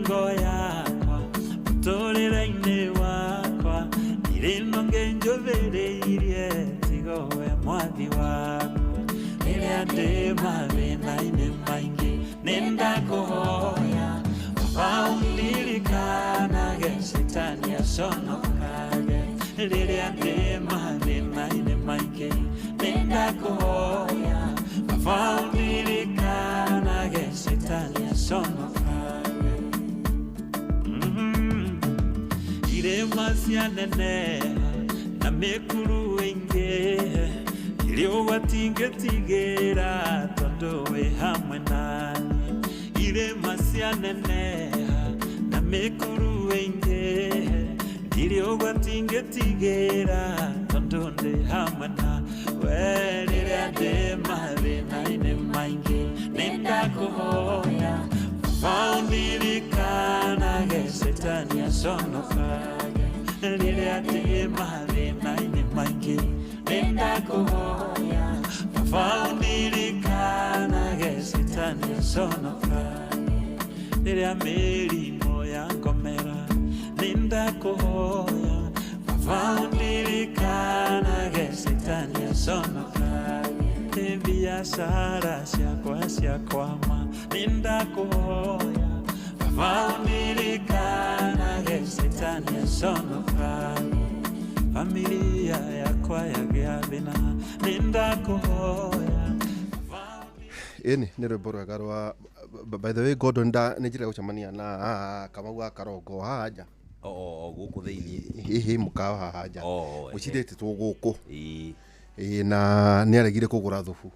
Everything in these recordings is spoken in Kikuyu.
ngo yakwa mũtũrĩre-inĩ wakwa ndirĩ na ũngĩ njũthĩrĩirie tiga we mwathi wakwa rĩrĩa ndĩ mathĩna-inĩ maingĩ nĩ ndakũhoya baba ũndirikanage cetani aconokage rĩrĩa ndĩ mathĩna-inĩ maingĩ nĩ ndakũhoya baba ũndirikanage cetani aconokage. Irĩma cianeneha na mĩkuru ĩingĩ irĩ ũgwati ngĩtigĩra tondũ wĩ hamwe naniĩ irĩma cianeneha na mĩkuru ĩingĩ ndirĩ ũgwati ngĩtigĩra tondũ ndĩ hamwe na we rĩrĩa ndĩ mathĩna-inĩ maingĩ nĩ ndakũhoya baba ũndirikanage cetani aconokage rĩrĩa ndĩ mathĩna-inĩ maingĩ nĩ ndakũhoya baba ũndirikanage cetani aconokage rĩrĩa mĩrimũ yangomera nĩ ndakũhoya baba ũndirikanage cetani aconokage biacara ciakwa ciakwama nĩ ndakũhoya baba ũndirikanage cetani aconokage familia yakwa yagĩa thĩna nĩ ndakũhoya. Ĩni nĩ rwĩmbo rwega rwa, by the way, Gordon nda nĩ njĩra gũcemania na Kamau wa Karongo haha nja. O gũkũ thĩinĩ? Hihi mũkawa haha nja. O. Gwĩcirĩtĩtwo gũkũ. Ĩĩ. Ĩĩ, na nĩ aregire kũgũra thubu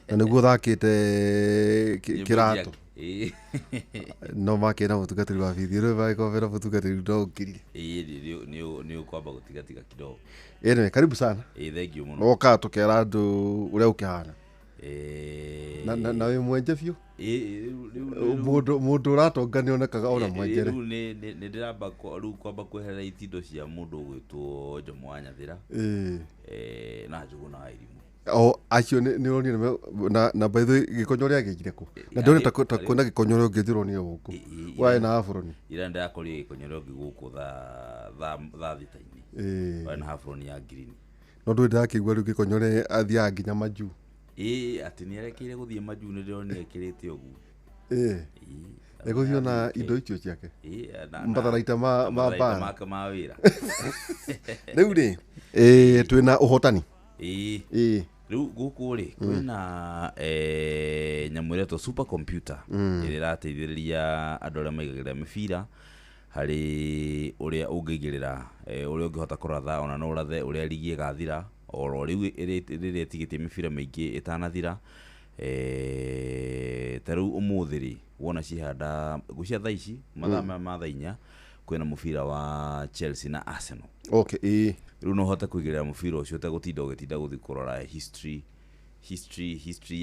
na nĩguo thakĩte kĩratũ. Ĩĩ. No makĩra mũtungatĩri wa bithi rĩu magĩkorwo mũtungatĩri no ũkirire. Ĩĩ, nĩ ũkwamba gũtigatiga kidogo. Anyway, karibu sana. Ĩĩ, thank you mũno. Wokaga tũkera andũ ũrĩa ũkĩhana. Ĩĩ. Na wĩ mwenje biũ. Ĩĩ, rĩu Mũndũ ũratonga nĩ onekaga ona mwenjere. Rĩu nĩ ndĩramba rĩu kwamba kweherera itindo cia mũndũ ũgwĩtwo Jomo wa Nyathĩra. Ĩĩ. Na Njũgũna wa Irimũ. O acio nĩ ũronire na by the way gĩkonyore agĩkire kũ na ndĩrona ta kwĩna gĩkonyore ũngĩ ndĩronire gũkũ warĩ na aburoni. Ira ndĩrakorire gĩkonyore ũngĩ gũkũ thaa thita-inĩ. Ĩĩ. Warĩ na haburoni ya green. No ndũĩ ndĩrakĩigua rĩu gĩkonyore athiaga nginya majuu. Ĩĩ, atĩ nĩ arekeire gũthiĩ majuu, nĩ ndĩronire ekĩrĩte ũguo. Ĩĩ. Ĩĩ. Egũthiĩ na indo icio ciake. Ĩĩ, Matharaita ma matharaita mbara. Make ma wĩra. Rĩu rĩ, ĩĩ, twĩna ũhotani. Ĩĩ. Ĩĩ. Rĩu gũkũ rĩ kwĩna nyamũ ĩretwo super computer ĩrĩa ĩrateithĩrĩria andũ arĩa maigagĩrĩra mĩbira harĩ ũrĩa ũngĩigĩrĩra, ũrĩa ũngĩhota kũratha, ona no ũrathe ũrĩa ligi ĩgathira oro rĩu rĩrĩa ĩtigĩtie mĩbira mĩingĩ ĩtanathira. Ta rĩu ũmũthĩ rĩ wona cihanda ngũcia thaa ici mathaa maya ma thaa 4 kwĩna mũbira wa Chelsea na Arsenal. Okay, ĩĩ. Rĩu no ũhote kũigĩrĩra mũbira ũcio ũtegũtinda ũgĩtinda gũthiĩ kũrora history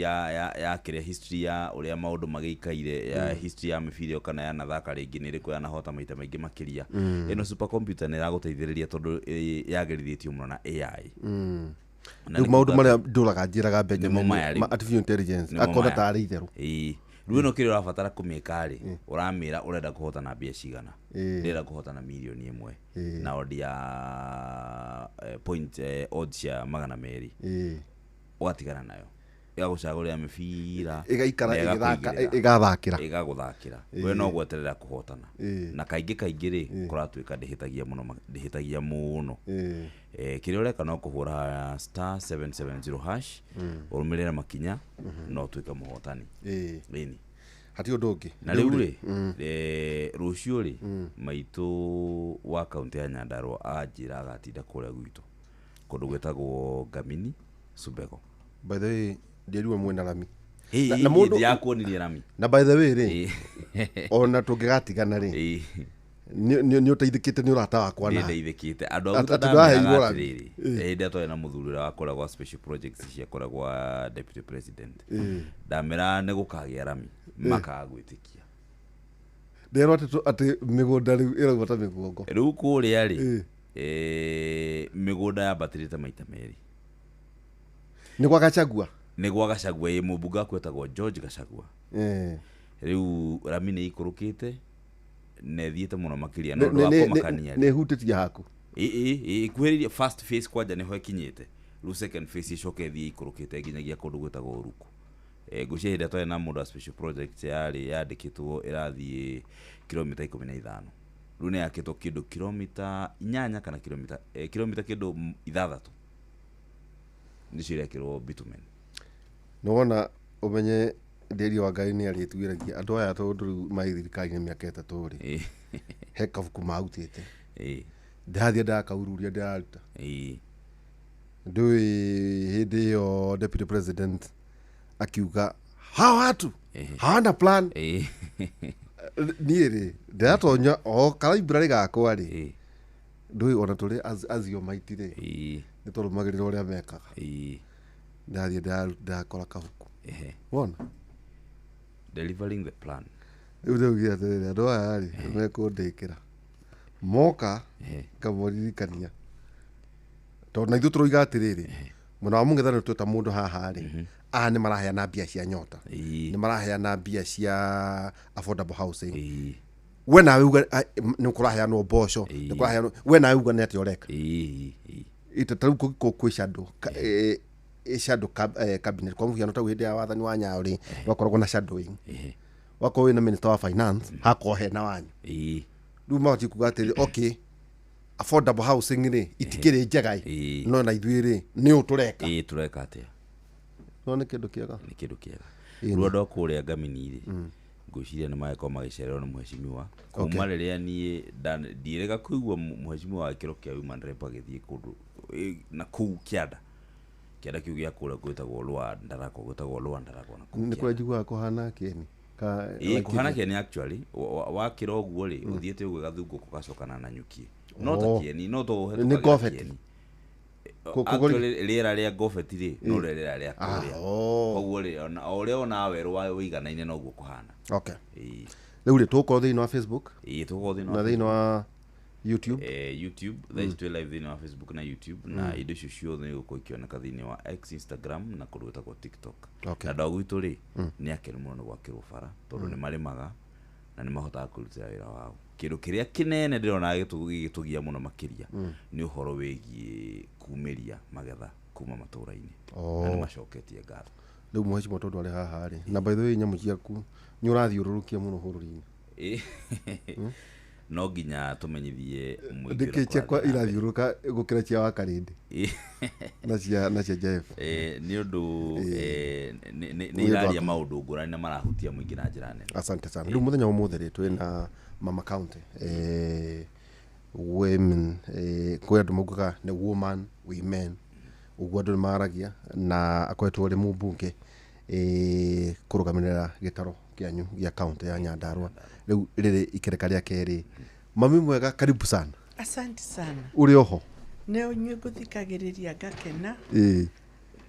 ya kĩrĩa, history ya ũrĩa maũndũ magĩikaire, ya history ya mĩbira ĩyo kana yanathaka rĩngĩ nĩ ĩrĩkũ yanahota maita maingĩ makĩria. Ĩno super computer nĩ ĩragũteithĩrĩria tondũ yagĩrithĩtio mũno na AI. Na Rĩu nĩ maũndũ kuga marĩa ndũraga njĩraga Benjamin Nĩmo maya rĩu. ma artificial intelligence Nĩmo akona maya. tarĩ itherũ. Ĩĩ, rĩu ĩno kĩrĩa ũrabatara kũmĩka rĩ, ũramĩra ũrenda kũhotana mbia cigana. Ĩĩ. Ndĩrenda kũhotana mirioni 1 Ĩĩ. na odd ya point, odds cia 200. Ĩĩ. Ũgatigana nayo ĩgagũcagũrĩra mĩbira Ĩgaikara na ĩgĩthaka ĩgakũigĩrĩra. ĩgathakĩra. Ĩgagũthakĩra, we no gweterera kũhotana. Ĩĩ. Na kaingĩ kaingĩ rĩ kũratuĩka ndĩhĩtagia mũno, ndĩhĩtagia mũno. Ĩĩ. Kĩrĩa ũreka no kũhũra *770# ũrũmĩrĩre makinya no ũtuĩke mũhotani. Ĩĩ. Ĩni. Hatirĩ ũndũ ũngĩ. Na rĩu rĩ, rũciũ rĩ maitũ wa kaũntĩ ya Nyandarũa anjĩra agatinda kũrĩa gwitũ kũndũ gwĩtagwo Ngamini Subego. By the way, ndĩrue mwena rami. Ĩĩ, Na mũndũ- ndiakuonirie rami. Na by the way rĩ, Ĩĩ. ona tũngĩgatigana rĩ, Ĩĩ. nĩ ũteithĩkĩte nĩ ũrata wakwa nĩ nawe. ndeithĩkĩte andũ Atĩ aguta ndũraheirwo ndameraga rami. atĩrĩrĩ, hĩndĩ ĩrĩa twarĩ na mũthuri ũrĩa wakoragwo wa special projects cia kũrĩa gwa deputy president, ndameraga nĩ gũkagĩa rami makaga gwĩtĩkia. Nderwo atĩ mĩgũnda rĩu ĩrauma ta mĩguongo. Rĩu kũrĩa rĩ, Ĩĩ. mĩgũnda yambatĩrĩte maita merĩ. Nĩ gwa Gachagua. Nĩ gwa Gachagua, ĩ, mũmbunge waku etagwo George Gachagua. Ĩĩ. Rĩu rami nĩ ikũrũkĩte na ĩthiĩte mũno makĩria na ũndũ wa kũmakania Nĩ hutĩtie haku. Ĩkuhĩrĩirie first phase kwanja nĩho ĩkinyĩte, rĩu second phase ĩcoke ĩthiĩ ikũrũkĩte nginyagia kũndũ gwĩtagwo Ũruku. Ngwĩciria hĩndĩ ĩrĩa twarĩ na mũndũ wa special project yarĩ yandĩkĩtwo ĩrathiĩ kilomita 15, rĩu nĩ yakĩtwo kĩndũ kilomita 8 kana kilomita kĩndũ 6 nĩcio irekĩrwo bitumen. Nĩwona ũmenye ndĩri wa Ngai nĩ arĩtuĩragia andũ aya tondũ rĩu marĩ thirikari-inĩ mĩaka 3 rĩ, he kabuku marutĩte. Ndĩrathiĩ ndakaururia ndĩraruta. Ndũĩ hĩndĩ ĩyo deputy president akiuga hawa watu hawana plan. Niĩ rĩ ndĩratonya o kalaibrarĩ gakwa rĩ, ndũĩ ona tũrĩ azio maiti rĩ, nĩ tũrũmagĩrĩra ũrĩa mekaga. Ndĩrathiĩ ndĩrakora kabuku. Wona? Delivering the plan. Rĩu ndaugire atĩrĩrĩ, andũ aya rĩ mekũndĩkĩra moka ngamũririkania tondũ na ithuĩ tũroiga atĩrĩrĩ, mwena wa mũng'ethanĩro tweta mũndũ haha rĩ, aya nĩ maraheana mbia cia nyota, nĩ maraheana mbia cia affordable housing. We nawe uga nĩ kũraheanwo mboco, nĩ kũraheanwo, we nawe uga nĩ atĩa ũreka. Ita ta rĩu kwĩ shadow shadow cabinet kwa mũhiano, ta hĩndĩ ya wathani wa Nyayo rĩ, gwakoragwo na shadowing. Wakorwo wĩna minister wa finance, hakorwo hena wanyu. Rĩu mabatiĩ kuga atĩrĩ, okay, affordable housing rĩ itikĩrĩ njega ĩ, no na ithuĩ rĩ nĩ ũũ tũreka. Tũreka atĩa? No nĩ kĩndũ kĩega. Nĩ kĩndũ kĩega. Rĩu andũ a kũrĩa Ngamini rĩ, ngwĩciria nĩ magĩkorwo magĩcererwo nĩ mheshimiwa kuma rĩrĩa niĩ ndiĩrĩga kũigua mheshimiwa wa gĩkĩro kĩa women rep agĩthiĩ kũndũ na kũu kĩanda kĩu gĩa kũrĩa gwĩtagwo Lower Ndarakwa, gwĩtagwo Lower Ndarakwa na kũu Nĩ kũrĩa njiguaga kũhana kĩeni. Kũhana kĩeni actually, wakĩra ũguo rĩ, ũthiĩte ũguo gathungũka ũgacokana na nyuki. No ta kĩeni, no to ũhetũkagĩra kĩeni. Actually rĩera rĩa Ngobeti rĩ, no rĩera rĩa kũrĩa. Koguo rĩ, o ũrĩa wonaga werũ wa ũiganaine noguo kũhana. Okay. Rĩu rĩ, tũgũkorwo thĩinĩ wa Facebook? Tũgũkorwo thĩinĩ wa thĩinĩ wa YouTube? YouTube, thaa ici twĩ live thĩinĩ wa Facebook na YouTube, na indo icio ciothe nĩ igũkorwo ikĩoneka thĩinĩ wa X, Instagram na kũndũ gwĩtagwo TikTok. Na andũ a gwitũ rĩ, nĩ akenu mũno nĩ gwakĩrwo bara, tondũ nĩ marĩmaga na nĩ mahotaga kwĩrutĩra wĩra wao. Kĩndũ kĩrĩa kĩnene ndĩrona gĩgĩtũgia mũno makĩria nĩ ũhoro wĩgiĩ kumĩria magetha kuma matũũra-inĩ. Na nĩ macoketie ngatho. Rĩu mheshimiwa tondũ arĩ haha rĩ, na by the way nyamũ ciaku nĩ ũrathiũrũrũkia mũno bũrũri-inĩ. No nginya tũmenyithie mũingĩ Ndĩkĩ ciakwa irathiũrũrũka gũkĩra cia Wakarĩndĩ na cia Jeff. Nĩ ũndũ nĩ iraria maũndũ ngũrani na marahutia mũingĩ na njĩra nene. Asante sana. Rĩu mũthenya wa ũmũthĩ rĩ, twĩna Mama County, women, kwĩ andũ maugaga nĩ woman, women, ũguo andũ nĩ maragia, na akoretwo arĩ mũmbunge kũrũgamĩrĩra gĩtaro kĩanyu gĩa county ya Nyandarua. Rĩu rĩrĩ ikereka rĩa kerĩ. Mami mwega, karibu sana. Asante sana. Ũrĩ oho? Nĩ inyuĩ ngũthikagĩrĩria ngakena.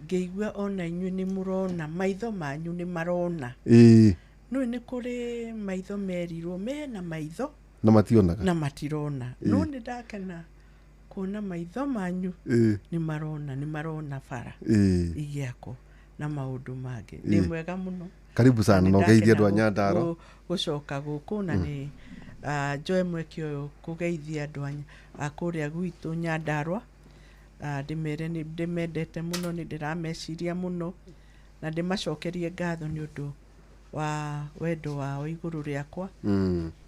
Ngĩigua ona inyuĩ nĩ mũrona, maitho manyu nĩ marona. No nĩ kũrĩ maitho merirwo mena maitho na mationaga, na matirona. No nĩ ndakena kuona maitho manyu nĩ marona, nĩ marona bara igĩakwo na maũndũ mangĩ. Nĩ mwega mũno. Karibu sana na ũgeithie andũ a Nyandarua. Gũcoka gũkũ na nĩ njoe mweke ũyũ kũgeithia andũ a kũrĩa gwitũ Nyandarua. Ndĩmere nĩ ndĩmendete mũno, nĩ ndĩrameciria mũno na ndĩmacokerie ngatho nĩ ũndũ wa wendo wao igũrũ rĩakwa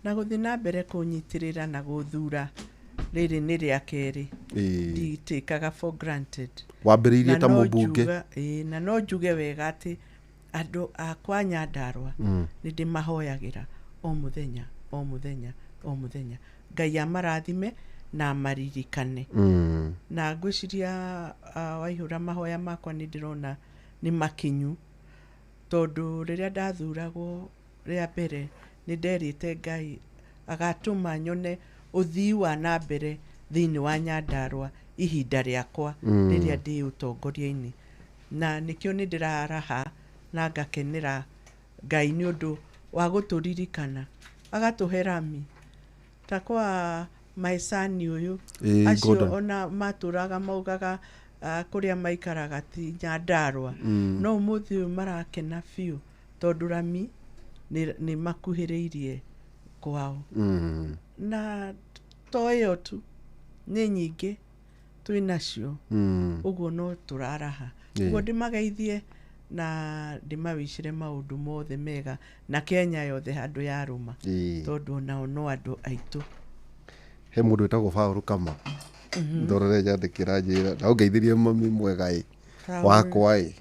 na gũthiĩ na mbere kũnyitĩrĩra na gũthura. Rĩrĩ nĩ rĩa kerĩ, nditĩkaga for granted. Wambĩrĩirie ta mũmbunge. Na no njuge wega atĩ andũ akwa Nyandarua nĩ ndĩmahoyagĩra o mũthenya, o mũthenya, o mũthenya. Ngai amarathime na amaririkane. Na ngwĩciria waihũra mahoya makwa nĩ ndĩrona nĩ makinyu, tondũ rĩrĩa ndathuragwo rĩa mbere nĩ nderĩte Ngai agatũma nyone ũthii wa na mbere thĩinĩ wa Nyandarua ihinda rĩakwa rĩrĩa ndĩ ũtongoria-inĩ. Na nĩkĩo nĩ ndĩraraha na ngakenera Ngai nĩ ũndũ wa gũtũririkana, agatũhe rami ta kwa maecani ũyũ acio ona matũraga maugaga kũrĩa maikaraga ti Nyandarua, no ũmũthĩ ũyũ marakena biũ tondũ rami Nĩ makuhĩrĩirie kwao. Na to ĩyo tu, nĩ nyingĩ twĩ nacio. Ũguo no tũraraha. Ũguo ndĩmageithie na ndĩmawicire maũndũ mothe mega na Kenya yothe handũ yarũma, tondũ onao no andũ aitũ. He mũndũ wĩtagwo Paũlũ Kama ndorere nyandĩkĩra njĩra na ũngeithĩrie mami mwega ĩ Paũlũ. wakwa ĩ.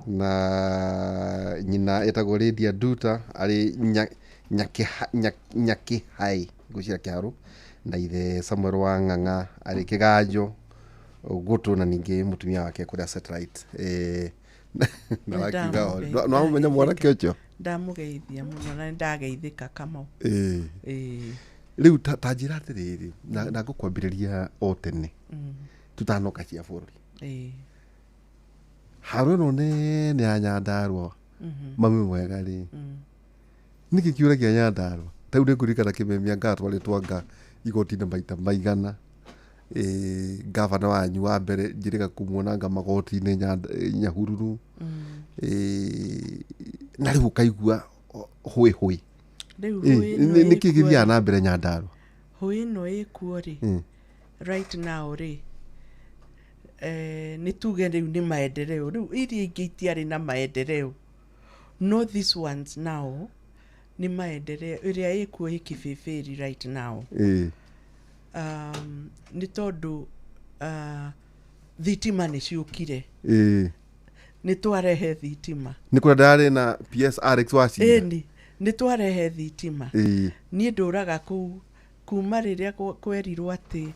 Na nyina etagwo Lydia Nduta arĩ Nyakĩhai ngwĩciria Kĩharũ, na ithe Samuel wa Ng'ang'a arĩ Kĩganjo Gũtũ, na ningĩ mũtumia wake kũrĩa satellite. Na wakiuga Nĩndamũgeithia. no amenya mwanake ũcio. Ndamũgeithia mũno na nĩndageithĩka Kamau. Rĩu ta njĩra atĩrĩrĩ, na ngũkwambĩrĩria o tene tutanoka cia bũrũri, haro ĩno nene ya Nyandarũa, mami mwega rĩ, nĩkĩ kĩũragia Nyandarũa? Ta rĩu nĩngũririkana kĩmemia ngatwarĩtwo anga igoti-inĩ maita maigana. Gavana wanyu wa mbere njĩrĩga kũmuona anga magoti-inĩ Nyahururu. Na rĩu ũkaigua hũĩ hũĩ. Rĩu hũĩ ĩno Nĩkĩ ĩkuo gĩthiaga na mbere Nyandarũa? Hũĩ ĩno ĩkuo rĩ, right now rĩ, nĩ tuge rĩu nĩ maendeleo. Rĩu iria ingĩ itiarĩ na maendeleo, no these ones now nĩ maendeleo. Ĩrĩa ĩkuo ĩ Kibĩbĩri right now, nĩ tondũ thitima nĩ ciũkire. Nĩ twarehe thitima. Nĩ kũrĩa ndarĩ na PS Alex Wachira. Ĩni, nĩ twarehe thitima. Niĩ ndũraga kũu kuma rĩrĩa kwerirwo atĩ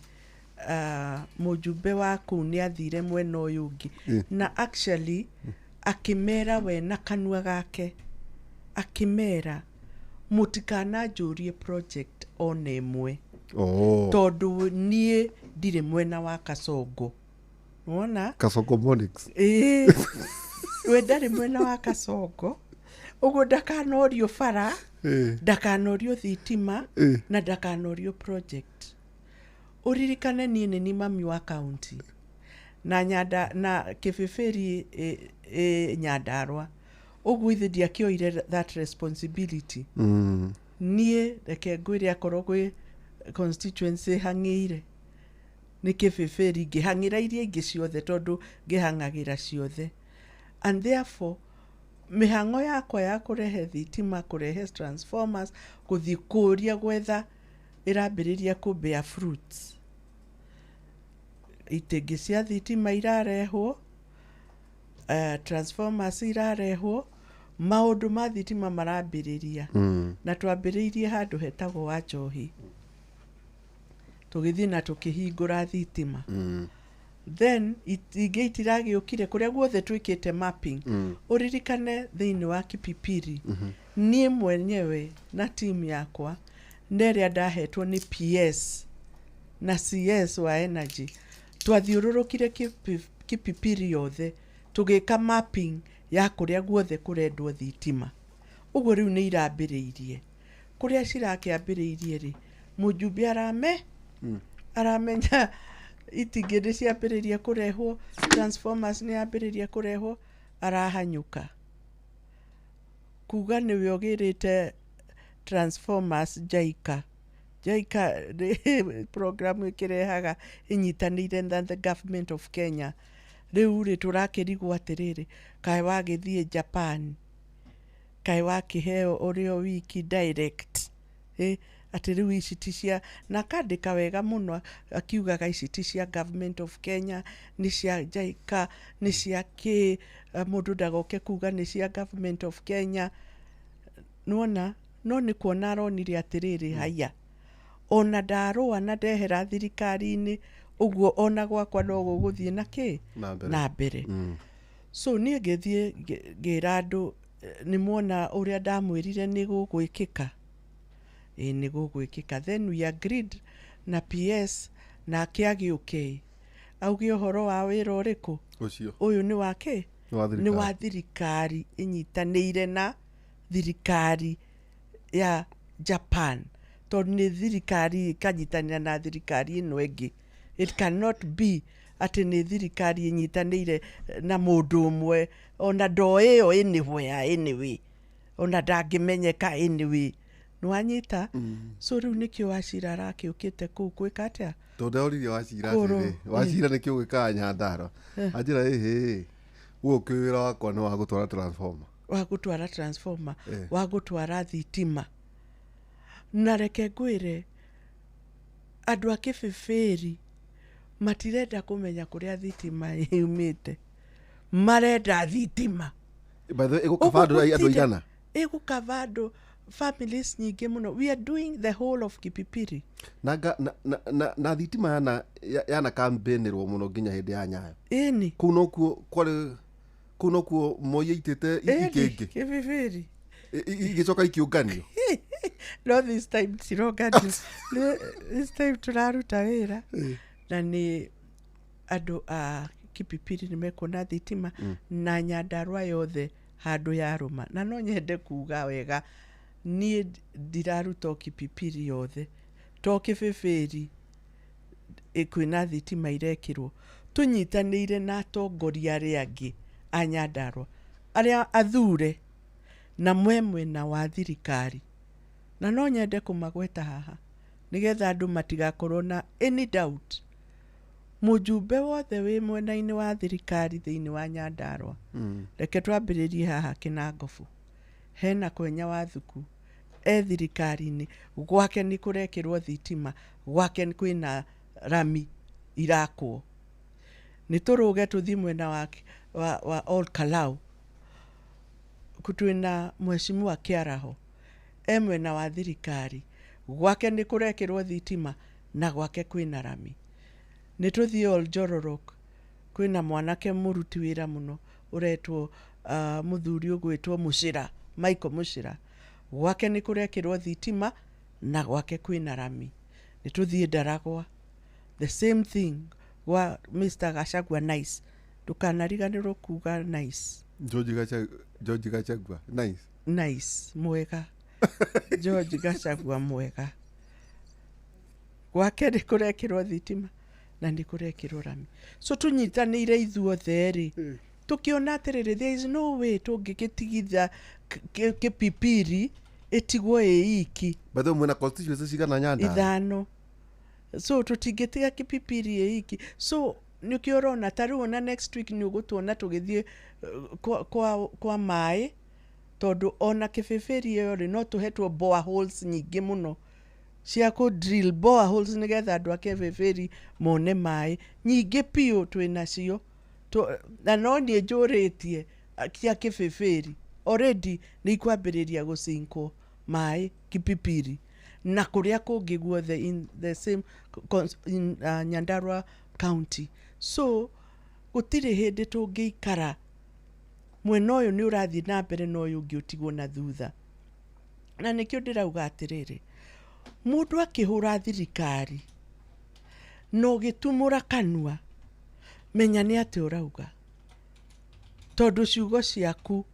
mũjumbe wa kũu nĩ athire mwena ũyũ ũngĩ, na actually akĩmera we na kanua gake, akĩmera mũtikananjũrie project ona ĩmwe, tondũ niĩ ndirĩ mwena wa Kasongo, wona. Kasongo Monix. Ĩĩ, we ndarĩ mwena wa Kasongo, ũguo ndakanorio bara, ndakanorio thitima, na ndakanorio project. Ũririkane niĩ nĩ ni mami wa county na nyanda na Kĩbĩbĩri ĩ Nyandarũa, ũguo ithe ndiakĩoire that responsibility. Niĩ reke ngwĩre, akorwo gwĩ constituency hang'ĩire nĩ Kĩbĩbĩri, ngĩhang'ĩra iria ingĩ ciothe tondũ ngĩhang'agĩra ciothe, and therefore mĩhang'o yakwa ya kũrehe thitima, kũrehe transformers, gũthiĩ kũria gwetha, ĩrambĩrĩria kũ bear fruits. Itingĩ cia thitima irarehwo, transformers irarehwo, maũndũ ma thitima marambĩrĩria. Na twambĩrĩirie handũ hetagwo wa Njohi, tũgĩthiĩ na tũkĩhingũra thitima. Then ingĩ itiragĩũkire kũrĩa guothe twĩkĩte mapping. Ũririkane thĩinĩ wa Kipipiri, niĩ mwenyewe na team yakwa na ĩrĩa ndahetwo nĩ PS na CS wa energy, twathiũrũrũkire Kipipiri yothe tũgĩka mapping ya kũrĩa guothe kũrendwo thitima. Ũguo rĩu nĩ irambĩrĩirie. Kũrĩa cirakĩambĩrĩirie rĩ, mũjumbe aramenya itingĩ nĩ ciambĩrĩria kũrehwo, transformers nĩ yambĩrĩria kũrehwo, arahanyũka kuga nĩwe ũgĩrĩte transformers JICA. JICA nĩ program ĩkĩrehaga ĩnyitanĩire na the government of Kenya. Rĩu rĩ, tũrakĩrigwo atĩrĩrĩ, kaĩ wagĩthiĩ Japan, kaĩ wakĩheo ũrĩ o wiki direct, atĩ rĩu ici ti cia, na akandĩka wega mũno akiugaga ici ti cia government of Kenya, nĩ cia JICA, nĩ cia kĩ, mũndũ ndagoke kuga nĩ cia government of Kenya, nĩwona. No nĩ kuona aronire atĩrĩrĩ, haya, ona ndarũa na ndehera thirikari-inĩ ũguo, ona gwakwa no gũgũthiĩ na kĩ? Na mbere. Na mbere. So niĩ ngĩthiĩ ngĩra andũ, nĩ muona ũrĩa ndamwĩrire nĩ gũgwĩkĩka, ĩĩ nĩ gũgwĩkĩka. Then we agreed na PS, nake agĩũke auge ũhoro wa wĩra ũrĩkũ. Ũcio. Ũyũ nĩ wa kĩ? Nĩ wa Nĩ thirikari. wa thirikari ĩnyitanĩire na thirikari ya Japan, tondũ nĩ thirikari ĩkanyitanĩra na thirikari ĩno ĩngĩ. It cannot be atĩ nĩ thirikari ĩnyitanĩire na mũndũ ũmwe ona ndoĩ ĩyo anywhere anyway. Ona ndangĩmenyeka anyway, nĩwanyita? So rĩu nĩkĩo Wacira arakĩũkĩte kũu gwĩka atĩa? Tondũ ndoririe Wacira Kũrũ. atĩrĩ, Wacira nĩkĩ ũgĩkaga Nyandarua? Anjĩra, ĩhĩ, gũkũ wĩra wakwa nĩ wa gũtwara transformer. Wa gũtwara transformer. Eh. Wa gũtwara thitima. Na reke ngwĩre, andũ a Kĩbĩbĩri matirenda kũmenya kũrĩa thitima yumĩte, marenda thitima. By the way, ĩgũkaba andũ aigana? Ĩgũkava andũ, families nyingĩ mũno. We are doing the whole of Kipipiri. Na, na thitima yana campaign-ĩrwo mũno nginya hĩndĩ ya Nyayo. Ĩni. Kũu nokuo kwarĩ, kũu nokuo Moi aitĩte Ĩni. ikĩngĩ. Kĩbĩbĩri. Igĩcoka ikĩũnganio. No this time tironganio. This time tũraruta wĩra na nĩ andũ a Kipipiri nĩ mekuona thitima na Nyandarua yothe handũ yarũma. Na no nyende kuga wega, niĩ ndiraruta o Kipipiri yothe, to Kĩbĩbĩri kwĩna thitima irekĩrwo. Tũnyitanĩire na atongoria arĩa angĩ a Nyandarua, arĩa athure na mwe mwena wa thirikari, na no nyende kũmagweta haha nĩgetha andũ matigakorwo na any doubt. Mũjumbe wothe wĩ mwena-inĩ wa thirikari thĩinĩ wa Nyandarua, reke twambĩrĩrie haha Kĩnangobu, hena Kwenya wa Thuku e thirikari-inĩ, gwake nĩ kũrekĩrwo thitima, gwake kwĩna rami irakwo. Nĩ tũrũge tũthiĩ mwena wa Ol Kalou, twĩna Mheshimiwa Kĩaraho e mwena wa thirikari, gwake nĩ kũrekĩrwo thitima na gwake kwĩna rami. Nĩ tũthiĩ Ol Njororok, kwĩna mwanake mũruti wĩra mũno ũretwo mũthuri ũgwĩtwo Mũcĩra, Michael Mũcĩra, gwake nĩ kũrekĩrwo thitima na gwake kwĩna rami. Nĩ tũthiĩ Ndaragwa, the same thing, gwa Mr Gachagua. Nice, ndũkanariganĩrwo kuga nice. George Gachagua nice. Nice mwega, George Gachagua mwega, gwake nĩ kũrekĩrwo thitima na nĩ kũrekĩrwo rami. So tũnyitanĩire ithuothe rĩ, tũkĩona atĩrĩrĩ, there is no way tũngĩgĩtigitha Kĩpipiri ĩtigwo ĩ iki. By the way, mwena constituency cigana Nyandarua? 5. So tũtingĩtiga Kĩpipiri ĩ iki. So nĩkĩo ũrona ta rĩu ona next week nĩ ũgũtuona tũgĩthiĩ kwa maĩ, tondũ ona Kĩbĩbĩri ĩyo rĩ, no tũhetwo boreholes nyingĩ mũno cia kũ drill boreholes nĩgetha andũ a Kĩbĩbĩri mone maĩ nyingĩ biũ twĩnacio. Na no niĩ njũrĩtie cia Kĩbĩbĩri already nĩ ikwambĩrĩria gũcinkwo maĩ Kipipiri na kũrĩa kũngĩ guothe in the same in Nyandarua County. So gũtirĩ hĩndĩ tũngĩikara mwena ũyũ nĩ ũrathiĩ na mbere na ũyũ ũngĩ ũtigwo na thutha. Na nĩkĩo ndĩrauga atĩrĩrĩ, mũndũ akĩhũra thirikari na ũgĩtumũra kanua, menya nĩ atĩ ũrauga, tondũ ciugo ciaku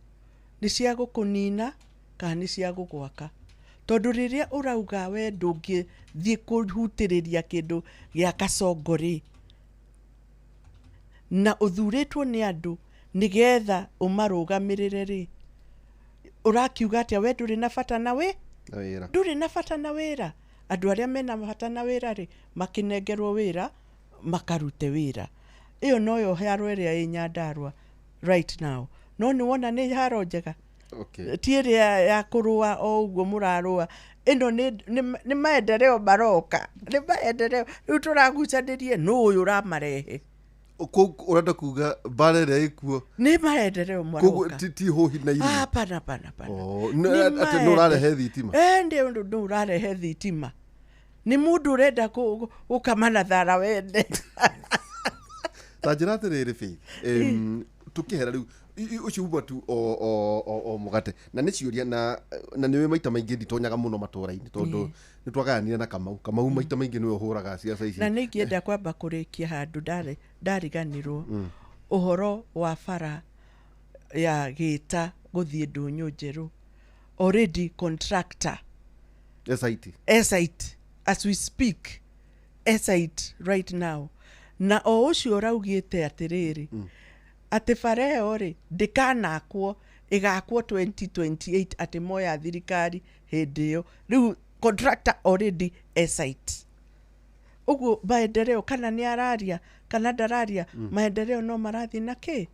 nĩ cia gũkũnina kana nĩ cia gũgwaka. Tondũ rĩrĩa ũrauga we ndũngĩthiĩ kũhutĩrĩria kĩndũ gĩa Kasongo rĩ, na ũthurĩtwo nĩ andũ nĩgetha ũmarũgamĩrĩre rĩ, ũrakiuga atĩa? We ndũrĩ na bata na wĩ Na wĩra. Ndũrĩ na bata na wĩra. Andũ arĩa mena bata na wĩra rĩ, makĩnengerwo wĩra makarute wĩra. Ĩyo noyo haro ĩrĩa ĩ Nyandarua right now. No nĩ wona nĩ haro njega. Ti ĩrĩa ya kũrũa o ũguo mũrarũa. Ĩno nĩ maendeleo maroka, nĩ maendeleo rĩu tũragucanĩrie nũ ũyũ ũramarehe. Kũu ũrenda kuga mbara ĩrĩa ĩkuo Nĩ maendeleo koguo maroka. ti hũhi na iria. Hapana, hapana, hapana. Oh, Nĩ atĩ nĩ ũrarehe thitima. Eh, nĩ ũndũ nũ ũrarehe thitima? Nĩ mũndũ ũrenda gũkama na thara wene. Ta njĩra atĩrĩrĩ, Faith, tũkĩhera rĩu ũcio uma tu o mũgate na nĩ ciũria na nĩwe maita maingĩ nditonyaga mũno matũra-inĩ tondũ nĩ twagayanire na Kamau maita maingĩ nĩwe ũhũraga ciaca ici. Na nĩ ingĩenda kwamba kũrĩkia handũ ndariganĩrwo ũhoro wa bara ya Gĩta gũthiĩ Ndũnyũ Njerũ. Already contractor SIT. SIT as we speak, SIT right now. Na o ũcio ũraugĩte atĩrĩrĩ, atĩ bara ĩyo rĩ, ndĩkanakwo. Ĩgakwo 2028, atĩ moya thirikari hĩndĩ ĩyo. Rĩu contractor already e site. Ũguo maendeleo, kana nĩ araria kana ndararia, maendeleo no marathiĩ na kĩ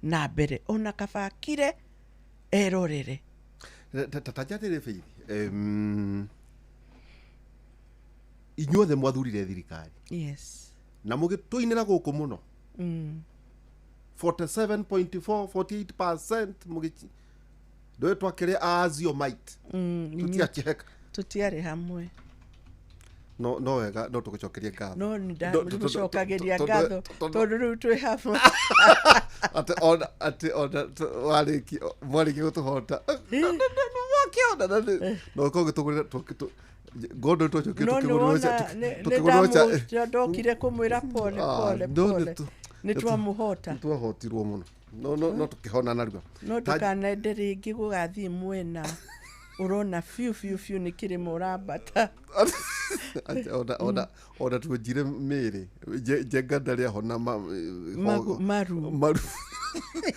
na mbere, ona kaba akire erorere. Tatajatĩrĩ Faith, inyuothe mwathurire thirikari na mũgĩtũinĩra gũkũ mũno, 47.4 48% mũgĩchi ndũĩ twakĩrĩ aziomite. Tũtiakĩheka. Tũtiarĩ hamwe. No wega, no tũgũcokerie ngatho. No nĩndamũcokagĩria ngatho tondũ rĩu twĩ hamwe. Atĩ ona warĩkia mwarĩkia gũtũhota wakĩona na no ũkorwo ũgĩtũgũrĩra ngondo twacokire. No nĩwona Tũkĩgũrĩrwo. Ndokire kũmwĩra pole pole pole, nĩ twamũhota. Twahotirwo mũno, no tũkĩhona narua. No ndũkanende rĩngĩ gũgathiĩ mwena ũrona biũ biũ biũ nĩ kĩrĩma ũrambata. Atĩ ona tuonjire mĩrĩ Njenga ndarĩ ahona. Maru. Maru.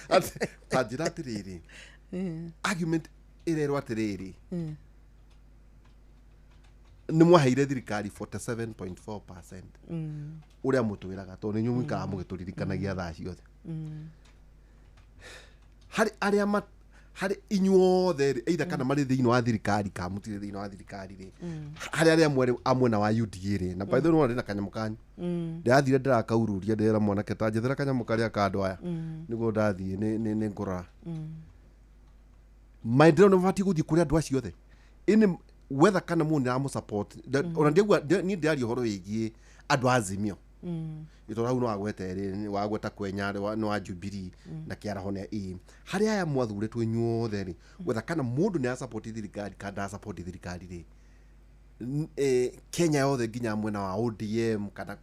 Atĩ, ta njĩra atĩrĩrĩ, argument ĩrerwo atĩrĩrĩ, nĩ mwaheire thirikari 47.4%, ũrĩa mũtwĩraga, tondũ nĩ inyuĩ mũikaraga mũgĩtũririkanagia thaa ciothe. Harĩ arĩa harĩ inyuothe rĩ, either kana marĩ thĩinĩ wa thirikari kana mũtirĩ thĩinĩ wa thirikari rĩ, harĩ arĩa mwerĩ a mwena wa UDA rĩ, na by the way nĩ na kanyamũ kanyu ndĩrathire ndĩrakaururia, ndĩrera mwanake ta njethera kanyamũ karĩa ka andũ aya nĩguo ndathiĩ nĩ ngũrora maendeleo nĩ mabatiĩ gũthiĩ kũrĩ andũ acio othe, ĩnĩ whether kana mũndũ nĩ aramũ-support. Ona ndiaigua niĩ ndĩraria ũhoro wĩgiĩ andũ a Azimio, tondũ hau nĩ wagweta erĩ, wagweta Kwenya nĩ wa Jubilee na Kĩaraho nĩ ĩ harĩ aya mwathurĩtwo inyuothe rĩ, whether kana mũndũ nĩ arasupport thirikari kana ndarasupport thirikari rĩ, Kenya yothe nginya mwena wa ODM kana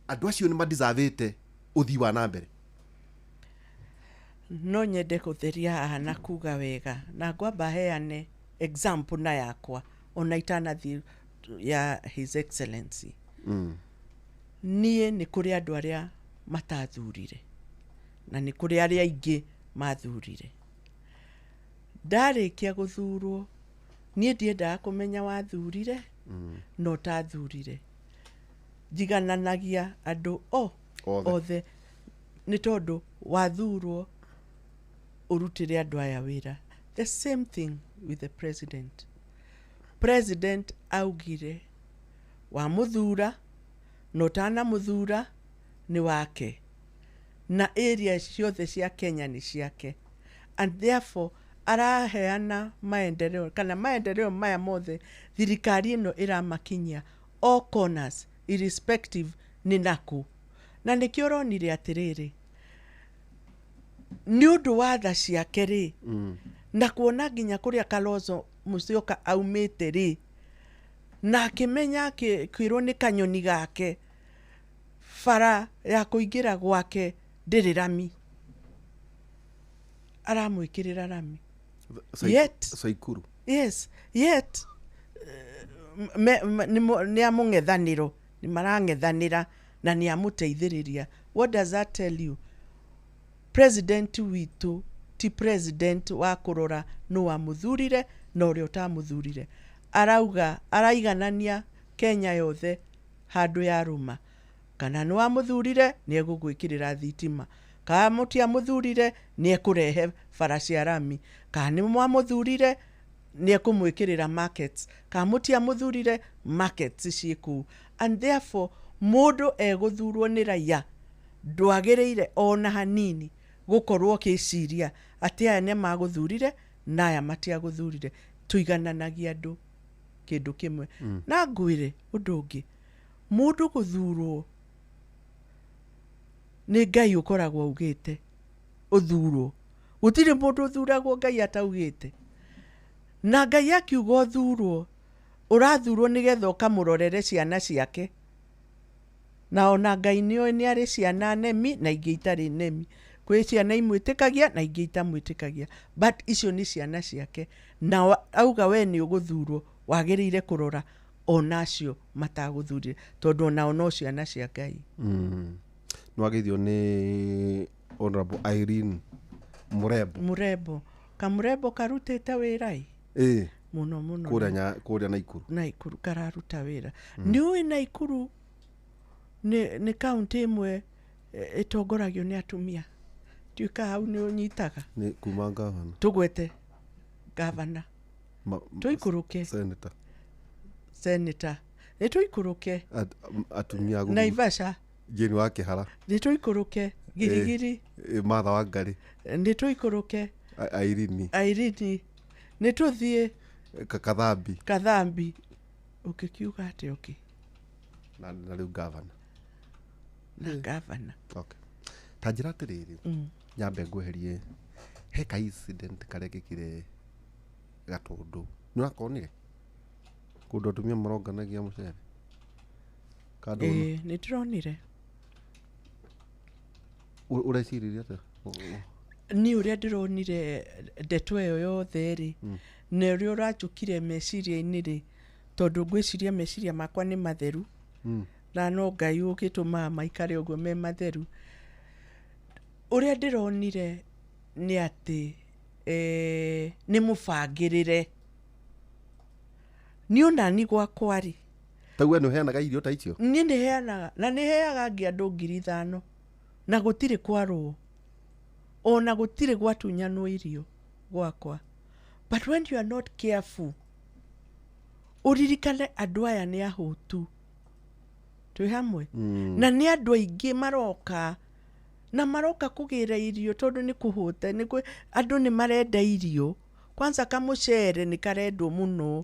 andũ acio nĩ madeservĩte ũthii wa na mbere. No nyende gũtheria haha na kuga wega, na ngwamba heane example na yakwa ona itanathiĩ ya His Excellency. Niĩ nĩ kũrĩ andũ arĩa matathurire na nĩ kũrĩ arĩa aingĩ mathurire. Ndarĩkia gũthurwo, niĩ ndiendaga kũmenya wathurire na ũtathurire, njigananagia andũ o Othe. Othe, nĩ tondũ wathurwo ũrutĩre andũ aya wĩra. The same thing with the president. President augire wamũthura na ũtanamũthura nĩ wake, na area ciothe cia Kenya nĩ ciake, and therefore araheana maendeleo, kana maendeleo maya mothe thirikari ĩno ĩramakinyia all corners, irrespective nĩ nakũ. Na nĩkĩo ũronire atĩrĩrĩ, nĩ ũndũ wa tha ciake rĩ, na kuona nginya kũrĩa Kalonzo Musyoka aumĩte rĩ, na akĩmenya akĩrwo nĩ kanyoni gake bara ya kũingĩra gwake ndĩrĩ rami, aramwĩkĩrĩra rami. Saikuru. Yes, yet nĩ amũng'ethanĩro, nĩ marang'ethanĩra na nĩ amũteithĩrĩria. What does that tell you? President witũ ti president wa kũrora nũ wamũthurire na ũrĩa ũtamũthurire. Arauga araiganania Kenya yothe handũ yarũma. Kana nĩ wamũthurire, nĩ egũgwĩkĩrĩra thitima, kana mũtiamũthurire, nĩ ekũrehe bara cia rami, kana nĩ mwamũthurire, nĩ ekũmwĩkĩrĩra markets, kana mũtiamũthurire, markets ciĩ kũu. And therefore mũndũ egũthurwo nĩ raia, ndwagĩrĩire ona hanini gũkorwo ũkĩciria atĩ aya nĩ magũthurire na aya matiagũthurire. Tũigananagia andũ kĩndũ kĩmwe. Na ngwĩre ũndũ ũngĩ, mũndũ gũthurwo nĩ Ngai ũkoragwo augĩte ũthurwo. Gũtirĩ mũndũ ũthuragwo Ngai ataugĩte. Na Ngai akiuga ũthurwo, ũrathurwo nĩgetha ũkamũrorere ciana ciake. Na ona Ngai nĩoĩ nĩ arĩ ciana nemi na ingĩ itarĩ nemi. Kwĩ ciana imwĩtĩkagia na ingĩ itamwĩtĩkagia, but icio nĩ ciana ciake. Na auga we nĩ ũgũthurwo, wagĩrĩire kũrora ona acio matagũthurire, tondũ onao no ciana cia Ngai. Nĩ wageithio nĩ Honorable Irene Murembo. Murembo. Kamũrembo karutĩte wĩra ĩ Ĩĩ, mũno mũno. Kũrĩa kũrĩa Naikuru. Naikuru kararuta wĩra. Nĩ ũĩ Naikuru nĩ kaunti ĩmwe ĩtongoragio nĩ atumia. Ndiũĩ hau nĩ ũnyitaga. Nĩ kuma gavana. Tũgwete gavana, tũikũrũke. Senator. Senator, nĩ tũikũrũke. Atumia a gũthu- Naivasha. Jane wa Kĩhara. Nĩ tũikũrũke Girigiri. Martha Wangari. Nĩ tũikũrũke. Airini. Airini. Nĩ tũthiĩ. Kathambi. Kathambi. Ũngĩkiuga atĩa ũngĩ? Na rĩu gavana. Na gavana. Okay. Ta njĩra atĩrĩrĩ, nyambe ngweherie he ka incident karekĩkire Gatũndũ, nĩ ũrakonire kũndũ atumia maronganagia mũcere kandũ? Ĩĩ, nĩ ndĩronire. Ũreciririe atĩa? Niĩ ũrĩa ndĩronire ndeto ĩyo yothe rĩ, na ũrĩa ũranjũkire meciria-inĩ rĩ, tondũ ngwĩciria meciria makwa nĩ matheru, na no Ngai ũgĩtũmaga maikare ũguo me matheru. Ũrĩa ndĩronire nĩ atĩ nĩ mũbangĩrĩre. Niĩ onani gwakwa rĩ, Ta we nĩ ũheanaga irio ta icio? Niĩ nĩ heanaga, na nĩ heaga angĩ andũ 5,000, na gũtirĩ kwarwo, ona gũtirĩ gwatunyanwo irio gwakwa. But when you are not careful, ũririkane andũ aya nĩ ahũtu, twĩ hamwe, na nĩ andũ aingĩ maroka, na maroka kũgĩra irio tondũ nĩ kũhũta, andũ nĩ marenda irio. Kwanza kamũcere nĩ karendwo mũno.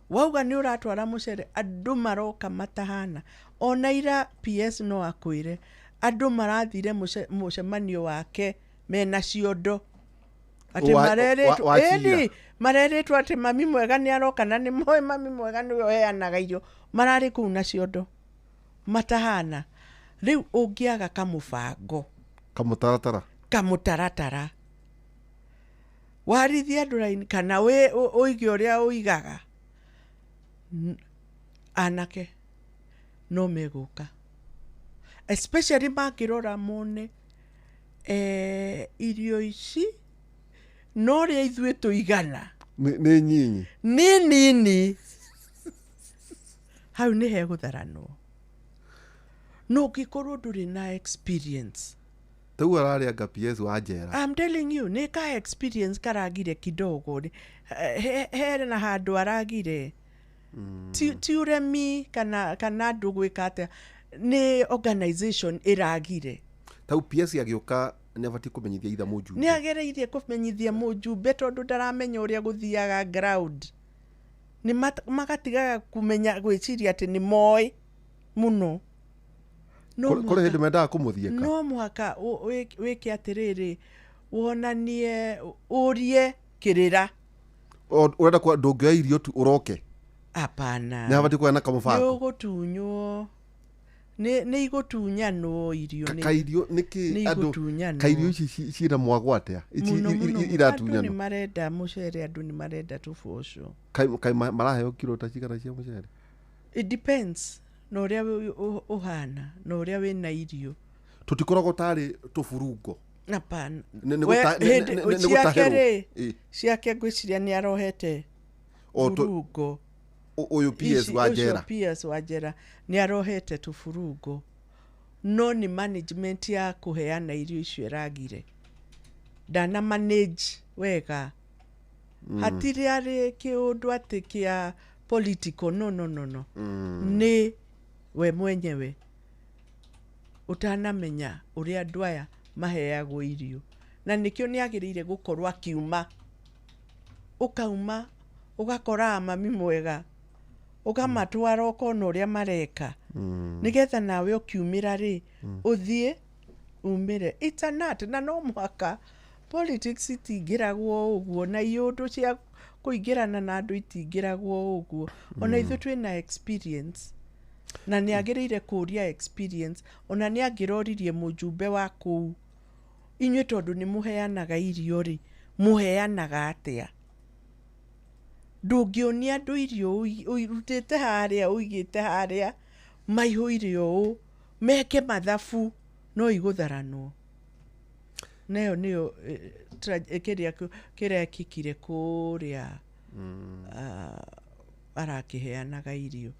Wauga nĩ ũratwara mũcere, andũ maroka matahana. Ona ira PS no akwĩre andũ marathire mũcemanio wake mena ciondo atĩ marerĩtwo wa cira. Ĩni, marerĩtwo atĩ mami mwega nĩ aroka, na nĩ moĩ mami mwega nĩwe ũheanaga irio. Mararĩ kũu na ciondo matahana. Rĩu ũngĩaga kamũbango, Kamũtaratara, kamũtaratara, warithie andũ raini kana ũige ũrĩa ũigaga, anake no megũka, especially mangĩrora mone irio ici no ũrĩa ithuĩ tũigana nĩ nyinyi. Nĩ nini. Hau nĩ hegũtharanwo. No ũngĩkorwo ndũrĩ na experience, Tau ararĩ anga PS wa njera. I'm telling you, nĩ ka experience karagire kidogo. He na handũ aragire. Ti ũremi kana andũ gwĩka atĩa, nĩ organization ĩragire. Tau PS agĩũka nĩ abatiĩ kũmenyithia itha mũjumbe? Nĩ agereirie kũmenyithia mũjumbe, tondũ ndaramenya ũrĩa gũthiaga ground. Nĩ magatigaga kũmenya gwĩciria atĩ nĩ moĩ mũno. No Kũrĩ hĩndĩ mendaga kũmũthiĩka. No mũhaka wĩke atĩrĩrĩ, wonanie, ũrie kĩrĩra. Ũrenda ndũngĩoya irio tu ũroke? Hapana. Nĩ habatiĩ kũgĩa na Nĩ kamũbango. ũgũtunywo, nĩ igũtunyanwo irio. Kairio nĩkĩ Nĩ andũ igũtunyanwo. Kairio ici ciĩna mwago atĩa? Ici Mũno mũno. Andũ nĩ iratunyanwo. marenda mũcere, andũ nĩ marenda tũboco. Kaĩ maraheo kiro ta cigana cia mũcere? It depends na ũrĩa ũhana na ũrĩa wĩna irio. Tũtikoragwo tarĩ tũburungo? Hapana. Nĩ We- nĩ ciake gũtahĩrwo. rĩ, Ĩ. ciake ngwĩciria nĩ arohete O burungo. Ũyũ PS wa Ũcio njera. PS wa njera nĩ arohete tũburungo, no nĩ management ya kũheana irio icio ĩragire. Ndana manage wega. Hatirĩ arĩ kĩũndũ atĩ kĩa political, no, no, no, no. Nĩ we mwenyewe ũtanamenya ũrĩa andũ aya maheagwo irio, na nĩkĩo nĩ agĩrĩire gũkorwo akiuma, ũkauma ũgakora mami mwega, ũkamatwara ũkona ũrĩa mareka, nĩgetha nawe ũkiumĩra rĩ, ũthiĩ umĩre. It's an art, na no mũhaka politics itingĩragwo ũguo, na iũndũ cia kũingĩrana na andũ itingĩragwo ũguo. Ona ithuĩ twĩna experience, na nĩ agĩrĩire kũria experience. Ona nĩ angĩroririe mũjumbe wa kũu, inyuĩ tondũ nĩ mũheanaga irio rĩ, mũheanaga atĩa? Ndũngĩonia andũ irio ũrutĩte harĩa, ũigĩte harĩa, maihũire ũũ, meke mathabu, no igũtharanwo. Nayo nĩyo kĩrĩa kĩrekĩkire kũrĩa arakĩheanaga irio.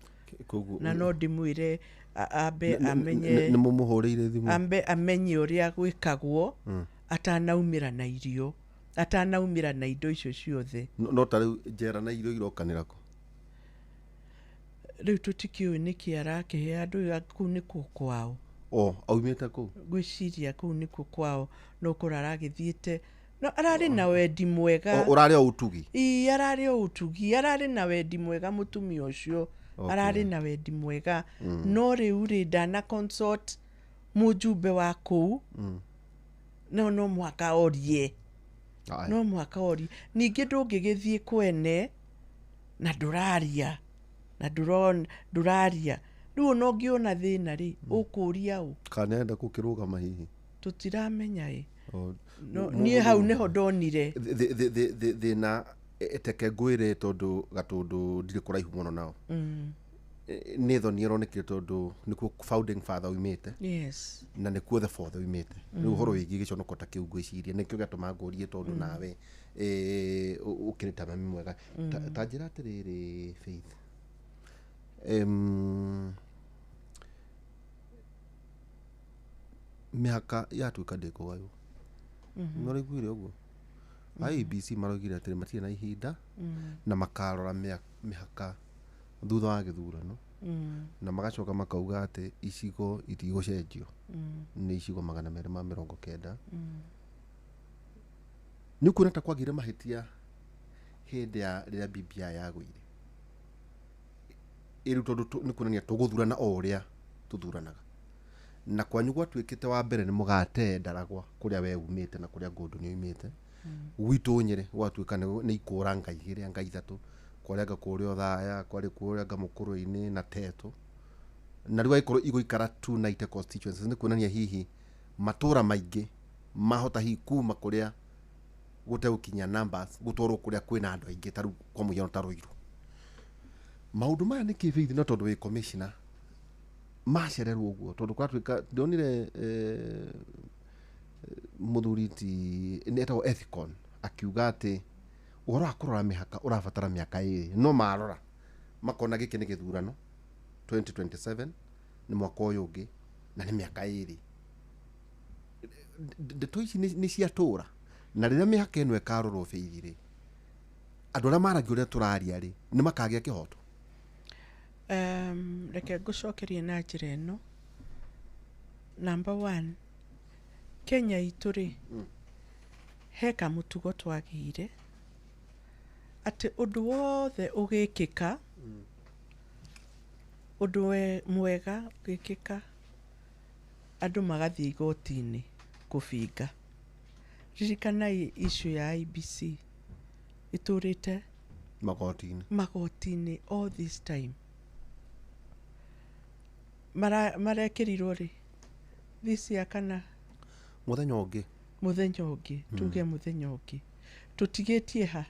Koguo Na no ndĩmwĩre ambe amenye nĩ mũmũhũrĩire thimũ. Ambe amenye ũrĩa gwĩkagwo atanaumĩra na irio, atanaumĩra na indo icio ciothe. No ta rĩu njera na irio irokanĩra kũ? Rĩu tũtikĩũĩ nĩkĩ arakĩhe andũ aya, kũu nĩkuo kwao. O aumĩte kũu. Ngwĩciria kũu nĩkuo kwao, no kũrĩa aragĩthiĩte no ararĩ na wendi mwega. O, ũrarĩ o ũtugi. Ii, ararĩ o ũtugi, ararĩ na wendi mwega mũtumia ũcio. Okay. Ararĩ na wendi mwega, no rĩu rĩ, ndana consult mũjumbe wa kũu. No mũhaka orie. Aya. No mũhaka orie. Ningĩ ndũngĩgĩthiĩ kwene na ndũraria na ndũraria. Rĩu ona ũngĩona thĩna rĩ, ũkũria ũ? Kana nĩarenda gũkĩrũgama hihi? Tũtiramenya ĩ. O, No, niĩ hau nĩho ndonire. Thĩna teke ngwĩre, tondũ Gatũndũ ndirĩ kũraihu mũno nao. Nĩ thoni ĩronekire, tondũ nĩkuo founding father oimĩte. Na nĩkuo the fourth oimĩte. Rĩu ũhoro wĩgiĩ gĩconoko ta kĩu, ngwĩciria nĩkĩo gĩatũma ngũrie, tondũ nawe ũkĩrĩ ta mami mwega. Ta njĩra atĩrĩrĩ, Faith, mĩhaka yatuĩka ndĩkũgaywo, nĩ ũraiguire ũguo IEBC maraugire atĩrĩ matirĩ na ihinda na makarora mĩhaka thutha wa gĩthurano, na magacoka makauga atĩ icigo itigũcenjio, nĩ icigo 290. Nĩ ũkuona ta kwagĩire mahĩtia hĩndĩ ya rĩrĩa BBI yagũire ĩrĩu, tondũ nĩ kuonania tũgũthurana o ũrĩa tũthuranaga, na kwanyu gwatuĩkĩte wa mbere nĩ mũgate Ndaragwa kũrĩa we umĩte na kũrĩa Ngũndũ nĩ oimĩte. Gwitũ Nyĩrĩ gwatuĩka nĩ ikũra nga igĩrĩ anga ithatũ, kwarĩ anga kũrĩa Othaya, kwarĩ kũrĩa anga Mũkũrwe-inĩ na Tetũ, na rĩu agĩkorwo igũikara 290 constituencies, nĩ kuonania hihi matũra maingĩ mahota hihi kuma kũrĩa gũtegũkinyia numbers gũtwarwo kũrĩa kwĩna andũ aingĩ, ta rĩu kwa mũhiano ta Ruiru. Maũndũ maya nĩ kĩ, Faith? No tondũ wĩ commissioner, macererwo ũguo, tondũ kũratuĩka ndonire mũthuri ti nĩ etagwo Ethicon akiuga atĩ ũhoro wa kũrora mĩhaka ũrabatara mĩaka 2, no marora makona gĩkĩ nĩ gĩthurano 2027, nĩ mwaka ũyũ ũngĩ, na nĩ mĩaka 2. Ndeto ici nĩ ciatũra, na rĩrĩa mĩhaka ĩno ĩkarorwo, Faith rĩ, andũ arĩa maragia ũrĩa tũraria rĩ, nĩ makagĩa kĩhoto? Reke ngũcokerie na njĩra ĩno. Number one, Kenya itũ rĩ, he kamũtugo twagĩire atĩ ũndũ wothe ũgĩkĩka, ũndũ mwega ũgĩkĩka, andũ magathiĩ igoti-inĩ kũbinga. Ririkanai issue ya IEBC ĩtũrĩte magoti-inĩ. Magoti-inĩ all this time. Marekĩrirwo rĩ, this year kana? Mũthenya ũngĩ. Mũthenya ũngĩ, tuge mũthenya ũngĩ. Tũtigĩtie ha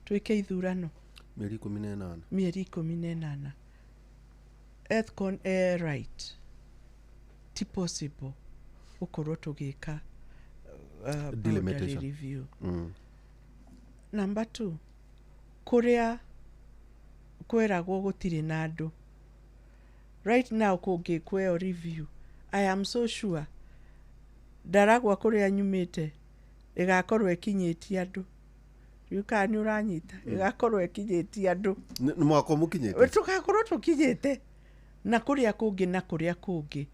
twĩke ithurano? Mĩeri 18. Mĩeri 18. Ethcon air right, ti possible gũkorwo tũgĩka boundary Delimitation. review. Number two, kũrĩa kwĩragwo gũtirĩ na andũ, right now kũngĩkwo ĩyo review, I am so sure Ndaragwa kũrĩa nyumĩte ĩgakorwo ĩkinyĩtie andũ. Rĩu kana nĩ ũranyita, ĩgakorwo ĩkinyĩtie andũ. Nĩ mũgakorwo mũkinyĩte. Tũgakorwo tũkinyĩte na kũrĩa kũngĩ na kũrĩa kũngĩ.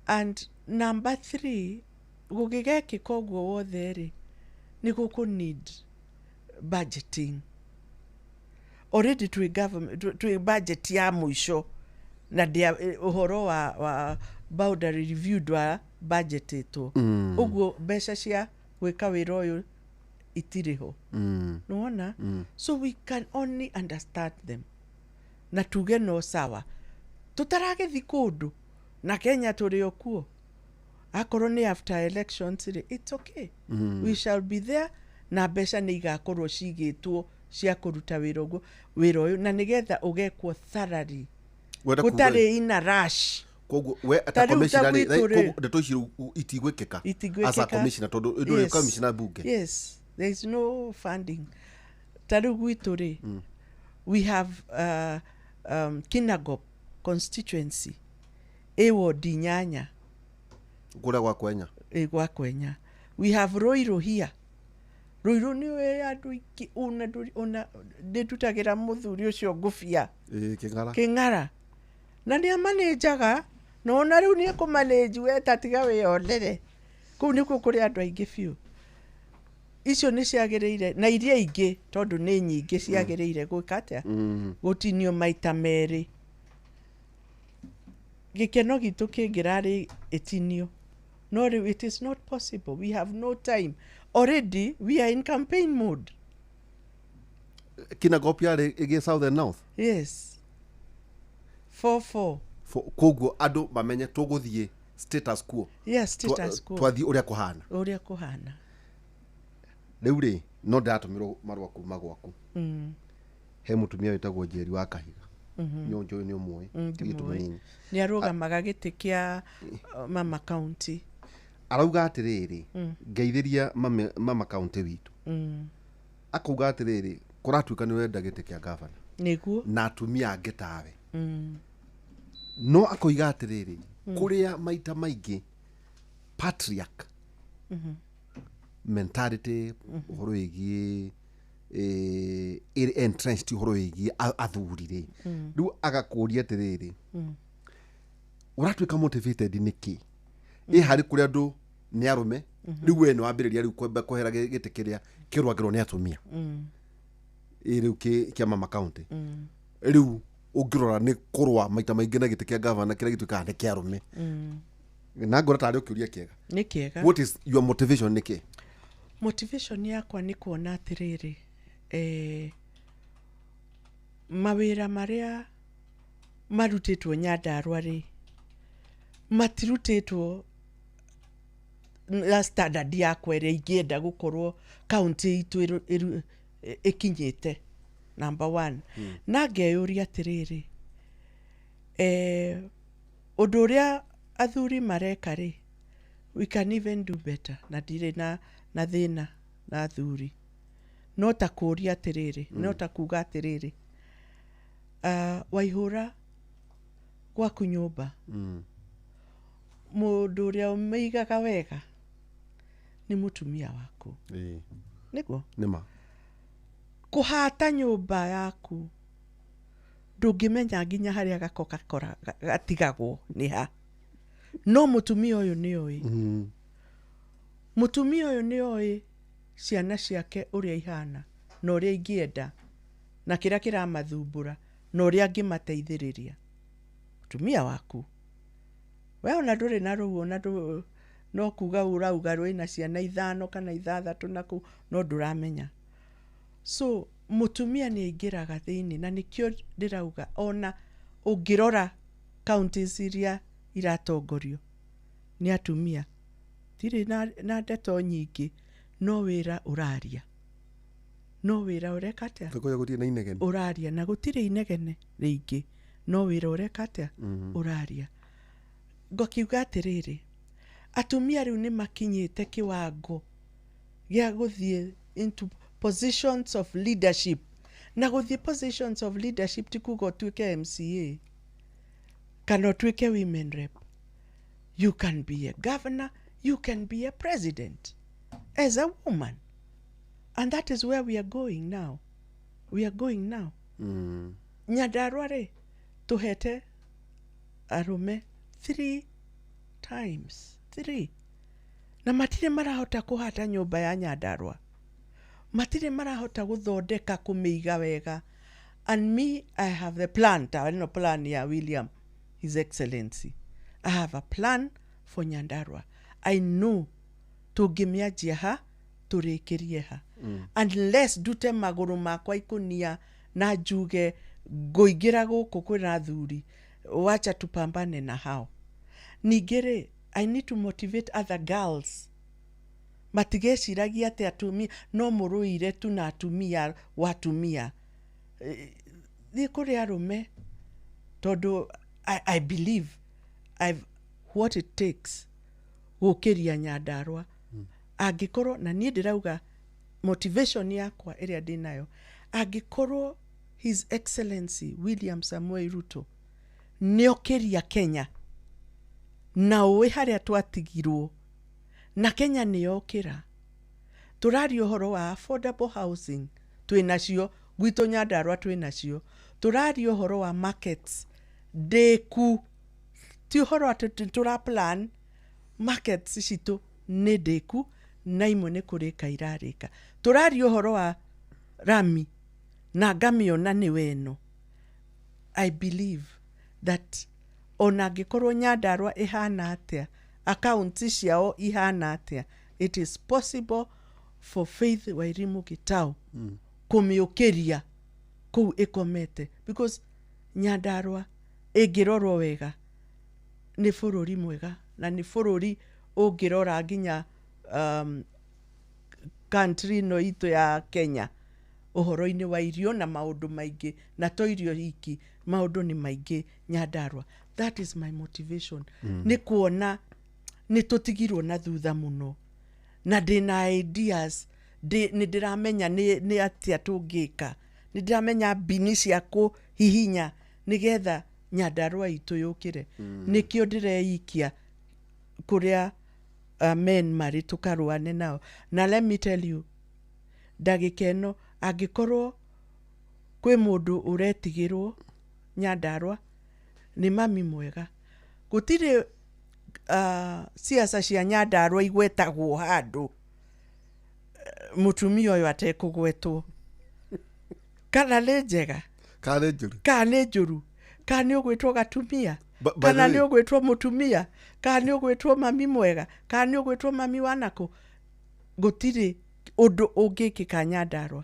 And number three, gũgĩgekĩka ũguo wothe rĩ, nĩ gũkũ need budgeting. Already twĩ government, twĩ budget ya mũico, na ndĩa ũhoro wa boundary review ndwa budgetĩtwo. Ũguo mbeca cia gwĩka wĩra ũyũ itirĩ ho. Nĩwona? So we can only understand them na tuge no sawa, tũtaragĩthi kũndũ na Kenya tũrĩ o kuo. Akorwo nĩ after elections rĩ, it's okay. We shall be there, na mbeca nĩ igakorwo cigĩtwo cia kũruta wĩra ũguo, wĩra ũyũ, na nĩgetha ũgekwo thoroughly. Wenda kuga gũtarĩ ina rush. Koguo we Ta ta rĩu ta commissioner rĩ, gwitũ rĩ. koguo ndeto ici rĩu itigwĩkĩka Itigwĩkĩka. as a commissioner, tondũ ndũrĩ Yes. commissioner bunge. Yes, there is no funding. Ta rĩu gwitũ rĩ, we have Kinangop constituency ĩ wodi 8. Kũrĩa gwa kwenya. Ĩ gwa kwenya. We have Ruiru here. Ruiru nĩ wĩ andũ aingĩ, ona ndũrĩ, ona ndĩndutagĩra mũthuri ũcio ngũbia. Ĩ kĩng'ara. Kĩng'ara, na nĩ amanĩnjaga, na ona rĩu nĩ ekũmanĩnji, we ta tiga wĩyonere. Kũu nĩkuo kũrĩ andũ aingĩ biũ. Icio nĩ ciagĩrĩire, na iria ingĩ tondũ nĩ nyingĩ ciagĩrĩire gwĩka atĩa? Gũtinio maita merĩ. Gĩkeno gitũ kĩngĩrarĩ ĩtinio, no rĩu it is not possible. We have no time already, we are in campaign mode. Kinangop yarĩ ĩgĩ south and north. Yes, 4-4. Koguo andũ mamenye tũgũthiĩ status quo. Yes, status quo. Twathiĩ ũrĩa kũhana. Ũrĩa kũhana. Rĩu rĩ, no ndĩratũmĩrwo marũa kuma gwaku. He mũtumia wĩtagwo Njeri wa Kahiga, nĩ ũnjũĩ, nĩ ũmũĩ. Mũirĩtu Ndĩmũĩ. mũnini. Nĩ arũgamaga gĩtĩ kĩa mama county. Arauga atĩrĩrĩ, ngeithĩria mama county witũ. Akauga atĩrĩrĩ, kũratuĩka nĩ ũrenda gĩtĩ kĩa gavana Nĩguo. na atumia angĩ tawe, no akoiga atĩrĩrĩ, kũrĩa maita maingĩ patriarch mentality, ũhoro wĩgiĩ ĩrĩ entrenched, ũhoro wĩgiĩ athuri rĩ, rĩu agakũria atĩrĩrĩ, ũratuĩka motivated nĩkĩ ĩ harĩ kũrĩa andũ nĩ arũme? Rĩu we nĩ wambĩrĩria rĩu kwamba kwehera gĩtĩ kĩrĩa kĩrũagĩrwo nĩ atumia, ĩ rĩu kĩa mama county, rĩu ũngĩrora nĩ kũrũa maita maingĩ na gĩtĩ kĩa gavana kĩrĩa gĩtuĩkaga nĩ kĩa arũme, na ngora tarĩ ũkĩũria kĩega. Nĩ kĩega. What is your motivation? Nĩkĩ? Motivation yakwa nĩ kuona atĩrĩrĩ, mawĩra marĩa marutĩtwo Nyandarua rĩ, matirutĩtwo na standard yakwa ĩrĩa ingĩenda gũkorwo kaunti itũ ĩkinyĩte number one. Na ngeyũria atĩrĩrĩ, ũndũ ũrĩa athuri mareka rĩ, we can even do better. Na ndirĩ na thĩna na athuri, no ta kũũria atĩrĩrĩ, no ta kuga atĩrĩrĩ, waihũra gwaku nyũmba, mũndũ ũrĩa ũmĩigaga wega nĩ mũtumia waku. Nĩguo. Nĩma. Kũhata nyũmba yaku, ndũngĩmenya nginya harĩa gako gakora gatigagwo nĩ ha, no mũtumia ũyũ nĩ oĩ. Mũtumia ũyũ nĩ oĩ ciana ciake ũrĩa ihana, na ũrĩa ingĩenda, na kĩrĩa kĩramathumbũra, na ũrĩa angĩmateithĩrĩria. Mũtumia waku, we ona ndũrĩ na rũu, ona no kuga ũrauga wĩna ciana 5 kana 6 na kũu, no ndũramenya. So mũtumia nĩ aingĩraga thĩinĩ, na nĩkĩo ndĩrauga ona ũngĩrora counties iria iratongorio nĩ atumia, ndirĩ na ndeto nyingĩ, no wĩra ũraria, no wĩra ũreka atĩa? Tũkũya gũtirĩ na inegene. Ũraria, na gũtirĩ inegene rĩingĩ, no wĩra ũreka atĩa? Ũraria. Ngakiuga atĩrĩrĩ, atumia rĩu nĩ makinyĩte kĩwango gĩa gũthiĩ into positions of leadership. Na gũthiĩ positions of leadership ti kuga ũtuĩke MCA kana ũtuĩke women rep. You can be a governor, you can be a president as a woman, and that is where we are going now. We are going now. Nyandarua rĩ, tũhete arũme 3 times 3, na matirĩ marahota kũhata nyũmba ya Nyandarua, matirĩ marahota gũthondeka kũmĩiga wega. And me, I have the plan, ta ĩno plan ya William, His Excellency. I have a plan for Nyandarua. I know tũngĩmĩanjia ha, tũrĩkĩrie ha, unless ndute magũrũ makwa ikũnia na njuge ngũingĩra gũkũ kwĩna athuri, wacha tupambane na hao. Ningĩ rĩ, I need to motivate other girls matigeciragia atĩ atumia no mũrũire tu na atumia wa atumia. Thiĩ kũrĩ arũme, tondũ I believe I've what it takes gũkĩria Nyandarua. Angĩkorwo na niĩ ndĩrauga motivation yakwa ĩrĩa ndĩnayo, angĩkorwo His Excellency William Samoei Ruto nĩokĩria Kenya na ũĩ harĩa twatigirwo na Kenya nĩyokĩra, tũraria ũhoro wa affordable housing twĩnacio gwitũ Nyandarua twĩnacio, tũraria ũhoro wa markets ndĩku, ti ũhoro atĩ tũra plan markets citũ nĩ ndĩku na imwe nĩ kũrĩka irarĩka, tũraria ũhoro wa rami na ngamĩona nĩ weno. I believe that ona angĩkorwo Nyandarua ĩhana atĩa, accounts ciao ihana atĩa, it is possible for Faith Wairimu Gitau kũmĩũkĩria kũu ĩkomete, because Nyandarua ĩngĩrorwo wega nĩ bũrũri mwega na nĩ bũrũri ũngĩrora nginya country ĩno itũ ya Kenya ũhoro-inĩ wa irio na maũndũ maingĩ, na to irio hiki, maũndũ nĩ maingĩ Nyandarua. That is my motivation. Nĩ kuona nĩ tũtigirwo na thutha mũno na ndĩna ideas, nĩ ndĩramenya nĩ atĩa tũngĩka, nĩ ndĩramenya mbini cia kũhihinya nĩgetha Nyandarua itũ yũkĩre. Nĩkĩo ndĩreikia kũrĩa men marĩ tũkarũane nao. Na let me tell you, ndagĩka ĩno angĩkorwo kwĩ mũndũ ũretigĩrwo Nyandarua nĩ mami mwega. Gũtirĩ siasa cia Nyandarua igwetagwo handũ mũtumia ũyũ atekũgwetwo, kana nĩ njega kana nĩ njũru, kana nĩ njũru, kana nĩ ũgwĩtwo gatumia, kana nĩ ũgwĩtwo mũtumia, kana nĩ ũgwĩtwo mami mwega, kana nĩ ũgwĩtwo mami wanakũ. Gũtirĩ ũndũ ũngĩkĩka Nyandarua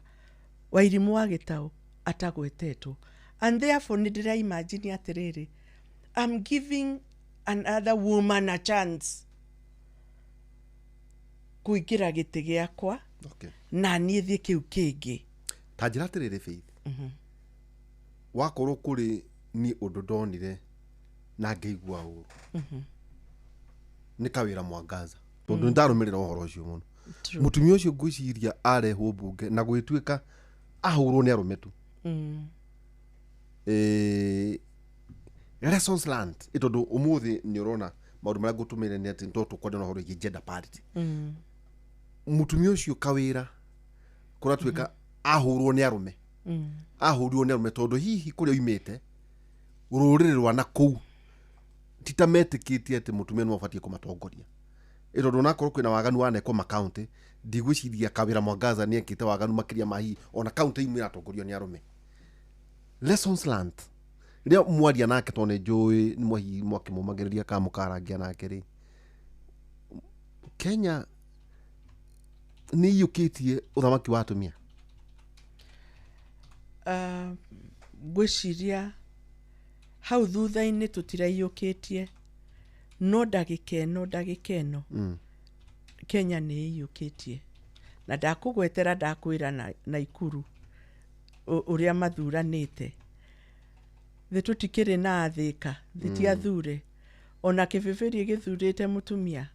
Wairimu wa Gitau atagwetetwo. And therefore nĩ ndĩra imagine atĩrĩrĩ, I'm giving another woman a chance kũingĩra gĩtĩ gĩakwa. Okay. Na niĩ thiĩ kĩu kĩngĩ. Ta njĩra atĩrĩrĩ Faith, wakorwo kũrĩ niĩ ũndũ ndonire na ngĩigua ũru nĩ Kawĩra Mwangaza, tondũ nĩ ndarũmĩrĩra ũhoro ũcio mũno. Mũtumia ũcio ngwĩciria arehwo mbunge na gwĩtuĩka ahũrwo nĩ arũme tu. Lessons learned, tondũ ũmũthĩ nĩ ũrona maũndũ marĩa ngũtũmĩre nĩ atĩ no tũkwenda na ũhoro wĩgiĩ gender parity. Mũtumia ũcio Kawĩra kũratuĩka ahũrwo nĩ arũme, ahũrirwo nĩ arũme tondũ hihi kũrĩa oimĩte rũrĩrĩ rwa na kũu ti ta metĩkĩtie atĩ mũtumia nĩwe ũbatiĩ kũmatongoria. Tondũ onakorwo kwĩna waganu wanekwo makaũntĩ, ndigwĩciria Kawĩra Mwangaza nĩ ekĩte waganu makĩria ma hihi ona kaũntĩ imwe iratongorio nĩ arũme. Lessons learned, rĩrĩa mwaria nake tondũ nĩ njũĩ nĩ mwahihi mwakĩmũmagĩrĩria kana mũkarangia nake rĩ, Kenya nĩ iyũkĩtie ũthamaki wa atumia? Ngwĩciria hau thutha-inĩ tũtiraiyũkĩtie, no ndagĩka ĩno Kenya nĩ ĩiyũkĩtie. Na ndakũgwetera ndakwĩra Naikuru ũrĩa mathuranĩte, thĩ tũtikĩrĩ na athĩka, thĩ ti athure, ona kĩbĩbĩri gĩthurĩte mũtumia,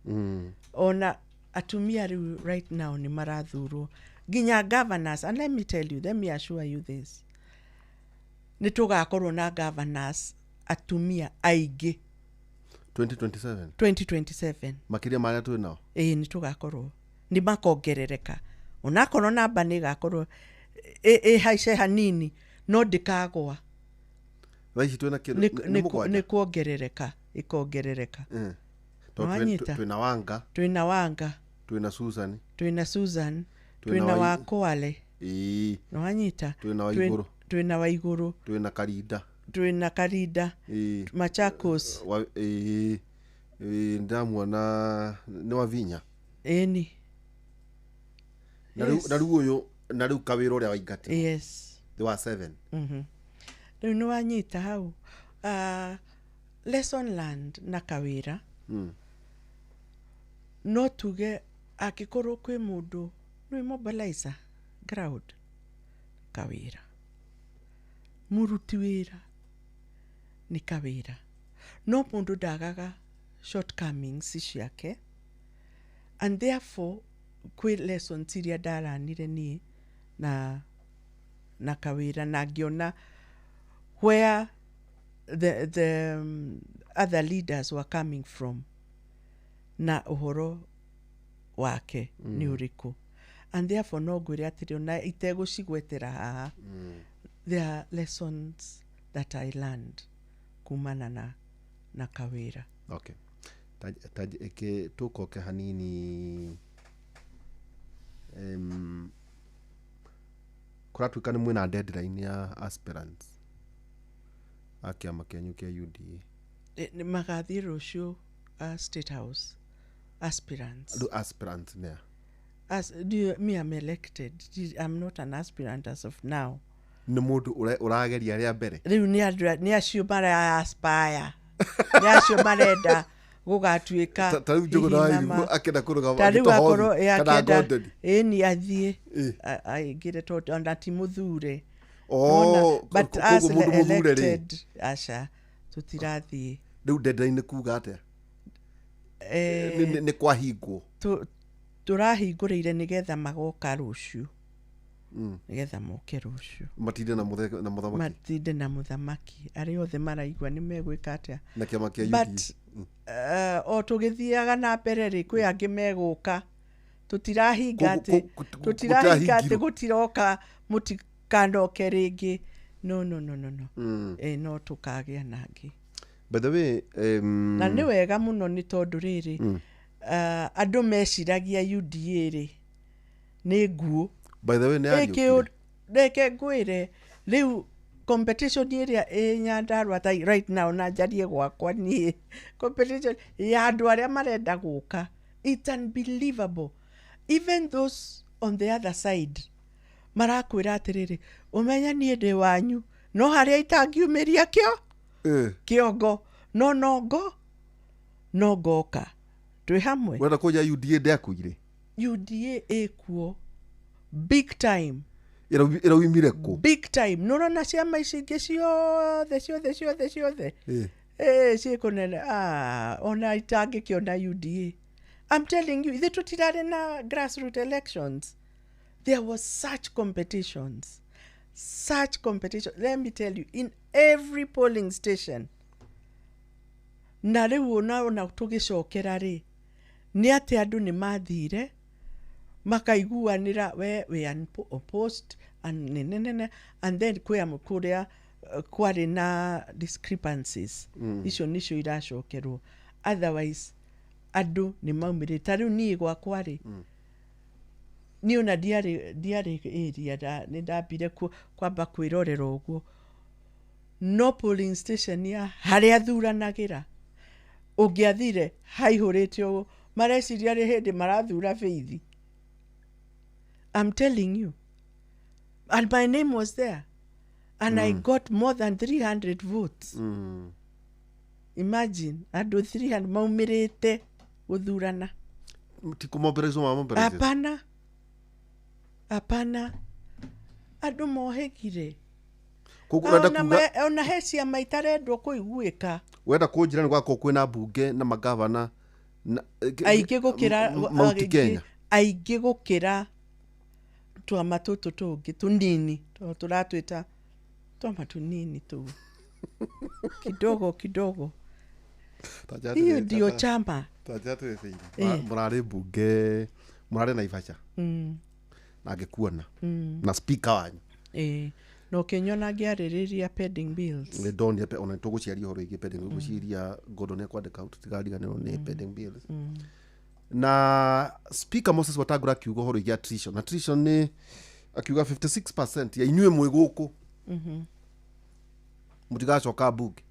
ona atumia rĩu right now nĩ marathurwo nginya governors. And let me tell you, let me assure you this, nĩ tũgakorwo na governors atumia aingĩ 2027, 2027 makĩria marĩa twĩ nao. Ĩĩ, nĩ tũgakorwo, nĩ makongerereka, onakorwo namba nĩ ĩgakorwo ĩhaice hanini, no ndĩkagwa. Thaa ici twĩna kĩndũ nĩ mũgwanja? Nĩ kuongerereka, ĩkongerereka. Tondũ twĩna Wanga, twĩna Wanga, twĩna Susan, twĩna Susan, twĩna wa Kwale, nĩwanyita, twĩna Waigũrũ, twĩna Waigũrũ, twĩna Karinda, twĩna Karinda, Machakos, ndamuona nĩ Wavinya. Ĩni. Na rĩu ũyũ, na rĩu Kawĩra ũrĩa waingatirwo. Yes. The wa 7. Rĩu nĩ wanyita hau. Lesson learned na Kawĩra. No tuge angĩkorwo kwĩ mũndũ nĩ mobilizer ground, Kawĩra. Mũruti wĩra nĩ Kawĩra. No mũndũ ndagaga shortcomings ciake, and therefore kwĩ lessons iria ndaranire niĩ na Kawĩra, na ngĩona where the other leaders were coming from na ũhoro wake nĩ ũrĩkũ, and therefore no ngwĩre atĩrĩ, ona itegũcigwetera haha, there are lessons that I learned kumana na Kawĩra. Okay, ta tũkoke hanini, kũratuĩka nĩ mwĩna deadline ya aspirants a kĩama kĩanyu kĩa UDA. Nĩ magathiĩ rũciũ, State House aspirants. Andũ aspirants nĩa? As do you, me, I'm elected. I'm not an aspirant as of now. Nĩ mũndũ ũrageria rĩa mbere. Rĩu nĩ andũ, nĩ acio mara aspire, nĩ acio marenda gũgatuĩka Ta rĩu Njũgũna wa hihi Irigũ akĩenda kũrũgama ta rĩu agĩtwo akorwo Hothi ĩ kana akĩenda Gordon. Ĩni athiĩ Ĩ. aingĩre tondũ ona ti mũthure. Oh, Wona? But as koguo mũndũ mũthure rĩ elected, aca, tũtirathiĩ. Rĩu deadline nĩ kuga atĩa? Nĩ kwahingwo? Tũrahingũrĩire nĩgetha magoka rũciũ, nĩgetha moke rũciũ. Matinde na mũthamaki. Matinde na mũthamaki. Arĩa othe maraigua nĩ megwĩka atĩa? Na kĩama kĩa But UDA. o tũgĩthiaga na mbere rĩ, kwĩ angĩ megũka. Tũtirahinga atĩ tũtirahinga atĩ gũtirahingirwo. Gũtiroka, mũtikanoke rĩngĩ. No, no, no, no, no. No tũkagĩa na angĩ. By the way, Na nĩ wega mũno, nĩ tondũ rĩrĩ, andũ meciragia UDA rĩ nĩ nguũ. By the way, nĩ yariũkire. Reke ngwĩre, rĩu competition ĩrĩa ĩ Nyandarua ta right now, na njarie gwakwa niĩ, competition ya andũ arĩa marenda gũka, it's unbelievable. Even those on the other side marakwĩra atĩrĩrĩ, ũmenye niĩ ndĩ wanyu, no harĩa itangiumĩria kĩo kĩongo, no nongo no ngoka twĩ hamwe. Wenda kũnja UDA ndĩakuire? UDA ĩkuo big time. Ĩraumire kũ? Big time. Nũrona ciama ici ingĩ ciothe ciothe ciothe ciothe ciĩ kũnene. Ah, ona itangĩkĩona UDA. I'm telling you, ithuĩ tũtirarĩ na grassroot elections. There was such competitions, such competition. Let me tell you, in every polling station. Na rĩu ona tũgĩcokera rĩ, nĩ atĩ andũ nĩ mathire makaiguanĩra, we we are opposed and nenenene, and then kwĩ kũrĩa kwarĩ na discrepancies, icio nĩcio iracokerwo. Otherwise andũ nĩ maumĩrĩte. Ta rĩu niĩ gwakwa rĩ, niĩ ona ndiarĩ area, nĩ ndambire kwamba kwĩrorera ũguo, no polling station ya harĩa thuranagĩra, ũngĩathire haihũrĩte ũguo, mareciria rĩ hĩndĩ marathura Faith. I'm telling you, and my name was there and I got more than 300 votes. Imagine andũ 300 maumĩrĩte gũthurana. Ti kũmobilizwo mamobilizwo? Hapana, hapana, andũ mohĩgire. Koguo ũrenda Ona kuga ona he ciama itarendwo kũiguĩka. Wenda kũnjĩra nĩ gwakorwo kwĩna mbunge na magavana na Aingĩ gũkĩra Mount aingĩ- Kenya. Aingĩ gũkĩra twama tũtũ tũngĩ tũnini, tondũ tũratwĩta twama tũnini tũu kidogo kidogo. Hiyo ndio chama. Mũrarĩ mbunge, mũrarĩ Naivasha na ngĩkuona na speaker wanyu. Ĩĩ, na ũkĩnyona ngĩarĩrĩria pending bills. Nĩ ndonire ona tũgũciaria ũhoro wĩgiĩ pending, ngwĩciria Gordon nĩ ekwandĩka hau tũtigariganĩrwo nĩ pending bills. Na Speaker Moses Wetangula akiuga ũhoro wĩgiĩ attrition. Attrition nĩ akiuga 56% ya inyuĩ mwĩ gũkũ mũtigacoka mbunge,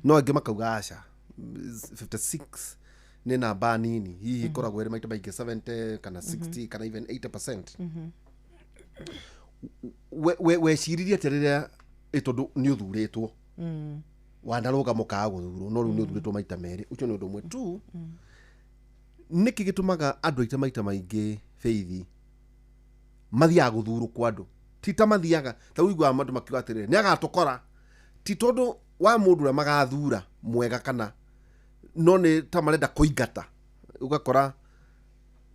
no angĩ makauga aca, 56 nĩ namba nini, hihi ĩkoragwo ĩrĩ maita maingĩ 70 kana 60 kana even 80%. Weciririe atĩa rĩrĩa tondũ nĩ ũthurĩtwo, wanarũgama ũkaga gũthurwo, no rĩu nĩ ũthurĩtwo maita merĩ? Ũcio nĩ ũndũ ũmwe tu. Nĩkĩ gĩtũmaga andũ aitũ maita maingĩ, Faith, mathiaga gũthurwo kwa andũ ti ta mathiaga ta ũiguaga andũ makiuga atĩrĩrĩ, nĩ agatũkora, ti tondũ Wa mũndũ ũrĩa magathura mwega kana no nĩ ta marenda kũingata, ũgakora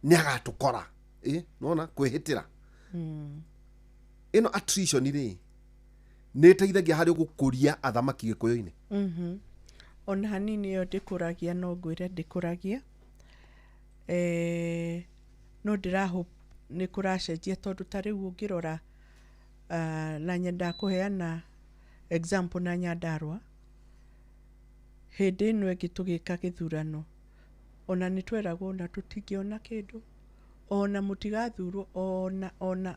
nĩ agatũkora. Nona kwĩhĩtĩra ĩno attrition rĩ, nĩ ĩteithagia harĩ gũkũria athamaki gĩkũyũ-inĩ. Ona hanini ĩyo ndĩkũragia, no ngwĩre ndĩkũragia. No ndĩra hope nĩ kũracenjia, tondũ ta rĩu ũngĩrora, na nyendaga kũheana example na Nyandarua. Hĩndĩ ĩno ĩngĩ tũgĩka gĩthurano, ona nĩ tweragwo ona tũtingĩona kĩndũ, ona mũtigathurwo, ona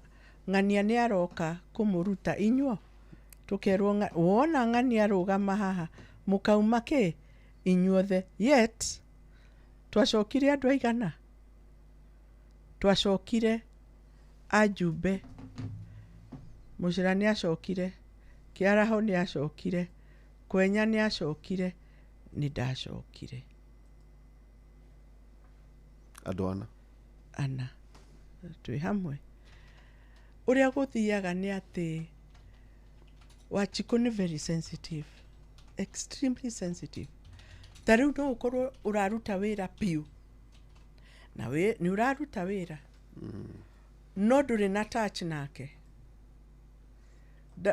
ng'ania nĩ aroka kũmũruta inyuo. Tũkerwo wona ng'ania arũgama haha, mũkauma kĩ inyuothe. Yet twacokire andũ aigana? Twacokire ajumbe, Mũcĩra nĩ acokire, Kĩaraho nĩ acokire, Kwenya nĩ acokire, nĩ ndacokire. Andũ ana. Ana twĩ hamwe. Ũrĩa gũthiaga nĩ atĩ Wanjikũ nĩ very sensitive, extremely sensitive. Ta rĩu no ũkorwo ũraruta wĩra piũ na nĩ ũraruta wĩra, no ndũrĩ na touch nake.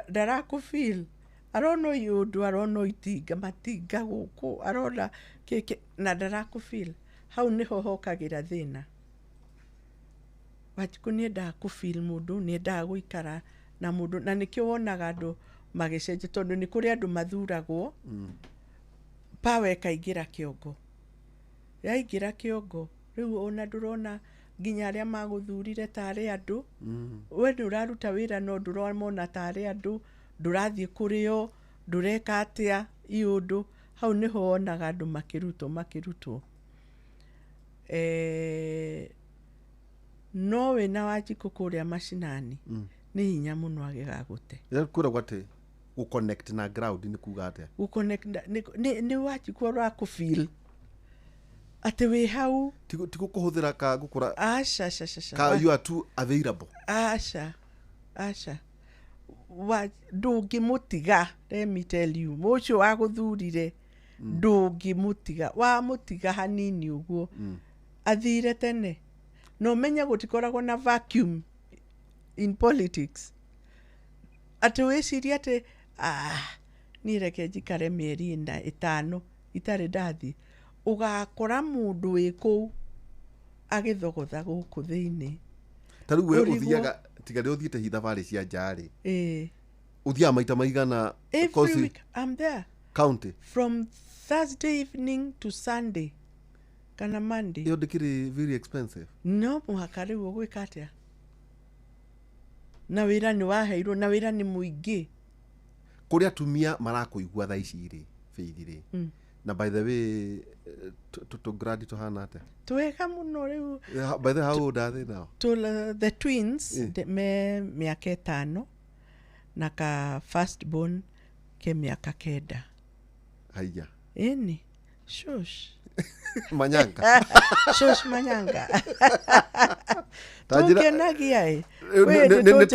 Ndarakũ feel, arona ũndũ, arona itinga matinga gũkũ, arona kĩkĩ, na ndarakũ feel. Hau nĩho hokagĩra thĩna. Wanjikũ nĩ endaga kũ feel mũndũ, nĩ endaga gũikara na mũndũ, na nĩkĩo wonaga andũ magĩcenjia, tondũ nĩ kũrĩ andũ mathuragwo, power ĩkaingĩra kĩongo. Yaingĩra kĩongo, rĩu ona ndũrona nginya arĩa magũthurire tarĩ andũ. We nĩ ũraruta wĩra, no ndũramona tarĩ andũ, ndũrathiĩ kũrĩo, ndũreka atĩa iũndũ. Hau nĩho wonaga andũ makĩrutwo. No wĩna Wanjikũ kũrĩa macinani, nĩ hinya mũno agĩgagũte. Kwĩragwo atĩ gũconnect na ground nĩ kuga atĩa? Gũconnect nĩ Wanjikũ ũrakũ feel atĩ wĩ hau. Ti gũkũhũthĩra ka gũkũra. Aca, aca, aca. Ka you are too available. Aca, aca. Ndũngĩmũtiga, let me tell you, mũcio wagũthurire ndũngĩmũtiga. Wamũtiga hanini ũguo, athire tene. Na ũmenye gũtikoragwo na vacuum in politics, atĩ wĩcirie atĩ niĩ reke njikare mĩeri 4 5 itarĩ ndathiĩ. Ũgakora mũndũ wĩ kũu agĩthogotha gũkũ thĩinĩ. Ta rĩu we ũthiaga, tiga rĩ ũthiĩte hi thabarĩ cia nja rĩ, ũthiaga maita maigana? Every week I'm there. County? From Thursday evening to Sunday kana Monday. Ĩyo ndĩkĩrĩ very expensive? No mũhaka. Rĩu ũgwĩka atĩa? Na wĩra nĩ waheirwo, na wĩra nĩ mũingĩ. Kũrĩ atumia marakũigua thaa ici rĩ, Faith rĩ, na by the way, tũ gradi tũhana atĩa? Twega mũno rĩu. By the way, how old are they now? To the twins, me mĩaka 5, na ka first born ke mĩaka 9. Haiya. Ĩni shush. Manyanga. Shush manyanga. Ta njĩra- Tũkenagia ĩ. Nĩ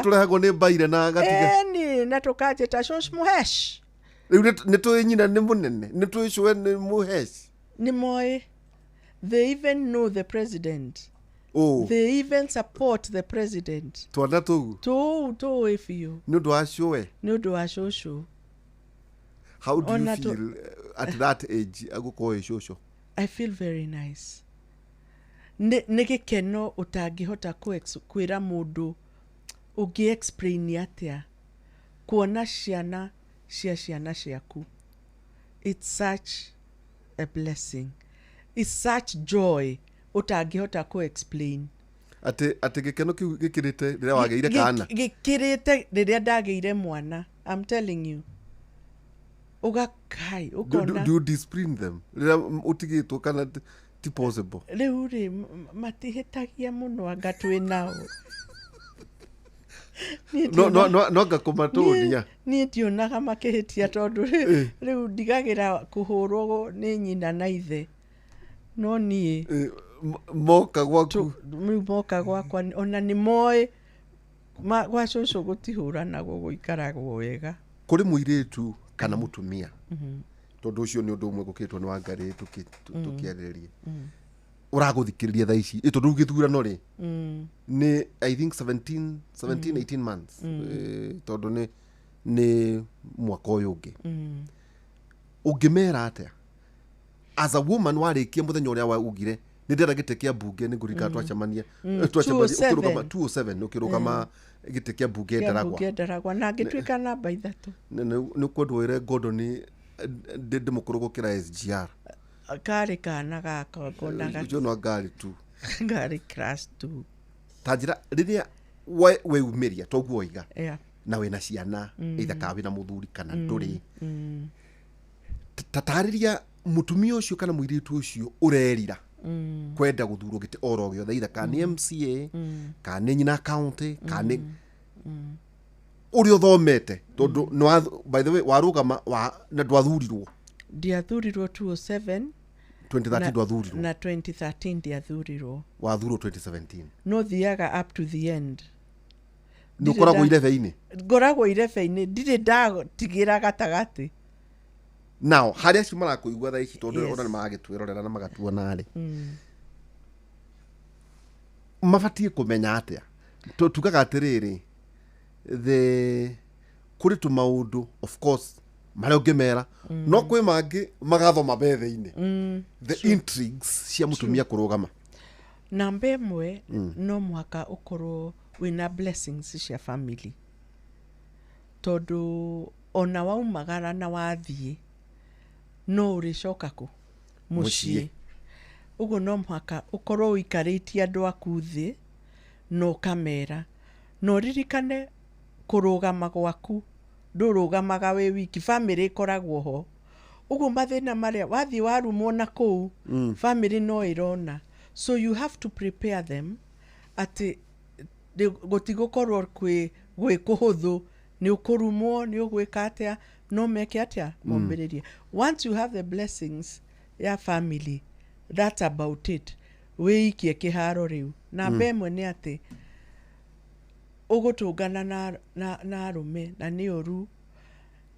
tũrehagwo nĩ mbaire na gatiga. Ĩni, na tũkanjĩta shush mũhesh. Rĩu nĩ tũĩ nyina nĩ mũnene, nĩ tũĩ cũwe nĩ mũhesh. Nĩ moĩ. They even know the president. Oh. They even support the president. Twana tũu? Tũu tũĩ biũ. Nĩ ũndũ wa cũwe? Nĩ ũndũ wa cũcũ. How do you Ona feel at that age agũkorwo ĩ cũcũ? I feel very nice. Nĩ gĩkeno ũtangĩhota kwĩra mũndũ, ũngĩ explain atĩa kuona ciana cia ciana ciaku. It's such a blessing, it's such joy ũtangĩhota kũ explain. Atĩ gĩkeno kĩu gĩkĩrĩte rĩrĩa wagĩire kana? Gĩkĩrĩte rĩrĩa ndagĩire mwana, I'm telling you. Ũgakai ũkona. Do you discipline them rĩrĩa ũtigĩtwo, kana ti possible? Rĩu rĩ, matihĩtagia mũno, anga twĩ nao. Niĩ No no no no ngakũmatũnia. Niĩ ndionaga makĩhĩtia, tondũ rĩu ndigagĩra kũhũrwo nĩ nyina na ithe, no niĩ Moka gwaku. Rĩu moka gwakwa, ona nĩ moĩ gwa cũcũ gũtihũranagwo, gũikaragwo wega. Kũrĩ mũirĩtu Kana mũtumia, tondũ ũcio nĩ ũndũ ũmwe ngũkĩtwo nĩ Wangarĩ tũkĩarĩrĩria, ũragũthikĩrĩria thaa ici, tondũ rĩu gĩthurano rĩ nĩ I think 17 18 months, tondũ nĩ mwaka ũyũ ũngĩ. Ũngĩmera atĩa as a woman warĩkia mũthenya ũrĩa waugire nĩ ndĩrenda gĩtĩ kĩa mbunge? Nĩ ngũririkana twacemania twacemania 207. ũkĩrũgama 207, ũkĩrũgama gĩtĩ kĩa mbunge Kĩa Ndaragwa. mbunge Ndaragwa, na ngĩtuĩka namba 3. Nĩ kwendwo wĩre Gordon ndĩ mũkũrũ gũkĩra SGR. Karĩ kana gakwa ngonaga. Ũcio no ngari tu. Ngarĩ class 2. Ta njĩra rĩrĩa weumĩria toguo oiga na wĩna ciana, either kana wĩna mũthuri kana ndũrĩ, ta tarĩria mũtumia ũcio kana mũirĩtu ũcio ũrerira kwenda gũthurwo gĩtĩ oro gĩothe, either kana nĩ MCA, kana nĩ nyina county, kana nĩ ũrĩa ũthomete, tondũ by the way warũgama na ndwathurirwo. Ndiathurirwo 207. 2013 ndwathurirwo. Na 2013 ndiathurirwo. Wathurwo 2017. No thiaga up to the end. Nĩ ũkoragwo irebe-inĩ. Ngoragwo irebe-inĩ, ndirĩ ndatigĩra gatagatĩ. Now harĩa acio marakũigua thaa ici, tondũ ona nĩ maragĩtwĩrorera na magatuona rĩ, mabatiĩ kũmenya atĩa? Tugaga atĩrĩrĩ, the kũrĩ tũmaũndũ of course marĩa ũngĩmera, no kwĩ mangĩ magathoma metha-inĩ, the intrigues cia mũtumia kũrũgama. Namba 1, no mũhaka ũkorwo wĩna blessings cia family, tondũ ona waumagara na wathiĩ no ũrĩcoka kũ? Mũciĩ. Mũciĩ. Ũguo no mũhaka ũkorwo ũikarĩtie andũ aku thĩ na ũkamera, na ũririkane kũrũgama gwaku ndũrũgamaga wĩ wiki, bamĩrĩ ĩkoragwo ho. Ũguo mathĩna marĩa wathiĩ warumwo na kũu, bamĩrĩ no ĩrona. So you have to prepare them atĩ gũtigũkorwo gwĩ kũhũthũ, nĩ ũkũrumwo, nĩ ũgwĩka atĩa, no meke atĩa mombĩrĩrie. Once you have the blessings ya family, that's about it. Wĩikie kĩharo rĩu. Namba 1 nĩ atĩ ũgũtũngana na arũme, na nĩ ũru,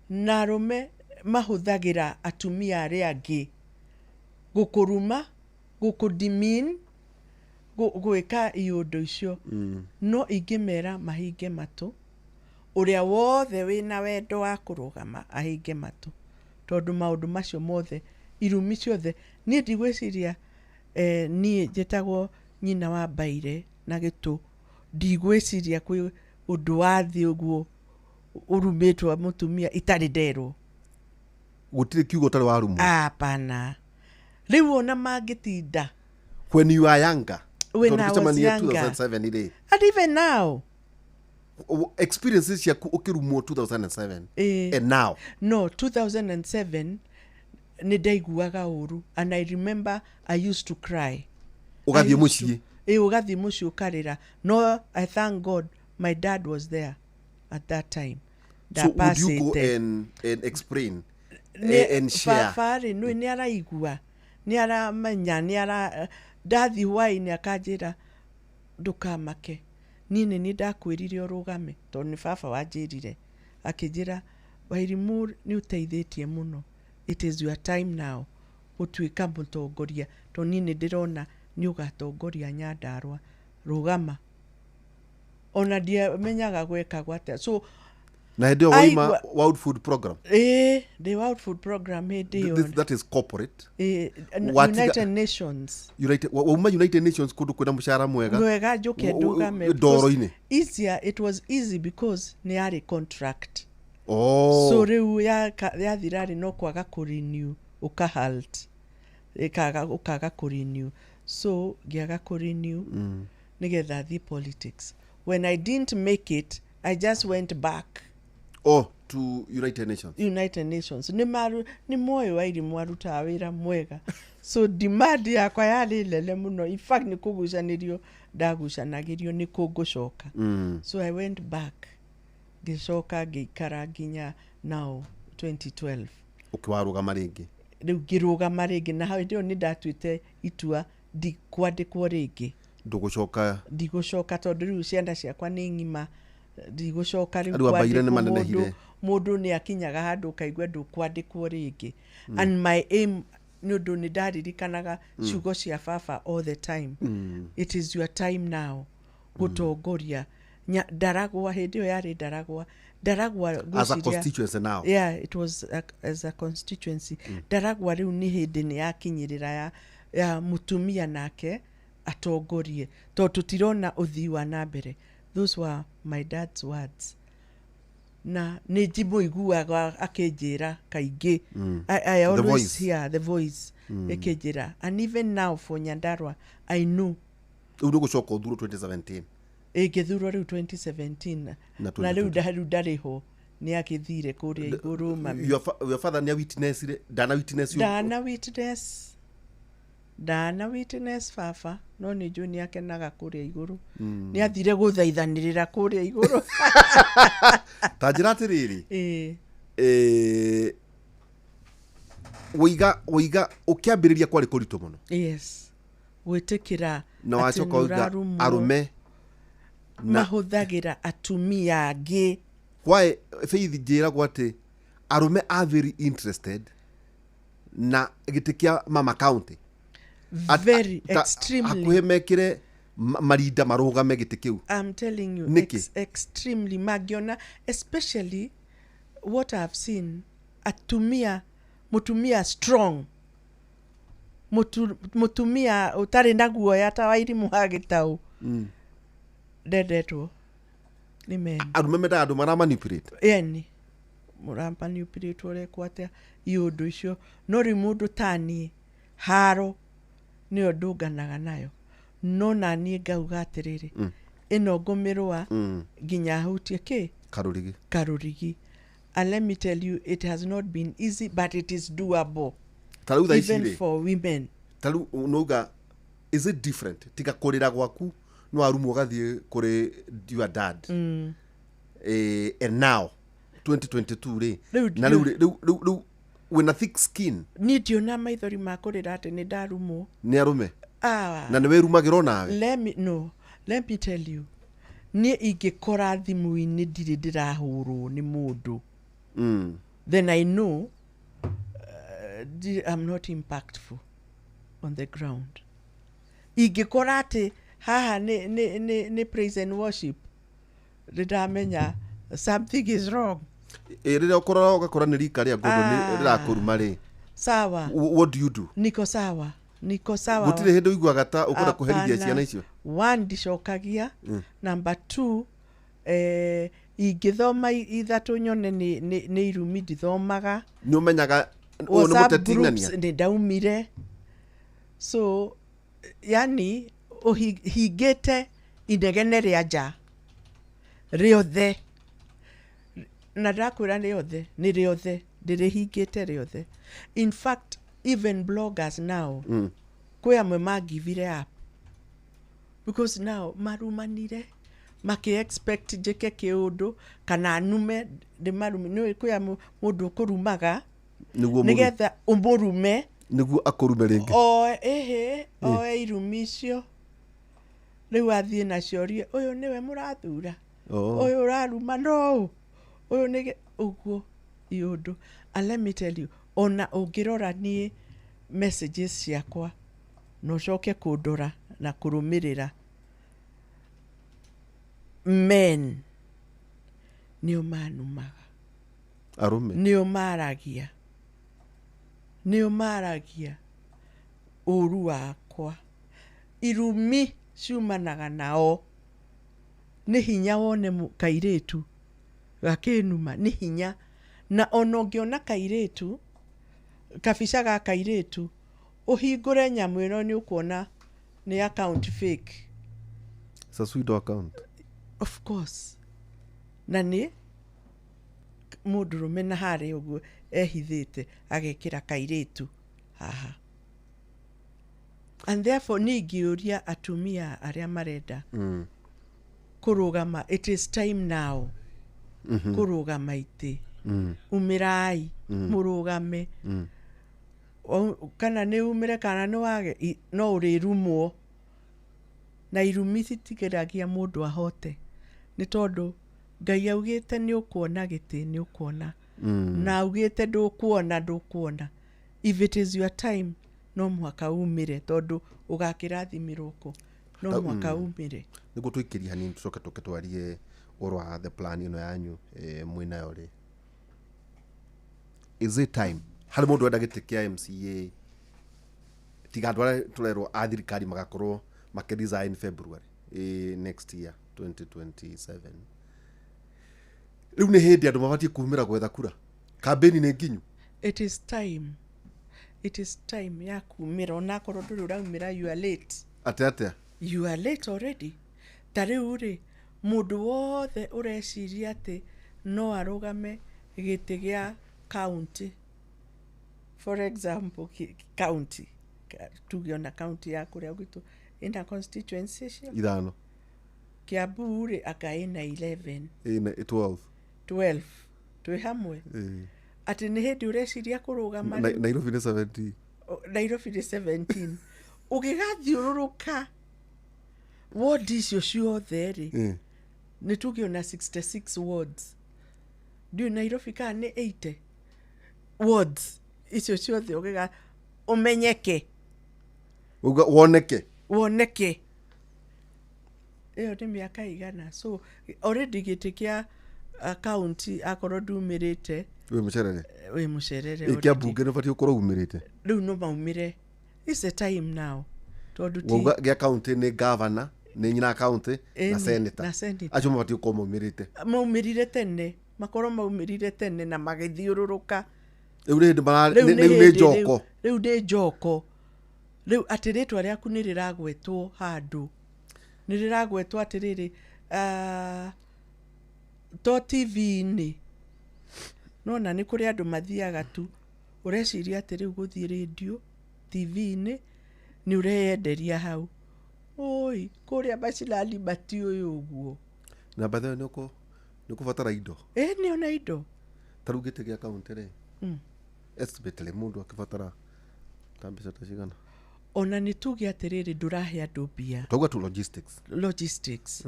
na arũme mahũthagĩra atumia arĩa angĩ gũkũruma, gũkũdimin, gwĩka iũndũ icio. No ingĩmera mahinge matũ, ũrĩa wothe wĩna wendo wa kũrũgama ahinge matũ, tondũ maũndũ macio mothe, irumi ciothe, niĩ ndigwĩciria, niĩ njĩtagwo nyina wa Mbaire na gĩtũ, ndigwĩciria kwĩ ũndũ wa thĩ ũguo ũrumĩtwo mũtumia itarĩ nderwo. Gũtirĩ kiugo ũtarĩ warumwo? Hapana. Rĩu ona mangĩtinda. When you are younger. When Tondũ I was tũcemanie younger. 2007 rĩ, And even now. Experiences ciaku ũkĩrumwo 2007 and now. No, 2007 nĩ ndaiguaga ũru, and I remember I used to cry. Ũgathiĩ I used mũciĩ. Ĩ, ũgathiĩ mũciĩ ũkarĩra. No, I thank God my dad was there at that time. So would you go Ndapacĩte. and explain and share? Baba rĩ, nĩ araigua, nĩ aramenya, nĩ ara ndathiĩ hwaĩ-inĩ akanjĩra, "Ndũkamake, niĩ nĩ niĩ ndakwĩrire ũrũgame," tondũ nĩ baba wanjĩrire, akĩnjĩra, "Wairimũ, nĩ ũteithĩtie mũno, it is your time now gũtuĩka mũtongoria, tondũ niĩ nĩ ndĩrona nĩ ũgatongoria Nyandarua, rũgama." Ona ndiamenyaga gwekagwo atĩa, so Na hĩndĩ ĩyo wauma World Food Program. Ĩĩ, ndĩ World Food Program hĩndĩ ĩyo. That is corporate. Ĩĩ, United Nations. United, wauma United Nations, kũndũ kwĩna mũcara mwega. Mwega, njũke ndũgame. Ndoro-inĩ. Easier, it was easy because nĩ yarĩ contract. Oh. So rĩu yathira rĩ, no kwaga kũrenew, ũkahalt, ĩkaga ũkaga kũrenew. So ngĩaga kũrenew nĩgetha thiĩ politics. When I didn't make it, I just went back. Oh, to United Nations. United Nations. Nĩ moĩ Wairimũ arutaga wĩra mwega, so demand yakwa yarĩ nene mũno. In fact, nĩ kũgucanĩrio ndagucanagĩrio nĩ kũ ngũcoka. So I went back, ngĩcoka ngĩikara nginya now 2012. Ũkĩwarũgama rĩngĩ. Rĩu ngĩrũgama rĩngĩ, na hau hĩndĩ ĩyo nĩ ndatuĩte itua ndikwandĩkwo rĩngĩ. Ndũgũcoka. Ndigũcoka, tondũ rĩu ciana ciakwa nĩ ng'ima, ndigũcoka rĩu Rĩu ambaire nĩ kwandĩkwo. manenehire. Mũndũ Mũndũ nĩ akinyaga handũ ũkaigua ndũkwandĩkwo rĩngĩ. And my aim, nĩ ũndũ nĩ ndaririkanaga ciugo cia baba all the time, "It is your time now gũtongoria." Ndaragwa hĩndĩ ĩyo yarĩ Ndaragwa, Ndaragwa As a ngwĩciria- constituency now. Yeah, it was as a constituency. Ndaragwa rĩu nĩ hĩndĩ nĩ yakinyĩrĩra ya mũtumia nake atongorie, tondũ tũtirona ũthii wa na mbere. Those were my dad's words, na nĩ njimũiguaga akĩnjĩra kaingĩ. I The always voice. hear the voice ĩkĩnjĩra, and even now for Nyandarua I know. Rĩu nĩ gũcoka ũthurwo 2017. Ĩngĩthurwo rĩu 2017. Na Na 2020. rĩu rĩu ndarĩ ho, nĩ agĩthire kũrĩa igũrũ mami. Your father nĩ witnessire, ndana witness you? Ndana witness baba, no nĩ njũĩ nĩ akenaga kũrĩa igũrũ. Nĩ athire gũthaithanĩrĩra kũrĩa igũrũ. Ta njĩra atĩrĩrĩ, Ĩĩ. wĩiga ũkĩambĩrĩria kwarĩ kũritũ mũno? Yes, gwĩtĩkĩra Na atĩ wacoka nĩ ũiga ũrarumwo. arũme na Mahũthagĩra atumia angĩ. Why, Faith, njĩragwo atĩ arũme are very interested na gĩtĩ kĩa mama county. Very extremely. Hakuhĩ mekĩre marinda marũgame gĩtĩ kĩu. I'm telling you. Nĩkĩ? Extremely mangĩona, especially what I've seen, atumia, mũtumia strong, mũtumia ũtarĩ na guoya ta Wairimũ wa Gĩtaũ, ndendetwo nĩ men. Arũme mendaga andũ mara manipulate. Eni mũramanipulate, ũrekwo atĩa iũndũ icio. No rĩu mũndũ taniĩ haro nĩyo ndũnganaga nayo, no naniĩ ngauga atĩrĩrĩ, ĩno ngũmĩrũa nginya hutie kĩ? Karũrigi. Karũrigi. And let me tell you, it has not been easy, but it is doable. Ta rĩu thaa ici Even rĩ, for women. Ta rĩu nauga, is it different tiga kũrĩra gwaku no arumwo ũgathiĩ kũrĩ your dad, and now 2022 rĩ, na rĩu rĩu wĩna thick skin? Niĩ ndiona maithori ma kũrĩra atĩ nĩ ndarumwo. Nĩ arũme? Ah, Na nĩ wĩrumagĩra onawe? Let me, no, let me tell you, niĩ ingĩkora thimũ-inĩ ndirĩ ndĩrahũrwo nĩ mũndũ, then I know I'm not impactful on the ground. Ingĩkora atĩ haha nĩ praise and worship, nĩ ndamenya something is wrong. Ĩ, rĩrĩa ũkũrora ũgakora nĩ rika rĩa ngũndũ nĩ Ah. rĩrakũruma rĩ, Sawa. What do you do? Niko sawa, niko sawa. Gũtirĩ hĩndĩ ũiguaga ta ũkwenda kũherithia Hapana. ciana icio? One, ndicokagia. Number two, ingĩthoma ithatũ nyone nĩ irumi, ndithomaga. Nĩ ũmenyaga ũyũ nĩ WhatsApp mũteti groups ng'ania. nĩ ndaumire, so yani hingĩte inegene rĩa nja rĩothe, na ndakwĩra rĩothe nĩ rĩothe, ndĩrĩhingĩte rĩothe. In fact, even bloggers now, kwĩ amwe mangivire up because now marumanire maki-expect njĩke kĩũndũ kana nume ndĩmarume. Nĩũĩ kwĩ amwe mũndũ ũkũrumaga nĩguo nĩgetha ũmũrume, nĩguo akũrume rĩngĩ. Oe ĩhĩ, oe irumi icio rĩu athiĩ nacio rie, ũyũ nĩwe mũrathura, ũyũ ũraruma no ũyũ nĩ ũguo iũndũ. And let me tell you, ona ũngĩrora niĩ messages ciakwa na ũcoke kũndora na kũrũmĩrĩra, men nĩo manumaga. Arũme. Nĩo maragia, nĩo maragia ũru wakwa. Irumi ciumanaga nao. Nĩ hinya wone kairĩtu gakĩnuma, nĩ hinya. Na ona ũngĩona kairĩtu, kabica ga kairĩtu, ũhingũre nyamũ ĩno, nĩ ũkuona nĩ account fake. It's a pseudo account. Of course, na nĩ mũndũrũme na harĩa ũguo ehithĩte agekĩra kairĩtu haha. And therefore niĩ ingĩũria atumia arĩa marenda kũrũgama, it is time now kũrũgama itĩ. Umĩrai mũrũgame. Kana nĩ umĩre kana nĩ wage, no ũrĩrumwo, na irumi citigĩragia mũndũ ahote, nĩ tondũ Ngai augĩte nĩ ũkuona gĩtĩ, nĩ ũkuona, na augĩte ndũkuona, ndũkuona. If it is your time, no mũhaka umĩre, tondũ ũgakĩrathimĩrwo kũ? No mũhaka umĩre. Nĩguo tũikĩrie hanini, tũcoke tũke twarie ũhoro wa the plan ĩno yanyu mwĩnayo rĩ. Is it time harĩ mũndũ wenda gĩtĩ kĩa MCA, tiga andũ arĩa tũrerwo a thirikari magakorwo makĩresign February next year 2027? Rĩu nĩ hĩndĩ andũ mabatiĩ kumĩra gwetha kura, kambĩni nĩ nginyu. It is time, it is time ya kumĩra, onakorwo ndũrĩ ũraumĩra, you are late. Atĩ atĩa? You are late already. Ta rĩu rĩ, mũndũ wothe ũreciria atĩ no arũgame gĩtĩ gĩa county, for example, county, tuge ona county ya kũrĩa gwitũ ĩna constituency icio 5. Kiambu rĩ, anga ĩna 11? Ĩna 12. 12, twĩ hamwe? Ĩĩ. Atĩ nĩ hĩndĩ ũreciria kũrũgama rĩu? Nairobi nĩ 17. Nairobi nĩ 17. Ũgĩgathiũrũrũka ward icio ciothe rĩ, nĩ tuge ona 66 wards, ndiũĩ Nairobi kana nĩ 80 wards, icio ciothe ũgĩga ũmenyeke. Uga woneke. Woneke, ĩyo nĩ mĩaka igana. So already gĩtĩ kĩa county, akorwo ndumĩrĩte, wĩ mũcerere. Wĩ mũcerere Ĩ, kĩa already. mbunge nĩ ũbatiĩ gũkorwo umĩrĩte. Rĩu no maumĩre, it's the time now, tondũ ti Wauga gĩa county nĩ governor, nĩ nyina county na Ĩni, senator. Na senator. Acio mabatiĩ gũkorwo maumĩrĩte. Maumĩrire tene, makorwo maumĩrire tene na magĩthiũrũrũka. Rĩu nĩ hĩndĩ Rĩu rĩu nĩ hĩndĩ njoko. Rĩu nĩ njoko rĩu, atĩ rĩtwa rĩaku nĩ rĩragwetwo handũ, nĩ rĩragwetwo atĩrĩrĩ, to TV-inĩ, nona nĩ kũrĩ andũ mathiaga tu, ũreciria atĩ rĩu gũthiĩ rĩndio, TV-inĩ, nĩ ũreyenderia hau. Oi, kũrĩa macinani matiũĩ ũguo. Na by the way, nĩ ũkũbatara indo. Ĩ, nĩ ona indo. Ta rĩu gĩtĩ gĩa county rĩ, estimately mũndũ akĩbatara ta mbeca ta cigana? Ona nĩ tuge atĩrĩrĩ, ndũrahe andũ mbia. Twauga tu logistics. Logistics,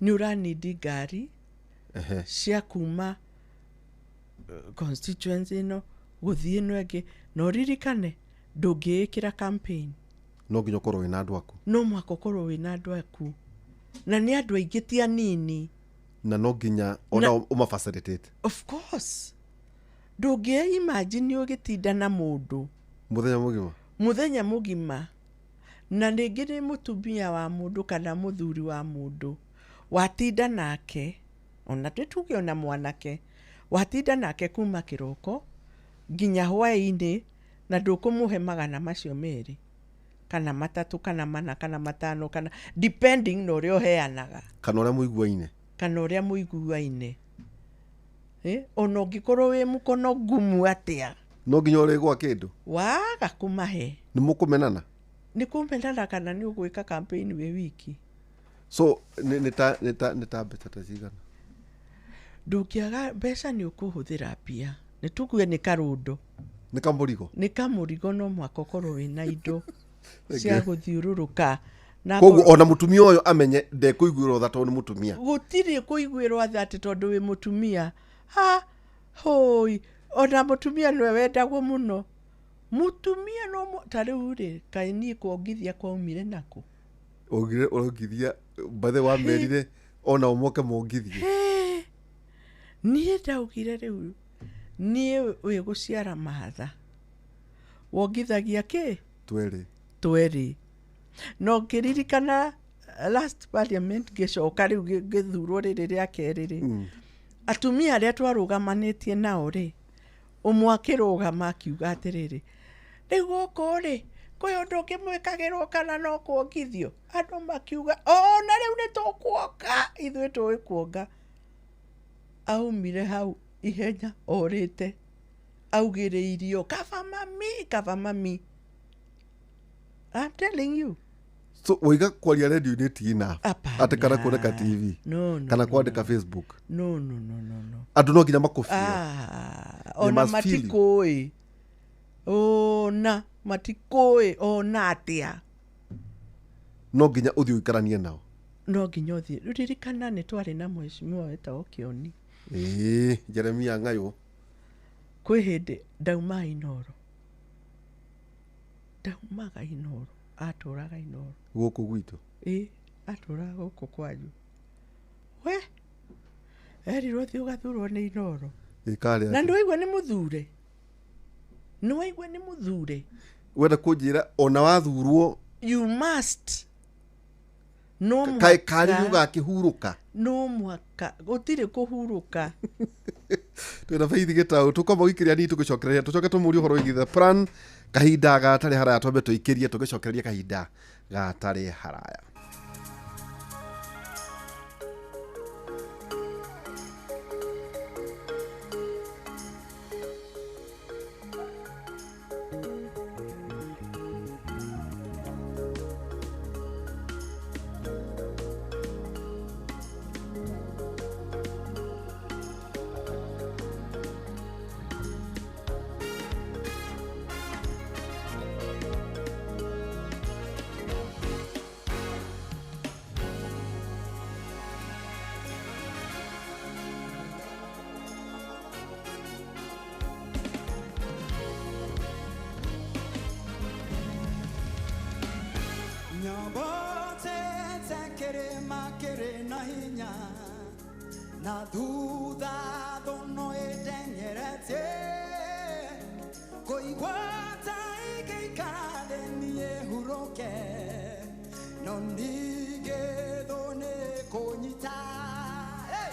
nĩ ũranindi ngari cia kuma constituency ĩno gũthiĩ ĩno ĩngĩ, na ũririkane ndũngĩĩkĩra campaign. No nginya ũkorwo wĩna andũ aku. No mũhaka ũkorwo wĩna andũ aku, na nĩ andũ aingĩ, ti anini. Na no nginya ona ũmafacilitate. Of course, ndũngĩ imagine ũgĩtinda na mũndũ mũthenya mũgima. Mũthenya mũgima, na rĩngĩ nĩ mũtumia wa mũndũ kana mũthuri wa mũndũ watinda nake, ona tuge ona mwanake watinda nake kuma kĩroko nginya hwaĩ-inĩ, na ndũkũmũhe 200 kana 3 kana 4 kana 5, kana depending na ũrĩa ũheanaga. Kana ũrĩa mũiguaine. Kana ũrĩa mũiguaine. Ona ũngĩkorwo wĩ mũkono ngumu atĩa, no nginya ũrĩgwa kĩndũ. Waga kũmahe, nĩ mũkũmenana. Nĩ kũmenana, kana nĩ ũgwĩka campaign wĩ wiki. So nĩ ta mbeca ta cigana? Ndũngĩaga mbeca, nĩ ũkũhũthĩra mbia, nĩ tugue nĩ karũndo. Nĩ kamũrigo. Nĩ kamũrigo, no mũhaka ũkorwo wĩna indo cia gũthiũrũrũka na Koguo ona mũtumia ũyũ amenye ndekũiguĩrwo tha tondũ nĩ mũtumia. Gũtirĩ kũiguĩrwo tha atĩ tondũ wĩ mũtumia. Ha hũi, ona mũtumia nĩwe wendagwo mũno, mũtumia no ta rĩu rĩ, kaĩ niĩ kuongithia kwaumire nakũ? Ũgire ũrongithia bathe wamerire ona ũmoke mongithie. Hĩ, niĩ ndaugire rĩu niĩ wĩ gũciara matha wongithagia kĩ? Twerĩ. Twerĩ. No ngĩririkana last parliament, ngĩcoka rĩu ngĩthurwo rĩrĩ rĩa kerĩ rĩ, atumia arĩa twarũgamanĩtie nao rĩ, ũmwe akĩrũgama akiuga atĩrĩrĩ, rĩu gũkũ rĩ, kwĩ ũndũ ũngĩ mwĩkagĩrwo kana no kuongithio? Andũ makiuga ona rĩu nĩ tũkuonga, ithuĩ tũĩ kuonga. Aumire hau ihenya orĩte, augĩrĩirio kaba mami, kaba mami. I'm telling you. So waiga kwaria radio-inĩ ti enough? Hapana. Atĩ kana kuoneka TV? No, no. Kana No, kwandĩka no. Facebook? No, no, no, no, no. Andũ no nginya makũbio. Ah, They ona must feel you. matikũĩ, ona matikũĩ ona atĩa. No nginya ũthiĩ ũikaranie nao. No nginya ũthiĩ. Ririkana nĩ twarĩ na mheshimiwa wetagwo Kĩoni. Ĩĩ, Jeremia Ng'ayũ. Kwĩ hĩndĩ ndaumaga Inooro, ndaumaga Inooro, atũraga Inooro. Gũkũ gwitũ. Ĩĩ, atũraga gũkũ kwanyu. We erirwo thiĩ ũgathurwo nĩ Inooro. Ĩkarĩ Na atĩa? nĩwaigua nĩ mũthure, nĩwaigua nĩ mũthure. Wenda kũnjĩra ona wathurwo You must, no karĩ mũhaka, ũgakĩhurũka. No mũhaka, gũtirĩ kũhurũka. Twĩna Faith Gĩtaũ, tũkwamba gũikĩria nini tũgĩcokereria, tũcoke tũmũrie ũhoro wĩgiĩ the plan kahinda gatarĩ haraya. Twambe tũikĩrie tũgĩcokereria kahinda gatarĩ haraya. Nyambate kĩrĩma kĩrĩ na hinya na thutha thũno ĩteng'eretie kũigua ta ingĩikara thĩ niĩ hurũke no ningĩ thũ nĩ kũnyita. Hey!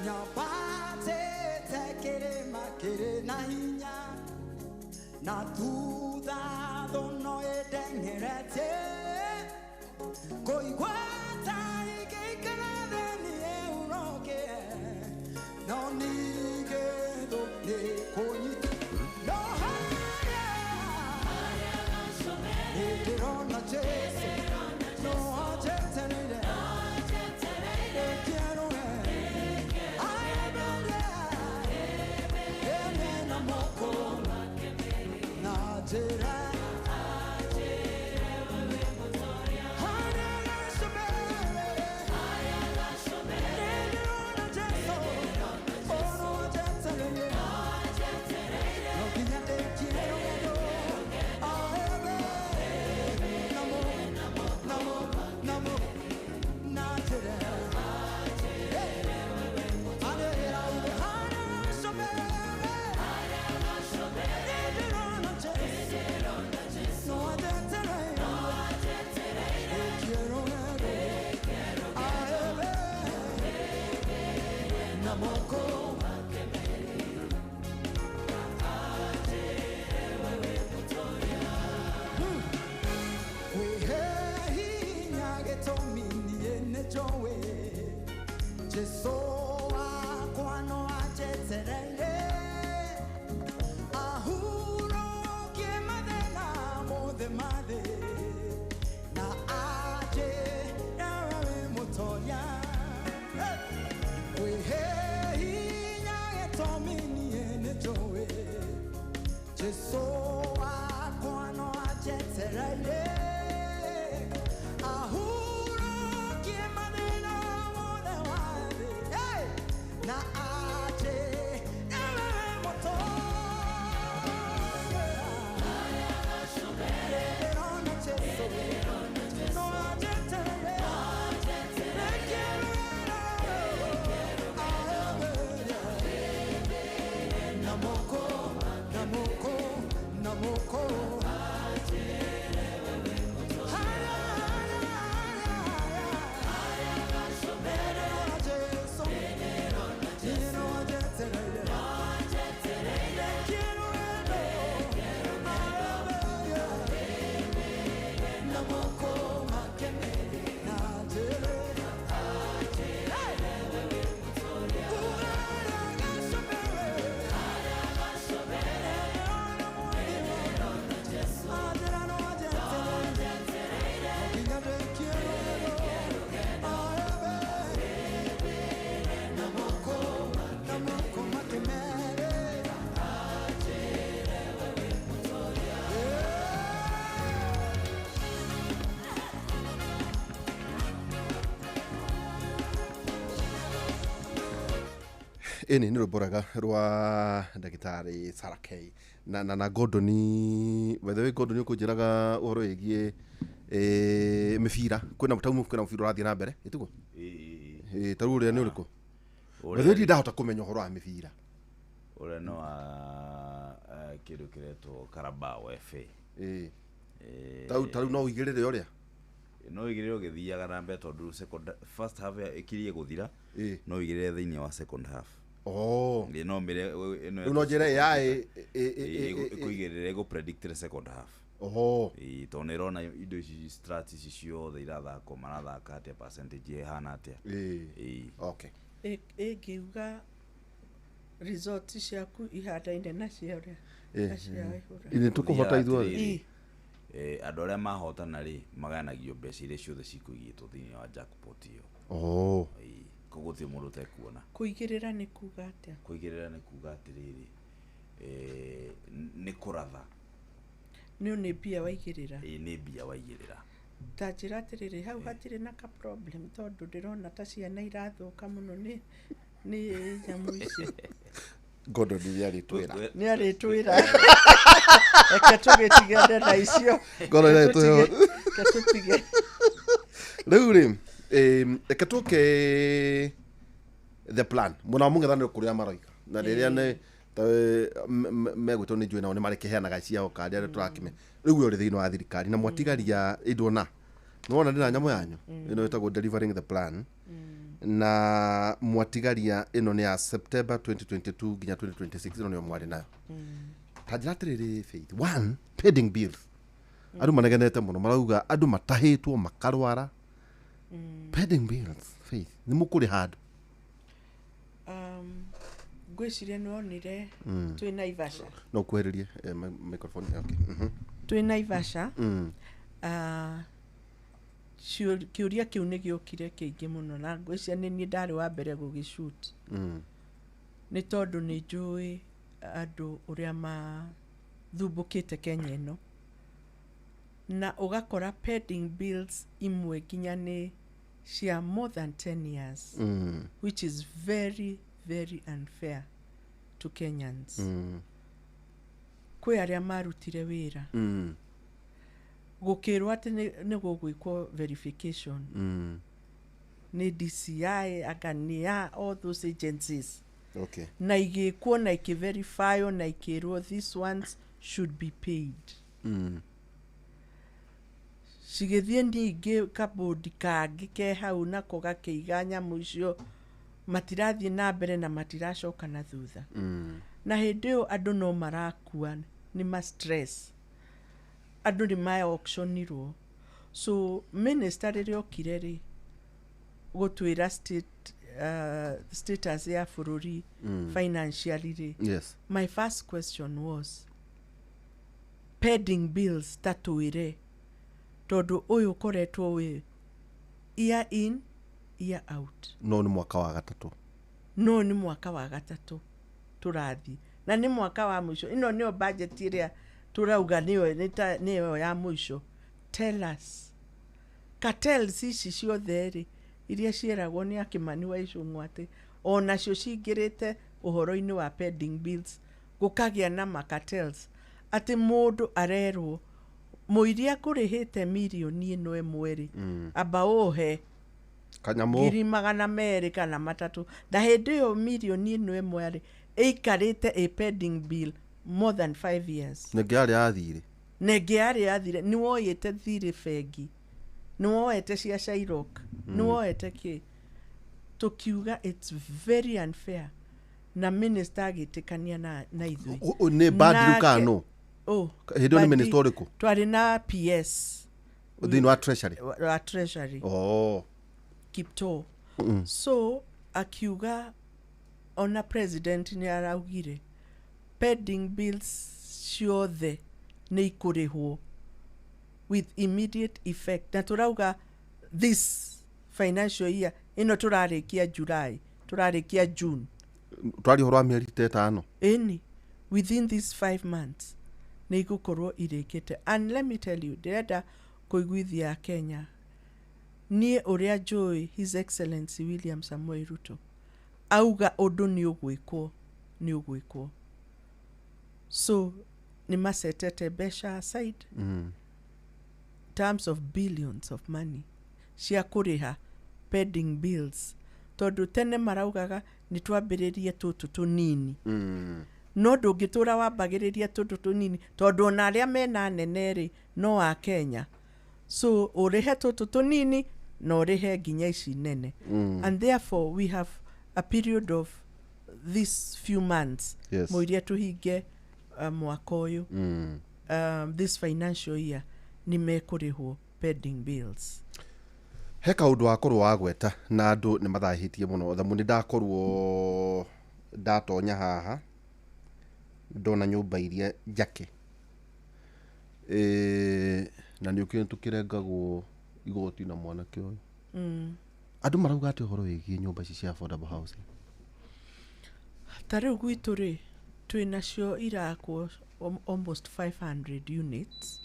Nyambatĩte kĩrĩma kĩrĩ na hinya na thutha thũno ĩteng'eretie kũigua ta ingĩikara thĩ niĩ hurũke no ningĩ thũ nĩ kũnyita. No harĩa nĩndĩrona Jesũ no anjetereire ndĩkĩerũe aemberie ene na moko na njĩra. Jesu wakwa no anjetereire ahurũkie mathĩna mothe ma thĩ na anjĩre we wĩ mũtoria. Kwĩhe hinya gĩtũmi niĩ nĩnjũĩ Jesu wakwa no anjetereire ahurũkie mathĩna mothe ma thĩ. Hey! Na anjĩre we wĩ mũtoria. Nĩndĩrona Jesu no anjetereire Namoko, namoko, namoko. Ĩni nĩ rwĩmbo rwega rwa ndagĩtarĩ Sarah K na Gordon. By the way, Gordon, ũkũnjĩraga ũhoro wĩgiĩ mĩbira. Kwĩna tau kwĩna mũbira ũrathiĩ na mbere, ĩtiguo? Ĩĩ. Ta rĩu ũrĩa nĩ ũrĩkũ? By the way, ndirĩ ndahota kũmenya ũhoro wa mĩbira. Ũrĩa nĩ wa kĩndũ kĩretwo Carabao FA. Ta rĩu no ũigĩrĩre ũrĩa No ũigĩrĩre ũgĩthiaga na mbere, tondũ second first half ĩkirie gũthira. No ũigĩrĩre thĩinĩ wa second half. Oh. Ĩ, no mĩre ĩno. Rĩu no njĩre AI? Ĩkũigĩrĩre ĩgũ predict the second half. Oho. Ĩ, tondũ nĩ ĩrona indo ici, strats ici ciothe irathakwo, marathaka atĩa, percentage ĩhana atĩa. Ĩ. Okay. Ĩngiuga result ciaku ihandaine na cia ũrĩa na cia Waihura. Ithe tũkũhota ithuothe. Atĩrĩrĩ, andũ arĩa mahotana rĩ, maganagio mbeca iria ciothe cikũigĩtwo thĩinĩ wa jackpot ĩyo. Oh. Ĩ, koguo gũtirĩ mũndũ ũtekuona. Kũigĩrĩra nĩ kuga atĩa? Kũigĩrĩra nĩ kuga atĩrĩrĩ, nĩ kũratha. Nĩ mbia waigĩrĩra? Ĩ, nĩ mbia waigĩrĩra. Ta njĩra atĩrĩrĩ, hau hatirĩ na ka problem, tondũ ndĩrona ta ciana irathũka mũno nĩ nyamũ icio. Gordon nĩ arĩtwĩra. Nĩ arĩtwĩra, reke tũgĩtigane na icio. Gordon nĩ arĩtwĩra. Reke tũtige. Rĩu rĩ, reke tũke the plan mwena wa mũng'ethanĩro kũrĩa maroiga na rĩrĩa nĩ megwĩtwo nĩ njũĩ nao nĩ marĩkĩheanaga ciao kandi arĩa tũrakĩme. Rĩu we ũrĩ thĩinĩ wa thirikari na mwatigaria indona nĩwona ndĩna nyamũ yanyu ĩno ĩtagwo Delivering the Plan, na mwatigaria ĩno nĩ ya September 2022 nginya 2026. Ĩno nĩyo mwarĩ nayo. Ta njĩra atĩrĩrĩ, Faith, one, pending bills, andũ manegenete mũno, marauga andũ matahĩtwo makarwara. Pending bills, Faith, nĩ mũkũrĩ handũ? Ngwĩciria nĩ wonire twĩ Naivasha. No kuhĩrĩrie microphone, okay. Twĩ Naivasha. Kĩũria kĩu nĩ gĩokire kĩingĩ mũno, na ngwĩciria nĩ niĩ ndarĩ wa mbere gũgĩshoot, nĩ tondũ nĩ njũĩ andũ ũrĩa mathumbũkĩte Kenya ĩno, na ũgakora pending bills imwe nginya nĩ cia more than 10 years, which is very very unfair to Kenyans. Kwĩ arĩa marutire wĩra, gũkĩrwo atĩ nĩ gũgwĩkwo verification nĩ DCI, anga nĩ a all those agencies, na igĩkwo na ikĩverifywo na ikĩrwo these ones should be paid. Cigĩthiĩ ningĩ kabũndi kangĩ ke hau, nako gakĩiga nyamũ icio, matirathiĩ na mbere na matiracoka na thutha. Na hĩndĩ ĩyo andũ no marakua nĩ ma stress, andũ nĩ ma auctionirwo. So minister rĩrĩa okire rĩ, gũtwĩra status ya bũrũri financially rĩ, my first question was pending bills. Ta twĩre, tondũ ũyũ ũkoretwo wĩ year in year out. No nĩ mwaka wa gatatũ. No nĩ mwaka wa gatatũ tũrathiĩ, na nĩ mwaka wa mũico. Ĩno nĩyo budget ĩrĩa tũrauga nĩyo nĩyo ya mũico. Tell us, cartels ici ciothe rĩ, iria cieragwo nĩ akĩmani wa Icũng'wa atĩ onacio cingĩrĩte ũhoro-inĩ wa pending bills, gũkagĩa na macartels atĩ mũndũ arerwo mũiria ngũrĩhĩte mirioni ĩno ĩmwe rĩ, amba ũhe kanyamũ 200,000 kana 300, na hĩndĩ ĩyo mirioni ĩno ĩmwe rĩ, ĩikarĩte ĩ pending bill more than 5 years. Ningĩ yarĩ ya thirĩ. Na ĩngĩ yarĩ yathire, nĩ woyĩte thirĩ bengi, nĩ woete cia Shylock, nĩ woete kĩ. Tũkiuga it's very unfair, na minister agĩtĩkania na ithuĩ. Nĩ Badi rĩu kana no? Oh, Hĩndĩ ĩyo nĩ Badi- minister ũrĩkũ? Twarĩ na PS. Thĩinĩ wa treasury? Wa treasury. Oh. Kiptoo. So akiuga ona president nĩ araugire pending bills ciothe nĩ ikũrĩhwo with immediate effect, na tũrauga this financial year ĩno tũrarĩkia July, tũrarĩkia June. Twari ũhoro wa mĩeri ta ĩtano. Ĩni, within these 5 months nĩ igũkorwo irĩkĩte. And let me tell you, ndĩrenda kũiguithia Kenya, niĩ ũrĩa njũĩ His Excellency William Samoei Ruto Auga ũndũ nĩ ũgwĩkwo, nĩ ũgwĩkwo. So nĩ macetete mbeca aside, terms of billions of money cia kũrĩha pending bills, tondũ tene maraugaga nĩ twambĩrĩrie tũtũ tũnini, no ndũngĩtũra wambagĩrĩria tũtũ tũnini, tondũ ona arĩa mena nene rĩ, no a Kenya. So ũrĩhe tũtũ tũnini na ũrĩhe nginya ici nene, and therefore we have a period of these few months, mũiria tũhinge mwaka ũyũ, this financial year, nĩ mekũrĩhwo pending bills. He kaũndũ wakorwo wagweta na andũ nĩ mathahĩtie mũno, thamu nĩ ndakorwo ndatonya haha ndona nyũmba iria njake. Na nĩ ũkĩũĩ tũkĩrengagwo igoti na mwanake ũyũ. Andũ marauga atĩ ũhoro wĩgiĩ nyũmba ici cia affordable housing? Ta rĩu gwitũ rĩ, twĩ nacio irakwo almost 500 units.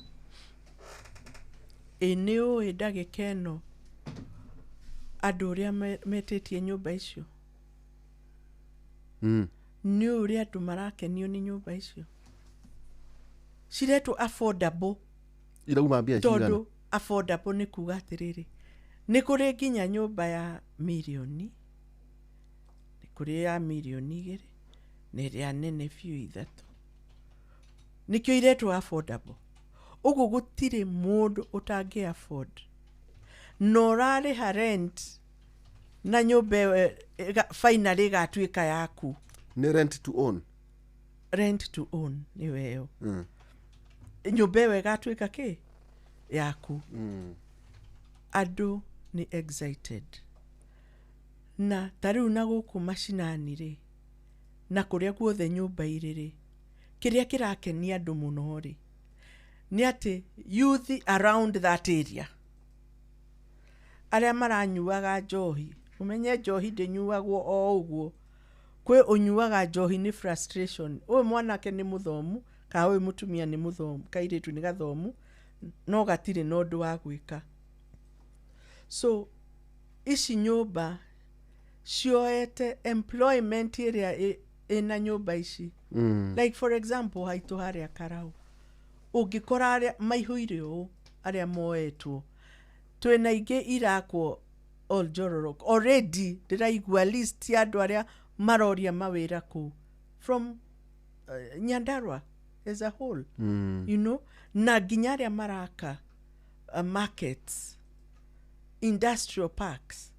Ĩ nĩ ũĩ ndagĩka ĩno andũ ũrĩa metĩtie nyũmba icio? Nĩ ũĩ ũrĩa andũ marakenio nĩ nyũmba icio ciretwo affordable? Irauma mbia cigana? Tondũ affordable nĩ kuga atĩrĩrĩ, nĩ kũrĩ nginya nyũmba ya mirioni, nĩ kũrĩ ya mirioni 2, na ĩrĩa nene biũ 3. Nĩkĩo iretwo affordable. Ũguo gũtirĩ mũndũ ũtangĩ afford, na ũrarĩha rent na nyũmba ĩyo finally ĩgatuĩka yaku. Nĩ rent to own? Rent to own nĩyo ĩyo. Nyũmba ĩyo ĩgatuĩka kĩ yaku. Andũ nĩ excited. Na ta rĩu na gũkũ macinani rĩ, na kũrĩa guothe nyũmba irĩ rĩ, kĩrĩa kĩrakenia andũ mũno rĩ, nĩ atĩ youth around that area arĩa maranyuaga njohi, ũmenye njohi ndĩnyuagwo o ũguo, kwĩ ũnyuaga njohi nĩ frustration. Ũyũ mwanake nĩ mũthomu, kana ũyũ mũtumia nĩ mũthomu, kairĩtu nĩ gathomu, no gatirĩ na ũndũ wa gwĩka. So ici nyũmba cioete employment ĩrĩa ĩna nyũmba ici. Like for example, haitũ harĩa Karau, ũngĩkora arĩa maihũire ũũ, arĩa moetwo, twĩna ingĩ irakwo Oljororok already. Ndĩraigua list ya andũ arĩa maroria mawĩra kũu from Nyandarua as a whole, na nginya arĩa maraka markets, industrial parks,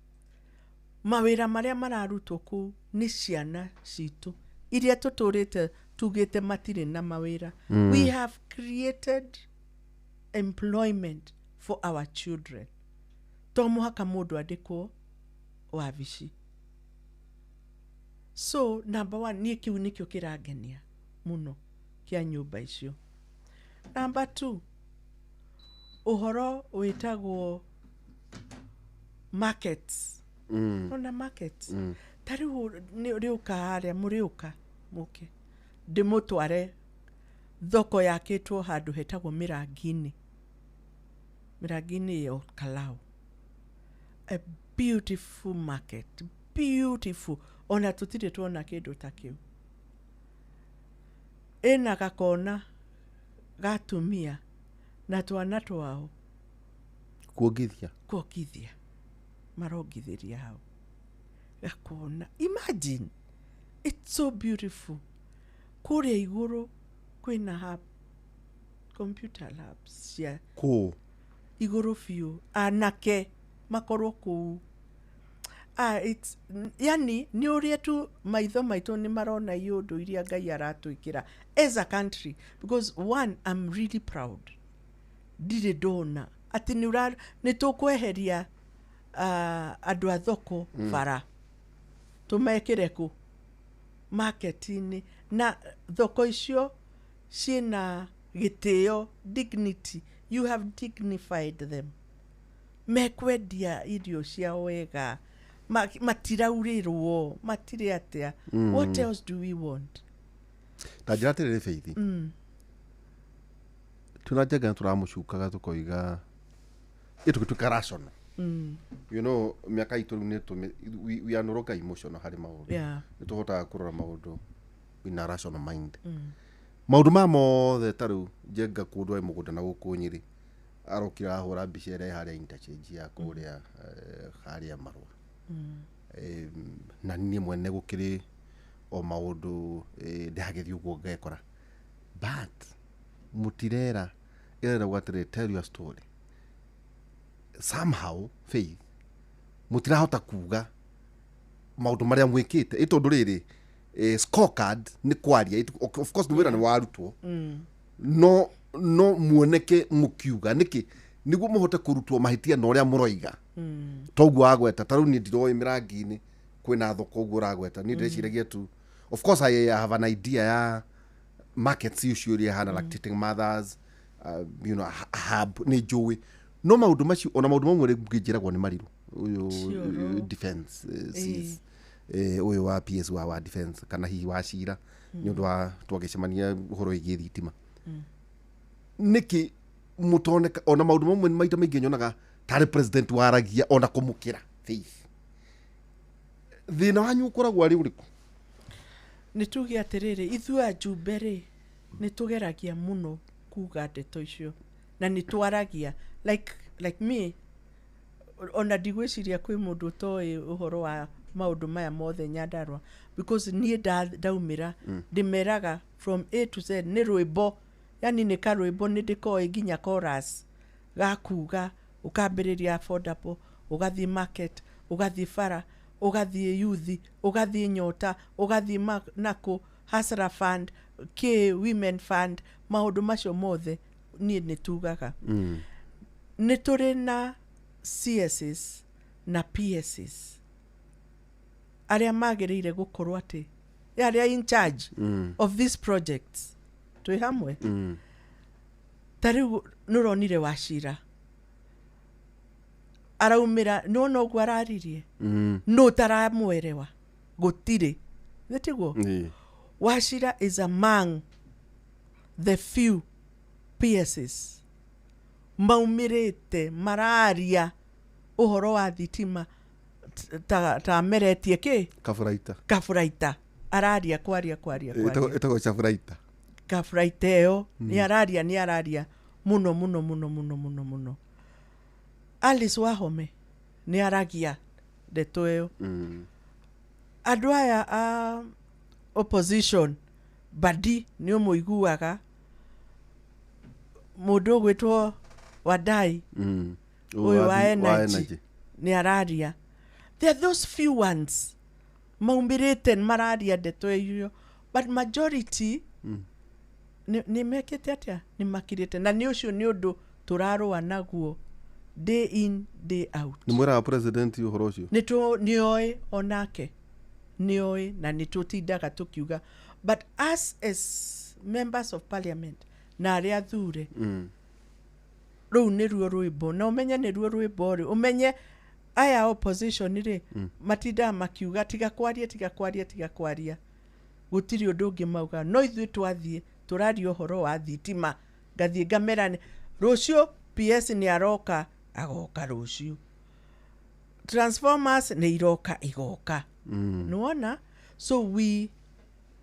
mawĩra marĩa mararutwo kũu nĩ ciana citũ iria tũtũrĩte tugĩte matirĩ na mawĩra. We have created employment for our children. To mũhaka mũndũ andĩkwo wabici. So number one, niĩ kĩu nĩkĩo kĩrangenia mũno kĩa nyũmba icio. Number two, ũhoro wĩtagwo markets. Ona markets, ta rĩu nĩ rĩũka harĩa, mũrĩũka mũke ndĩmũtware thoko yakĩtwo handũ hetagwo Mĩrangi-inĩ, Mĩrangi-inĩ ya Kalau. A beautiful market, beautiful, ona tũtirĩ tuona kĩndũ ta kĩu. Ĩna gakona gatumia na twana twao. Kuongithia. Kuongithia, marongithĩria hau gakona. Imagine, it's so beautiful. Kũrĩa igũrũ kwĩna hub, computer labs cia Kũ? Igũrũ biũ, anake makorwo kũu. It's, yani nĩ ũrĩa tu maitho maitũ nĩ marona iũndũ iria Ngai aratwĩkĩra as a country, because one, I'm really proud. Ndirĩ ndona atĩ nĩ tũkweheria andũ a thoko bara, tũmekĩre kũ market-inĩ, na thoko icio ciĩna gĩtĩo, dignity. You have dignified them. Mekwendia irio ciao wega, matiraurĩrwo, matirĩ atĩa. What else do we want? Ta njĩra atĩrĩrĩ, Faith, tuna njenga nĩ tũramũcukaga tũkoiga ĩ tũgĩtuĩka rational. You know, mĩaka itũ rĩu nĩ we are no longer emotional harĩ maũndũ. Nĩ tũhotaga kũrora maũndũ in a rational mind. Maũndũ maya mothe ta rĩu Njenga kũndũ arĩ mũgũnda na gũkũ Nyĩrĩ arokire ahũra mbica ĩrĩa ĩ harĩa interchange ya kũrĩa harĩa Marũa. Na niĩ mwene gũkĩrĩ o maũndũ ndĩragĩthiĩ ũguo ngekora, but mũtirera ĩreragwo atĩrĩ, tell your story somehow. Faith, mũtirahota kuga maũndũ marĩa mwĩkĩte ĩ tondũ rĩrĩ scorecard nĩ kwaria. Of course nĩ wĩra nĩ warutwo, no muoneke mũkiuga nĩkĩ nĩguo mũhote kũrutwo mahĩtia na ũrĩa mũroiga. Toguo wagweta ta rĩu niĩ ndiroĩ mĩrangi-inĩ kwĩna thoko ũguo ũragweta. Niĩ ndĩreciragia tu, of course I have an idea ya markets icio ũrĩa ihana, lactating mothers, hub nĩ njũĩ, no maũndũ macio ona maũndũ mamwe rĩu ngĩnjĩragwo nĩ marirũ ũyũ. Cioro. Defense CS, ũyũ wa PS wa defense kana hihi wa cira nĩ ũndũ wa twagĩcemania ũhoro wĩgiĩ thitima. Nĩkĩ mũtoneka ona maũndũ mamwe maita maingĩ nyonaga tarĩ president waragia ona kũmũkĩra? Faith, thĩna wanyu ũkoragwo arĩ ũrĩkũ? Nĩ tuge atĩrĩrĩ, ithuĩ ajumbe rĩ, nĩ tũgeragia mũno kuga ndeto icio na nĩ twaragia like me, ona ndigwĩciria kwĩ mũndũ ũtoĩ ũhoro wa maũndũ maya mothe Nyandarua, because niĩ ndaumĩra ndĩmeraga from A to Z. Nĩ rwĩmbo, yani nĩ karwĩmbo nĩ ndĩkoĩ nginya chorus gakuga ũkambĩrĩria affordable, ũgathiĩ market, ũgathiĩ bara, ũgathiĩ youth, ũgathiĩ nyota, ũgathiĩ nakũ Hustler Fund, k women fund, maũndũ macio mothe niĩ nĩ tugaga. Nĩ tũrĩ na CSs na PSs arĩa magĩrĩire gũkorwo atĩ arĩa in charge of these projects. Twĩ hamwe? Ta rĩu nĩũronire Wacira araumĩra, nĩwona ũguo araririe? Nũ ũtaramwerewa? Gũtirĩ, nĩ tiguo? Ĩĩ. Wachira is among the few PSs maumĩrĩte mararia ũhoro wa thitima ta ameretie kĩ. Kaburaita. Kaburaita araria kwaria kwaria kwaria. Ĩtagwo caburaita. Kaburaita ĩyo nĩ araria, nĩ araria mũno mũno mũno mũno mũno mũno. Alice Wahome nĩ aragia ndeto ĩyo. Andũ aya a opposition, Badi nĩ ũmũiguaga, mũndũ ũgwĩtwo Wadai, ũyũ wa energy nĩ araria. There are those few ones maumĩrĩte mararia ndeto ĩyo, but majority nĩ mekĩte atĩa? Nĩ makirĩte, na nĩ ũcio nĩ ũndũ tũrarũa naguo day in day out. Nĩ mwĩraga president ũhoro ũcio? Nĩ tũ nĩoĩ, onake nĩoĩ, na nĩ tũtindaga tũkiuga, but us as members of parliament na arĩa athure, rũu nĩruo rwĩmbo, na ũmenye nĩruo rwĩmbo rĩ, ũmenye aya opposition rĩ, matindaga makiuga tiga kwaria, tiga kwaria, tiga kwaria, gũtirĩ ũndũ ũngĩ mauga. No ithuĩ twathiĩ tũraria ũhoro wa thitima, ngathiĩ ngamera rũciũ PS nĩ aroka, agoka rũciũ, transformers nĩ iroka, igoka. Nĩwona? So we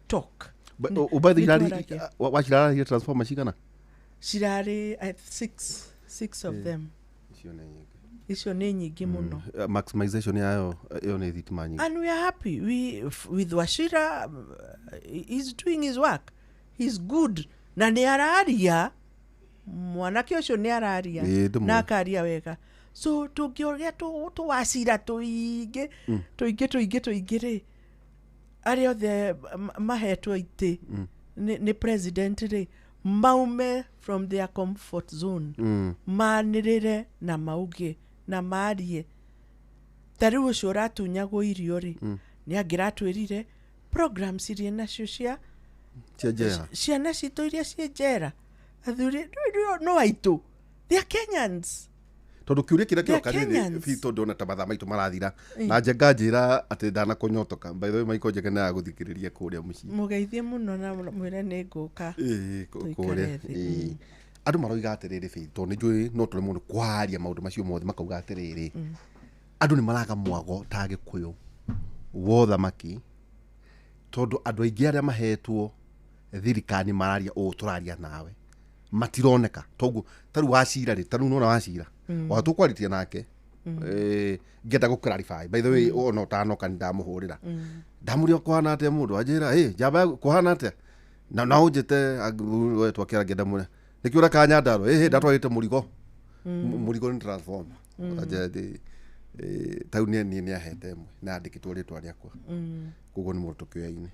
talk. Ũbathi. Nĩ twaragia. Waciraragia transformer cigana? Cirarĩ six of them. Icio nĩ nyingĩ. Icio nĩ nyingĩ mũno. Maximization yayo ĩyo nĩ thitima nyingĩ. And we are happy with Wachira. He's doing his work, he's good, na nĩ araria, mwanake ũcio nĩ araria. Ĩĩ, ndĩmũĩ. Na akaria wega. So tũngĩũria tũwacira tũingĩ tũingĩ tũingĩ tũingĩ rĩ, arĩa othe mahetwo itĩ nĩ president rĩ, maume from their comfort zone, manĩrĩre na mauge na marie. Ta rĩu ũcio ũratunyagwo irio rĩ, nĩ angĩratwĩrire programs iria nacio cia Cia njera. Ciana citũ iria ciĩ njera, athuri no aitũ, they are Kenyans. Tondũ kĩũria kĩrĩa They are kĩroka rĩrĩ Kenyans. bi tondũ ona ta mathaa maitũ marathira na Njenga njĩra atĩ ndanakũnyotoka. By the way, Michael Njenga nĩ agũthikĩrĩria kũrĩa mũciĩ. Mũgeithie mũno na mwĩre nĩ ngũka. Ĩĩ, Tũikare kũrĩa thĩ. Ĩĩ. Andå maroiga atä Faith, tondå nä njå no tå remwo nä kwaria maå ndå macio mothe, makauga atä rä rä andå nä maraga mwago ta gä kå yå wa thamaki, tondå andå aingä arä a mahetwo thirikari mararia å tå raria nawe matironeka. Toguo tarä u wacira rä, tarä u nona wacira wa tå kwarĩtie nake. Ngĩenda gũ clarify, by the way, ona ũtanoka nĩ ndamũhũrĩra, ndamũria kũhana atĩa, mũndũ anjĩra ĩ njamba kũhana atĩa, na ũnjĩte we twakĩra ngĩenda mũre nĩkĩo ũreka Nyandarua ĩhĩ ndatwarĩte mũrigo. Mũrigo nĩ transformer. Anjĩra tau nĩ niĩ nĩ ahete ĩmwe na yandĩkĩtwo rĩtwa rĩakwa, koguo nĩ mũndũ tũkĩoyaine.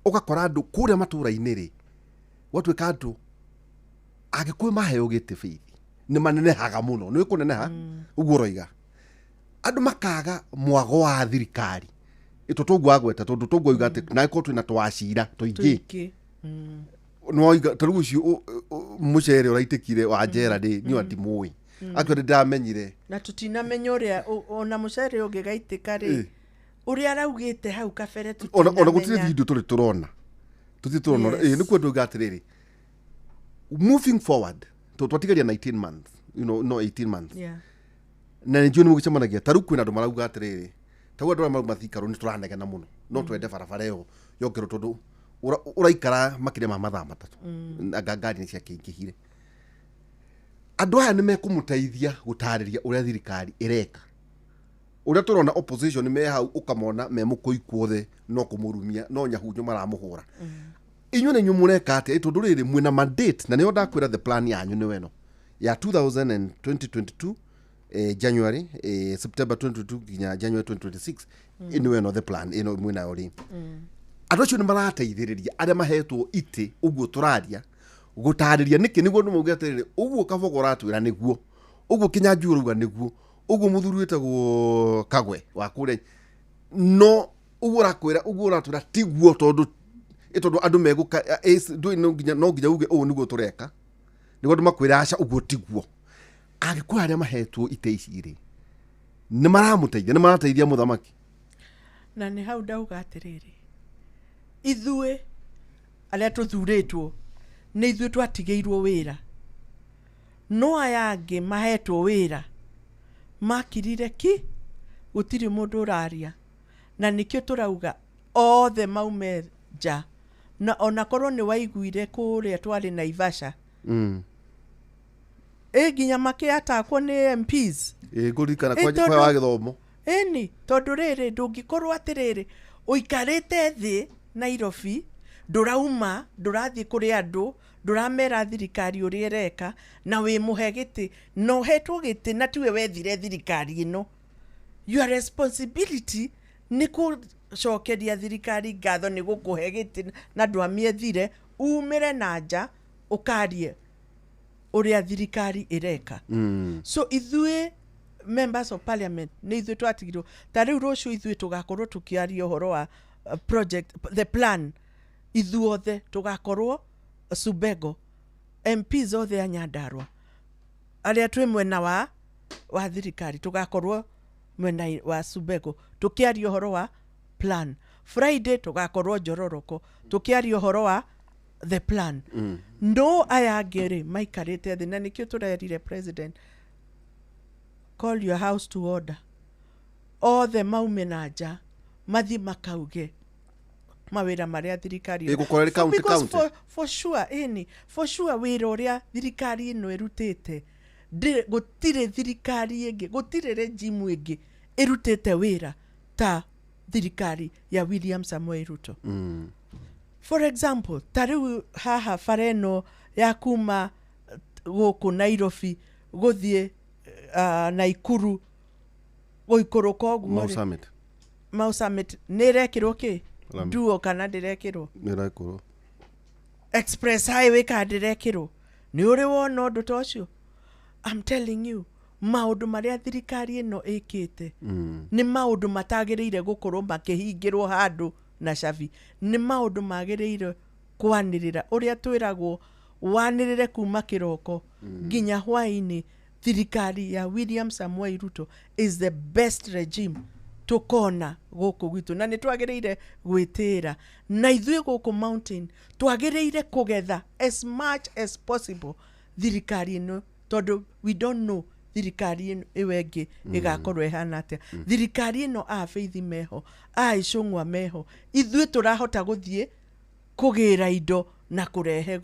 Ũgakora andũ kũrĩa matũra-inĩ rĩ, gwatuĩka andũ agĩkũyũ maheo gĩtĩ, Faith, nĩ manenehaga mũno, nĩ kũneneha ũguo ũroiga, andũ makaga mwago wa thirikari ĩtũ tũguo agweta, tondũ tũguo oiga atĩ nakorwo twĩna twacira tũingĩ. Tũingĩ. Nĩwoiga ta rĩu ũcio mũcere ũraitĩkire wa njera rĩ, niĩ ndimũĩ akĩo nĩ ndamenyire. Na tũtinamenya ũrĩa ona mũcere ũngĩgaitĩka rĩ, ũrĩa araugĩte hau kabere. Ona gũtirĩ tũtinamenya. video tũrĩ tũrona, tũtirĩ tũrona. Yes. Ĩ nĩkuo ndauga atĩrĩrĩ, moving forward, tondũ twatigaria 19 months, no 18 months, na nĩ njũĩ nĩ mũgĩcemanagia. Ta rĩu kwĩna andũ marauga atĩrĩrĩ, ta rĩu andũ arĩa marauma Thika Road, nĩ tũranegena mũno, no twende barabara ĩyo yongerwo, tondũ ũraikara makĩria ma mathaa 3, anga ngari nĩ ciakĩingĩhire. Andũ aya nĩ mekũmũteithia gũtarĩria ũrĩa thirikari ĩreka, ũrĩa tũrona opposition me hau, ũkamona me mũkũi kuothe, no kũmũrumia no nyahunyo maramũhũra. Inyuĩ nĩ inyuĩ mũreka atĩa? Tondũ rĩrĩ mwĩna mandate, na nĩyo ndakwĩra the plan yanyu nĩ weno ya 2022, January, September 2022 nginya January 2026, ĩno ĩno the plan ĩno mwĩnayo rĩ, andũ acio nĩ marateithĩrĩria arĩa mahetwo itĩ ũguo tũraria gũtarĩria nĩkĩ, nĩguo andũ mauge atĩrĩrĩ, ũguo Kabogo ũratwĩra nĩguo ũguo, Kĩnyanjui ũrauga nĩguo ũguo, mũthuri wĩtagwo Kagwe wa kũrĩa no ũguo ũrakwĩra, ũguo ũratwĩra tiguo, tondũ tondũ andũ megũka ndũĩ, no nginya uge ũũ nĩguo tũreka, nĩguo andũ makwĩra aca, ũguo tiguo. Agĩkũyũ arĩa mahetwo itĩ ici rĩ, nĩ maramũteithia, nĩ marateithia mũthamaki? Na nĩ hau ndauga atĩrĩrĩ, ithuĩ arĩa tũthurĩtwo nĩ ithuĩ twatigĩirwo wĩra, no aya angĩ mahetwo wĩra makirire ki, gũtirĩ mũndũ ũraria, na nĩkĩo tũrauga othe maume nja. Na onakorwo nĩ waiguire kũrĩa twarĩ Naivasha, ĩ nginya makĩatakwo nĩ MPs. Ĩ ngũririkana Ĩ, kwa wa gĩthomo. Ĩni tondũ rĩrĩ, ndũngĩkorwo atĩrĩrĩ ũikarĩte thĩ Nairobi, ndũrauma, ndũrathiĩ kũrĩ andũ, ndũramera thirikari ũrĩa ĩreka, na wĩ mũhe gĩtĩ, na ũhetwo gĩtĩ na tiwe wethire thirikari ĩno. Your responsibility nĩ gũcokeria thirikari ngatho nĩ gũkũhe gĩtĩ na ndwamĩethire, umĩre na nja ũkarie ũrĩa thirikari ĩreka. So ithuĩ members of parliament nĩ ithuĩ twatigirwo. Ta rĩu rũciũ ithuĩ tũgakorwo tũkĩaria ũhoro wa project, the plan. Ithuothe tũgakorwo Subego, MPs othe a Nyandarua arĩa twĩ mwena wa thirikari, tũgakorwo mwena wa Subego tũkĩaria ũhoro wa plan. Friday tũgakorwo Njororoko tũkĩaria ũhoro wa the plan. No aya angĩ rĩ, maikarĩte thĩ, na nĩkĩo tũrerire president, call your house to order, othe maume na nja mathiĩ makauge mawĩra marĩa thirikari Ĩgũkorwo ĩrĩ county, Because county. For sure, ĩni for sure wĩra ũrĩa thirikari ĩno ĩrutĩte, gũtirĩ thirikari ĩngĩ, gũtirĩ regime ĩngĩ ĩrutĩte wĩra ta thirikari ya William Samoei Ruto. For example, ta rĩu haha bara ĩno ya kuma gũkũ Nairobi gũthiĩ Naikuru gũikũrũka ũguo Mau rĩ, Summit. Mau Summit nĩ ĩrekĩrwo kĩ Lami. duo kana ndĩrekĩrwo? Nĩ ĩrekĩrwo. Express highway kana ndĩrekĩrwo? Nĩ ũrĩ wona ũndũ ta ũcio? I'm telling you, maũndũ marĩa thirikari ĩno ĩkĩte nĩ maũndũ matagĩrĩire gũkorwo makĩhingĩrwo handũ na cabi, nĩ maũndũ magĩrĩire kwanĩrĩra, ũrĩa twĩragwo wanĩrĩre kuma kĩroko nginya hwaĩ-inĩ. Thirikari ya William Samoei Ruto is the best regime. Tũkona gũkũ gwitũ na nĩ twagĩrĩire gwĩtĩĩra na ithuĩ gũkũ mountain twagĩrĩire kũgetha as much as possible thirikari ĩno, tondũ we don't know thirikari ĩno ĩyo ĩngĩ ĩgakorwo ĩhana atĩa. Thirikari ĩno a Faith meho, a Icũng'wa meho, ithuĩ tũrahota gũthiĩ kũgĩra indo na kũrehe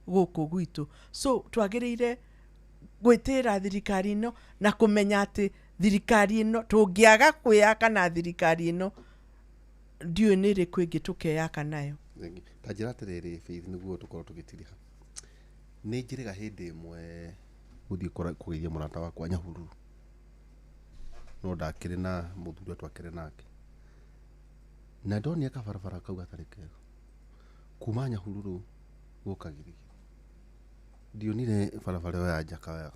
gũkũ gwitũ. So twagĩrĩire gwĩtĩĩra thirikari ĩno na kũmenya atĩ thirikari ĩno tũngĩaga kwĩyaka na thirikari ĩno, ndiũĩ nĩ ĩrĩkũ ĩngĩ tũkeyaka nayo. Thengi. Ta njĩra atĩrĩrĩ, Faith, nĩguo tũkorwo tũgĩtiriha, nĩ njĩrĩga hĩndĩ ĩmwe gũthiĩ kũgeithia mũrata wakwa Nyahururu, no ndakĩrĩ na mũthuri twakĩrĩ nake, na ndonire kabarabara kau gatarĩ kega kuma Nyahururu gũka Girigiri. Ndionire barabara ĩyo ya njaka wega.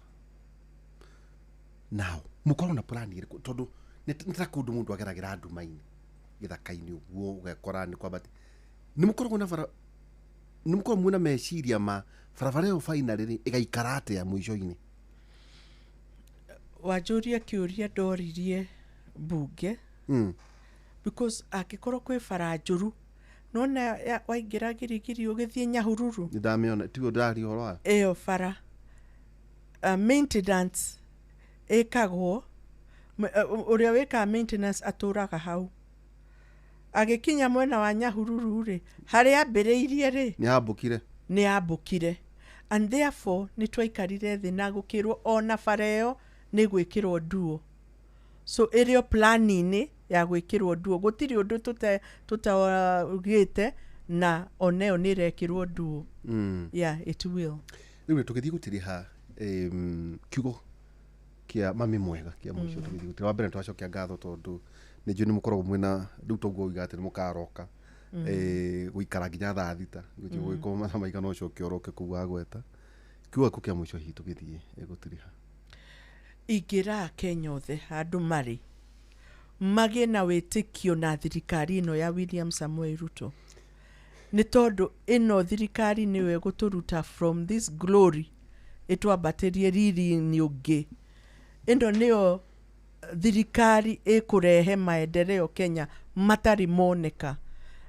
Now mũkorwo na plan ĩrĩkũ? Tondũ nĩ ta kũndũ mũndũ ageragĩra nduma-inĩ gĩthaka-inĩ ũguo, ũgekora nĩ kwambati. Nĩ mũkoragwo na bara, nĩ mũkoragwo mwĩna meciria ma barabara ĩyo finally rĩ ĩgaikara atĩa mũico-inĩ? Wanjũria kĩũria ndoririe mbunge, because angĩkorwo kwĩ bara njũru, nona waingĩra Girigiri ũgĩthiĩ Nyahururu. Nĩ ndamĩona, tiguo ndĩraria ũhoro wayo. Ĩyo bara maintenance ĩkagwo, ũrĩa wĩkaga maintenance atũraga hau. Agĩkinya mwena wa Nyahururu rĩ, harĩa ambĩrĩirie rĩ, nĩ hambũkire. Nĩ ambũkire, and therefore nĩ twaikarire thĩ na gũkĩrwo ona bara ĩyo nĩ gwĩkĩrwo nduo. So ĩrĩ o plan-inĩ ya gwĩkĩrwo nduo. Gũtirĩ ũndũ tũtaugĩte na ona ĩyo nĩ ĩrekĩrwo nduo. Yeah, it will. Rĩu tũgĩthiĩ gũtiriha, kiugo kĩa mami mwega kĩa mũico tũgĩthiĩ gũtiriha. Wa mbere nĩ twacokia ngatho, tondũ nĩ njũĩ nĩ mũkoragwo mwĩna rĩu toguo uga atĩ nĩ mũkaroka gũikara nginya thaa 6, gũtirĩ gũgĩkorwo mathaa maigana ũcoke ũroke kũu wagweta. Kiugo gĩaku kĩa mũico hihi tũgĩthiĩ gũtiriha? Ingĩra Kenya othe handũ marĩ magĩe na wĩtĩkio na thirikari ĩno ya William Samoei Ruto, nĩ tondũ ĩno thirikari nĩyo ĩgũtũruta from this glory ĩtwambatĩrie riri-inĩ ũngĩ. Ĩno nĩyo thirikari ĩkũrehe maendeleo Kenya matarĩ moneka,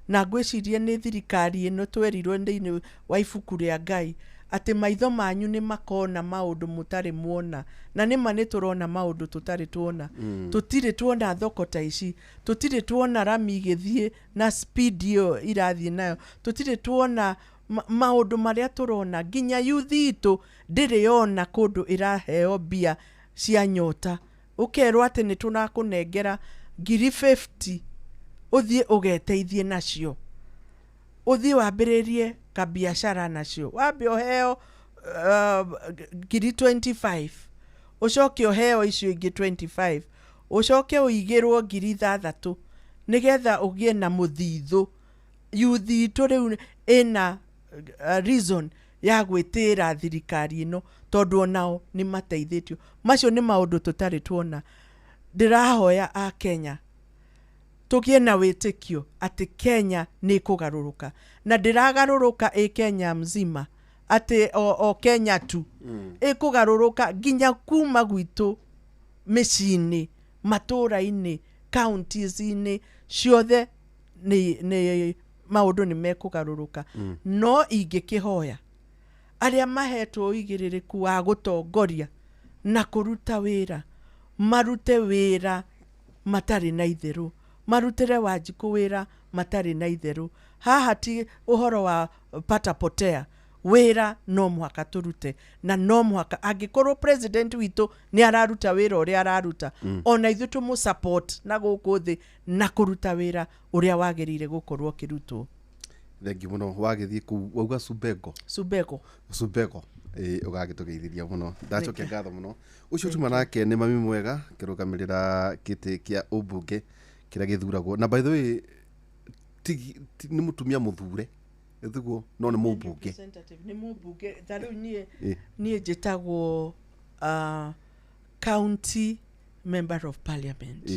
na ngwĩciria nĩ thirikari ĩno twerirwo thĩinĩ wa ibuku rĩa Ngai atĩ maitho manyu nĩ makona maũndũ mũtarĩ muona, na nĩma nĩ tũrona maũndũ tũtarĩ tuona. Tũtirĩ tuona thoko ta ici, tũtirĩ tuona rami igĩthiĩ na speed ĩyo irathiĩ nayo, tũtirĩ tuona maũndũ marĩa tũrona. Nginya youth itũ ndĩrĩ yona kũndũ ĩraheo mbia cia nyota, ũkerwo atĩ nĩ tũrakũnengera ngiri 50 ũthiĩ ũgeteithie nacio, ũthiĩ wambĩrĩrie kabiacara nacio. Wambe ũheo ngiri 25, ũcoke ũheo icio ingĩ 25, ũcoke ũigĩrwo ngiri 6 nĩgetha ũgĩe na mũthithũ. Youth itũ rĩu ĩna reason ya gwĩtĩĩra thirikari ĩno, tondũ onao nĩ mateithĩtio. Macio nĩ maũndũ tũtarĩ tuona. Ndĩrahoya a Kenya tũgĩe na wĩtĩkio atĩ Kenya nĩ ĩkũgarũrũka, na ndĩragarũrũka ĩ Kenya mzima, atĩ o Kenya tu, ĩkũgarũrũka nginya kuma gwitũ mĩciĩ-inĩ, matũũra-inĩ, counties-inĩ ciothe, nĩ maũndũ nĩ mekũgarũrũka. No ingĩkĩhoya arĩa mahetwo ũigĩrĩrĩku wa gũtongoria na kũruta wĩra marute wĩra matarĩ na itherũ, marutĩre Wanjikũ wĩra matarĩ na itherũ. Haha ti ũhoro wa patapotea. Wĩra no mũhaka tũrute, na no mũhaka angĩkorwo president witũ nĩ araruta wĩra ũrĩa araruta, ona ithuĩ tũmũ support na gũkũ thĩ na kũruta wĩra ũrĩa wagĩrĩire gũkorwo ũkĩrutwo. Thengi mũno. Wagĩthiĩ kũu wauga Subego? Subego. Subego, ĩ ũgagĩtũgeithĩria mũno. Ndacokia ngatho mũno. Ũcio tuma nake nĩ mami mwega kĩrũgamĩrĩra kĩtĩ kĩa ũmbunge kĩrĩa gĩthuragwo, na by the way nĩ mũtumia mũthure tiguo, no nĩ mũmbunge. Representative, nĩ mũmbunge. Ta rĩu niĩ, niĩ njĩtagwo county member of parliament.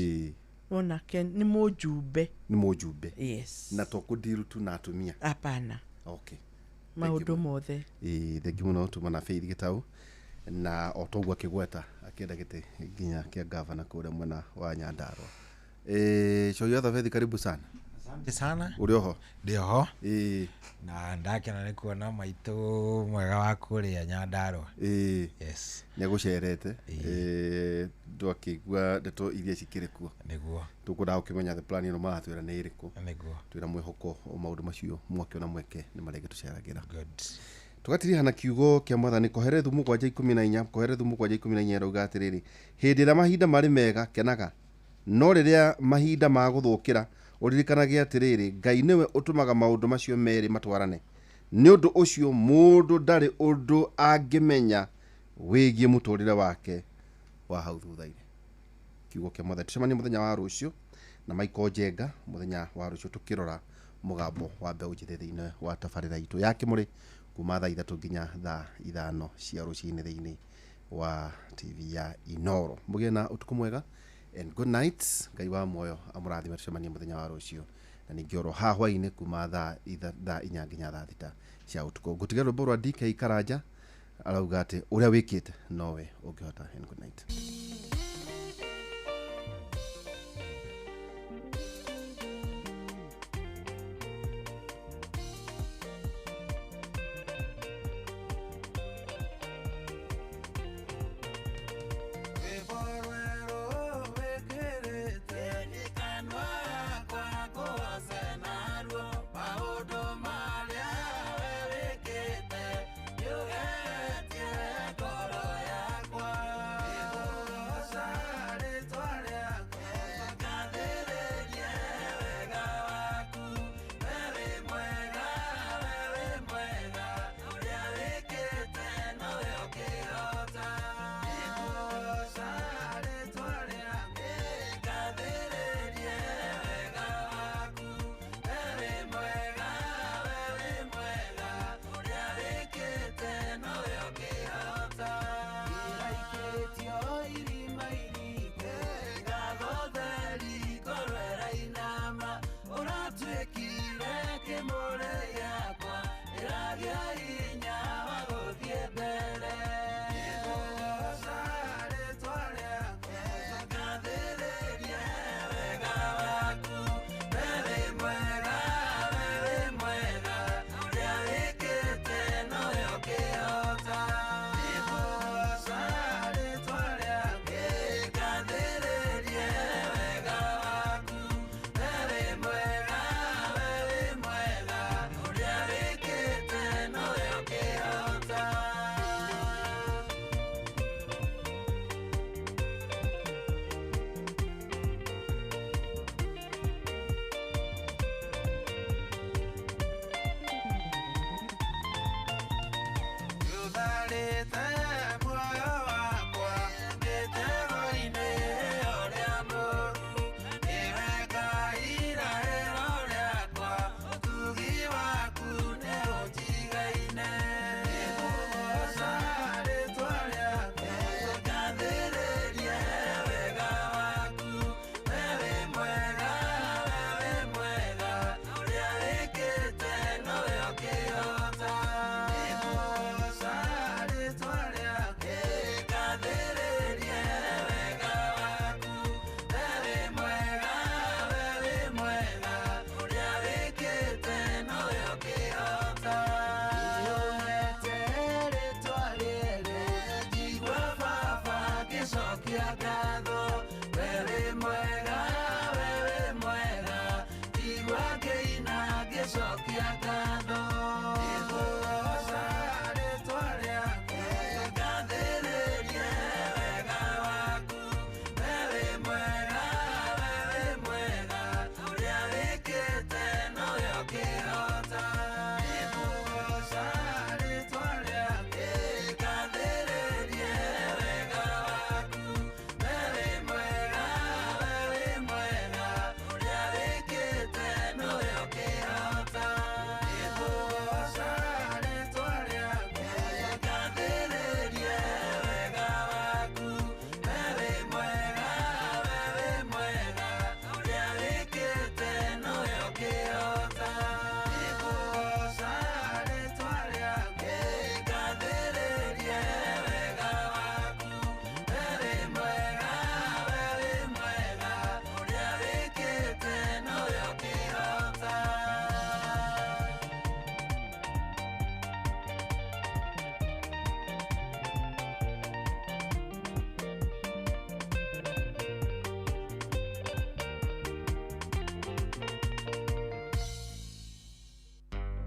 Wona nĩ mũjumbe. Nĩ mũjumbe. Yes. Na to kũndiru tu na atumia? Hapana. Okay. Maũndũ mothe. Ĩ, thengi mũno. Tuma na Faith Gĩtau, na o toguo akĩgweta akĩenda gĩtĩ nginya kĩa gavana kũrĩa mwena wa Nyandarua. Shoyatha Bethi, karibu sana. Asante sana. Uri oho? Ndĩ oho. Na ndakena nĩ kuona maitũ mwega wa kũrĩa Nyandarũa. Yes. Nĩagũcerete. Ndwakĩigua ndeto iria cikĩrĩ kuo. Nĩguo. Tũkwendaga gũkĩmenya the plan ĩno maratwĩra nĩ ĩrĩkũ. Nĩguo. Twĩna mwĩhoko o maũndũ macio mwakĩona mweke nĩ marĩgĩtũceragĩra. Good. Tũgatirihana na kiugo kĩa mwathani Koherethu 7:14, Koherethu 7:14 ĩrauga atĩrĩrĩ, hĩndĩ ĩrĩa mahinda marĩ mega kenaga, no rĩrĩa mahinda ma gũthũkĩra ũririkanage atĩrĩrĩ, Ngai nĩwe ũtũmaga maũndũ macio merĩ matwarane. Nĩ ũndũ ũcio mũndũ ndarĩ ũndũ angĩmenya wĩgiĩ mũtũrĩre wake wa hau thutha-inĩ. Kiugo kĩa mwathani. Tũcemanie mũthenya wa rũciũ na Michael Njenga, mũthenya wa rũciũ tũkĩrora mũgambo wa mbeũ njĩthĩ thĩinĩ wa tabarĩra itũ ya Kĩmũrĩ kuma thaa 3 nginya thaa 5 cia rũcinĩ thĩinĩ wa TV ya Inoro. Mũgĩe na ũtukũ mwega and good night. Ngai wa muoyo amũrathime. Tũcemanie mũthenya wa rũciũ na ningĩ oro haha hwaĩ-inĩ kuma thaa 4 nginya thaa 6 cia ũtukũ. Ngũtiga rwĩmbo rwa DK Karanja arauga atĩ ũrĩa wĩkĩte nowe ũngĩhota. And good night. Ũrĩa wĩkĩte nowe ũngĩhota.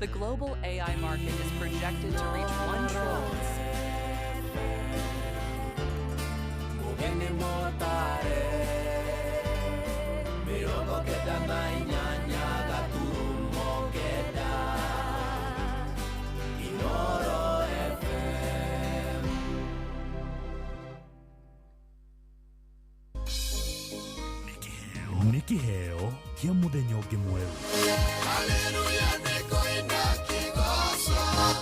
The global AI market is projected to reach 1 trillion. Nĩ kĩheo kĩa mũthenya ũngĩ mwerũ.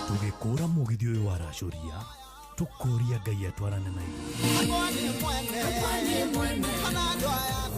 Tũgĩkũra mũgithi ũyũ wa racũria, tũkũria Ngai atwarane na ithuĩ.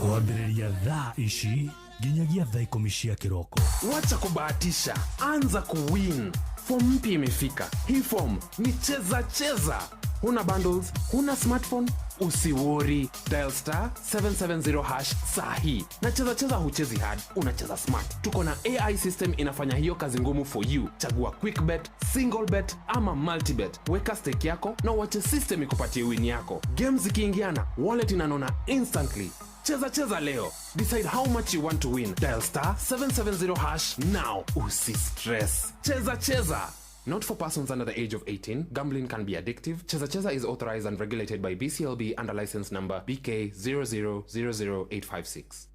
Kwambĩrĩria thaa ici nginyagia thaa 10 cia kĩroko. Wacha kubahatisha, anza kuwin. Form mpya imefika. Hii form ni cheza cheza. Huna bundles, huna smartphone, usiwori. Dial star 770 hash sahi. Na cheza cheza huchezi hard, unacheza smart. Tuko na AI system inafanya hiyo kazi ngumu for you. Chagua quick bet, single bet ama multi bet. Weka stake yako na uache system ikupatie win yako. Games zikiingiana, wallet inanona instantly. Cheza cheza leo. Decide how much you want to win. Dial star 770 hash now. Usi stress. Cheza cheza. Not for persons under the age of 18. Gambling can be addictive. Cheza Cheza is authorized and regulated by BCLB under license number BK 0000856.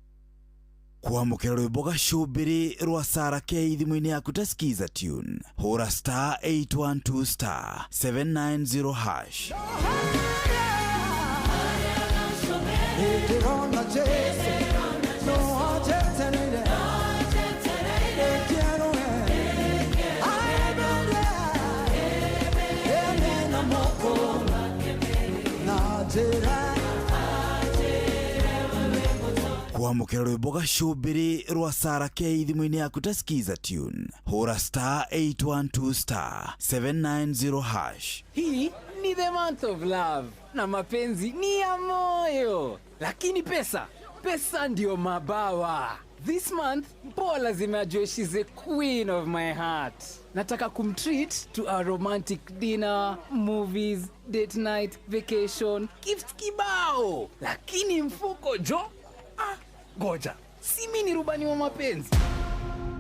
Kwamũkĩra rwĩmbo gacũmbĩrĩ rwa Sarah K thimũ-inĩ yaku ta Skiza tune. Hũra star 812 star 790 hash. Kwamũkĩra rwĩmbo gacũmbĩrĩ rwa Sarah K thimũ-inĩ yaku ta Skiza tune. Hũra star 812 star 790 hash. Hii ni the month of love na mapenzi ni ya moyo, lakini pesa ndio mabawa. This month Paul lazima ajue she's the queen of my heart. Nataka kumtreat to a romantic dinner, movies, date night, vacation, gifts kibao. Lakini mfuko jo, goja, si mimi ni rubani wa mapenzi.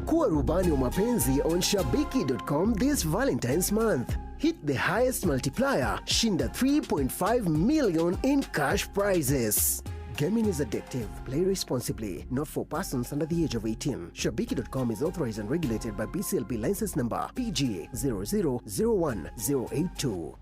Kuwa rubani wa mapenzi on shabiki.com this Valentine's month. Hit the highest multiplier, shinda 3.5 million in cash prizes. Gaming is addictive. Play responsibly. Not for persons under the age of 18. Shabiki.com is authorized and regulated by BCLB license number PG 0001082.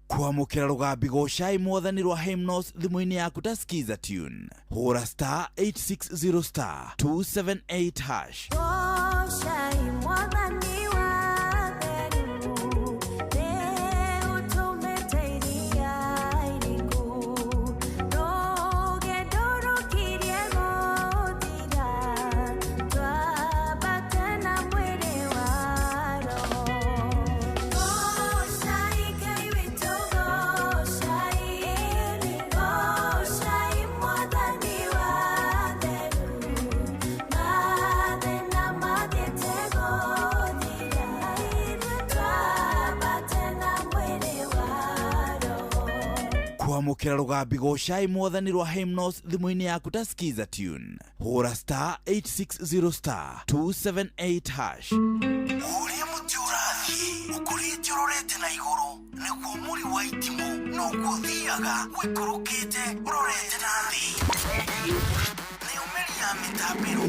Kwamũkĩra rũgambi gocai mwathani rwa Hymnos thimũ-inĩ yaku ta Skiza tune. Hũra star 860 star 278 hash. Gocai mwathani wa theru, nĩũtũmĩte iria iriku, rũgendo rũkirie gũthira, twambate na mwĩrĩ wa roho. Gocai Ngai witũ, gocai, gocai mwathani wa theru, mathĩna mathiĩte gũthira, twambate na mwĩrĩ wa roho. Kwamũkĩra rũgambi gocai mwathani rwa Hymnos thimũ-inĩ yaku ta Skiza tune. Hũra star 860 star 278 hash. Ũrĩa mũtĩ ũrathiĩ ũkũrĩte ũrorete na igũrũ nĩguo mũri wa itimũ noguo ũthiaga wĩkũrũkĩte ũrorete na thĩ.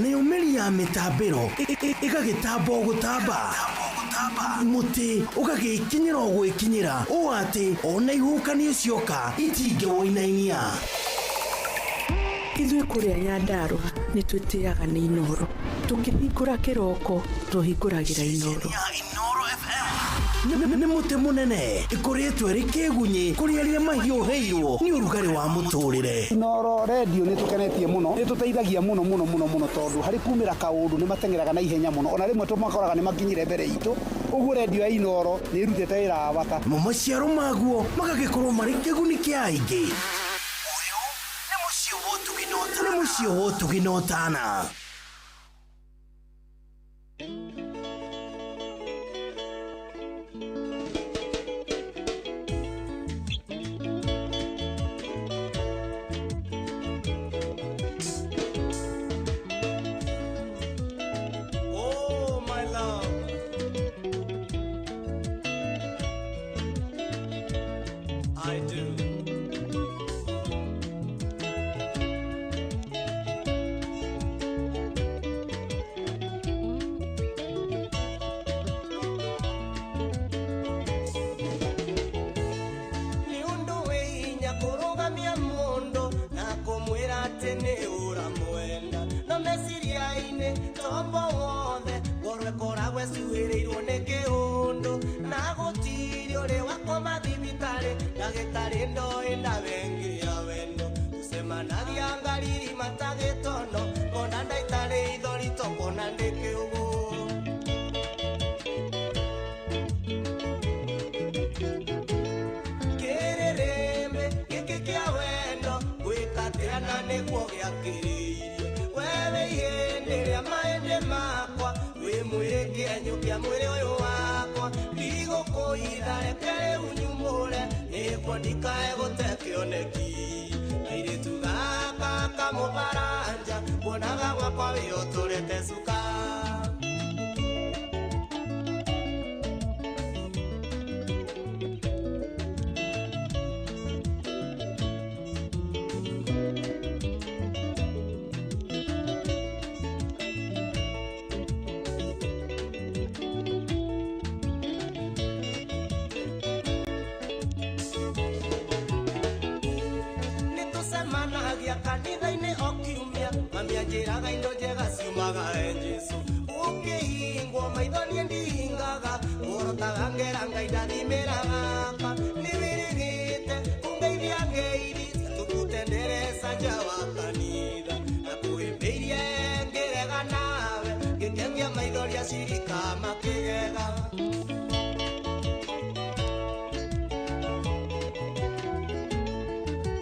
Nayo mĩri ya mĩtambĩro ĩgagĩtamba o gũtamba, mũtĩ ũgagĩkinyĩra o gwĩkinyĩra ũũ atĩ ona ihuhũkanio cioka itingĩwũinainia. Ithuĩ kũrĩa Nyandarũa nĩ twĩtĩaga nĩ Inooro. Tũkĩhingũra kĩroko tũhingũragĩra Inooro. Nĩ mũtĩ mũnene ĩkũrĩtwo ĩrĩ kĩgunyĩ kũrĩ arĩa mahiũhĩirwo nĩ ũrugarĩ wa mũtũrĩre. Inooro redio nĩ tũkenetie mũno, nĩ tũteithagia mũno mũno mũno mũno tondũ harĩ kumĩra kaũndũ nĩ mateng'eraga na ihenya mũno, ona rĩmwe tũmakoraga nĩ makinyire mbere itũ. Ũguo redio ya Inooro nĩ ĩrutĩte wĩra wa bata. Mo maciaro maguo magagĩkorwo marĩ kĩguni kĩa aingĩ. Ũyũ nĩ mũciĩ wa ũtugi na ũtana. Oh, my love. I do. Nĩ ũndũ wĩ hinya kũrũgamia mũndũ na kũmwĩra atĩ nĩ ũramwenda no meciria-inĩ tombo wothe ngoro ĩkoragwo ĩcuhĩrĩirwo nĩ kĩũndũ na gũtirĩ ũrĩ wakoma thibitarĩ ndagĩtarĩ ndoĩ ndawengi ya wendo tũcemanagia ngariri matagĩtono ngona ndaitarĩ ithori tokona ndĩ kĩũgũ. Kĩrĩrĩmbĩ gĩkĩ kĩa wendo gwĩka atĩa na nĩguo gĩakĩrĩirie wewe ihĩndĩ rĩa mahĩndĩ makwa wĩ mwĩrĩ kĩenyũ kĩa mwĩrĩ ũyũ wakwa ndigũkũitha reke rĩu nyumũre nĩguo ndikae gũte kĩoneki kairĩtu gaka kamũbaranja kuonaga gwakwa wĩũtũrĩte cuka. Nĩtũcemanagia kanitha-inĩ o kiumia mami anjĩraga indo njega ciumaga he Jesũ ũkĩhingwo maitho niĩ ndihingaga ngorotaga ngera Ngai ndathimĩra gaka nĩwĩrĩgĩte kũngeithia ngeithi tukute ndereca nja wa kanitha na kũhĩmbĩirie ngĩrega nawe ngĩkengia maithoria cirika makĩgega.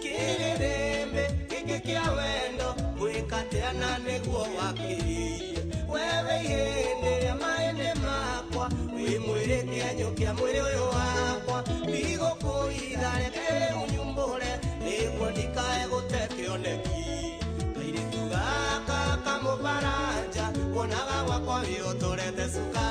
Kĩrĩrĩmbĩ gĩkĩ kĩa wendo gwĩka atĩa na nĩguo wakĩrĩirie wewe ihĩndĩ rĩa mahĩndĩ makwa wĩ mwĩrĩ kĩenyũ kĩa mwĩrĩ ũyũ wakwa ndigũkũitha reke rĩu nyumbũre nĩguo ndikae gũte kĩoneki kairĩtu gaka kamũbaranja kuonaga gwakwa wĩũtũrete cuka.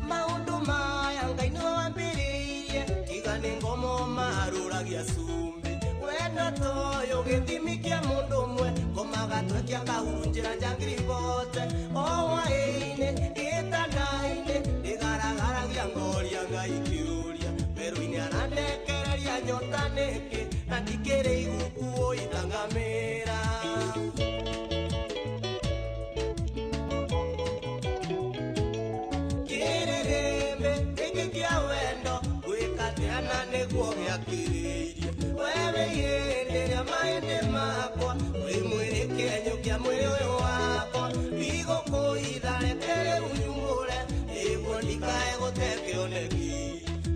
Maũndũ maya Ngai nĩwe wambĩrĩirie tiga nĩ ngomo marũragia cumbĩ wendo toyũ gĩthimi kĩa mũndũ ũmwe ngomaga twekia kahuru njĩra njangiri bote o hwaĩ-inĩ gĩtanda-inĩ ndĩgaragaragia ngoria Ngai kĩũria werũ-inĩ arandekereria nyota nĩkĩ na ndikĩrĩ iguku ũitangamĩra. Kĩrĩrĩmbĩ gĩkĩ kĩa wendo gwĩka atĩa na nĩguo gĩakĩrĩirie wewe ihĩndĩ rĩa mahĩndĩ makwa wĩ mwĩrĩ kĩenyũ kĩa mwĩrĩ ũyũ wakwa ndigũkũitha reke rĩu nyumũre nĩguo ndikae gũte kĩoneki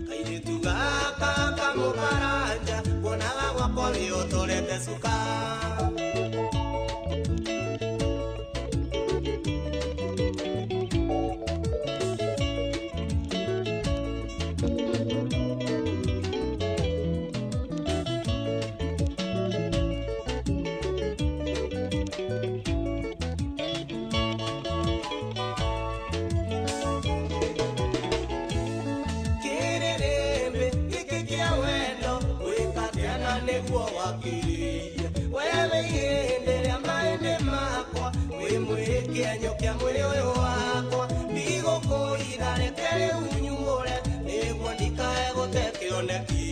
kairĩtu gaka kamũbaranja kuonaga gwakwa wĩũtũrĩte cuka. Kĩrĩrĩmbĩ gĩkĩ kĩa wendo gwĩka atĩa na nĩguo wakĩrĩirie wewe ihĩndĩ rĩa mahĩndĩ makwa wĩ mwĩrĩ kĩenyũ kĩa mwĩrĩ ũyũ wakwa ndigũkũitha reke rĩu nyumũre nĩguo ndikae gũte kĩoneki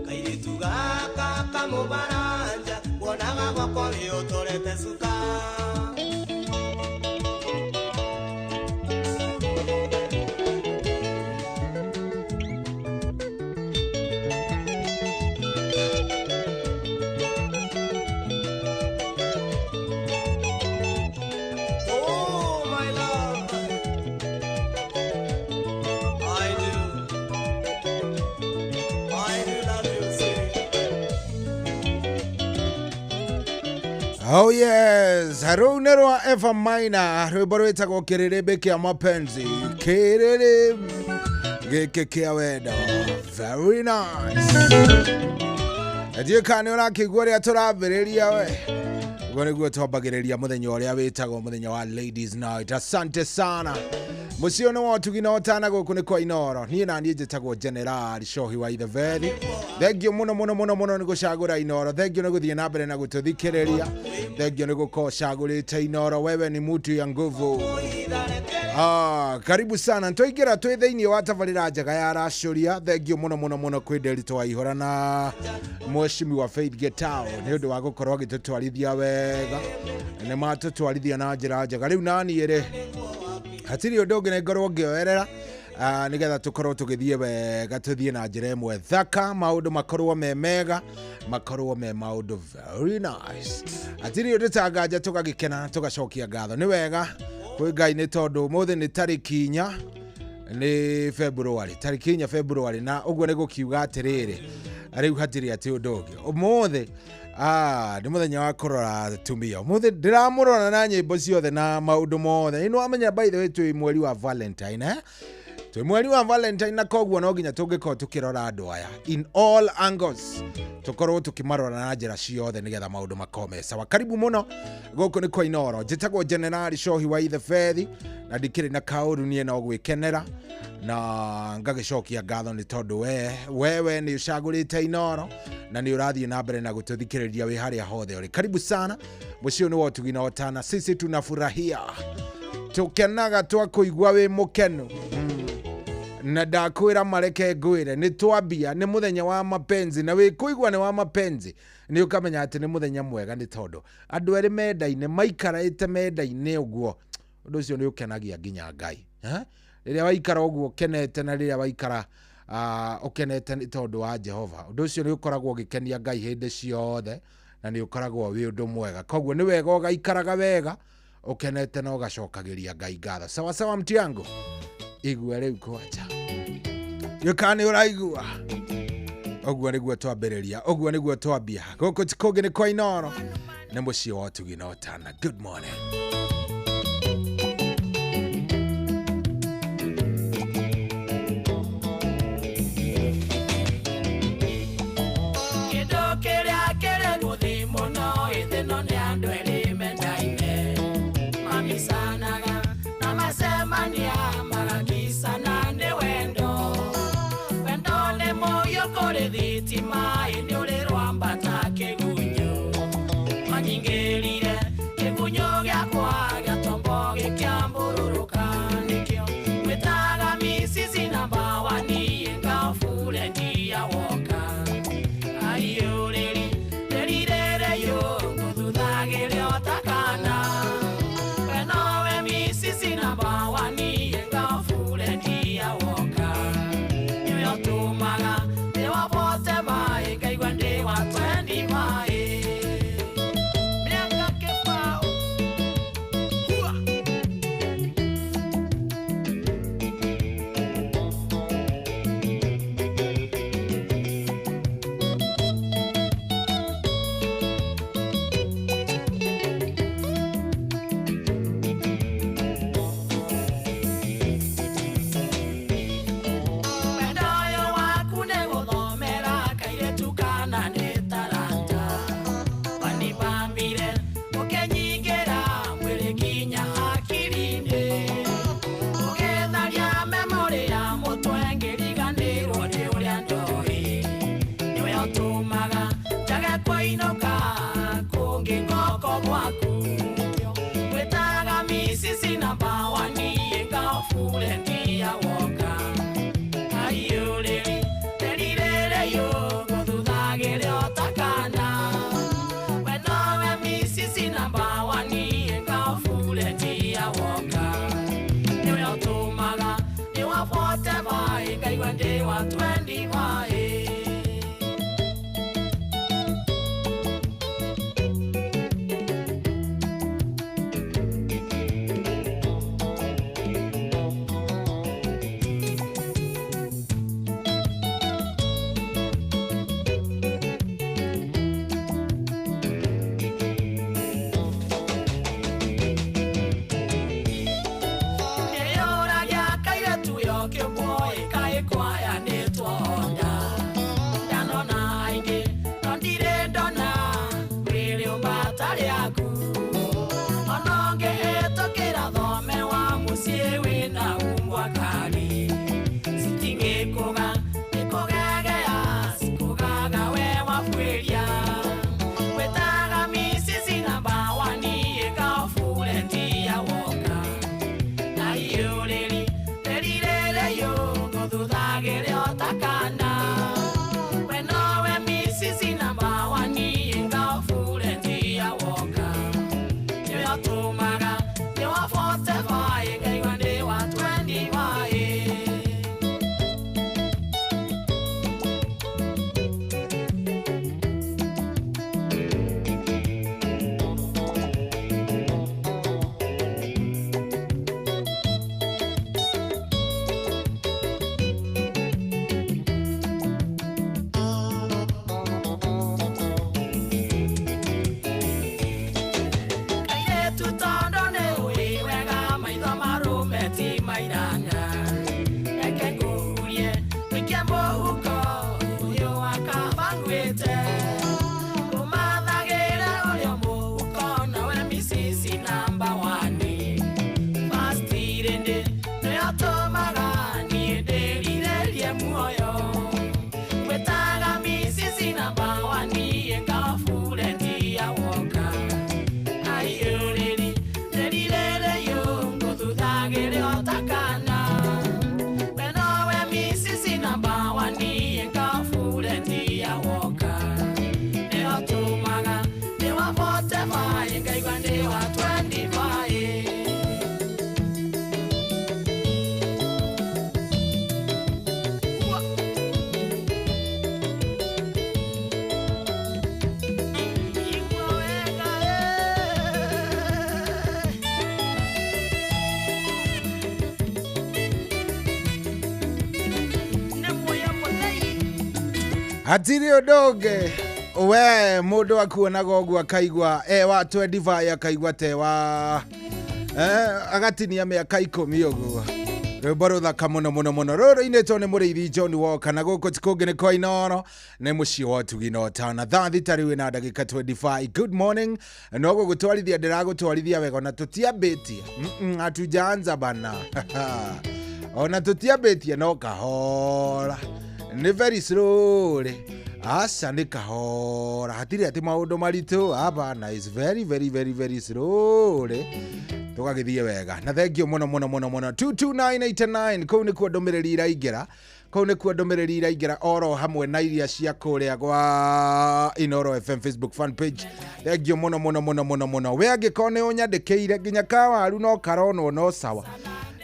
kairĩtu gaka kamũbaranja kuonaga gwakwa wĩũtũrĩte cuka. Oh, my love, I do love you, see. Oh yes, rũu nĩ rwa Eva Maina, rwĩmbo rwĩtagwo kĩrĩrĩmbĩ kĩa mapenzi, kĩrĩrĩ gĩkĩ kĩa wendo. Very nice. Ndiũĩ kana nĩ ũrakĩigua ũrĩa tũrambĩrĩria we. Ũguo nĩguo twambagĩrĩria mũthenya ũrĩa wĩtagwo mũthenya wa Ladies Night. Asante sana. Mũciĩ ũyũ nĩ wa ũtugi na ũtana, gũkũ nĩ kwa Inoro. Niĩ na niĩ njĩtagwo General Shohi wa Itheveri. Thengio mũno mũno mũno mũno nĩ gũcagũra Inoro. Thengio nĩ gũthiĩ na mbere na gũtũthikĩrĩria. Thengio nĩ gũkorwo ũcagũrĩte Inoro. Wewe ni mtu ya nguvu. Ah, karibu sana. Twaingĩra twĩ thĩinĩ wa tabarĩra njega ya racũria. Thengio mũno mũno mũno kwĩ Nderito wa Ihora na Mheshimiwa Faith Getao nĩ ũndũ wa gũkorwo agĩtũtwarithia wega. Nĩ matũtwarithia na njĩra njega. Rĩu naniĩ rĩ, hatirĩ ũndũ ũngĩ nĩ ngorwo ngĩoerera, nĩgetha tũkorwo tũgĩthiĩ wega, tũthiĩ na njĩra ĩmwe thaka, maũndũ makorwo me mega, makorwo me maũndũ very nice. Hatirĩ ũndũ tanganja, tũgagĩkena, tũgacokia ngatho nĩ wega kwĩ Ngai, nĩ tondũ ũmũthĩ nĩ tarĩki 4 nĩ February, tarĩki 4 February, na ũguo nĩ gũkiuga atĩrĩrĩ, rĩu hatirĩ atĩ ũndũ ũngĩ. Ũmũthĩ nĩ mũthenya wa kũrora atumia. Ũmũthĩ ndĩramũrora na nyĩmbo ciothe na maũndũ mothe. Nĩ wamenya, by the way, twĩ mweri wa Valentine, eh? Twĩ mweri wa Valentine, na koguo no nginya tũngĩkorwo tũkĩrora andũ aya in all angles, tũkorwo tũkĩmarora na njĩra ciothe nĩgetha maũndũ makorwo me sawa. Karibu mũno, gũkũ nĩ kwa Inoro. Njĩtagwo Generali Shohi wa Itheberi, na ndikĩrĩ na kaũru, niĩ no gwĩkenera na ngagĩcokia ngatho nĩ tondũ we wewe nĩ ũcagũrĩte Inoro na nĩ ũrathiĩ na mbere na gũtũthikĩrĩria wĩ harĩa hothe ũrĩ. Karibu sana. Mũciĩ ũyũ nĩ wa ũtugi na ũtana. Sisi tunafurahia, tũkenaga twakũigua wĩ mũkenu, na ndakwĩra mareke ngwĩre nĩ twambia, nĩ mũthenya wa mapenzi, na wĩkũigua nĩ wa mapenzi nĩ ũkamenya atĩ nĩ mũthenya mwega, nĩ tondũ andũ erĩ mendaine maikaraĩte mendaine ũguo, ũndũ ũcio nĩ ũkenagia nginya Ngai. Eh? Rĩrĩa waikara ũguo ũkenete, na rĩrĩa waikara ũkenete nĩ tondũ wa Jehova, ũndũ ũcio nĩ ũkoragwo ũgĩkenia Ngai hĩndĩ ciothe, na nĩ ũkoragwo wĩ ũndũ mwega. Koguo nĩ wega ũgaikaraga wega ũkenete na ũgacokagĩria Ngai ngatho. Sawa sawa, mtu yangu, igua rĩu kwanja gĩka nĩ ũraigua ũguo nĩguo twambĩrĩria, ũguo nĩguo twambia. Gũkũ ti kũngĩ, nĩ kwa Inoro, nĩ mũciĩ wa ũtugi na ũtana. Good morning. Kĩndũ kĩrĩa kĩrĩ gũthi mũno ĩthĩno nĩ andũ erĩ mendaine, mamicanaga na macemania magakicana nĩ wendo. Wendo nĩ mũhiũ kũrĩ thitima, ĩnĩ ũrĩ rwambata kĩgunyũ manyingĩrire kĩgunyũ gĩakwa gĩatombo gĩkĩambũrũrũka, nĩkĩo gwĩtaga micici namba wani ngaburendia woka aiyũrĩri rĩrirĩrĩ yũngũthuthagĩre otakana we nowe micici namba wani ngaburendia woka nĩwe ũtũmaga ndĩwabote maĩ ngaigua ndĩ wa twendi maĩ. Hatirĩ ũndũ ũngĩ we mũndũ akuonaga ũguo akaigua wa 25 akaigua te wa agatinia mĩaka 10 ũguo. Rwĩmbo rũthaka mũno mũno mũno rũrũ rũinĩtwo nĩ mũrĩithi John Walker na gũkũ ti kũngĩ nĩ kwa Inooro nĩ mũciĩ wa ũtugi na ũtana. Thaa thita rĩu ĩna ndagĩka 25. Good morning. No gũgũtwarithia ndĩragũtwarithia wega na tũtiambĩtie. Hatujaanza bana. Ona tũtiambĩtie no kahora. Nĩ very slowly. Aca nĩ kahora. Hatirĩ atĩ maũndũ maritũ. Hapana, is very very very very slowly. Tũgagĩthiĩ wega. Na thengio mũno mũno mũno mũno. 22989 kũu nĩkuo ndũmĩrĩri iraingĩra. Kũu nĩkuo ndũmĩrĩri iraingĩra oro hamwe na iria cia kũrĩa gwa Inooro FM Facebook fan page. Thengio mũno mũno mũno mũno mũno. We angĩkorwo nĩ ũnyandĩkĩire nginya kawaru no karonwo no sawa.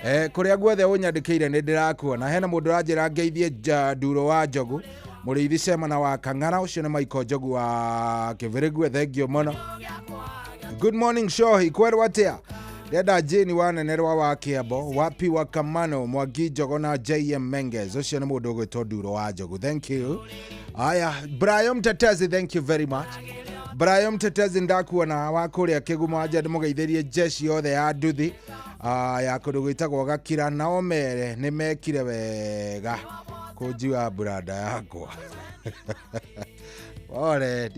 Kũrĩa guothe ũnyandĩkĩire nĩ ndĩrakuona. Hena mũndũ ũranjĩra ngeithie Nduro wa Njogu, mũrĩithi Cemana wa Kang'ara, ũcio nĩ Michael Njogu wa Kĩbĩrĩgue. Thengio mũno. Good morning Shohi, kwerwo atĩa? Ndĩrenda Jane wa Nenerwa wa Kĩambo, Wapi wa Kamano, Mwangi Njogo na JM Menges. Ũcio nĩ mũndũ ũgwĩtwo Nduro wa Njogu. Thank you. Aya, Brian Mtetezi, thank you very much. Brian Mtetezi ndakuona wa kũrĩa Kĩgumo, anja ndĩmũgeithĩrie jeshi yothe ya nduthi ya kũndũ gwĩtagwo Gakira. Nao mere nĩ mekire wega kũnjiwa brada yakwa. Pole,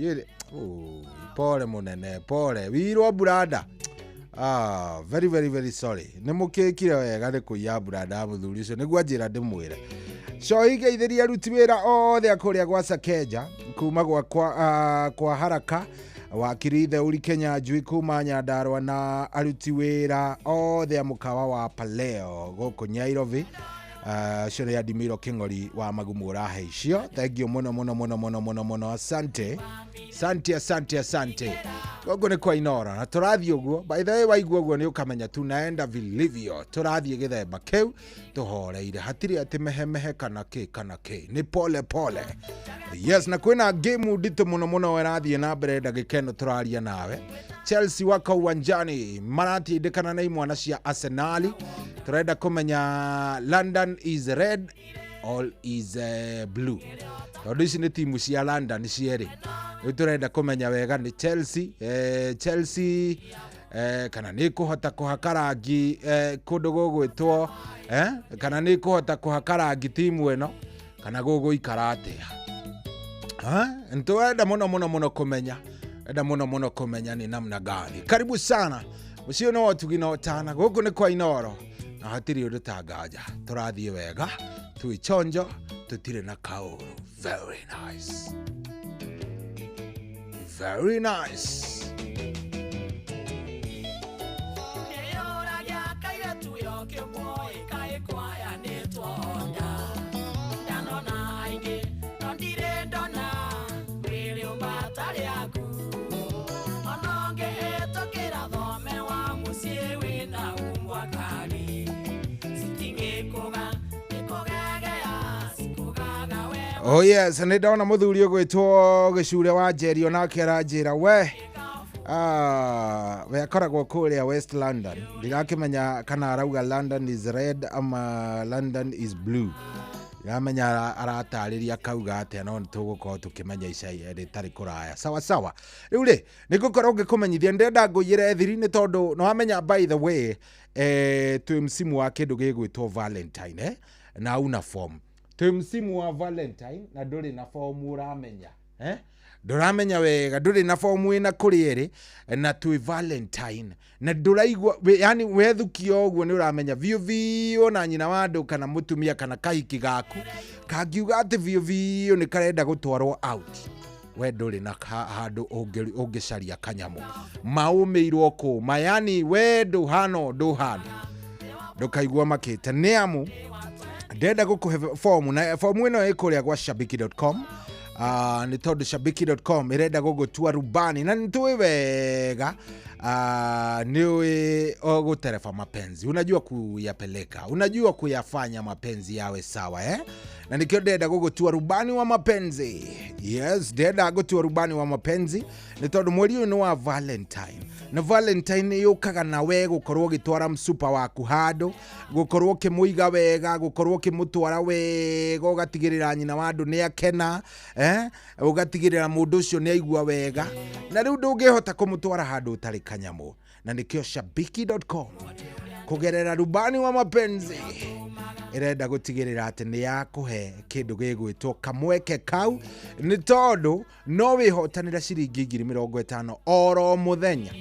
pole mũnene, pole. Wirwo brada. Very very very sorry. Nĩ mũkĩkire wega nĩ kũiya brada ya mũthuri ũcio nĩguo anjĩra ndĩmwĩre. Shohi geithĩria aruti wĩra othe a kũrĩa gwa Sakeja kuma kwa Haraka wakiri Theuri Kenya Njui kuma Nyandarua na aruti wĩra othe a mũkawa wa Paleo gũkũ Nyairobi. Ũcio nĩ Adimiro Kĩng'ori wa Magumu ũrahe icio. Thank you mũno mũno mũno mũno mũno mũno. Asante. Asante asante asante. Gũkũ nĩ kwa Inooro na tũrathiĩ ũguo. By the way waigua ũguo nĩ ũkamenya tunaenda vilivyo. Tũrathiĩ gĩthemba kĩu tũhoreire. Hatirĩ atĩ mehemehe kana kĩ kana kĩ. Nĩ pole pole. Yes, na kwĩna game nditũ mũno mũno ĩrathiĩ na mbere ndagĩka ĩno tũraria nawe. Chelsea wako uwanjani maratindĩkana na imwana cia Arsenal. Tũrenda kũmenya London is red or is blue. Tondũ ici nĩ timu cia London cierĩ. Rĩu tũrenda kũmenya wega nĩ Chelsea, Chelsea kana nĩ kũhota kũhaka rangi kũndũ gũgwĩtwo kana nĩ kũhota kũhaka rangi timu ĩno kana gũgũikara atĩa. Nĩtũrenda mũno mũno mũno kũmenya. Enda mũno mũno kũmenya nĩ namna gani. Karibu sana. Mũciĩ no ũtugi na ũtana. Gũkũ nĩ kwa Inooro. Na hatirĩ ũndũ ta nganja. Tũrathiĩ wega. Twĩ chonjo, tũtirĩ na kaũru. Very nice. Very nice. Oh yes, nĩ ndona mũthuri ũgwĩtwo Gĩcure wa Njeri onake aranjĩra we we akoragwo kũrĩa West London. Ndirakĩmenya kana arauga London is red ama London is blue. Ndiramenya aratarĩria kauga atĩa, no nĩtũgũkorwo tũkĩmenya ica rĩtarĩ kũraya. Sawa sawa. Rĩu rĩ nĩngũkorwo ngĩkũmenyithia ndĩrenda ngũiyĩre thiri nĩ tondũ nĩwamenya by the way twĩ msimu wa kĩndũ gĩgwĩtwo Valentine na una form. Twĩ msimu wa Valentine na ndũrĩ na fomu ũramenya. Ndũramenya wega ndũrĩ na fomu ĩna kũrĩ ĩrĩ na twĩ Valentine na ndũraigua yani wethukia ũguo nĩ ũramenya biũ biũ na nyina wa andũ kana mũtumia kana kahiki gaku kangiuga atĩ biũ biũ nĩ karenda gũtwarwo out. We ndũrĩ na handũ ũngĩcaria kanyamũ maũmĩirwo kũma, yani we ndũhana ndũhana ndũkaigua makĩte nĩ amu ndĩrenda gũkũhe fomu na fomu ĩno ĩ kũrĩa gwa shabiki.com. Nĩ tondũ shabiki.com ĩrenda gũgũtua rubani na nĩtũĩ wega nĩ ũĩ gũtereba mapenzi, unajua kuyapeleka, unajua kuyafanya mapenzi yawe sawa. Na nĩkĩo ndĩrenda gũgũtua rubani wa mapenzi. Yes, ndĩrenda gũtua rubani wa mapenzi nĩ tondũ mweri ũyũ nĩ wa Valentine. Na Valentine yũkaga na we gũkorwo ũgĩtwara msupa waku handũ, gũkorwo ũkĩmũiga wega, gũkorwo ũkĩmũtwara wega, ũgatigĩrĩra nyina wa andũ nĩ akena, ũgatigĩrĩra mũndũ ũcio nĩ aigua wega. Na rĩu ndũngĩhota kũmũtwara handũ ũtarĩ kanyamũ. Na nĩkĩo shabiki.com kũgerera rubani wa mapenzi ĩrenda gũtigĩrĩra atĩ nĩ yakũhe kĩndũ gĩgwĩtwo kamweke kau, nĩ tondũ no wĩhotanĩre ciringi 50,000 oro mũthenya.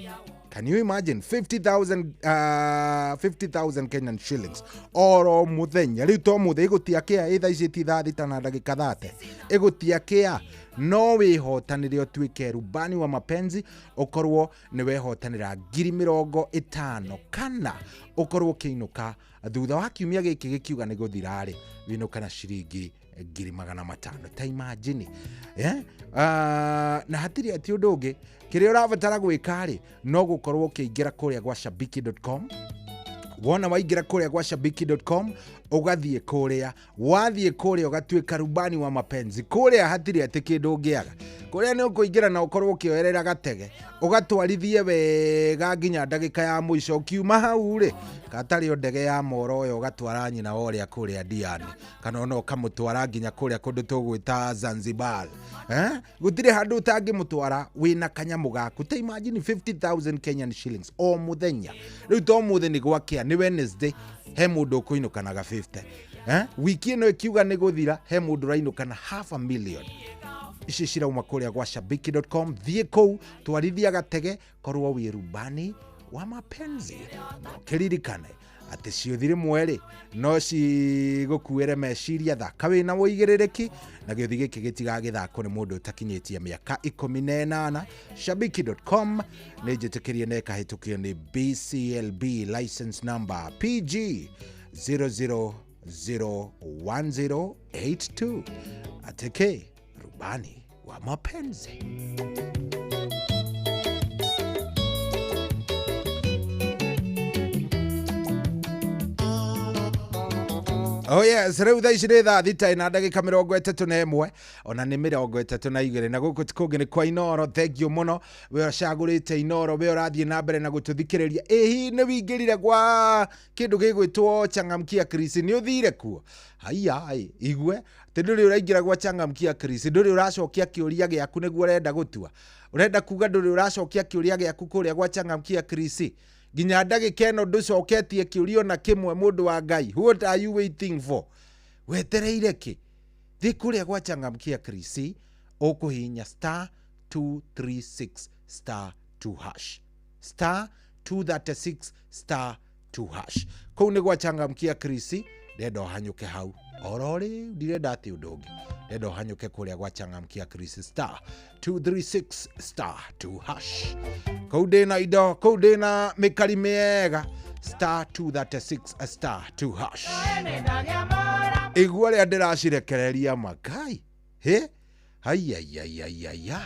Can you imagine 50,000 Kenyan shillings oro mũthenya? Rĩu to mũthĩ ĩgũtia kĩa ĩ thaa ici ti thaa thita na ndagĩka 30, ĩgũtia kĩa no wĩhotanĩre ũtuĩke rubani wa mapenzi, ũkorwo nĩ wehotanĩra 50,000 kana ũkorwo ũkĩinũka thutha wa kiumia gĩkĩ gĩkiuga nĩ gũthira-rĩ, wĩinũka na ciringi 500,000. Ta imagine, na hatirĩ atĩ ũndũ ũngĩ kĩrĩa ũrabatara gwĩka-rĩ, no gũkorwo ũkĩingĩra kũrĩa gwa shabiki.com. Wona waingĩra kũrĩa gwa shabiki.com, ũgathiĩ kũrĩa, wathiĩ kũrĩa ũgatuĩka rubani wa mapenzi. Kũrĩa hatirĩ atĩ kĩndũ ũngĩaga. Kũrĩa nĩ ũkũingĩra na ũkorwo ũkĩoerera gatege, ũgatwarithie wega nginya ndagĩka ya mũico. Ũkiuma hau rĩ, gatarĩ o ndege ya moro ũyũ ũgatwara nyina wa ũrĩa kũrĩa Diani, kana ona ũkamũtwara nginya kũrĩa kũndũ tũgwĩta Zanzibar. Gũtirĩ handũ ũtangĩmũtwara wĩna kanyamũ gaku. Ta imagine 50,000 Kenyan shillings o mũthenya. Rĩu to mũthĩ nĩ gwakĩa, nĩ Wednesday, he mũndũ ũkũinũka na 50. Wiki ĩno ĩkiuga nĩ gũthira, he mũndũ ũrainũka na 500,000. Ici cirauma kũrĩa gwa shabiki.com. Thiĩ kũu, twarithia gatege, korwo wĩ rubani wa mapenzi. Kĩririkane atĩ ciũthi rĩmwe rĩ, no cigũkuĩre meciria, thaka wĩna ũigĩrĩrĩki, na gĩũthi gĩkĩ gĩtigagĩthakwo nĩ mũndũ ũtakinyĩtie mĩaka 18. Shabiki.com nĩ njĩtĩkĩrie na ĩkahĩtũkio nĩ BCLB license number PG 0001082. Ateke rubani wa mapenzi. Oh yes, rĩu thaa ici nĩ thaa thita na ndagĩka 31, ona nĩ 32, na gũkũ ti kũngĩ nĩ kwa Inoro. Thank you mũno we ũcagũrĩte Inoro, we ũrathiĩ na mbere na gũtũthikĩrĩria. Ĩhi nĩ wingĩrire gwa kĩndũ gĩgwĩtwo Changamkia Krisi, nĩ ũthire kuo? Haiya, igue atĩ ndũrĩ ũraingĩra gwa Changamkia Krisi, ndũrĩ ũracokia kĩũria gĩaku nĩguo ũrenda gũtua. Ũrenda kuga ndũrĩ ũracokia kĩũria gĩaku kũrĩa gwa Changamkia Krisi? Nginya ndagĩka ĩno ndũcoketie kĩũria ona kĩmwe, mũndũ wa Ngai. What are you waiting for? Wetereire kĩ? Thiĩ kũrĩa gwa Changamkia Krisi, ũkũhihinya star 236 star 2 hash, star 236 star 2 hash. Kũu nĩ gwa Changamkia Krisi. Ndĩrenda ũhanyũke hau oro rĩu, ndirenda atĩ ũndũ ũngĩ, ndĩrenda ũhanyũke kũrĩa gwa Changamkia Krisi star 236 star 2 hash. Kũu ndĩna indo, kũu ndĩna mĩkari mĩega, star 236 star 2 hash. Igua rĩa ndĩracirekereria makai, hĩ haiyaiyaiya,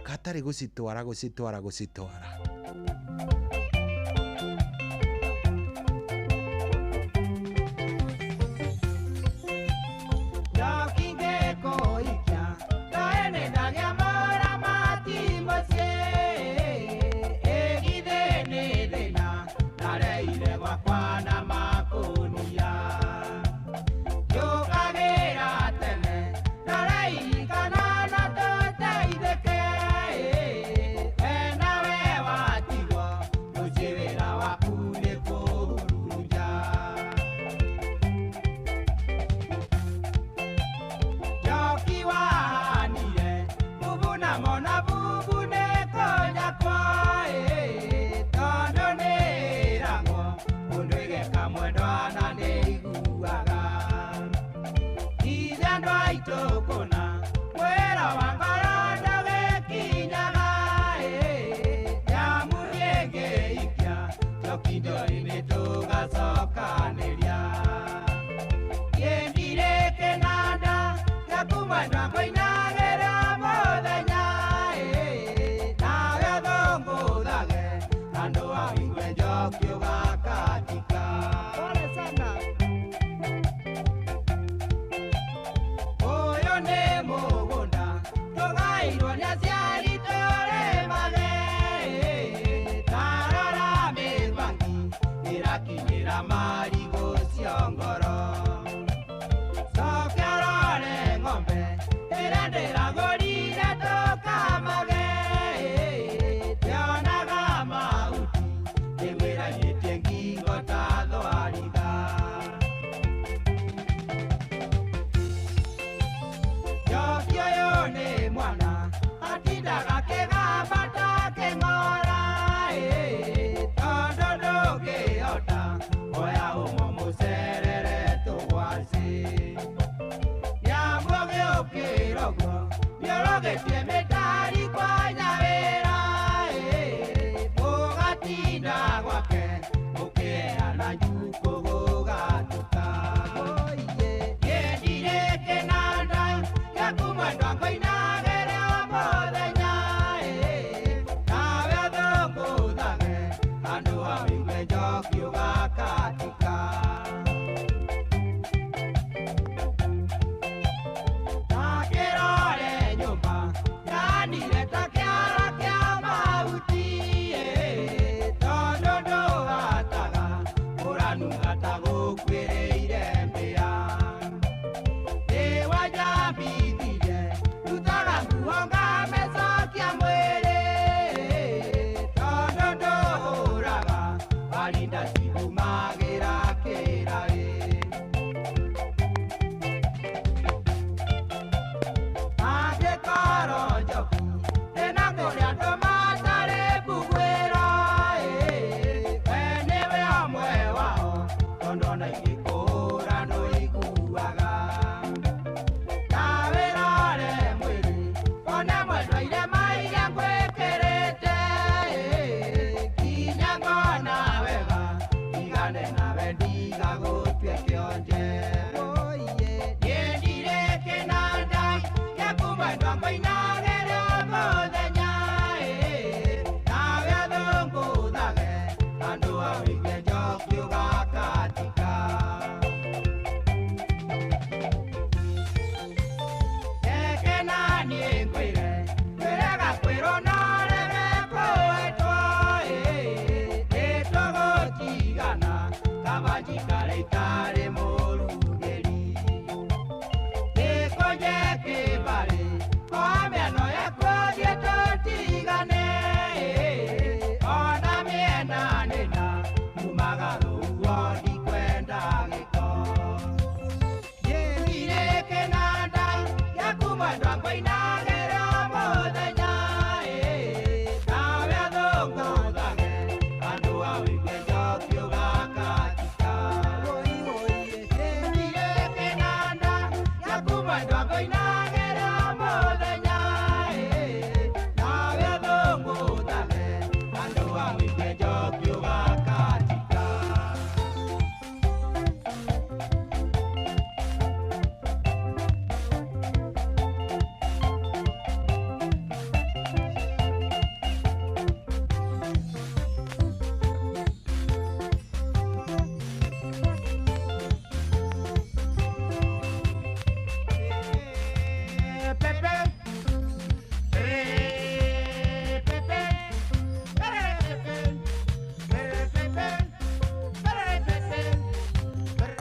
katarĩ gũcitwara gũcitwara gũcitwara. Nawe wa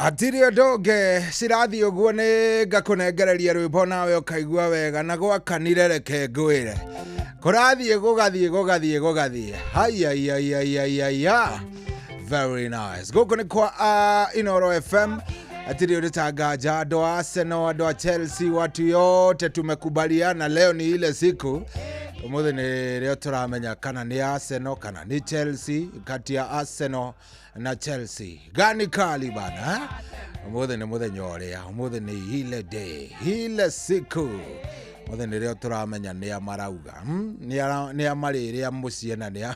Hatirĩ ũndũ ũngĩ cirathiĩ ũguo nĩ ngakũnengereria rwĩmbo nawe ũkaigua wega na gwakanire reke ngwĩre kũrathiĩ gũgathiĩ gũgathiĩ gũgathiĩ haiaiaiaiaiya very nice. Gũkũ nĩ kwa Inoro FM. Hatirĩ ũndũ ta nganja andũ a Arsenal, andũ a Chelsea, watu yote tumekubaliana leo ni ile siku. Ũmũthĩ nĩ rĩo tũramenya kana nĩ Arsenal kana nĩ Chelsea, kati ya Arsenal na Chelsea gani kali bana. Ũmũthĩ nĩ mũthenya ũrĩa, ũmũthĩ nĩ ile day, ile siku. Ũmũthĩ nĩ rĩo tũramenya nĩa marauga, nĩa marĩrĩa mũciĩ na nĩa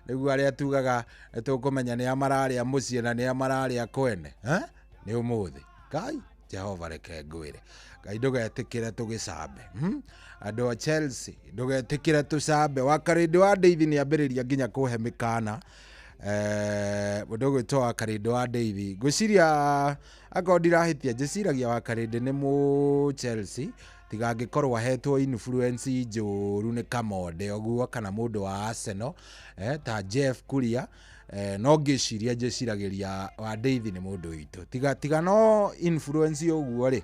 nĩguo arĩa tugaga nĩtũkũmenya nĩa mararĩa mũciĩ na nĩa mararĩa kwene, nĩ ũmũthĩ. Ngai Jehova reke ngwĩre, Ngai ndũgetĩkĩre tũgĩcambe. Andũ a Chelsea ndũgetĩkĩre tũcambe. Wakarĩndĩ wa Ndeithi nĩambĩrĩria nginya kũhe mĩkana. Mũndũ ũgwĩtwo Wakarĩndĩ wa Ndeithi, ngwĩciria akorwo ndirahĩtia njĩciragia Wakarĩndĩ nĩ mũ Chelsea, tiga angĩkorwo ahetwo influence njũru nĩ Kamonde ũguo kana mũndũ wa Arsenal, ta Jeff Kuria. No ngĩciria njĩciragĩria wa Ndeithi nĩ mũndũ witũ, tiga no influence ũguo rĩ,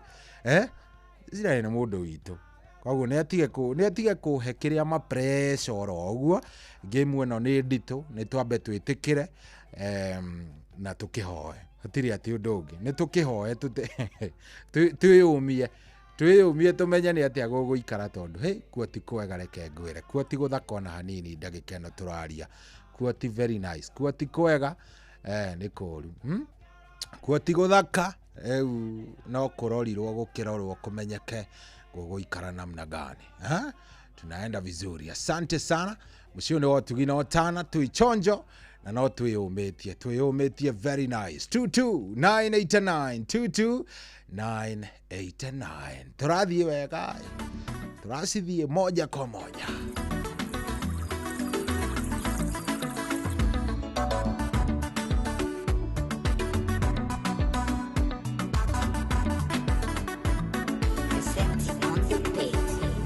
njĩciragia nĩ mũndũ witũ. Koguo nĩ atige kũhe kĩrĩa ma pressure oro ũguo. Game ĩno nĩ nditũ, nĩ twambe twĩtĩkĩre na tũkĩhoe, hatirĩ atĩ ũndũ ũngĩ, nĩ tũkĩhoe twĩyũmie twĩyũmie tũmenye nĩ atĩa gũgũikara, tondũ hĩ kuo ti kwega, reke ngwĩre kuo ti gũthaka ona hanini. Ndagĩka ĩno tũraria kuo ti very nice, kuo ti kwega, nĩ kũru, kuo ti gũthaka. Rĩu no kũrorirwo gũkĩrorwo kũmenyeke gũgũikara namna gani. Tunaenda vizuri, asante sana. Mũciĩ nĩ wotugi na ũtana twĩ chonjo na no twĩyũmĩtie, twĩyũmĩtie very nice. 22989 22989 tũrathiĩ wega, tũracithiĩ moja kwa moja.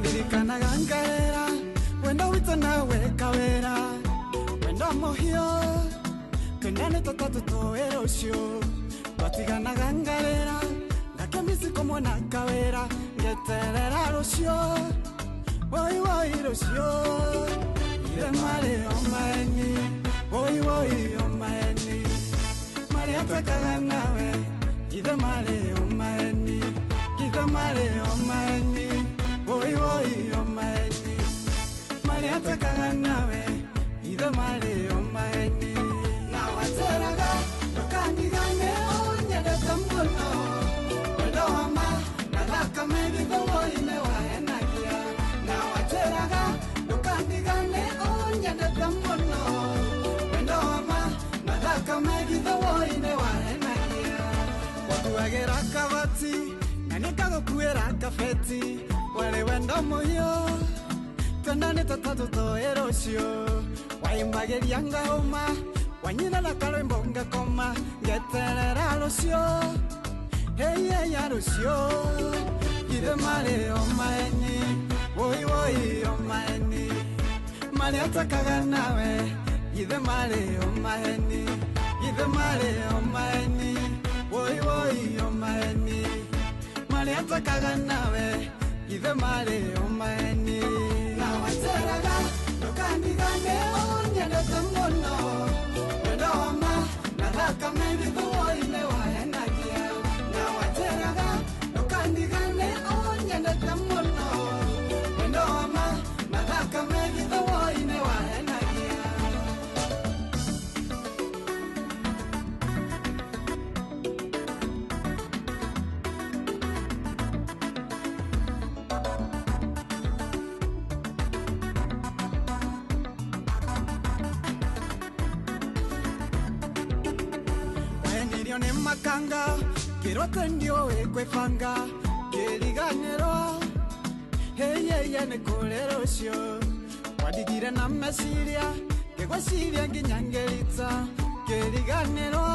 Ndirikanaga ngaera wendo witũ nawe kawĩra wendo mũhiũ twendane tũtatũ tũĩ rũciũ twatiganaga ngarĩra ngakĩmiciko mwena kawĩra ngeterera rũciũ woi woi rũciũ ithe marĩ o maeni woi woi o maeni marĩa twekaga nawe ithe marĩ o maeni ithe marĩ o maeni woi woi o maeni marĩa twekaga nawe ithe marĩ o maeni na wateraga ndũkandigane ũnyendete mũno wendo wa ma na thakame githe woi-inĩ wahenagia na wateraga ndũkandigane ũnyendete mũno wendo wa ma na thakame githe woi-inĩ wahenagia wakuagĩra kabati na nĩngagũkuĩra kabeti warĩ wendo mũhiũ twendane tũtatũ tũĩ rũciũ waimbagĩria ngahũma wanyina na karwĩmbo ngakoma ngeterera rũciũ heiyeya rũciũ ithe marĩ o maeni woi woi o maeni marĩa twekaga nawe ithe marĩ o maeni ithe marĩ o maeni woi woi o maeni marĩa twekaga nawe ithe marĩ o maeni na wateraga ndũkandigane ũnyendete mũno wendo wa ma na thakame githe woi-inĩ wahenagia na wateraga ndũkandigane ũnyendete mũno wendo wa ma na thakame githe woi-inĩ wahenagia. Waenirio nĩ makanga kĩrwo ndiũĩ kwĩbanga kĩriganĩrwo heyeya nĩ kũrĩ rũciũ wandigire na meciria ngĩgwĩciria nginya ngĩrita kĩriganĩrwo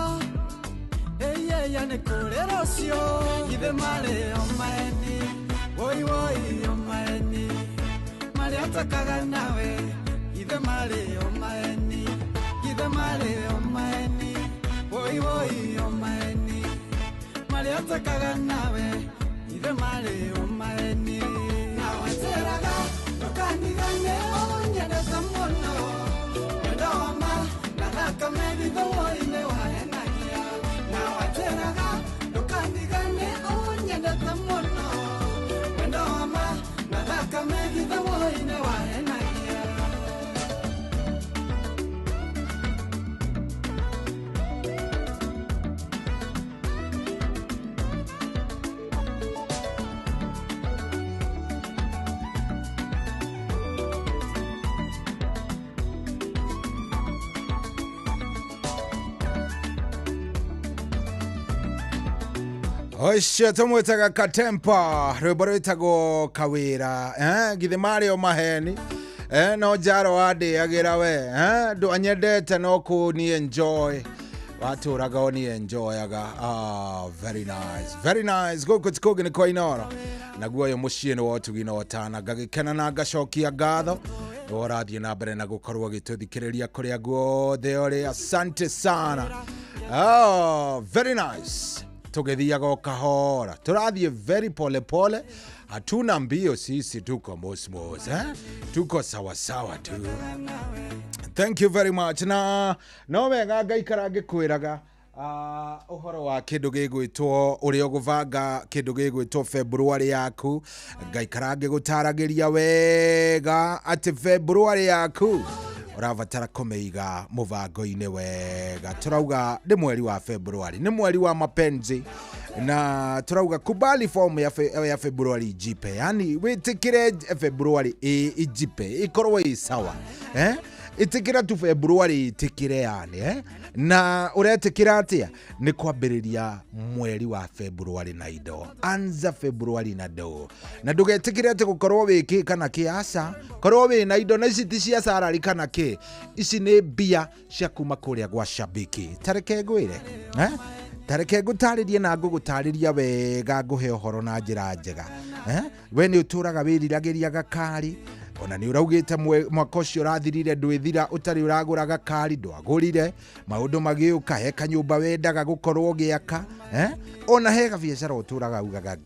heyeya nĩ kũrĩ rũciũ ithe marĩ o maeni woi woi o maeni marĩa twekaga nawe ithe marĩ o maeni ithe marĩ o maeni woi woi o maeni Arĩa twekaga nawe ithe marĩ ũmaeni. Na wanjĩraga ndũkandigane ũnyendete mũno. Wendo wa ma na thakame gĩthũa-inĩ wahenagia. Na wanjĩraga ndũkandigane ũnyendete mũno. Wendo wa ma na thakame gĩthũa-inĩ wahenagia. Ũcio tũmwĩtaga Katempa, rwĩmbo rwĩtagwo Kawĩra. Githĩ marĩ o maheni, no njaro wandĩagĩra we, ndwanyendete no kũni enjoy watũraga o ni enjoyaga. Very nice, very nice. Gũkũ ti kũngĩ nĩ kwa Inooro, naguo ũyũ mũciĩ nĩ wa ũtugi na ũtana. Ngagĩkena na ngacokia ngatho nĩ ũrathiĩ na mbere na gũkorwo ũgĩtũthikĩrĩria kũrĩa guothe ũrĩ. Asante sana. Very nice. Tugithiaga o kahora, turathiĩ very pole pole, hatuna mbio sisi, tuko mosmos, tuko sawasawa tu. Thank you very much. Na no wega ngaikara ngĩkwĩraga ũhoro wa kĩndũ gĩgwĩtwo ũrĩa ũgũbanga kĩndũ gĩgwĩtwo February yaku. Ngaikara ngĩgũtaragĩria wega atĩ February yaku ũrabatara kũmĩiga mũbango-inĩ wega. Tũrauga nĩ mweri wa February, nĩ mweri wa mapenzi, na tũrauga kubali form ya February ijipe, yani wĩtĩkĩre February ijipe ikorwo ĩ sawa, ĩtĩkĩra tu February, ĩtĩkĩre yani, na ũretĩkĩra atĩa? Nĩ kwambĩrĩria mweri wa February na indo. Anza February na ndo, na ndũgetĩkĩre atĩ gũkorwo wĩ kĩ kana kĩ, aca, korwo wĩ na indo, na ici ti cia salary kana kĩ, ici nĩ mbia cia kuma kũrĩa gwa Shabiki. Tareke ngwĩre, tareke ngũtarĩrie na ngũgũtarĩria wega, ngũhe ũhoro na njĩra njega. We nĩ ũtũraga wĩriragĩria gakari, ona nĩ ũraugĩte mwaka ũcio ũrathirire ndwĩthira ũtarĩ ũragũra gakari, ndwagũrire, maũndũ magĩũka, he kanyũmba wendaga gũkorwo ũgĩaka, ona he gabiacara ũtũraga ugaga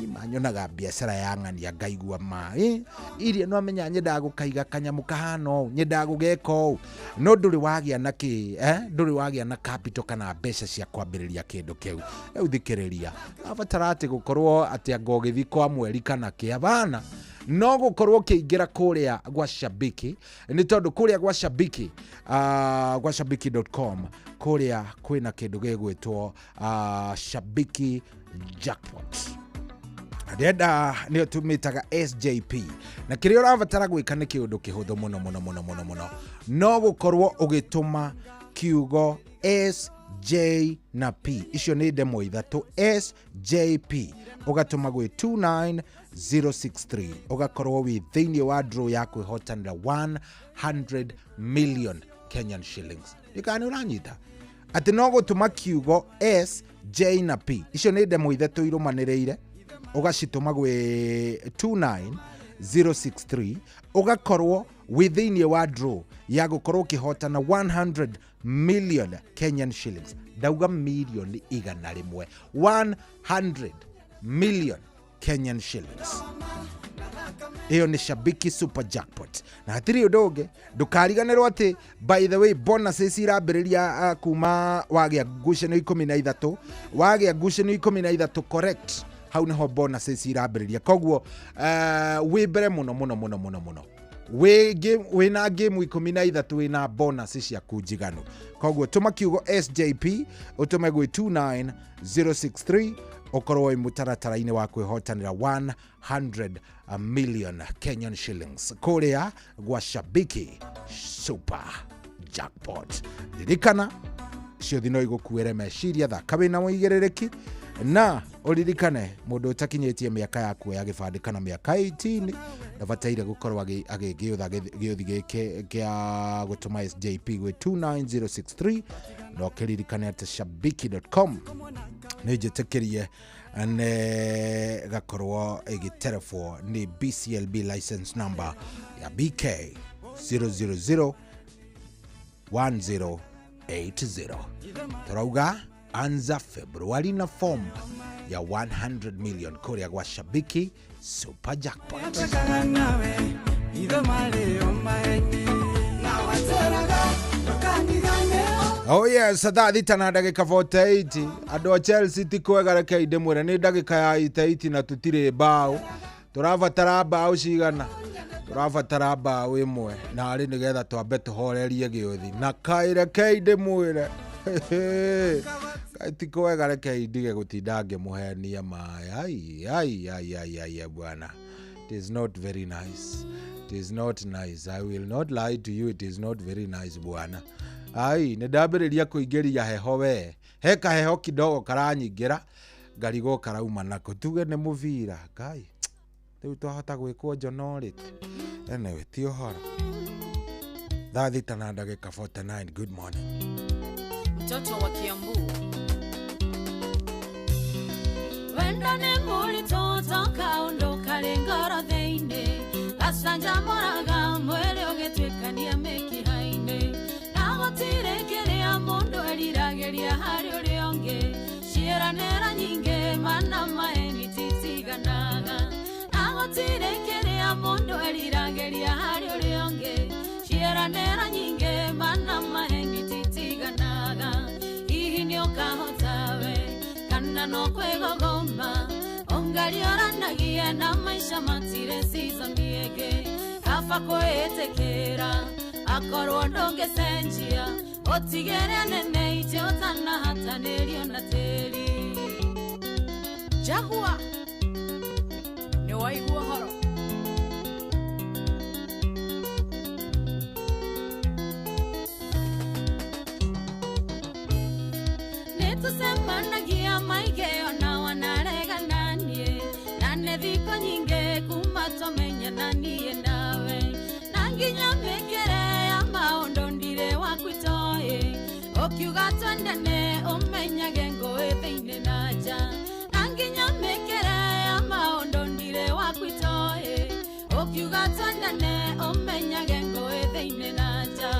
Ngai manyonaga biacara ya ng'ania ngaigua ma iria no amenya nyendaga gũkaiga kanyamũ kahana ũũ, nyendaga gũgeka ũũ, no ndũrĩ wagĩa na kĩ, ndũrĩ wagĩa na capital kana mbeca cia kwambĩrĩria kĩndũ kĩu. Rĩu thikĩrĩria, abatara atĩ gũkorwo atĩ anga ũgĩthiĩ kwa mweri kana kĩ, hapana, no gũkorwo ũkĩingĩra kũrĩa gwa Shabiki, nĩ tondũ kũrĩa gwa Shabiki, gwa shabiki.com, kũrĩa kwĩna kĩndũ gĩgwĩtwo Shabiki Jackpot. Ndĩrenda nĩyo tũmĩtaga SJP, na kĩrĩa ũrabatara gwĩka nĩ kĩũndũ kĩhũthũ mũno mũno mũno mũno mũno, no gũkorwo ũgĩtũma kiugo SJ na P, icio nĩ ndemwa ithatũ, SJP, ũgatũma gwĩ 29063, ũgakorwo wĩ thĩinĩ wa draw ya kwĩhotanĩra 100 million Kenyan shillings. Ndikana nĩ ũranyita atĩ no gũtũma kiugo S J na P, icio nĩ ndemwa ithatũ irũmanĩrĩire, ũgacitũma gwĩ 29063, ũgakorwo wĩ thĩinĩ wa draw ya gũkorwo ũkĩhotana 100 million Kenyan shillings. Ndauga milioni 100, 100 million Kenyan shillings. Iyo nĩ Shabiki Super Jackpot. Na hatirĩ ũndũ ũngĩ, ndũkariganĩrwo atĩ by the way bonuses irambĩrĩria kuma wagĩa ngucanio 13, wagĩa ngucanio 13 correct, hau nĩho bonuses irambĩrĩria. Koguo wĩ mbere mũno mũno mũno mũno mũno, wĩna game 13 wĩna bonus ciaku njiganu. Koguo tũma kiugo SJP ũtũme gwĩ 29063, ũkorwo wĩ mũtaratara-inĩ wa kwĩhotanĩra 100 million Kenyan shillings kũrĩa gwa Shabiki Super Jackpot. Ririkana ciũthi no igũkuĩre meciria, thaka wĩna ũigĩrĩrĩki, na ũririkane mũndũ ũtakinyĩtie mĩaka ya kuoya gĩbandĩ kana mĩaka 18 ndabataire gũkorwo agĩgĩũtha gĩũthi gĩkĩ kĩa gũtũma SJP gwĩ 29063. Na ũkĩririkane atĩ shabiki.com nĩ njĩtĩkĩrie nĩ gakorwo ĩgĩterebwo nĩ BCLB license number ya BK 0001080. Tũrauga Anza Februari na form ya 100 million kũrĩa gwa Shabiki Super Jackpot. Njekaga nawe ithe marĩ o maheni na wanjĩraga ndũkandigane. Oh yes, thaa thita na ndagĩka 48. Andũ a Chelsea ti kwega, rekei ndĩmwĩre nĩ ndagĩka ya 88 na tũtirĩ mbaũ. Tũrabatara mbaũ cigana? Tũrabatara mbaũ ĩmwe narĩ nĩgetha twambe tũhorerie gĩũthi. Na kaĩ rekei ndĩmwĩre, kaĩ ti kwega, rekei ndige gũtinda ngĩmũhenia maĩ. Ai ai ai ai ai bwana, it is not very nice. It is not nice. I will not lie to you, it is not very nice bwana. Ai, nĩ ndambĩrĩria kũingĩria heho we. He kaheho kidogo karanyingĩra, ngarigwo karauma nako. Tuge nĩ mũbira, Ngai. Rĩu twahota gwĩkwo njono rĩ. Anyway, ti ũhoro. Thaa thita na ndagĩka 49, good morning. Mtoto wa Kiambu. Wendo nĩ mũritũ toka ũndũ karĩ ngoro thĩinĩ, gacanjamũraga mwĩrĩ ũgĩtuĩkania mĩkiha-inĩ, na gũtirĩ kĩrĩa mũndũ eriragĩria harĩ ũrĩa ũngĩ, ciĩranĩra nyingĩ mana maeni titiganaga, na gũtirĩ kĩrĩa mũndũ eriragĩria harĩ ũrĩa ũngĩ, ciĩranĩra nyingĩ mana maeni titiganaga, hihi nĩ ũkahota we kana no kwĩgogoma, ũngarioranagia na maica matirĩ season ĩngĩ, kaba kwĩĩtĩkĩra akorwo ndũngĩcenjia, ũtigĩre nene itĩ ũtanahatanĩrio na tĩri. Jagua nĩ waigua ũhoro. Nĩtũcemanagia maingĩ ona wanaregana niĩ, na nĩ thikũ nyingĩ kuma twamenyana niĩ nawe, na nginya mĩkĩre ya maũndũ ndirĩ waku itoĩ, ũkiuga twendane ũmenyage ngũĩ thĩinĩ na nja, na nginya mĩkĩre ya maũndũ ndirĩ waku itoĩ, ũkiuga twendane ũmenyage ngũĩ thĩinĩ na nja,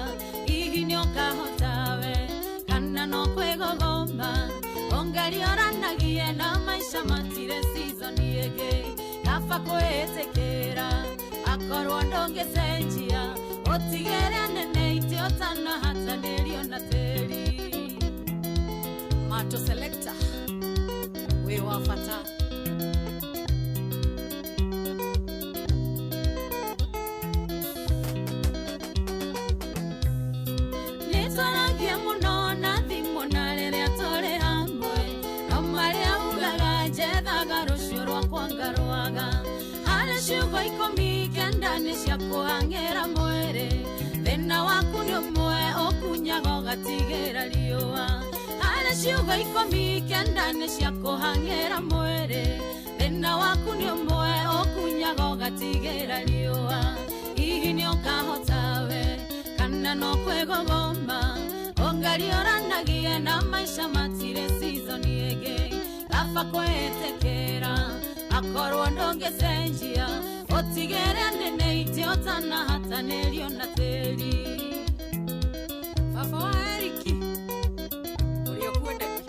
hihi nĩ ũkahota we kana no kwĩgogoma, ũngarioranagie na maica matirĩ season ĩngĩ, kaba kwĩĩtĩkĩra akorwo ndũngĩcenjia, ũtigĩre nene itĩ ũtanahatanĩrio na tĩri. Mato Selector wĩ wa bata. Nĩtwaragia mũno na thimũ na rĩrĩa tũrĩ hamwe, no marĩa ugaga njethaga rũciũ rwakwa ngarwaga, harĩ ciugo 19 nĩ cia kũhang'ĩra mwĩrĩ, thĩna waku nĩ ũmwe ũkunyaga ũgatigĩra riũa, harĩ ciugo 19 nĩ cia kũhang'ĩra mwĩrĩ, thĩna waku nĩ ũmwe ũkunyaga ũgatigĩra riũa, hihi nĩ ũkahota we kana no kwĩgogoma, ũngarioranagia na maica matirĩ season ĩngĩ, kaba kwĩĩtĩkĩra akorwo ndũngĩcenjia, ũtigĩre nene itĩ ũtanahatanĩrio na tĩri. Baba wa Eriki ũrĩa ũkwendete.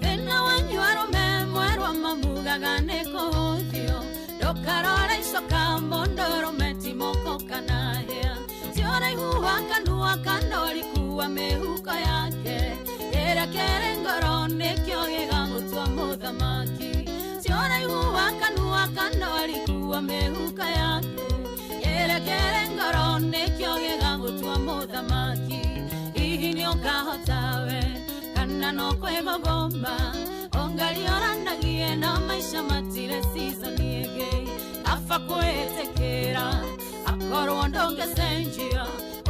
Thĩna wanyu arũme mwerwa mamugaga nĩ kũhũthio, ndũkarore icoka mũndũ ũrũme ti moko kana hĩa, ti ũraihu wa kanua kana ũriku wa mĩhuko yake, kĩrĩa kĩrĩ ngoro nĩkĩo gĩgagũtua mũthamaki, ti ũraihu wa kanua kana ũriku wa mĩhuko yake, kĩrĩa kĩrĩ ngoro nĩkĩo gĩgagũtua mũthamaki, hihi nĩ ũkahota we kana no kwĩgogoma, ũngarioranagie na maica matirĩ season ĩngĩ, kaba kwĩĩtĩkĩra akorwo ndũngĩcenjia,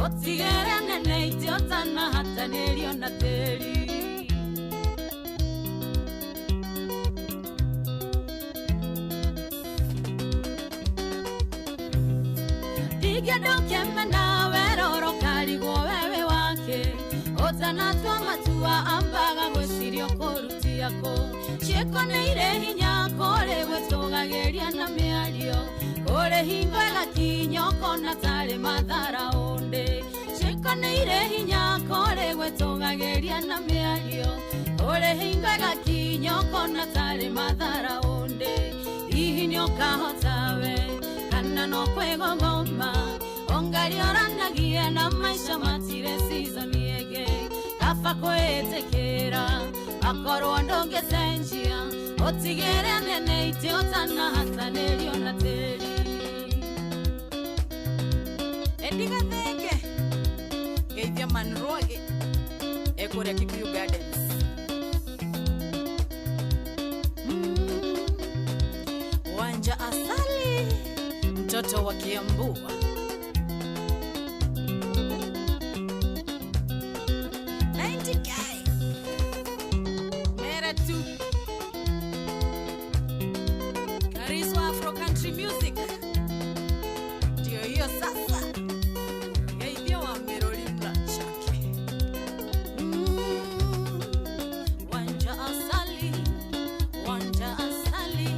ũtigĩre nene itĩ ũtanahatanĩrio na tĩri. Ndingĩenda ũkĩmena weroro ũkarigwo wewe wake, ũtanatua matua ambaga gwĩciria ũkũrutia kũ, ciĩko Ciĩko nĩ irĩ hinya kũrĩ gwĩtũgagĩria na mĩario kũrĩ hingo ĩgakinya ũkona tarĩ mathara ũndĩ. Ciĩko nĩ irĩ hinya kũrĩ gwĩtũgagĩria na mĩario kũrĩ hingo ĩgakinya ũkona tarĩ mathara ũndĩ. Hihi nĩ ũkahota we kana no kwĩgogoma ongarioranagia na maisha matire season ĩngĩ kaba kwĩtĩkĩra akorwo ndũngĩcenjia ũtigĩre nene itĩ ũtanahatanĩrio na tĩri. Endigathenge geithia Manrwage ekũrĩa Kikuyu Gardens. Wanja Asali mtoto wa Kiambu. 90K Mera tu Kariswa Afro Country Music ndio hiyo sasa. Geithio wa Meroli Mrachake. Wanja Asali, Wanja Asali.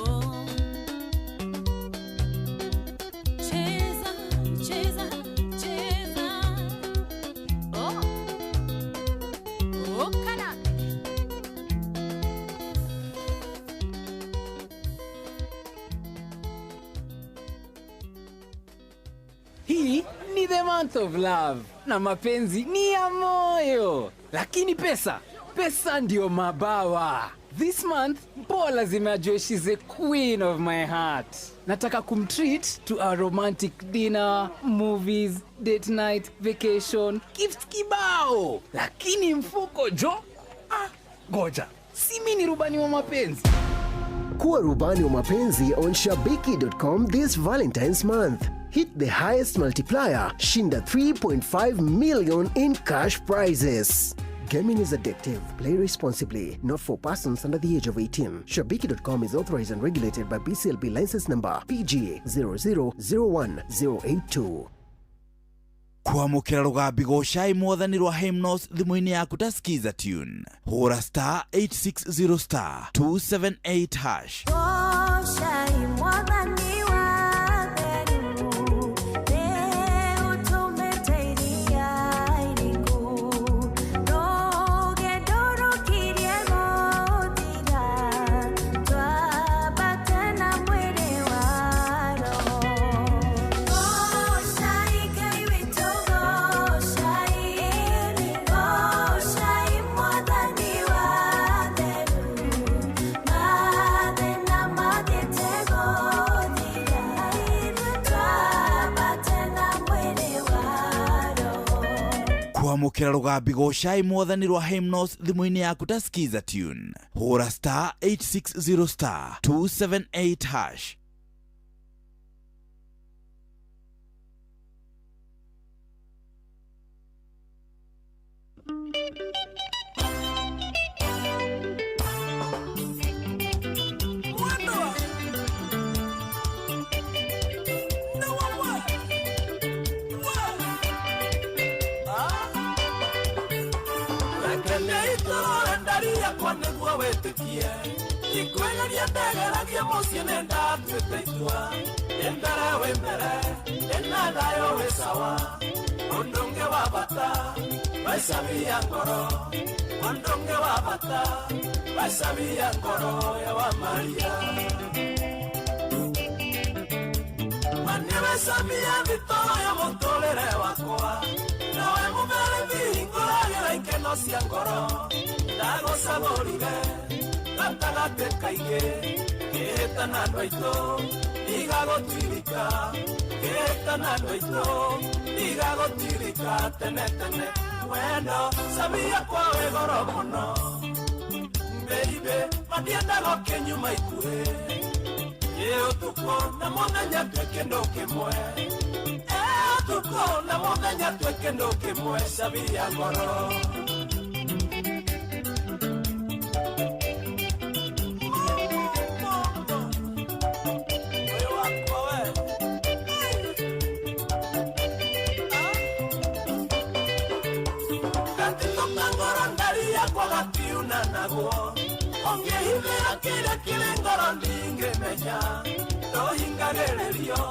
Oh. Cheza, cheza, cheza. Oh. Oh, kana. Hii ni the month of love na mapenzi ni ya moyo, lakini pesa, pesa ndio mabawa. This month mpoa lazima ajue she's the queen of my heart. Nataka kumtreat to a romantic dinner, movies, date night, vacation, gifts kibao, lakini mfuko jo, goja, si mimi ni rubani wa mapenzi. Kuwa rubani wa mapenzi on Shabiki.com this Valentine's month. Hit the highest multiplier, shinda 3.5 million in cash prizes. Gaming is addictive. Play responsibly. Not for persons under the age of 18. Shabiki.com is authorized and regulated by BCLB license number PG 0001082. Kwamũkĩra rũgambi gocai mwathani rwa Hymnos thimũ-inĩ yaku ta Skiza tune hũra star 860 star 278 hash. Goshai mwathani wa theru, nĩũtũmĩte iria iriku, rũgendo rũkirie gũthira, twambate na mwĩrĩ wa roho. Goshai Ngai witũ, goshai, goshai mwathani wa theru, mathĩna mathiĩte gũthira, twambate na mwĩrĩ wa roho. Kwamũkĩra rũgambi gocai mwathani rwa Hymnos thimũ-inĩ yaku ta Skiza tune hũra star 860 star 278 hash. Yakwa nĩguo wĩtĩkie ndikwĩgeria ndegeragia mũciĩ nĩ ndatuĩte itua ndĩ mbere wĩ mbere ndĩna thayũ wĩ sawa ũndũ ũngĩ wa bata wecamia ngoro ũndũ ũngĩ wa bata wecamia ngoro ya wa Maria mani wecamia thitoo ya mũtũrĩre wakwa nawe mũberethi hingũragĩra ikeno cia ngoro ndagũcagũrire gatagatĩ kaingĩ kĩhĩtana andũ aitũ ndigagũtirika kĩhĩtana andũ aitũ ndigagũtirika tene tene wendo camia kwa wĩ goro mũno mbeibe mandiendaga ũkĩnyuma ikuhĩ ĩ ũtukũ na mũthenya twĩ kĩndũ kĩmwe ĩ ũtukũ na mũthenya twĩ kĩndũ kĩmwe camia ngoro. Naguo Ũngĩhithĩra kĩrĩa kĩrĩ ngoro ndingĩmenya Ndũhingarĩrĩrio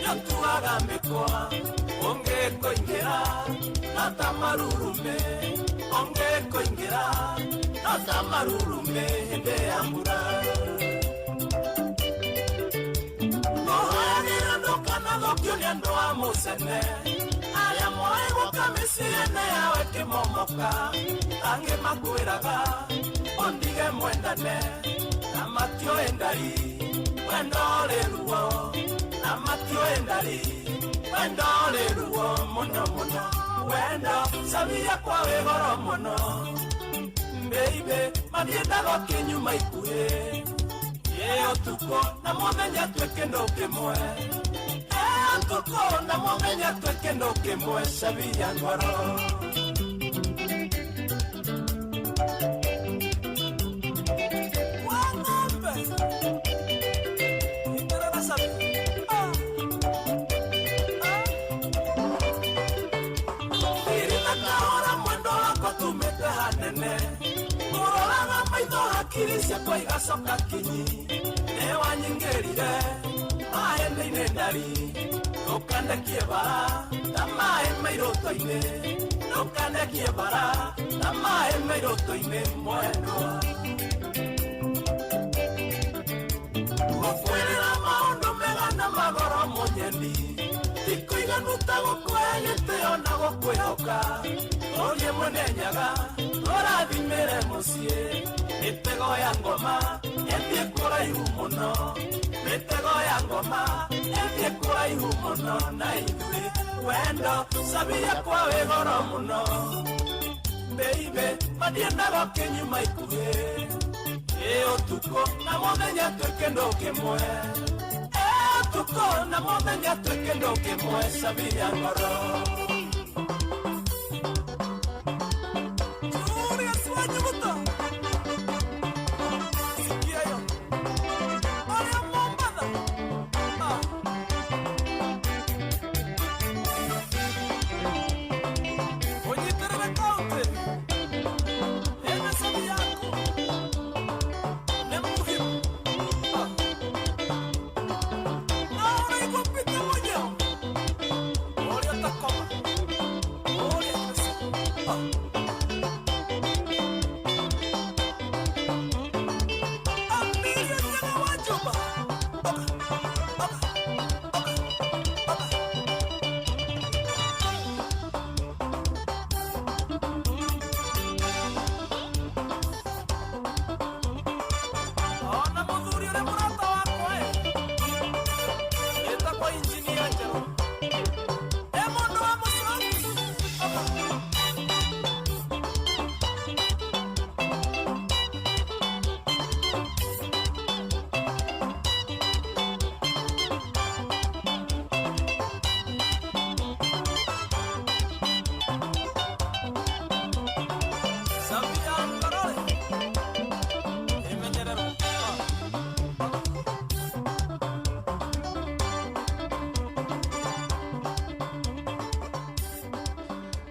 nĩũtuaga mĩkwa Ũngĩkũingĩra no ta marurume Ũngĩkũingĩra no ta marurume hĩndĩ ya mbura Ngũhoyagĩra ndũkanathũkio nĩ andũ a mũcene Arĩa moĩ gũka mĩciĩ ene yao ĩkĩmomoka Angĩ makwĩraga ũndige mwendane Na matiũĩ ndari wendo ũrĩ ruo Na matiũĩ ndari wendo ũrĩ ruo mũno mũno Wendo cabi yakwa wĩ goro mũno Baby matiendaga ũkĩnyuma ikuhĩ Ĩ ũtukũ na mũthenya twĩ kĩndũ kĩmwe Ĩ ũtukũ na mũthenya twĩ kĩndũ kĩmwe cabi ya ngoro Hakiri ciakwa igacoka kinyi Nĩwanyingĩrire maĩ-inĩ ndari Ndũkandekie bara ta maĩ mairũtũ-inĩ Ndũkandekie bara ta maĩ mairũtũ-inĩ mwendwa Gũkwĩrĩra maũndũ mega na magoro mũnyeni Ti kũiganu ta gũkũhe gĩtĩo na gũkwĩhoka Tũthiĩ mwene Nyaga tũrathimĩre mũciĩ Mitego ya ngoma ĩthiĩ kũraihu mũno Mitego ya ngoma ĩthiĩ kũraihu mũno na ithuĩ wendo cabi yakwa wĩ goro mũno Baby matiendaga ũkĩnyuma ikuhĩ Ĩ ũtukũ na mũthenya twĩ kĩndũ kĩmwe Ĩ ũtukũ na mũthenya twĩ kĩndũ kĩmwe cabi ya ngoro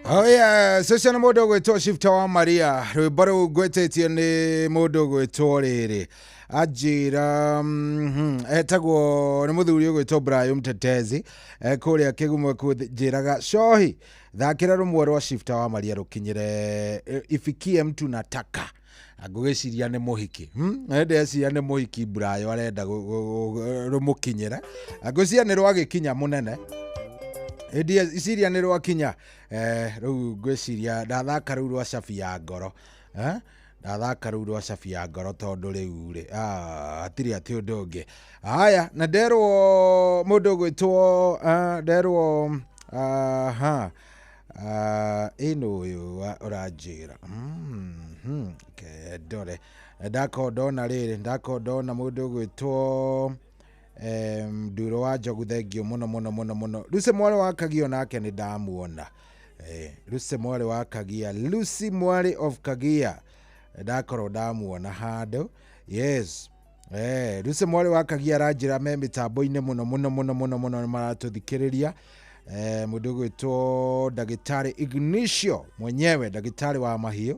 Oh yeah, so nĩ mũndũ ũgwĩtwo Shifter wa Maria rwĩmbo rũu ngwĩtĩtio nĩ mũndũ ũgwĩtwo rĩrĩ anjĩra etagwo nĩ mũthuri ũgwĩtwo Brian Mtetezi kũrĩa Kĩgumo kũnjĩraga cohi thakĩra rũmwe rwa Shifter wa Maria rũkinyĩre ifikie mtu nataka ngũgĩciria nĩ mũhiki ndeciria nĩ mũhiki Brian arenda rũmũkinyĩre ngwĩciria nĩ rwagĩkinya mũnene iciria nĩ rwakinya rĩu ngwĩciria ndathaka rĩu rwa cabi ya ngoro ndathaka rĩu rwa cabi ya ngoro tondũ rĩu rĩ hatirĩ atĩ ũndũ ũngĩ haya na nderwo mũndũ ũgwĩtwo nderwo ĩno ũyũ ũranjĩra ndore ndakorwo ndona rĩrĩ ndakorwo ndona mũndũ ũgwĩtwo Nduro wa Njogu thengio mũno mũno mũno mũno Lucy mwarĩ wa Kagia nake nĩ ndamuona Lucy mwarĩ wa Kagia Lucy mwarĩ of Kagia ndakorwo ndamuona handũ yes Lucy mwarĩ wa Kagia aranjĩra me mĩtambo-inĩ mũno mũno mũno mũno mũno nĩ maratũthikĩrĩria mũndũ ũgwĩtwo ndagĩtarĩ Ignicio mwenyewe ndagĩtarĩ wa mahiũ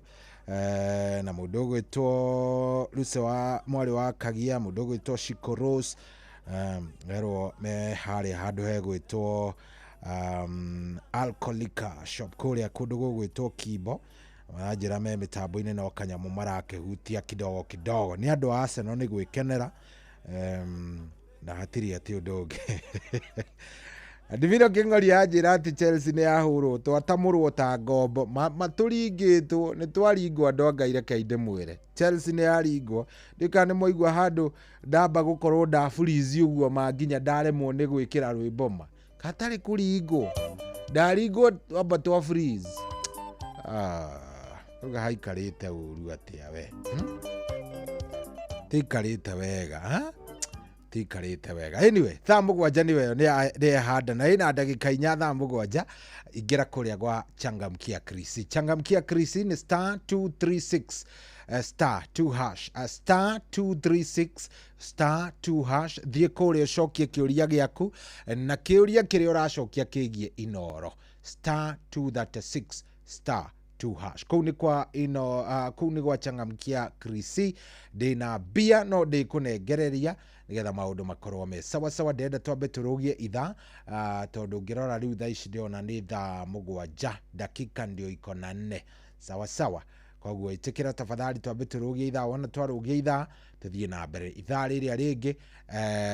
Na mũndũ ũgwĩtwo Lucy wa mwarĩ wa Kagia, mũndũ ũgwĩtwo Shiko Rose, erwo me harĩa handũ hegwĩtwo Alcolika shop kũrĩa kũndũ gũgwĩtwo Kimbo. Maranjĩra me mĩtambo-inĩ no kanyamũ marakĩhutia kidogo kidogo. Nĩ andũ a Arsenal nĩ gwĩkenera, na hatirĩ atĩ ũndũ ũngĩ. Ndiviro Kĩng'ori anjĩra atĩ Chelsea nĩ yahũrwo, twatamũrwo ta ngombo, matũringĩtwo, nĩ twaringwo andũ a Ngai, reke ndĩmwĩre. Chelsea nĩ yaringwo, ndiũĩ kana nĩ mwaigua handũ ndamba gũkorwo ndaburizi ũguo ma nginya ndaremwo nĩ gwĩkĩra rwĩmbo ma. Hatarĩ kũringwo, ndaringwo twamba twa freeze. Ah, uga haikarĩte ũru atĩa we? Tikarĩte wega, ha? Tikarĩte wega. Anyway, 7:00 nĩwe nĩ ehanda na ĩna ndagĩka 4 7:00 ingĩra kũrĩa gwa Changamkia Krisi. Changamkia Krisi nĩ star 236 star 2 hash, star 236 star 2 hash. Thiĩ kũrĩa ũcokie kĩũria gĩaku, na kĩũria kĩrĩa ũracokia kĩgiĩ Inoro, star 236 star 2 hash. Kũu nĩ kwa ino, kũu nĩ gwa Changamkia Krisi. Ndĩna mbia no ndĩkũnengereria nĩgetha maũndũ makorwo me sawa sawa. Ndĩrenda twambe tũrũgie ithaa, tondũ ngĩrora rĩu thaa ici ndĩrona nĩ 7:00 dakika ndio iko na 4. Sawa sawa. Koguo ĩtĩkĩra tafadhali twambe tũrũgie ithaa. Wona twarũgia ithaa tũthiĩ na mbere ithaa rĩrĩa rĩngĩ,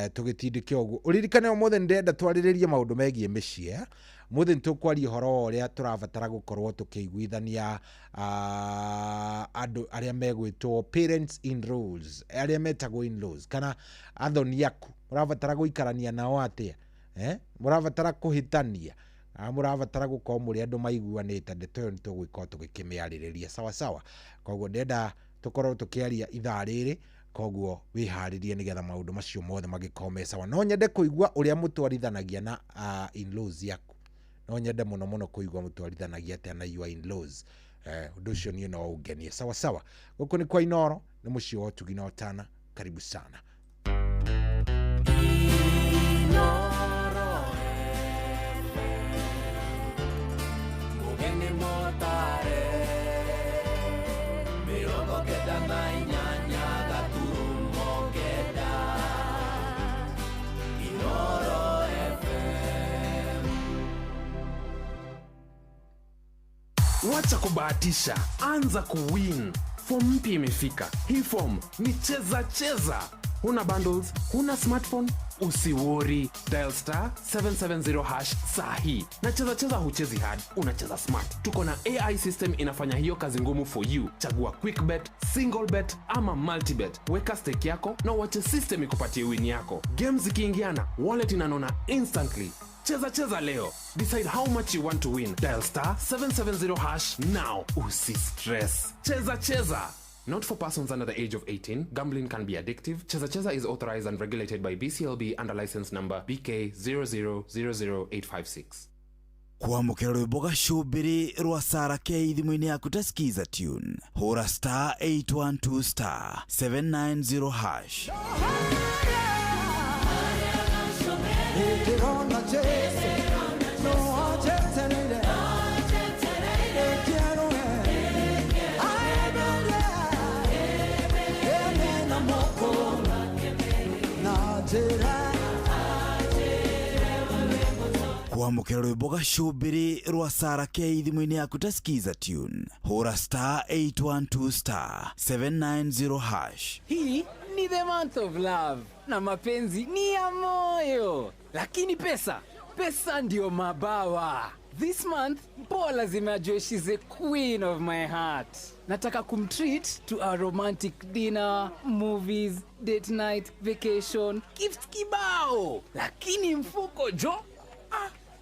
tũgĩtindĩke ũguo. Ũririkane ũmũthĩ nĩndĩrenda twarĩrĩrie maũndũ megiĩ mĩciĩ. Mũthĩ nĩtũkwaria ũhoro wa ũrĩa tũrabatara gũkorwo tũkĩiguithania andũ arĩa megwĩtwo parents in laws, arĩa metagwo in laws, kana athoni aku. Mũrabatara gũikarania nao atĩa? Mũrabatara kũhĩtania, mũrabatara gũkorwo mũrĩ andũ maiguanĩte. Ndeto ĩyo nĩtũgũkorwo tũgĩkĩmĩarĩrĩria sawa sawa. Koguo ndĩrenda tũkorwo tũkĩaria ithaa rĩrĩ, koguo wĩharĩrie nĩgetha maũndũ macio mothe magĩkorwo me sawa. No nyende kũigua ũrĩa mũtwarithanagia na in-laws yaku. No nyende mũno mũno kũigua mũtwarithanagia atĩa na your in-laws. Ũndũ ũcio niĩ no ũngenie. Sawa sawa. Gũkũ nĩ kwa Inoro, nĩ mũciĩ wa ũtugi na ũtana. Karibu sana. Mũgeni mũtare, 98.9 Inoro FM. Wacha kubahatisha, anza kuwin. Form mpya imefika. Hii form ni cheza cheza. Huna bundles, huna smartphone, usiwori. Dial star 770 hash sahi. Na cheza cheza huchezi hard, unacheza smart. Tuko na AI system inafanya hiyo kazi ngumu for you. Chagua quick bet, single bet ama multi bet. Weka stake yako na uache system ikupatie win yako. Games zikiingiana, wallet inanona instantly. Cheza cheza leo. Decide how much you want to win. Dial star 770 hash now. Usi stress. Cheza cheza. Not for persons under the age of 18. Gambling can be addictive. Cheza Cheza is authorized and regulated by BCLB under license number BK 0000856. Kwamũkĩra rwĩmbo gacũmbĩrĩ rwa Sara K thimũ-inĩ yaku ta Skiza tune. Hũra star 812 star 790 hash. Ndĩrona Jesu, no anjetereire. Ekerũe, aeberie, ene na moko, na njĩra. Kwamũkĩra rwĩmbo gacũmbĩrĩ rwa Sara K thimũ-inĩ yaku ta Skiza tune. Hũra star 812 star 790 hash. Hii ni the month of love na mapenzi ni ya moyo, lakini pesa, pesa ndio mabawa. This month mpoa lazima ajue she's the queen of my heart. Nataka kumtreat to a romantic dinner, movies, date night, vacation, gifts kibao. Lakini mfuko jo,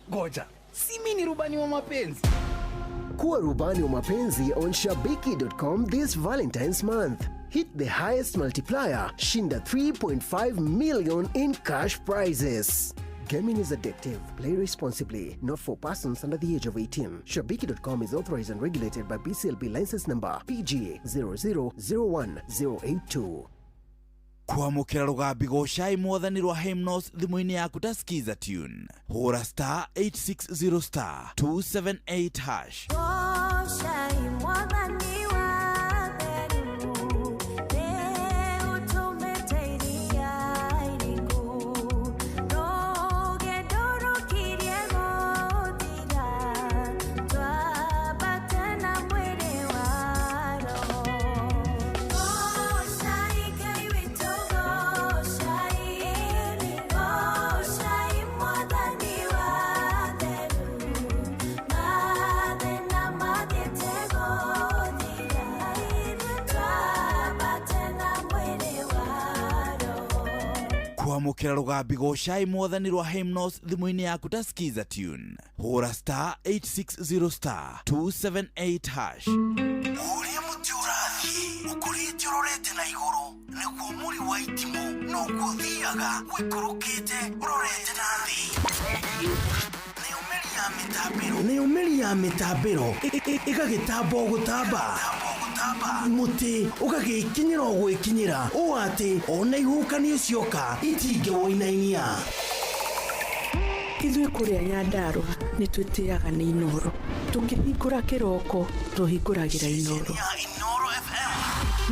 goja, si mimi ni rubani wa mapenzi. Kuwa rubani wa mapenzi on Shabiki.com this Valentine's month. Hit the highest multiplier, shinda 3.5 million in cash prizes. Gaming is addictive. Play responsibly. Not for persons under the age of 18. Shabiki.com is authorized and regulated by BCLB license number PG 0001082. Kwamũkĩra rũgambi gocai mwathani rwa Hymnos thimũ-inĩ yaku ta Skiza tune. Hũra star 860 star 278 hash. Gocai mwathani wa Kwamũkĩra rũgambi gocai mwathani rwa Hymnos thimũ-inĩ yaku ta Skiza tune. Hũra star 860 star 278 hash. Ũrĩa mũtĩ ũrathiĩ ũkũrĩte ũrorete na igũrũ nĩguo mũri wa itimũ noguo ũthiaga ũikũrũkĩte ũrorete na thĩ. Nayo mĩri ya mĩtambĩro ĩgagĩtamba o gũtamba, mũtĩ ũgagĩkinyĩra o gwĩkinyĩra ũũ atĩ ona ihuhũkanio cioka itingĩwũinainia. Ithuĩ kũrĩa Nyandarũa nĩ twĩtĩaga nĩ Inooro. Tũkĩhingũra kĩroko tũhingũragĩra Inooro.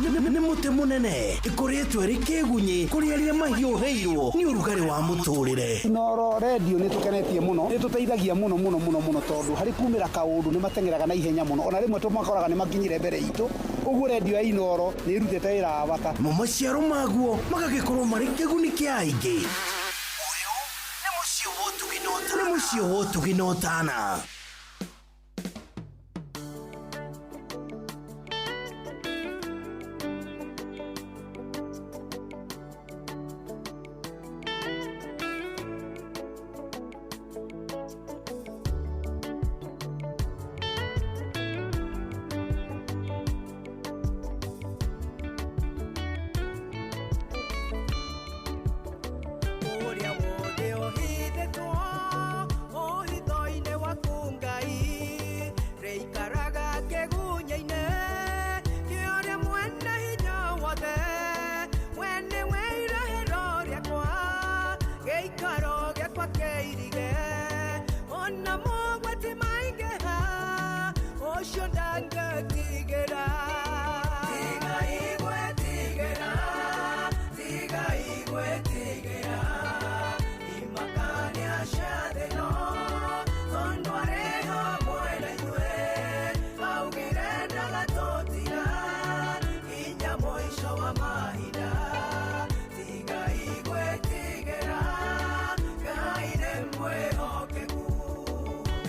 Nĩ mũtĩ mũnene ĩkoretwo ĩrĩ kĩgunyĩ kũrĩ arĩa mahiũhĩirwo nĩ ũrugarĩ wa mũtũrĩre. Inooro redio nĩ tũkenetie mũno, nĩ tũteithagia mũno mũno mũno mũno tondũ harĩ kumĩra kaũndũ nĩ mateng'eraga na ihenya mũno, ona rĩmwe tũmakoraga nĩ makinyire mbere itũ. Ũguo redio ya Inooro nĩ ĩrutĩte wĩra wa bata. Mo maciaro maguo magagĩkorwo marĩ kĩguni kĩa aingĩ. Nĩ mũciĩ wa ũtugi na ũtana. Ũrĩa wothe ũhithĩtwo ũhitho-inĩ waku Ngai, rĩikaraga kĩgunyĩ-inĩ kĩa ũrĩa mwene hinya wothe. We nĩwe irahĩro rĩakwa, gĩikaro gĩakwa kĩirige, ona mogwati maingĩha, ũcio ndangĩtigĩra. Tiga igwetigĩra, tiga igwetigĩra, imakania cia thĩ ĩno, tondũ arĩ hamwe na ithuĩ, augire ndagatũtiga nginya mũico wa mahinda. Tiga igwetigĩra, Ngai nĩ mwĩhokeku.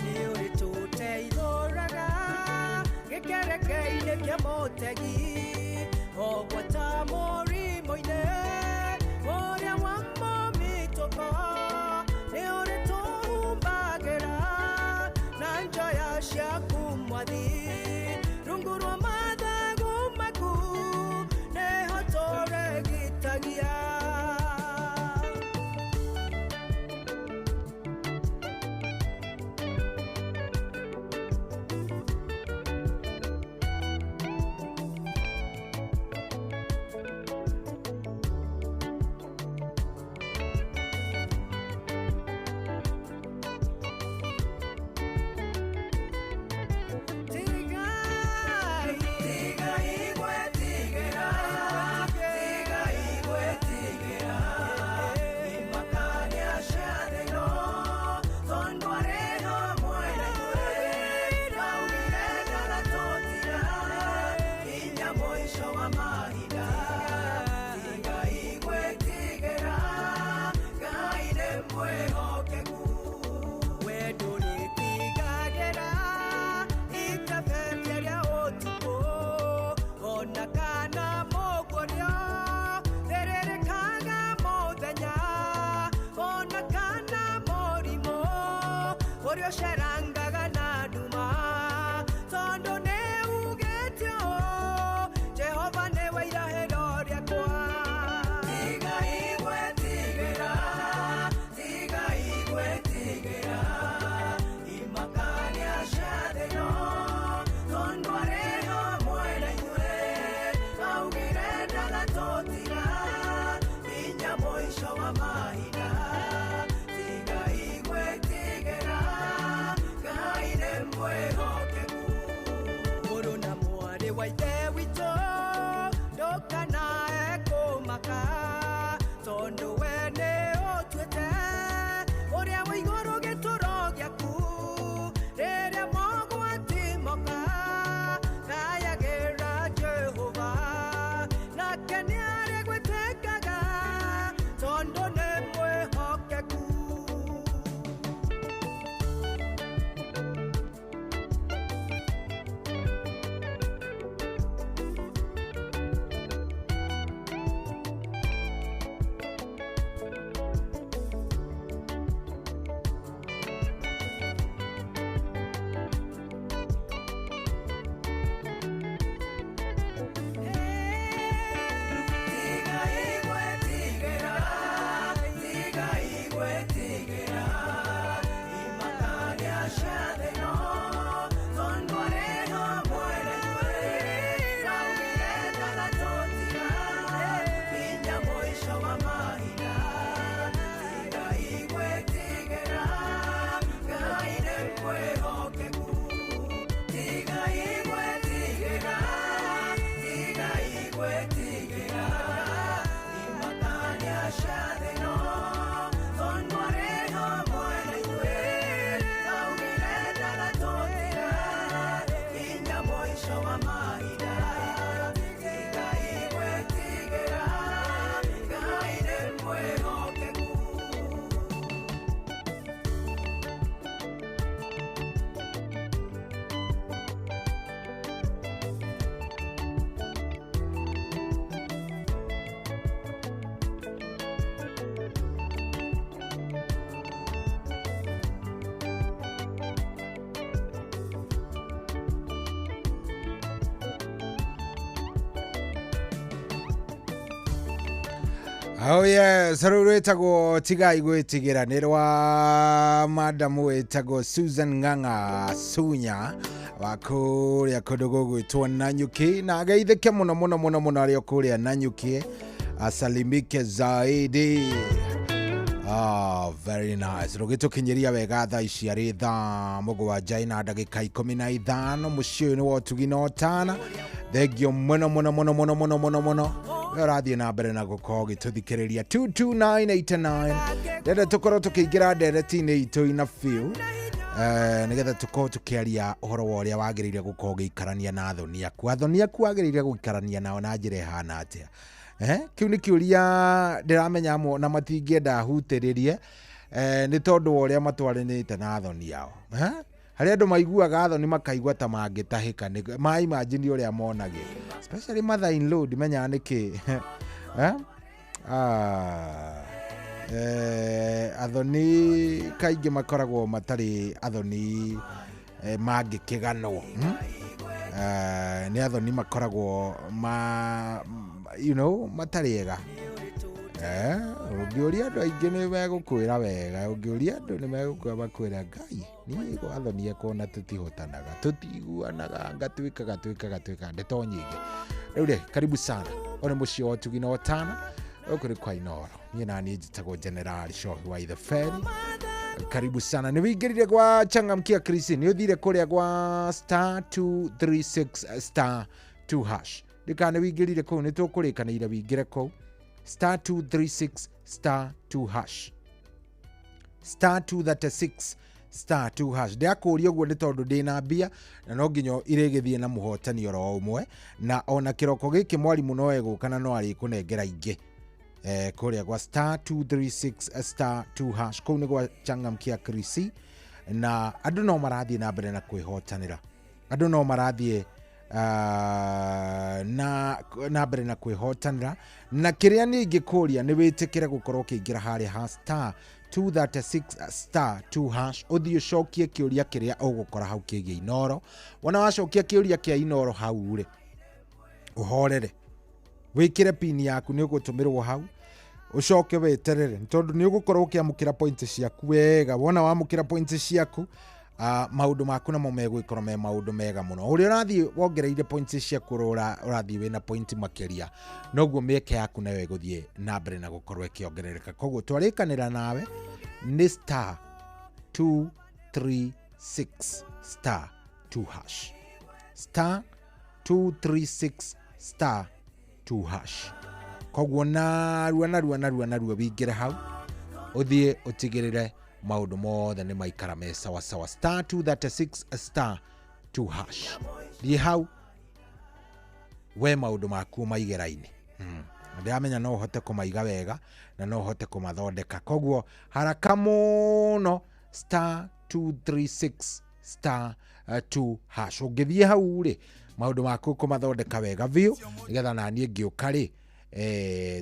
Nĩ ũrĩtũteithũraga gĩkereke-inĩ kĩa mũtegi, ogwata mũrimũ-inĩ ũrĩa wa mũmitũko, nĩ ũrĩtũhumbagĩra na njoya ciaku mwathi, rungu rwa mathagu maku nĩho tũrĩgitagia. Tiga igwetigĩra, tiga igwetigĩra, imakania cia thĩ ĩno, tondũ arĩ hamwe na ithuĩ, augire ndagatũtiga nginya mũico wa mahinda. Tiga igwetigĩra, Ngai nĩ mwĩhokeku. We ndũrĩtigagĩra itebebia rĩa ũtukũ, ona kana mũguũrio rĩrĩrĩkaga mũthenya, ona kana mũrimũ ũrĩa ũcerangaga na nduma, tondũ nĩ ugĩte ũũ, Jehova nĩwe irahĩro rĩakwa. Tiga igwetigĩra, tiga igwetigĩra, imakania cia thĩ ĩno, tondũ arĩ hamwe na ithuĩ, augire ndagatũtiga nginya mũico wa mahinda. Tiga igwetigĩra, Oh yes, rũu rwĩtagwo tigai gwĩtigĩra nĩ rwa madamu wĩtagwo Susan Ng'ang'a Sunya wa kũrĩa kũndũ gũgwĩtwo Nanyuki, na ageithĩke mũno mũno mũno mũno arĩ o kũrĩa Nanyuki, asalimike zaidi. Ah, very nice. Rũgĩtũkinyĩria wega thaa ici arĩ thaa 7 na ndagĩka 15. Mũciĩ ũyũ nĩ wa ũtugi na ũtana. Thengio mũno mũno mũno mũno mũno mũno mũno. We ũrathiĩ na mbere na gũkorwo ũgĩtũthikĩrĩria 22989. Ndenda tũkorwo tũkĩingĩra ndereti-inĩ itũ ina biũ, nĩgetha tũkorwo tũkĩaria ũhoro wa ũrĩa wagĩrĩire gũkorwo ũgĩikarania na athoni aku. Athoni aku wagĩrĩire gũikarania nao na njĩra ĩhana atĩa? Kĩu nĩ kĩũria ndĩramenya amwe na matingĩenda hutĩrĩrie, nĩ tondũ wa ũrĩa matwaranĩte na athoni ao. Harĩ andũ maiguaga athoni makaigua ta mangĩtahĩka, nĩ ma imagine ũrĩa monagio, especially mother in law, ndimenyaga nĩkĩ. Athoni kaingĩ makoragwo matarĩ athoni mangĩkĩganwo. Nĩ athoni makoragwo ma you know matarĩ ega. Ũngĩũria andũ aingĩ nĩ megũkwĩra wega, ũngĩũria andũ nĩ megũkwĩra makwĩra Ngai niĩ athoni akwa ona tũtihotanaga, tũtiguanaga, ngatwĩkaga twĩkaga twĩkaga ndeto nyingĩ. Rĩu rĩ, karibu sana one mũciĩ wa ũtugi na ũtana gũkũ nĩ kwa Inooro. Niĩ na niĩ njĩtagwo General Shohi wa Itheferi. Karibu sana. Nĩ wĩingĩrire gwa Changamkia Krisi, nĩ ũthire kũrĩa gwa star 236 star 2 hash. Ndikana nĩ wĩingĩrire kũu, nĩ tũkũrĩkanĩire wĩingĩre kũu star 236 star 2 hash, star 236 star 2 hash. Ndĩrakũria ũguo nĩ tondũ ndĩna mbia na no nginya irĩgĩthiĩ na mũhotani oro ũmwe, na ona kĩroko gĩkĩ mwarimũ no egũka na no arĩkũnengera ingĩ kũrĩa gwa star 236 star 2 hash. Kũu nĩ gwa Changamkia Krisi, na andũ no marathiĩ na mbere na kwĩhotanĩra, andũ no marathiĩ na mbere na kwĩhotanĩra. Na kĩrĩa niĩ ingĩkũria nĩ wĩtĩkĩre gũkorwo ũkĩingĩra harĩa ha star 236 star 2 hash, ũthiĩ ũcokie kĩũria kĩrĩa ũgũkora hau kĩgiĩ Inooro. Wona wacokia kĩũria kĩa Inooro hau rĩ, ũhorere, wĩkĩre pin yaku nĩ ũgũtũmĩrwo hau, ũcoke weterere nĩ tondũ nĩ ũgũkorwo ũkĩamũkĩra point ciaku wega. Wona wamũkĩra point ciaku, maũndũ maku namo megũgĩkorwo me maũndũ mega mũno. Ũrĩa ũrathiĩ wongereire points ciaku, ũrathiĩ wĩna point makĩria, noguo mĩeke yaku nayo ĩgũthiĩ na mbere na gũkorwo ĩkĩongerereka. Koguo twarĩkanĩra nawe nĩ star 236 star 2 hash, star 236 star 2 hash. Koguo narua narua narua narua wĩingĩre hau ũthiĩ ũtigĩrĩre maũndũ mothe nĩ maikara me sawa sawa. Star 236 star 2 hash, thiĩ hau we maũndũ maku maigĩra-inĩ. Ndĩramenya no ũhote kũmaiga wega na no ũhote kũmathondeka. Koguo haraka mũno star 236 star 2 hash. Ũngĩthiĩ hau rĩ, maũndũ maku kũmathondeka wega biũ, nĩgetha naniĩ ngĩũka rĩ,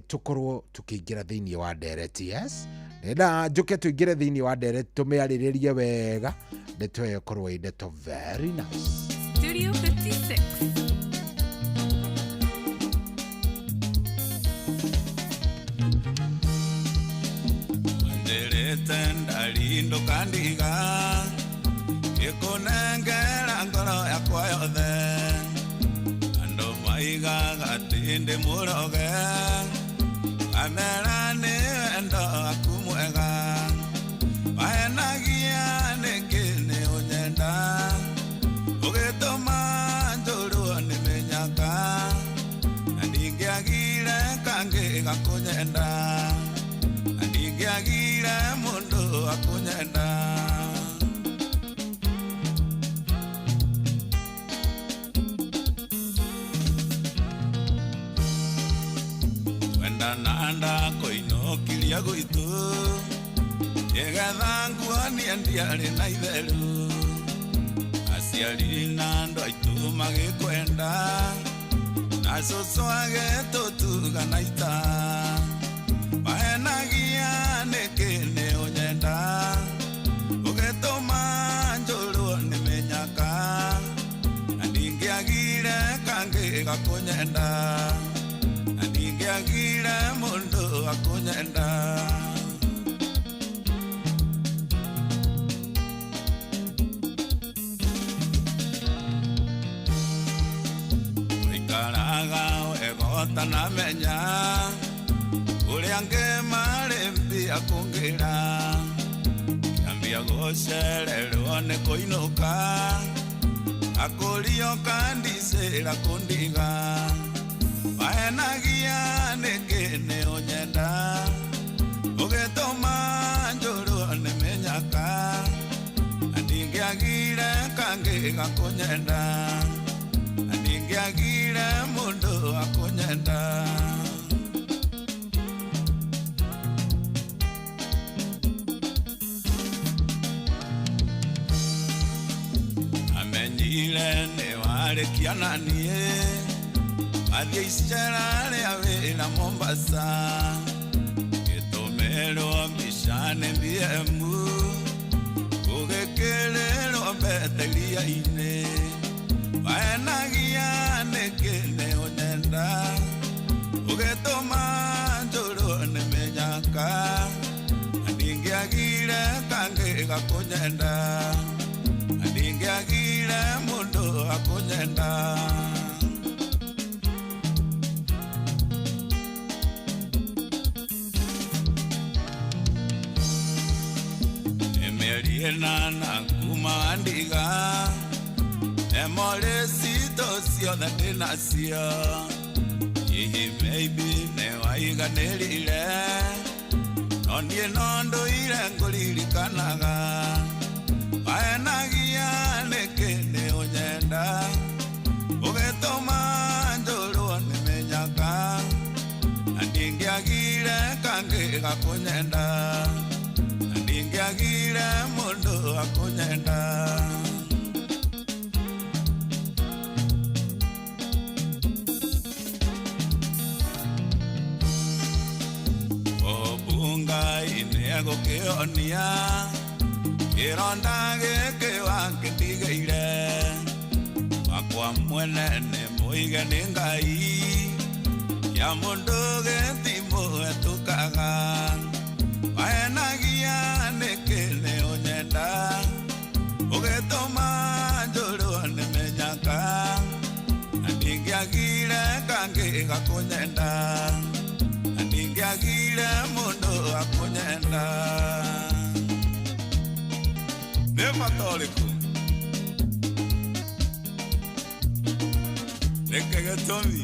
tũkorwo tũkĩingĩra thĩinĩ wa ndereti. Yes, ndĩrenda njũke tũingĩre thĩinĩ wa ndereti tũmĩarĩrĩrie wega, ndeto ĩyo ĩkorwo ĩ ndeto very nice. Studio 56. Ndirite ndarindo kandiga ikunengera ngoro yakwa yothe, andũ maigaga atĩ ndĩ mũroge, ngamera nĩ wendo waku mwega, wahenagia nĩkĩ nĩ ũnyenda, ũgĩtũma njũrwo nĩ mĩnyaka, na ndingĩagire kangĩ gakũnyenda, na ndingĩagire mũndũ akũnyenda. Nanda koinokiria gwitu igetha nguonie ndiarĩ na itheru, aciari na andũ aitũ magĩkwenda, na cũcũ agĩtũtuga na ita, mahenagia nĩkĩ nĩ ũnyenda, ũgĩtũma njũrwo nĩ mĩnyaka, na ndingĩagire kangĩ gakũnyenda, na ndingĩagire mũndũ akũnyenda. Ikaraga wega ũtanamenya ũrĩa angĩ marĩ mbia kũngĩra, kĩambia gũcererwo nĩ kũinũka, akũrio kandicĩra kũndiga, wahenagia nĩkĩ nĩ ũnyenda, ũgĩtũma njũrwo nĩ mĩnyaka, na ndingĩagire kangĩ gakũnyenda, na ndingĩagire mũndũ akũnyenda. Amenyire nĩ warĩkia na niĩ, athiĩ icera rĩa wĩra Mombasa, gĩtũmĩrwo mbica nĩ BM, ũgĩkĩrĩrwo mbete iria-inĩ, wahenagia nĩkĩ nĩ ũnyenda, ũgĩtũma njũrwo nĩ mĩnyaka, na ndingĩagire kangĩ gakũnyenda, na ndingĩagire mũndũ akũnyenda. Mĩeri ĩnana kuma ndiga, emorĩ citũ ciothe ndĩnacio, hihi maybe nĩ waiganĩrire, no niĩ no ndũire ngũririkanaga, wahenagia nĩkĩ nĩ ũnyenda, ũgĩtũma njũrwo nĩ mĩnyaka, na ndingĩagire kangĩ gakũnyenda, na ndingĩagire mũndũ akũnyenda. Obungai nĩ egũkĩonia kĩronda gĩkĩ wakĩndigĩire, wakwa mwene nĩ mũige nĩ Ngai, kĩa mũndũ gĩtimũhetũkaga, wahenagia nĩkĩ nĩ ũnyenda, ũgĩtũma njũrwo nĩ mĩnyaka, na ndingĩagire kangĩ gakũnyenda, na ndingĩagire mũndũ akũnyenda. Nĩ bata ũrĩkũ? Nĩkĩ gĩtũmi?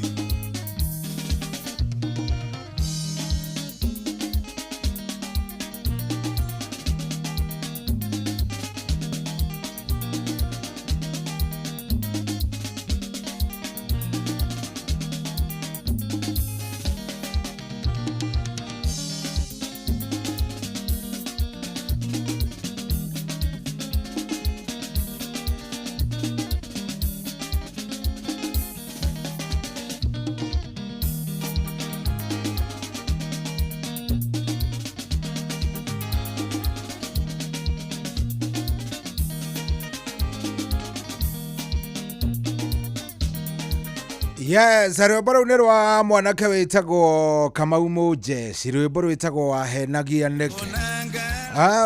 Yes, rwĩmbo rũu nĩ rwa mwanake wĩtagwo Kamau Mũnjeci, rwĩmbo rwĩtagwo wahenagia nĩkĩ.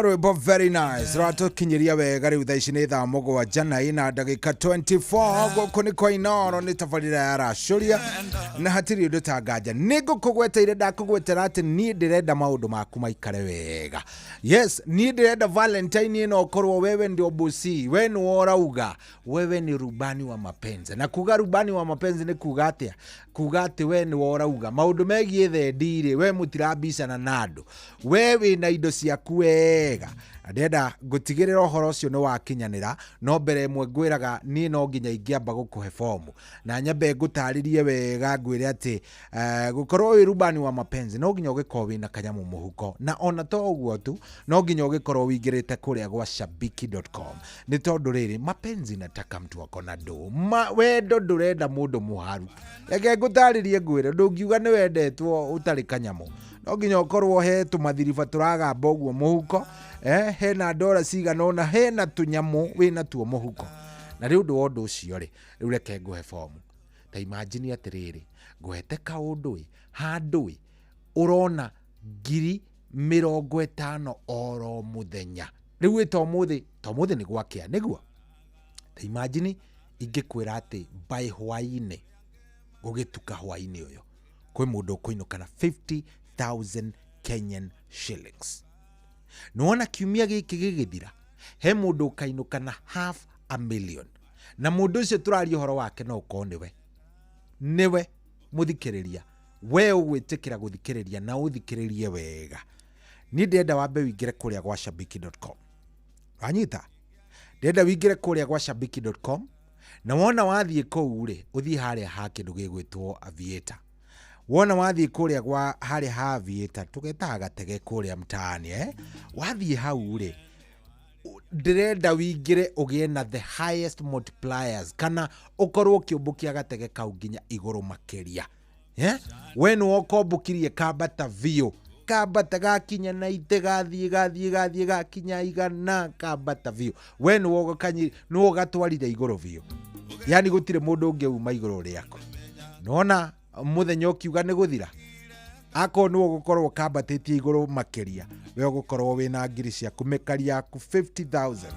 Rwĩmbo very nice, rwatũkinyĩria wega rĩu thaa ici nĩ thaa 7:24 gũkũ nĩ kwa Inooro, nĩ tabarĩra ya Racũria na hatirĩ ũndũ ta nganja. Nĩ ngũkũgweteire, ndakũgwetera atĩ niĩ ndĩrenda maũndũ maku maikare wega. Yes, niĩ ndĩrenda Valentine ĩno ũkorwo wewe ndio bosi, we nĩwe ũrauga, wewe ni rubani wa mapenzi. Na kuga rubani wa mapenzi nĩ kuga atĩa? Kuga atĩ we nĩwe ũrauga maũndũ megiĩ thendi rĩ, we mũtirambicana na andũ, we wĩna indo ciaku wega. Ndĩrenda ngũtigĩrĩra ũhoro ũcio nĩ wakinyanĩra, no mbere ĩmwe ngwĩraga niĩ no nginya ingĩamba gũkũhe fomu na nyambe ngũtarĩrie wega, ngwĩre atĩ gũkorwo wĩ rubani wa mapenzi no nginya ũgĩkorwo wĩna kanyamũ mũhuko, na ona to ũguo tu, no nginya ũgĩkorwo wĩingĩrĩte kũrĩa gwa shabiki.com, nĩ tondũ rĩrĩ mapenzi nataka mtu akona ndũ wendo ndũrenda mũndũ mũharu. Reke ngũtarĩrie ngwĩre, ndũngiuga nĩ wendetwo ũtarĩ kanyamũ, no nginya ũkorwo he tũmathiriba tũragamba ũguo mũhuko, hena ndora cigana ũna, hena tũnyamũ wĩna tuo mũhuko. Na rĩu ũndũ wa ũndũ ũcio rĩ, rĩu reke ngũhe fomu. Ta imagine atĩrĩrĩ, ngũhete kaũndũ ĩ, handũ ĩ, ũrona 50,000 oro muthenya. Riu wi to muthi ni gwakia niguo. Ta imagine ingĩkwĩra atĩ by hwainĩ gũgĩtuka hwainĩ ũyũ kwĩ mũndũ ũkũinũka na 50,000 Kenyan shillings. Nĩwona kiumia gĩkĩ gĩgĩthira he mũndũ ũkainũka na 500,000, na mũndũ ũcio tũraria ũhoro wake no ũkorwo nĩwe nĩwe mũthikĩrĩria we ũgwĩtĩkĩra gũthikĩrĩria na ũthikĩrĩrie wega. Niĩ ndĩrenda wambe wĩingĩre kũrĩa gwa shabiki.com. Wanyita? Ndĩrenda wĩingĩre kũrĩa gwa shabiki.com, na wona wathiĩ kũu rĩ ũthiĩ harĩa ha kĩndũ gĩgwĩtwo aviator. Wona wathiĩ kũrĩa gwa harĩa ha aviator tũgetaga gatege kũrĩa mtaani wathiĩ hau rĩ ndĩrenda wĩingĩre ũgĩe na the highest multipliers, kana ũkorwo ũkĩũmbũkia gatege kau nginya igũrũ makĩria. We nĩwe ũkombũkirie kambata biũ, kambata gakinya na ite gathiĩ gathiĩ gathiĩ gakinya igana, kambata biũ. We nĩwe ũgatwarire igũrũ biũ, yani gũtirĩ mũndũ ũngĩ uma igũrũ rĩaku. Nĩwona mũthenya ũkiuga nĩ gũthira, akorwo nĩwe ũgũkorwo ũkambatĩtie igũrũ makĩria, we ũgũkorwo wĩna ngiri ciaku mĩkari yaku 50,000.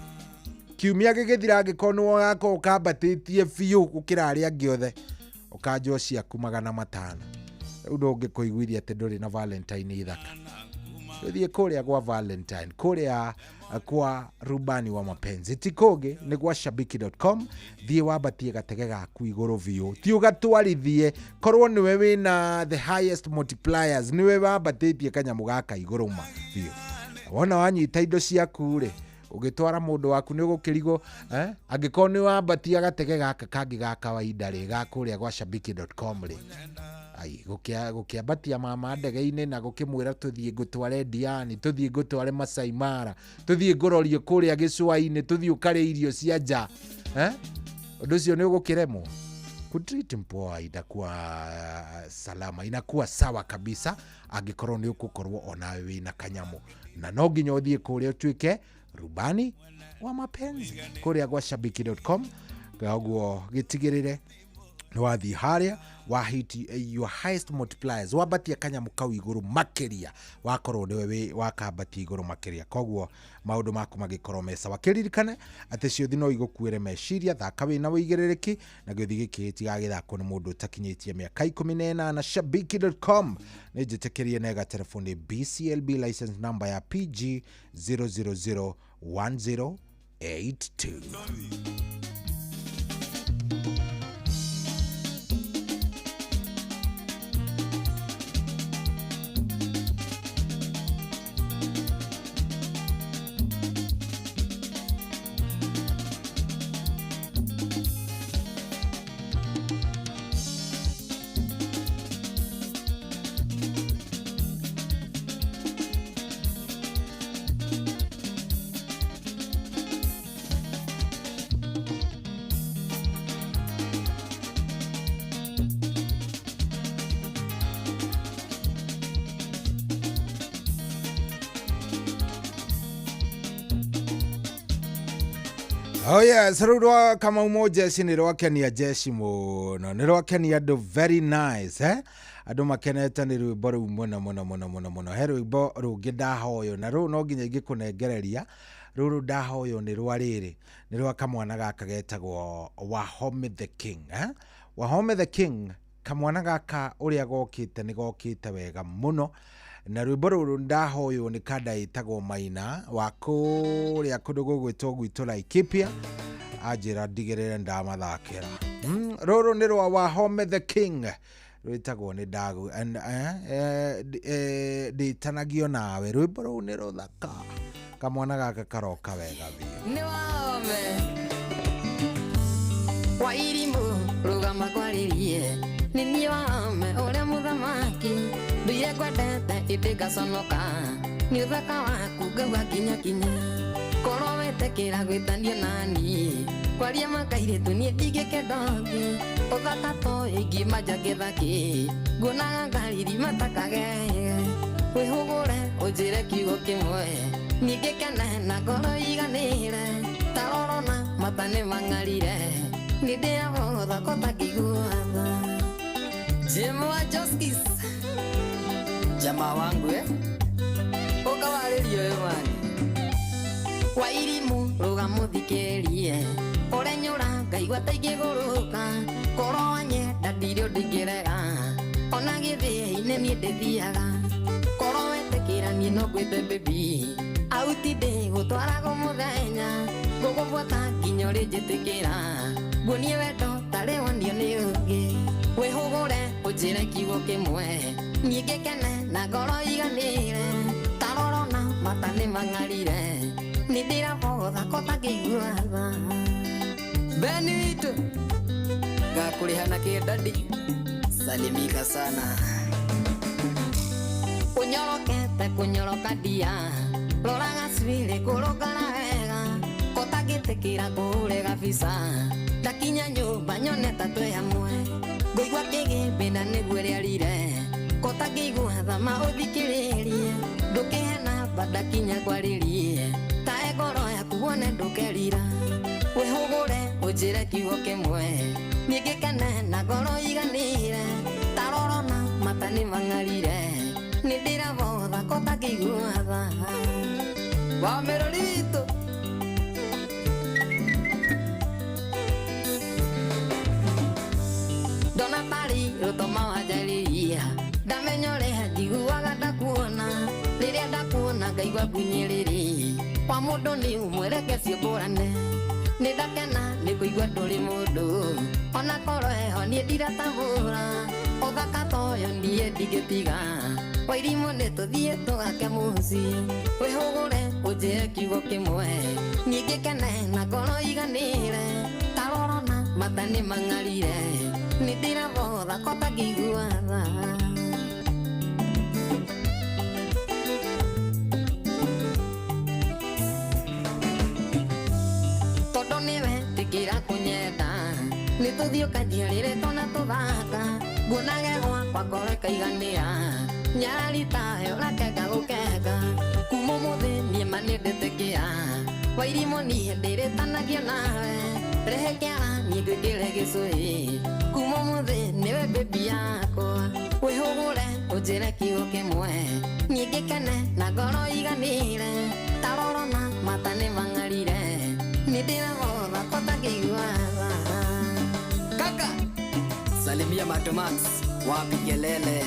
Kiumia gĩgĩthira angĩkorwo nĩwe ũgakorwo ũkambatĩtie biũ gũkĩra arĩa angĩ othe, ũkanjwo ciaku 500. Rĩu ndũngĩkũiguithia atĩ ndũrĩ na Valentine ithaka. Tũthiĩ kũrĩa gwa Valentine, kũrĩa kwa rubani wa mapenzi, ti kũngĩ nĩ gwa shabiki.com. Thiĩ wambatie gatege gaku igũrũ biũ, ti ũgatwarithie, korwo nĩwe wĩna the highest multipliers, nĩwe wambatĩtie kanyamũ gaka igũrũ ma biũ. Wona wanyita indo ciaku rĩ ũgĩtwara mũndũ waku nĩ ũgũkĩrigwo angĩkorwo nĩ wambatia gatege gaka kangĩ ga kawaida rĩ ga kũrĩa gwa shabiki.com rĩ, ai gũkĩambatia mama ndege-inĩ na gũkĩmwĩra tũthiĩ ngũtware Diani, tũthiĩ ngũtware Masai Mara, tũthiĩ ngũrorie kũrĩa gĩcũa-inĩ, tũthiĩ ũkarĩe irio cia nja, ũndũ ũcio nĩ ũgũkĩremwo. Kutreat mpoa itakuwa salama, inakuwa sawa kabisa angĩkorwo nĩ ũgũkorwo onawe wĩna kanyamũ, na no nginya ũthiĩ kũrĩa ũtuĩke rubani wa mapenzi kũrĩa gwa shabiki.com. Koguo gĩtigĩrĩre nĩ wathiĩ harĩa wa hit your highest multipliers, wambatia kanyamũ kau igũrũ makĩria, wakorwo nĩwe wakambatia igũrũ makĩria, koguo maũndũ maku magĩkorwo me sawa. Kĩririkane atĩ ciũthi no igũkuĩre meciria, thaka wĩna wĩigĩrĩrĩki, na gĩũthi gĩkĩ gĩtigagĩthakwo nĩ mũndũ ũtakinyĩtie mĩaka 18. Shabiki.com nĩ njĩtĩkĩrie nega telefoni BCLB license number ya PG 0001082. Oh yes, rĩu rwa Kamau Mũnjeci nĩ rwakenia jeshi mũno, nĩ rwakenia andũ very nice, andũ makenete nĩ rwĩmbo rũu mũno mũno mũno mũno mũno. He rwĩmbo rũngĩ ndahoywo na rũu no nginya ingĩkũnengereria, rũrũ ndahoywo nĩ rwa rĩrĩ, nĩ rwa kamwana gaka getagwo Wahome the King, Wahome the King, kamwana gaka ũrĩa gokĩte nĩ gokĩte wega mũno, na rwĩmbo rũrũ ndahoywo nĩ kanda ĩtagwo Maina wa kũrĩa kũndũ gũgwĩtwo gwitũ Laikipia, anjĩra ndigĩrĩre ndamathakĩra. Rũrũ nĩ rwa Wahome the King, rwĩtagwo nĩ ndagu ndĩtanagio nawe. Rwĩmbo rũu nĩ rũthaka, kamwana gaka karoka wega biũ. Nĩ Wahome wa irimũ rũgama kwarĩrie, nĩ niĩ Wahome ũrĩa mũthamaki, nduire kwendete ĩndĩ ngaconoka, nĩ ũthaka waku ngaua kinya kinya, korwo wetĩkĩra gwĩtanio naniĩ, kwaria makairĩtu niĩ ndingĩkenda ũngĩ, ũthaka to ingiuma nja ngĩthakĩ, nguonaga ngariri matakage, wĩhũgũre ũnjĩre kiugo kĩmwe, niĩ ngĩkene na ngoro iganĩre, ta rorona mata nĩ mang'arire, nĩ ndĩagwo thoko takĩiguaga. Jim wa Justice, Jamaa wangu eh ũkawarĩrio ũyũ mani Wairimu rũga mũthikĩrie ũrenyũra ngaigua ta ingĩgũrũka korwo wanyenda ndirĩ ũndũ ingĩrega ona gĩthĩinĩ niĩ ndĩthiaga korwo wetĩkĩra niĩ no ngwĩte baby auti ndĩgũtwarago mũthenya ngũgũbuata nginya ũrĩnjĩtĩkĩra nguonie wendo tarĩ wonio nĩ ũngĩ wĩhũgũre ũnjĩre kiugo kĩmwe niĩ ngĩkene na ngoro iganĩre tarorona mata nĩ mang'arire nĩ ndĩrabotha ko tangĩigua tha Beni witũ ngakũrĩha na kĩndadi salimika sana ũnyorokete kũnyoroka ndia rora gacuĩrĩ kũrũngara wega ko tangĩtĩkĩra kũũre gabisa ndakinya nyũmba nyone ta twĩ hamwe ngũigua kĩgĩmbĩ na nĩguo rĩarire ko tangĩigua thama ũthikĩrĩrie ndũkĩhe namba ndakinya kwarĩrie tae ngoro yaku wone ndũkerira wĩhũgũre ũnjĩre kiugo kĩmwe niĩ ngĩkene na ngoro iganĩre tarorona mata nĩ mang'arire nĩ ndĩrabotha ko tangĩigua tha Wamĩrori witũ ndona tarĩ rũtoma wanjarĩria ndamenya ũrĩa njiguaga ndakuona rĩrĩa ndakuona ngaigua ngunyĩrĩrĩ kwa mũndũ nĩ ũmwe reke ciũmbũrane nĩ ndakena nĩ kũigua ndũrĩ mũndũ ona korwo heho niĩ ndiratambũra ũthaka ta ũyũ niĩ ndingĩtiga Wairimũ nĩ tũthiĩ tũgake mũciĩ wĩhũgũre ũnjĩre kiugo kĩmwe niĩ ngĩkene na ngoro iganĩre tarorona mata nĩ mang'arire nĩ ndĩrabotha ko tangĩigua tha tondũ nĩwe tĩkĩra kũnyenda nĩ tũthiĩ ũkanjiarĩre twana tũthaka nguonage gwakwa ngoro ĩkaiganĩra nyarari tayo ũrakenga gũkenga kuma ũmũthĩ niĩ ma nĩ ndĩtĩkĩra Wairimũ niĩ ndĩrĩtanagio nawe rehe kĩara niĩ ngwĩkĩre gĩcũhĩ kuma ũmũthĩ nĩwe baby yakwa wĩhũgũre ũnjĩre kiugo kĩmwe niĩ ngĩkene na ngoro iganĩre tarorona mata nĩ mang'arire nĩ ndĩrabotha ko tangĩigua tha Kaka salimia Matomax wapi kelele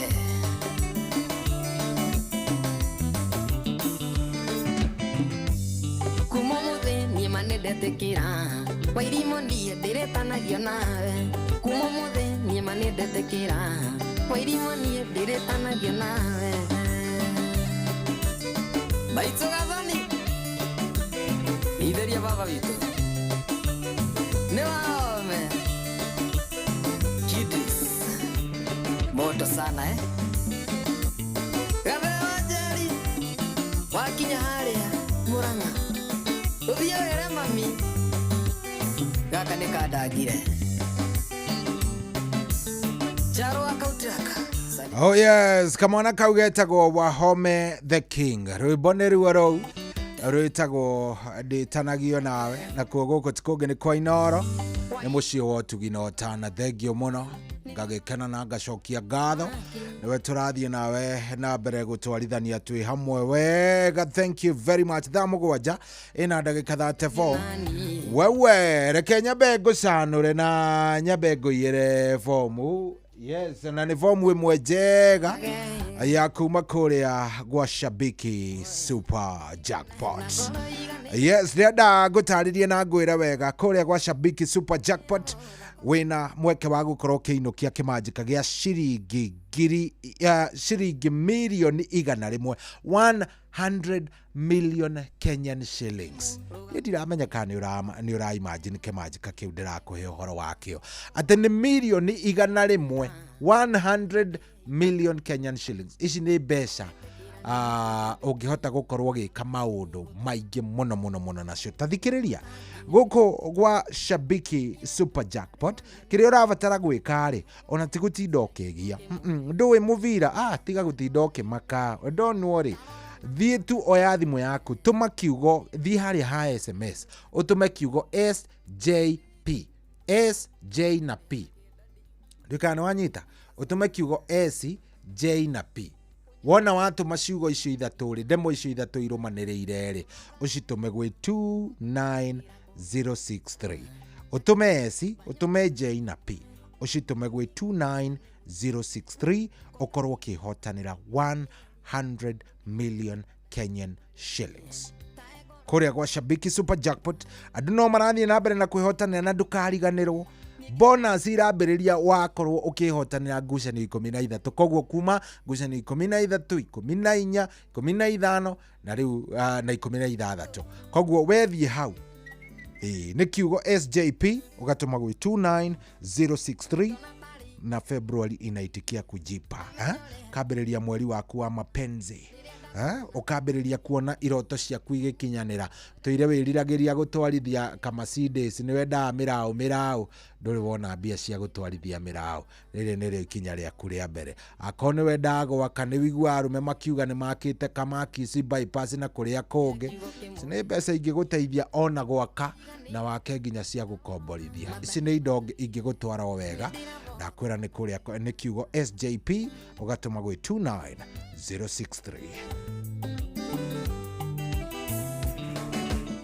kuma ũmũthĩ niĩ ma nĩ ndetĩkĩra Wairimũ niĩ ndĩrĩtanagio nawe kuma ũmũthĩ niĩ ma nĩ ndetĩkĩra Wairimũ niĩ ndĩrĩtanagio nawe Maitũ Gathoni itheria baba witũ nĩ wahome Kidis moto sana eh Gathe wa Njeri wakinya harĩa Murang'a ũthiĩ wĩre mami gaka nĩ kandangire Charo akautraka Oh yes, kamwana kau getagwo Wahome the King rwĩmbo nĩ ruo rũu rwĩtagwo ndĩtanagio nawe nakuo gũkũ ti kũngĩ nĩ kwa Inooro nĩ mũciĩ wa ũtugi na ũtana thengio mũno ngagĩkena na ngacokia ngatho nĩwe tũrathiĩ nawe na mbere gũtwarithania twĩ hamwe wega thank you very much thaa 7 ĩna ndagĩka 34 wewe reke nyambe ngũcanũre na nyambe ngũiyĩre bomu yes na nĩ bomu ĩmwe njega ya kuma kũrĩa gwa Shabiki Super Jackpot yes ndĩrenda ngũtarĩrie na ngwĩre wega kũrĩa gwa Shabiki Super Jackpot wĩna mweke wa gũkorwo ũkĩinũkia kĩmanjĩka gĩa ciringi ngiri ciringi mirioni 100 100 million Kenyan shillings niĩ ndiramenya kana nĩ ũra imagine kĩmanjĩka kĩu ndĩrakũhe ũhoro wakĩo atĩ nĩ mirioni 100 100 million Kenyan shillings ici nĩ mbeca ũngĩhota gũkorwo ũgĩka maũndũ maingĩ mũno mũno mũno nacio ta thikĩrĩria gũkũ gwa Shabiki Super Jackpot kĩrĩa ũrabatara gwĩka rĩ ona ti gũtinda ũkĩgia ndũĩ mũbira tiga gũtinda ũkĩmaka don't worry thiĩ tu oya thimũ yaku tũma kiugo thiĩ harĩa ha SMS ũtũme kiugo SJP SJ na P ndũkana nĩ wanyita ũtũme kiugo S J na P Wona watũma ciugo icio ithatũ rĩ, ndemwa icio ithatũ irũmanĩrĩire rĩ, ũcitũme gwĩ 29063. Ũtũme S, ũtũme J na P, ũcitũme gwĩ 29063, ũkorwo ũkĩhotanĩra 100 million Kenyan shillings kũrĩa gwa Shabiki Super Jackpot. Andũ no marathiĩ na mbere na kwĩhotanĩra, na ndũkariganĩrwo bonus irambĩrĩria wakorwo ũkĩhotanĩra ngucanio 13. Koguo kuma ngucanio 13, 14, 15 na rĩu na 16. Koguo wethiĩ hau nĩ kiugo SJP ũgatũma gwĩ 29063 na February inaitikia kujipa, eh? Kambĩrĩria mweri waku wa mapenzi, eh? Ũkambĩrĩria kuona iroto ciaku igĩkinyanĩra. Tũire wĩriragĩria gũtwarithia Mercedes, nĩ wendaga mĩraũ mĩraũ, ndũrĩ wona mbia cia gũtwarithia mĩraũ, rĩrĩ nĩrĩo ikinya rĩaku rĩa mbere. Akorwo nĩ wendaga gwaka, nĩ wĩiguaga arũme makiuga nĩ makĩte Kamakisi bypass na kũrĩa kũngĩ, ici nĩ mbeca ingĩgũteithia ona gwaka na wake nginya cia gũkomborithia. Ici nĩ indo ingĩgũtwara o wega. Ndakwĩra nĩ kũrĩa nĩ kiugo SJP ũgatũma gwĩ 29063.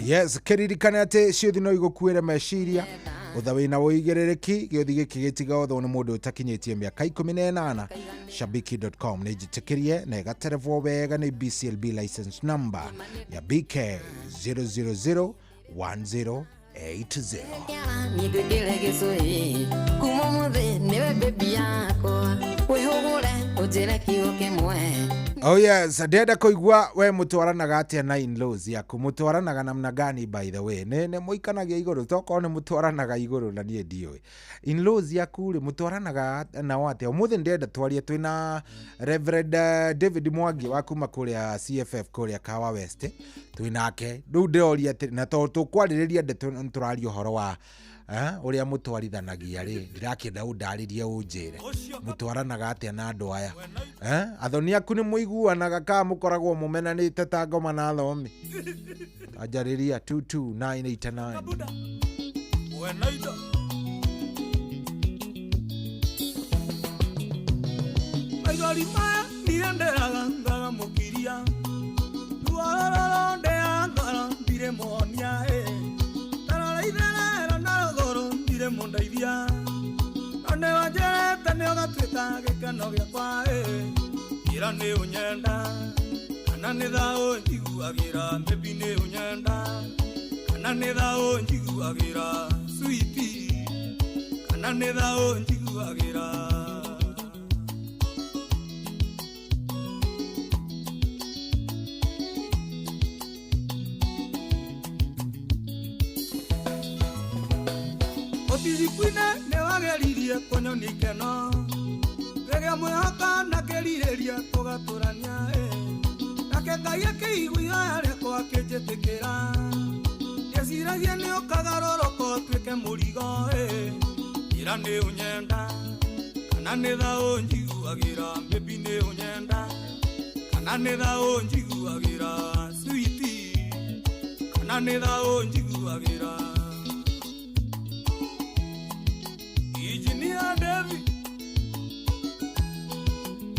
Yes, kĩririkane atĩ ciũthi no igũkuĩre meciria ũtha wĩna ũigĩrĩrĩki. Gĩũthi gĩkĩ gĩtiga ũthwo nĩ mũndũ ũtakinyĩtie mĩaka 18. Shabiki.com nĩ njĩtĩkĩrie na ĩgaterebwo wega nĩ BCLB license number ya BK 0001080. Nĩngwĩkĩre gĩcũhĩ kuma ũmũthĩ nĩwe baby yakwa, wĩhũgũre ũnjĩre kiugo kĩmwe. Oh yes, ndĩrenda kũigua we mũtwaranaga atĩa na in-laws yaku, mũtwaranaga namna gani? By the way, nĩ mũikanagia igũrũ? Tokorwo nĩ mũtwaranaga igũrũ na niĩ ndiũĩ. In-laws yaku rĩ, mũtwaranaga nao atĩa? Ũmũthĩ ndĩrenda twarie twĩna Reverend David Mwangi wa kuma kũrĩa CFF kũrĩa Kawa West, twĩnake rĩu. Ndĩroria atĩ na tondũ tũkwarĩrĩria ndeto, tũraria ũhoro wa ũrĩa mũtwarithanagia rĩ, ndirakĩenda ũndarĩrie, ũnjĩre mũtwaranaga atĩa na andũ aya, eh? Athoni aku nĩ mũiguanaga kana mũkoragwo mũmenanĩte ta ngoma na thomi? Anjarĩria 22989. Wenaida maithori maya ndirĩ ndĩraga ngagamũkiria ruo ndĩa ngoro ndirĩ muonia ĩ tarora itherero na rũgũrũ ndirĩ mũndeithia no nĩ wanjĩrĩte nĩ ũgatuĩka gĩkeno gĩakwa ĩ ira nĩ ũnyenda kana nĩ thaũ njiguagĩra maybe nĩ ũnyenda kana nĩ thaũ njiguagĩra sweetie kana nĩ thaũ njiguagĩra. Ũtirikwine nĩ wageririe kũnyonia ikeno rĩrĩa mwĩhoka na kĩrirĩria tũgatũrania ĩ nake Ngai akĩigua ihoya rĩakwa akĩnjĩtĩkĩra ndeciragia nĩ ũkagarũrũka ũtuĩke mũrigo ĩ ira nĩ ũnyenda kana nĩ thaũ njiguagĩra maybe nĩ ũnyenda kana nĩ thaũ njiguagĩra sweetie kana nĩ thaũ njiguagĩra. Engineer David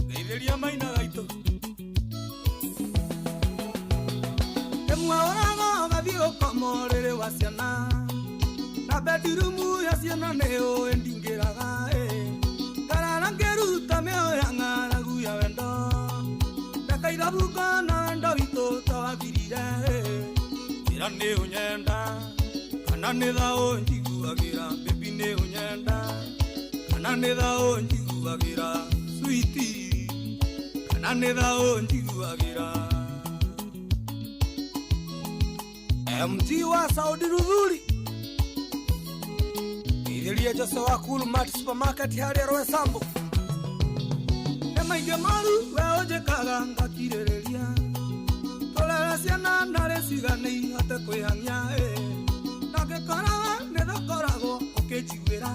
geithĩria maina gaitũ ĩmwe ũraga ũgathiĩ ũkoma ũrĩrĩ wa ciana na bedroom ya ciana nĩ ũĩ ndingĩraga ĩ ngarara ngĩruta mĩoyo ya ng'aragu ya wendo ndakaithabuka na wendo witũ tawathirire ĩ ira nĩ ũnyenda kana nĩ thaũ njiguagĩra baby nĩ ũnyenda kana nĩ thaũ njiguagĩra sweetie kana nĩ thaũ njiguagĩra. MG wa Saudi Ruthuri ithĩrie Jose wa Cool Mart Supermarket harĩa Roysambu nĩ maingĩ moru we ũnjĩkaga ngakirĩrĩria tũrere ciana narĩ cigane ihote kwĩhang'ia ĩ na ngĩkoraga nĩ thakoragwo ũkĩnjiguĩra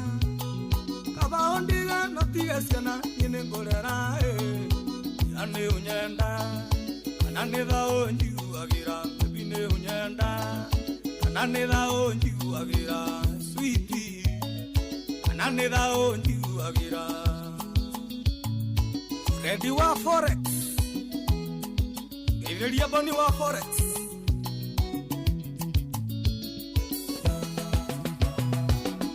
kaba ũndige no tige ciana niĩ nĩ ngũrera ĩ ira nĩ ũnyenda kana nĩ thaũ njiguagĩra baby nĩ ũnyenda kana nĩ thaũ njiguagĩra sweetie kana nĩ thaũ njiguagĩra. Fredi wa Forex Ngeithĩria Boni wa Forex.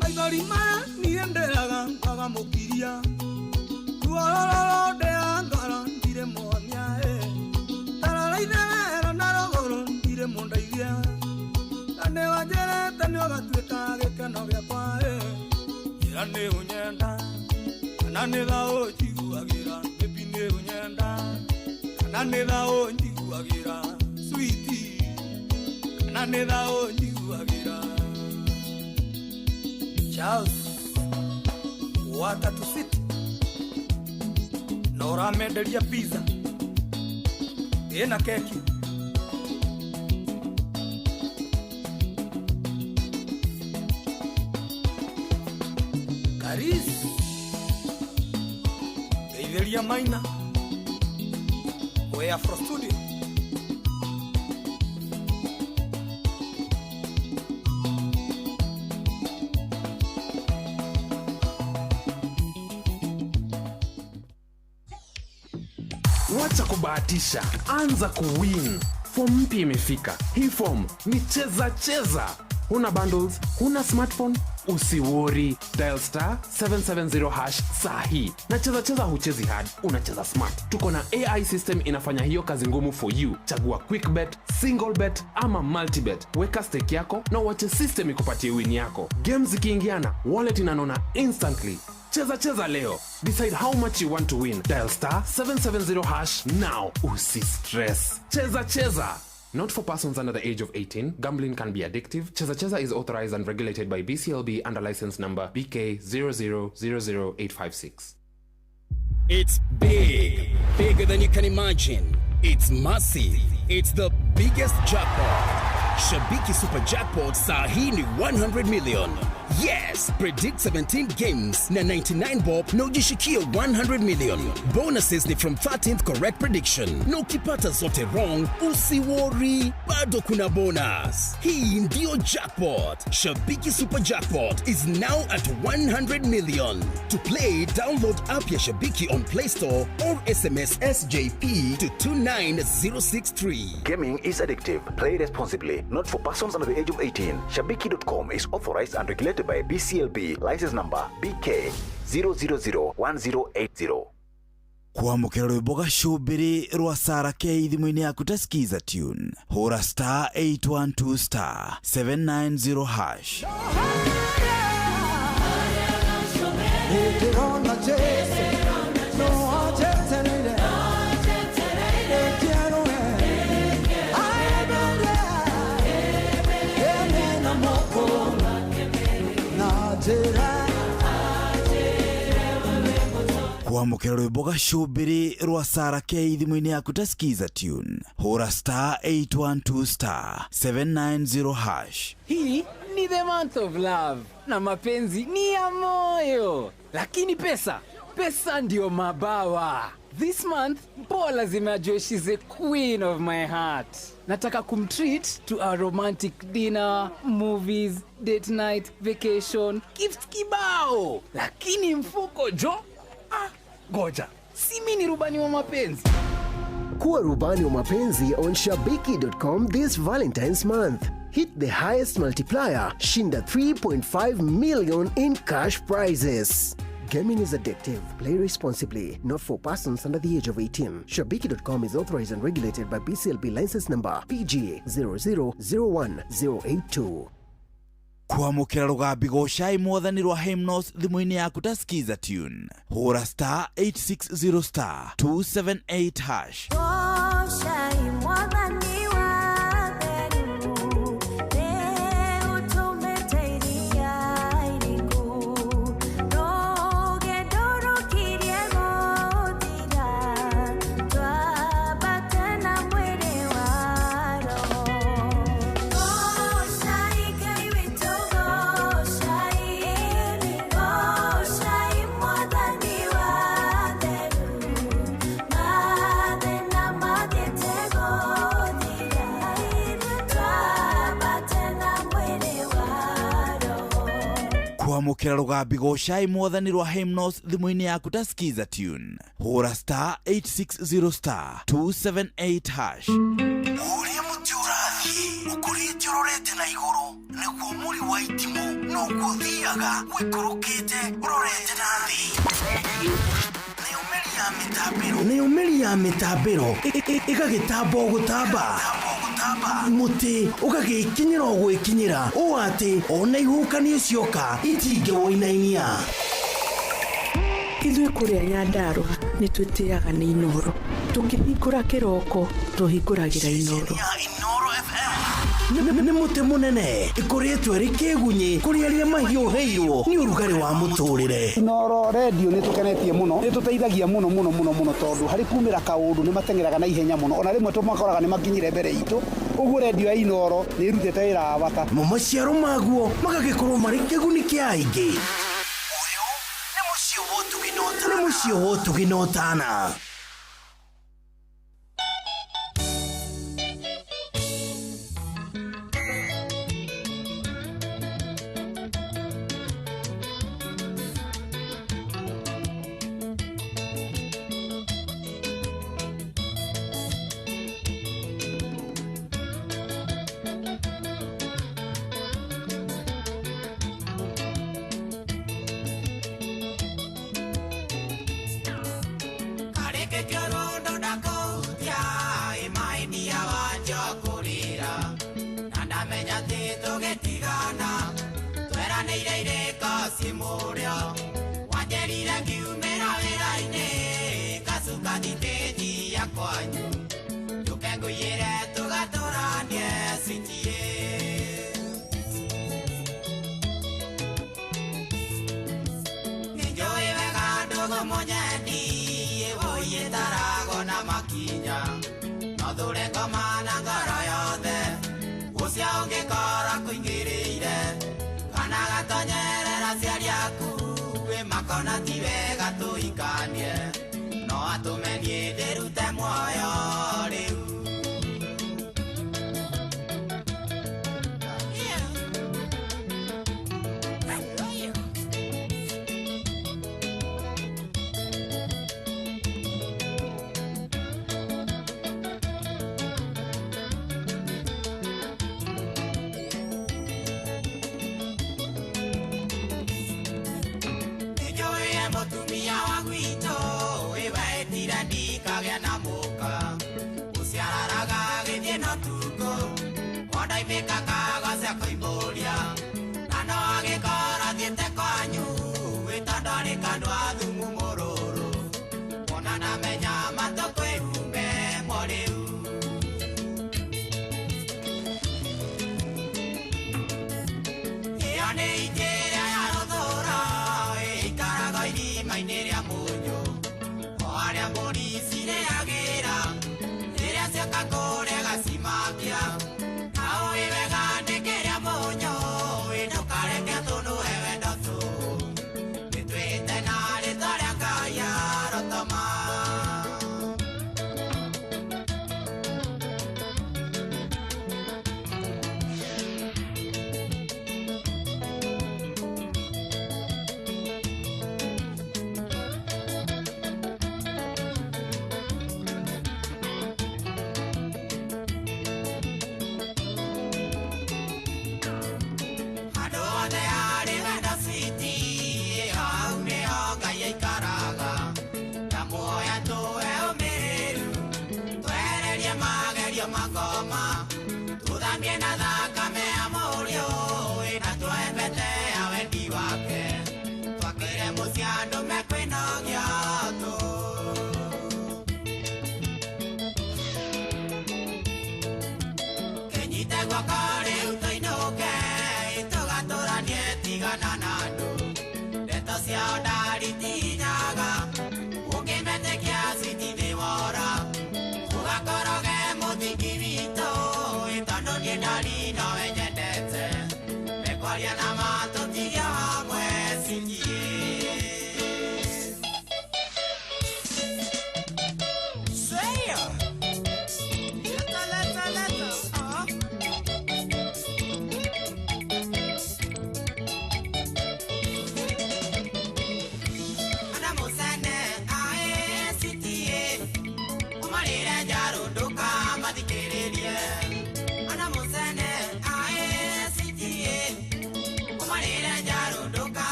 Maithori maya niĩ ndĩraga ngaga mũkiria. Ruororo ndĩa ngoro ndirĩ muonia Tarora itherero na rũgũrũ ndirĩ mũndeithia. Na nĩ wanjĩrĩte nĩ ũgatuĩka gĩkeno gĩakwa Njĩra nĩ ũnyenda kana nĩ tha ũnjiguagĩra. Baby nĩ ũnyenda kana nĩ tha ũnjiguagĩra. Sweetie kana nĩ tha ũnjiguagĩra. Charles Watatu City na ũramenderia pizza ĩna keki. Karis ngeithĩria Maina we Afro Studio. Wacha kubahatisha, anza kuwin. Form mpya imefika. Hii form ni cheza cheza. Huna bundles, huna smartphone, usiwori. Dial star 770 hash sahi. Na cheza cheza huchezi hard, unacheza smart. Tuko na AI system inafanya hiyo kazi ngumu for you. Chagua quick bet, single bet ama multi bet. Weka stake yako na uache system ikupatie win yako. Games zikiingiana, wallet inanona instantly. Cheza cheza leo. Decide how much you want to win. Dial star 770 hash now. Usi stress. Cheza cheza. Not for persons under the age of 18. Gambling can be addictive. Cheza Cheza is authorized and regulated by BCLB under license number BK 0000856. It's big, bigger than you can imagine. It's massive. It's the biggest jackpot. Shabiki Super Jackpot saa hii ni 100 million. Yes, predict 17 games na 99 bob na ujishikie 100 million. Bonuses ni from 13th correct prediction. Na ukipata zote wrong, usiworry, bado kuna bonus. Hii ndio jackpot. Shabiki Super Jackpot is now at 100 million. To play, download app ya Shabiki on Play Store or SMS SJP to 29063. Gaming is addictive. Play responsibly. Not for persons under the age of 18. Shabiki.com is authorized and regulated by BCLB. License number BK 0001080. Kwamũkĩra rwĩmbo gacũmbĩrĩ rwa Sarah K thimũ-inĩ yaku ta Skiza tune. Hũra star 812 star 790 hash. Ndĩrona Jesu no anjetereire Nĩkĩarũe aembere ene na moko na njĩra. Kwamũkĩra rwĩmbo gacũmbĩrĩ rwa Sarah K thimũ-inĩ yaku ta Skiza tune. Hũra star 812 star 790 hash. Hii ni the month of love na mapenzi ni ya moyo, lakini pesa, pesa ndio mabawa. This month mpoa lazima ajue she's the queen of my heart. Nataka kumtreat to a romantic dinner, movies, date night, vacation, gifts kibao. Lakini mfuko jo, goja, si mimi ni rubani wa mapenzi. Kuwa rubani wa mapenzi on Shabiki.com this Valentine's month. Hit the highest multiplier, shinda 3.5 million in cash prizes. Gaming is addictive. Play responsibly. Not for persons under the age of 18. Shabiki.com is authorized and regulated by BCLB license number PG 0001082. Kwamũkĩra rũgambi gocai mwathani rwa Hymnos thimũ-inĩ yaku ta Skiza tune. Hũra star 860 star 278 hash. Gocai mwathani wa theru, nĩũtũmĩte iria iriku, rũgendo rũkirie gũthira, twambate na mwĩrĩ wa roho. Gocai Ngai witũ, gocai, gocai mwathani wa theru, mathĩna ma Kwamũkĩra rũgambi gocai mwathani rwa Hymnos thimũ-inĩ yaku ta Skiza tune. Hũra star 860 star 278 hash. Ũrĩa mũtĩ ũrathiĩ ũkũrĩte ũrorete na igũrũ nĩguo mũri wa itimũ noguo ũthiaga ũikũrũkĩte ũrorete na thĩ. Nayo mĩri ya mĩtambĩro ĩgagĩtamba o gũtamba, mũtĩ ũgagĩkinyĩra o gwĩkinyĩra ũũ atĩ ona ihuhũkanio cioka itingĩwũinainia. Ithuĩ kũrĩa Nyandarũa nĩ twĩtĩaga nĩ Inooro. Tũkĩhingũra kĩroko tũhingũragĩra Inooro. Nĩ mũtĩ mũnene ĩkũrĩtwo ĩrĩ kĩgunyĩ kũrĩ arĩa mahiũhĩirwo nĩ ũrugarĩ wa mũtũrĩre. Inooro redio nĩ tũkenetie mũno, nĩ tũteithagia mũno mũno mũno mũno tondũ harĩ kumĩra kaũndũ nĩ mateng'eraga na ihenya mũno, ona rĩmwe tũmakoraga nĩ makinyire mbere itũ. Ũguo redio ya Inooro nĩ ĩrutĩte wĩra wa bata. Mo maciaro maguo magagĩkorwo marĩ kĩguni kĩa aingĩ. Nĩ mũciĩ wa ũtugi na ũtana.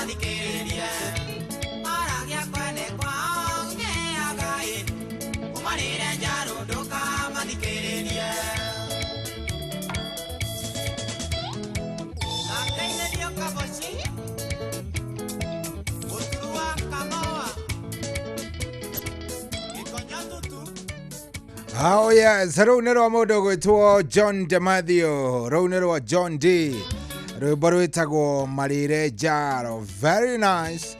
ndũkamathikĩrĩrie Aragia kwene kwao ngeagai Umarire njaro ndũkamathikĩrĩrie Nakainĩrio kaboci Mũturwa kamoa Gĩkonyo tutu. Oh yes, rũu nĩ rwa mũndũ ũgwĩtwo John DeMathew, rũu nĩ rwa John D. Rwĩmbo rwĩtagwo Marĩre Njaro, very nice.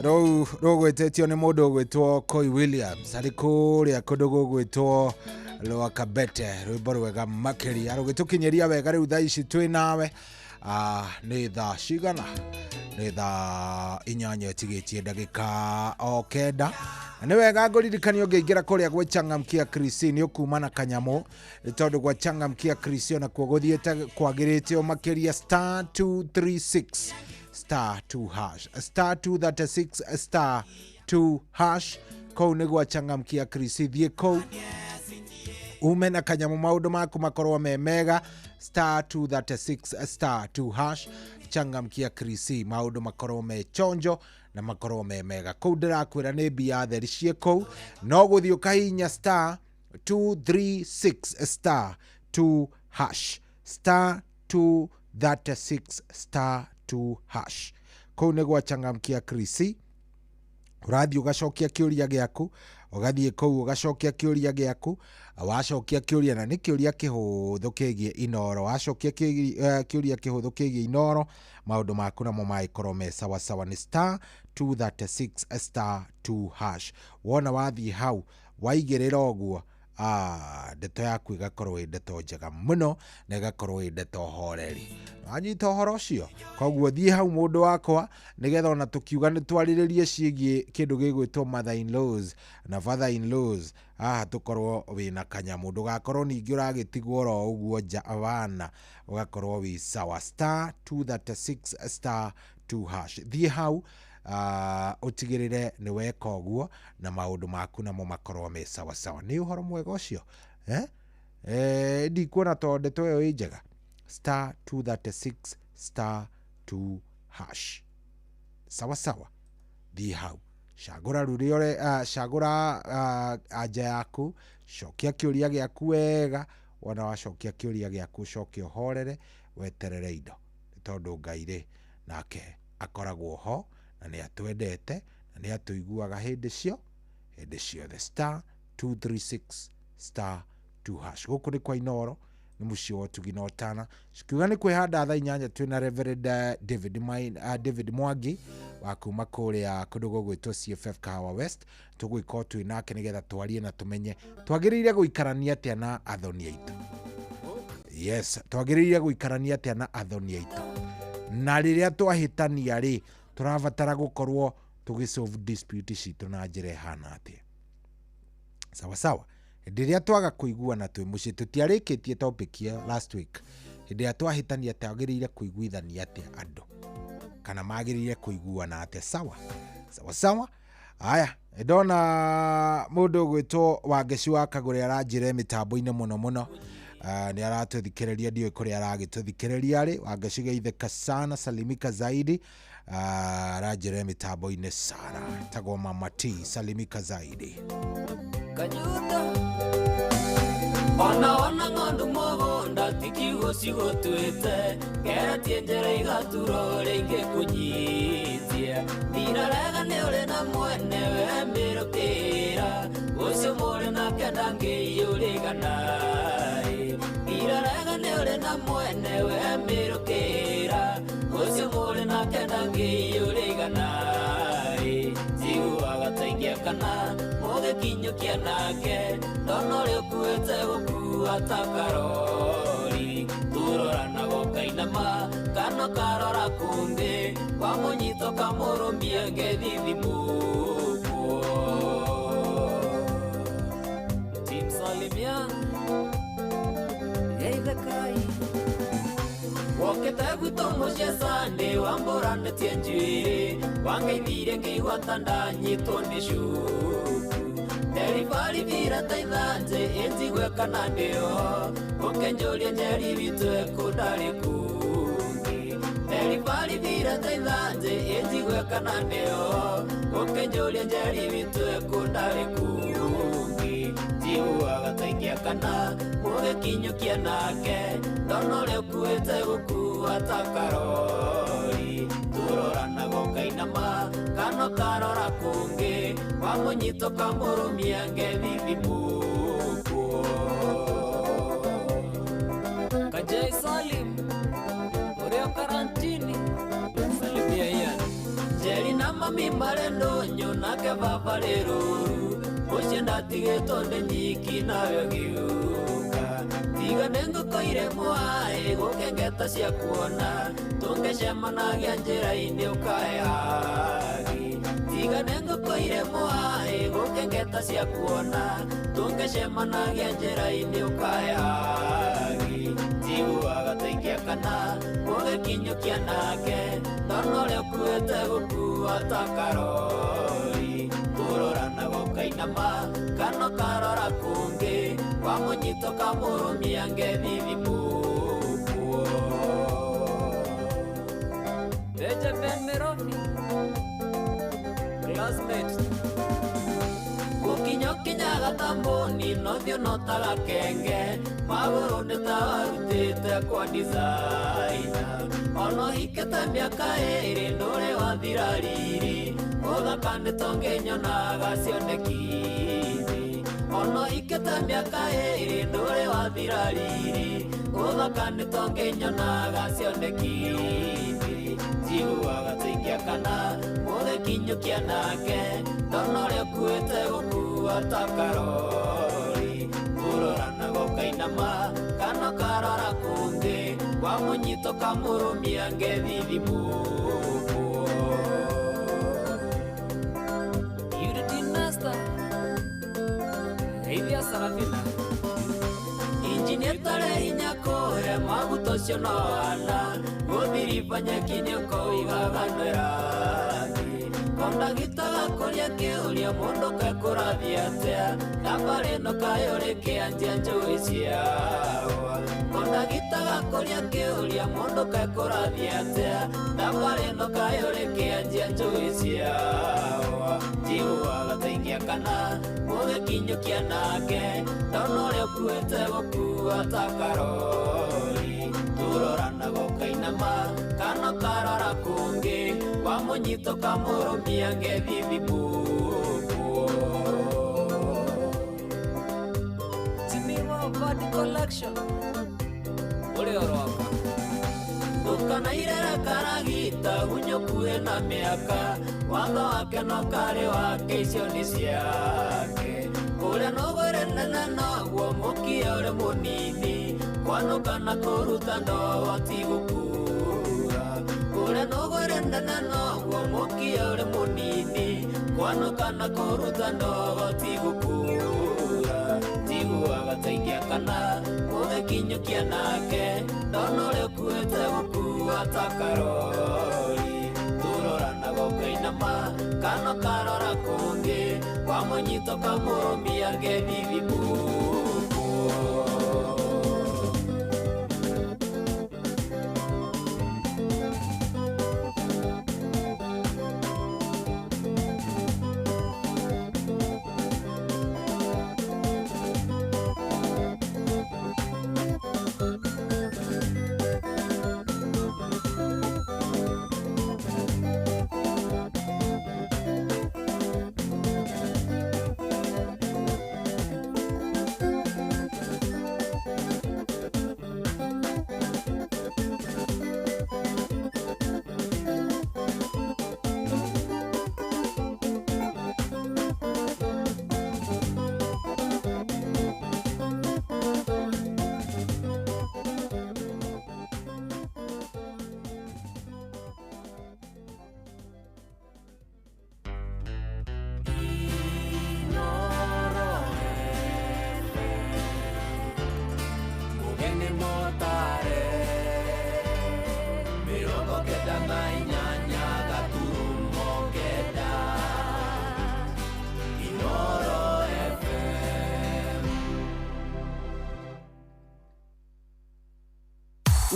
Rũu rũgwĩtĩtio nĩ mũndũ ũgwĩtwo Koi Williams, arĩ kũrĩa kũndũ gũgwĩtwo Lwakabete, rwĩmbo rwega makĩria rũgĩtũkinyĩria wega rĩu thaa ici twĩ nawe. Nĩ thaa cigana? Nĩ thaa 8 ĩtigĩtie ndagĩka o 9. Na nĩ wega ngũririkania ũngĩingĩra kũrĩa gwĩ Changamkia Krisi nĩ ũkuma na kanyamũ, nĩ tondũ gwa Changamkia Krisi onakuo gũthiĩte kwagĩrĩte o makĩria star 236 star 2 hash star 236 star 2 hash. Kũu nĩ gwa Changamkia Krisi, thiĩ kũu ume na kanyamũ maũndũ maku makorwo me mega. Star 236 star 2 hash, Changamkia Krisi, maũndũ makorwo me chonjo na makorwo me mega. Kũu ndĩrakwĩra nĩ mbia theri ciĩ kũu, no gũthiĩ ũkahihinya star 236 star 2 hash star 236 star 2 hash. Kũu nĩ gwa Changamkia Krisi. Ũrathiĩ ũgacokia kĩũria gĩaku, ũgathiĩ kũu ũgacokia kĩũria gĩaku, wacokia kĩũria na nĩ kĩũria kĩhũthũ kĩgiĩ Inoro, wacokia kĩũria kĩhũthũ kĩgiĩ Inoro, maũndũ maku namo magĩkorwo me sawasawa. Nĩ star 236 star 2 hash. Wona wathiĩ hau waigĩrĩra ũguo, ndeto yaku ĩgakorwo ĩ ndeto njega mũno na ĩgakorwo ĩ ndeto horeri. Wanyita ũhoro ũcio? Koguo thiĩ hau mũndũ wakwa, nĩgetha ona tũkiuga nĩ twarĩrĩrie ciĩgiĩ kĩndũ gĩgwĩtwo mother in laws na father in laws, haha tũkorwo wĩna kanyamũ, ndũgakorwo ningĩ ũragĩtigwo oro ũguo nja wana, ũgakorwo wĩ sawa. Star 236 star 2 hash, thiĩ hau ũtigĩrĩre nĩ weka ũguo na maũndũ maku namo makorwo me sawasawa. Nĩ ũhoro mwega ũcio, eh? Ndikuona to ndeto ĩyo ĩ njega. Star 236 star 2 hash, sawasawa. Thiĩ hau cagũra rũrĩa cagũra anja yaku, cokia kĩũria gĩaku wega. Wona wacokia kĩũria gĩaku ũcoke ũhorere weterere indo, nĩ tondũ Ngai rĩ nake akoragwo ho na nĩ atwendete na nĩ atũiguaga hĩndĩ ciothe. Star 236 star 2 hash. Gũkũ nĩ kwa Inoro, nĩ mũciĩ wa ũtugi na ũtana. Cikiuga nĩ kwĩhanda thaa 8 twĩna Reverend David Mwangi wa kuma kũrĩa kũndũ gũgwĩtwo CFF Kahawa West. Tũgũgĩkorwo twĩ nake nĩgetha twarie na tũmenye twagĩrĩire gũikarania atĩa na athoni aitũ. Yes, twagĩrĩire gũikarania atĩa na athoni aitũ, na rĩrĩa twahĩtania rĩ tũrabatara gũkorwo tũgĩsolve dispute citũ na njĩra ĩhana atĩa. Sawa sawa. Hĩndĩ ĩrĩa twaga kũiguana twĩ mũciĩ, tũtiarĩkĩtie topic ya last week. Hĩndĩ ĩrĩa twahĩtania twagĩrĩire kũiguithania atĩa andũ, kana magĩrĩire kũiguana atĩa. Sawa sawa sawa. Aya, ndona mũndũ ũgwĩtwo Wangeci wa Kagũre aranjĩra mĩtambo-inĩ mũno mũno. Nĩ aratũthikĩrĩria, ndiũĩ kũrĩa aragĩtũthikĩrĩria rĩ. Wangeci geithĩka sana, salimika zaidi. Aranjĩra mĩtambo-inĩ sana, tagwo Mama T, salimika zaidi. Kanyuta ona ona ng'ondu mũgũnda ti kiugo cigũtuĩte ngeretie njĩra igaturwo rĩngĩ kũnyitia ndirarega nĩ ũrĩ na mwene we mĩrũkĩra ũcio mũrĩ nake ndangĩiyũrĩgana ndirarega nĩ ũrĩ na mwene we mĩrũkĩra ũcio mũrĩ nake ndangĩiyũrĩgana njiguaga ta ingĩakana mũgĩkinyũkia nake ndona ũrĩa ũkuĩte gũkua ta karori turoranaga ũkainama kana ũkarora kũngĩ wamũnyita ũkamũrũmia ngethithimũkwo. Team Salimia geithakai wokĩte gwitũ mũciĩ Sunday wambũranĩtie njuĩrĩ wangeithire ngĩigua ta ndanyitwo nĩ cuku Nderibari ta ithanje ĩnjigue kana ndĩo ũkĩnjũria njeri witũ ekũ ndarĩ kũngĩ. Njeri barithire ta ithanjĩ ĩnjigue kana nĩo ũkĩnjũria Njeri witũ ekũndarĩ kũngĩ njiguaga ta ingĩakana mũgĩkinyũkia nake ndona ũrĩa ũkuĩte gũkua ta karori tũroranaga ũkainama kana ũkarora kũngĩ wamũnyita ũkamũrũmia ngethithimũkwo. Kajai Salim ũrĩa karantini salimia Ian. Njeri na mami marĩ ndũnyũ nake baba rĩ rũru mũciĩ ndatigĩtwo ndĩ nyiki nawe ũgĩũka tiga nĩ ngũkũ irĩ mwaĩ gũkengeta cia kuona tũngĩcemanagia njĩra-inĩ ũkahe hagi tiga nĩ ngũkũ irĩ mwaĩ gũkengeta cia kuona tũngĩcemanagia njĩra-inĩ ũkahe hagi njiguaga ta ingĩakana mũgĩkinyũkia nake ndona ũrĩa ũkuĩte gũkua ta karori tũroranaga ũkainama kana ũkarora kũngĩ wamũnyita ũkamũrũmia ngethithimũkwo. Benjamin Mirofi classmate gũkinya ũkinyaga ta mbũni nothiũ no ta gakenge magũrũ nĩ ta warutĩte kwa designer ona ũhikĩte mĩaka ĩĩrĩ ndũrĩ wathira riri ũthaka nĩ tũngĩnyonaga cioneki-inĩ ona ũhikĩte mĩaka ĩĩrĩ ndũrĩ wathira riri ũthaka nĩ tũngĩnyonaga cioneki-inĩ njiguaga ta ingĩakana mũgĩkinyũkia nake ndona ũrĩa ũkuĩte gũkua ta karori tũroranaga ũkainama kana ũkarora kũngĩ wamũnyita ũkamũrũmia ngethithimũkwo. Unity Nasta Geithia Sarafina injini ĩtarĩ hinya kũhe maguta ũcio no ana gũthiriba nyeki-inĩ ũkoigaga nĩrathiĩ kondagita gakũria kĩũria mũndũ kekũrathiĩ atĩa thabarĩ ĩno kaĩ ũrĩ kĩanjia njũĩ ciawa kondagita gakũria kĩũria mũndũ kekũrathiĩ atĩa thabarĩ ĩno kaĩ ũrĩ kĩanjia njũĩ ciawa njiguaga ta ingĩakana mũgĩkinyũkia nake ndona ũrĩa ũkuĩte gũkua ta karori tũroranaga ũkainama kana ũkarora kũngĩ wamũnyita ũkamũrũmia ngethithimũkwo. Timiwa Body Collection ũrĩa ũroka ndũkanairere karagita gunyũkuĩ na mĩaka watho wake no karĩ wake icio nĩ ciake kũrĩa nũgũrĩ nene noguo mũkia ũrĩ mũnini kwanũka na kũruta ndogo ti gũkura kũrĩa nũgũrĩ nene noguo mũkia ũrĩ mũnini kwanũka na kũruta ndogo ti gũkura njiguaga ta ingĩakana mũgĩkinyũkia nake ndona ũrĩa ũkuĩte gũkua ta karori tũroranaga ũkainama kana ũkarora kũngĩ wamũnyita ũkamũrũmia ngethithimũkwo.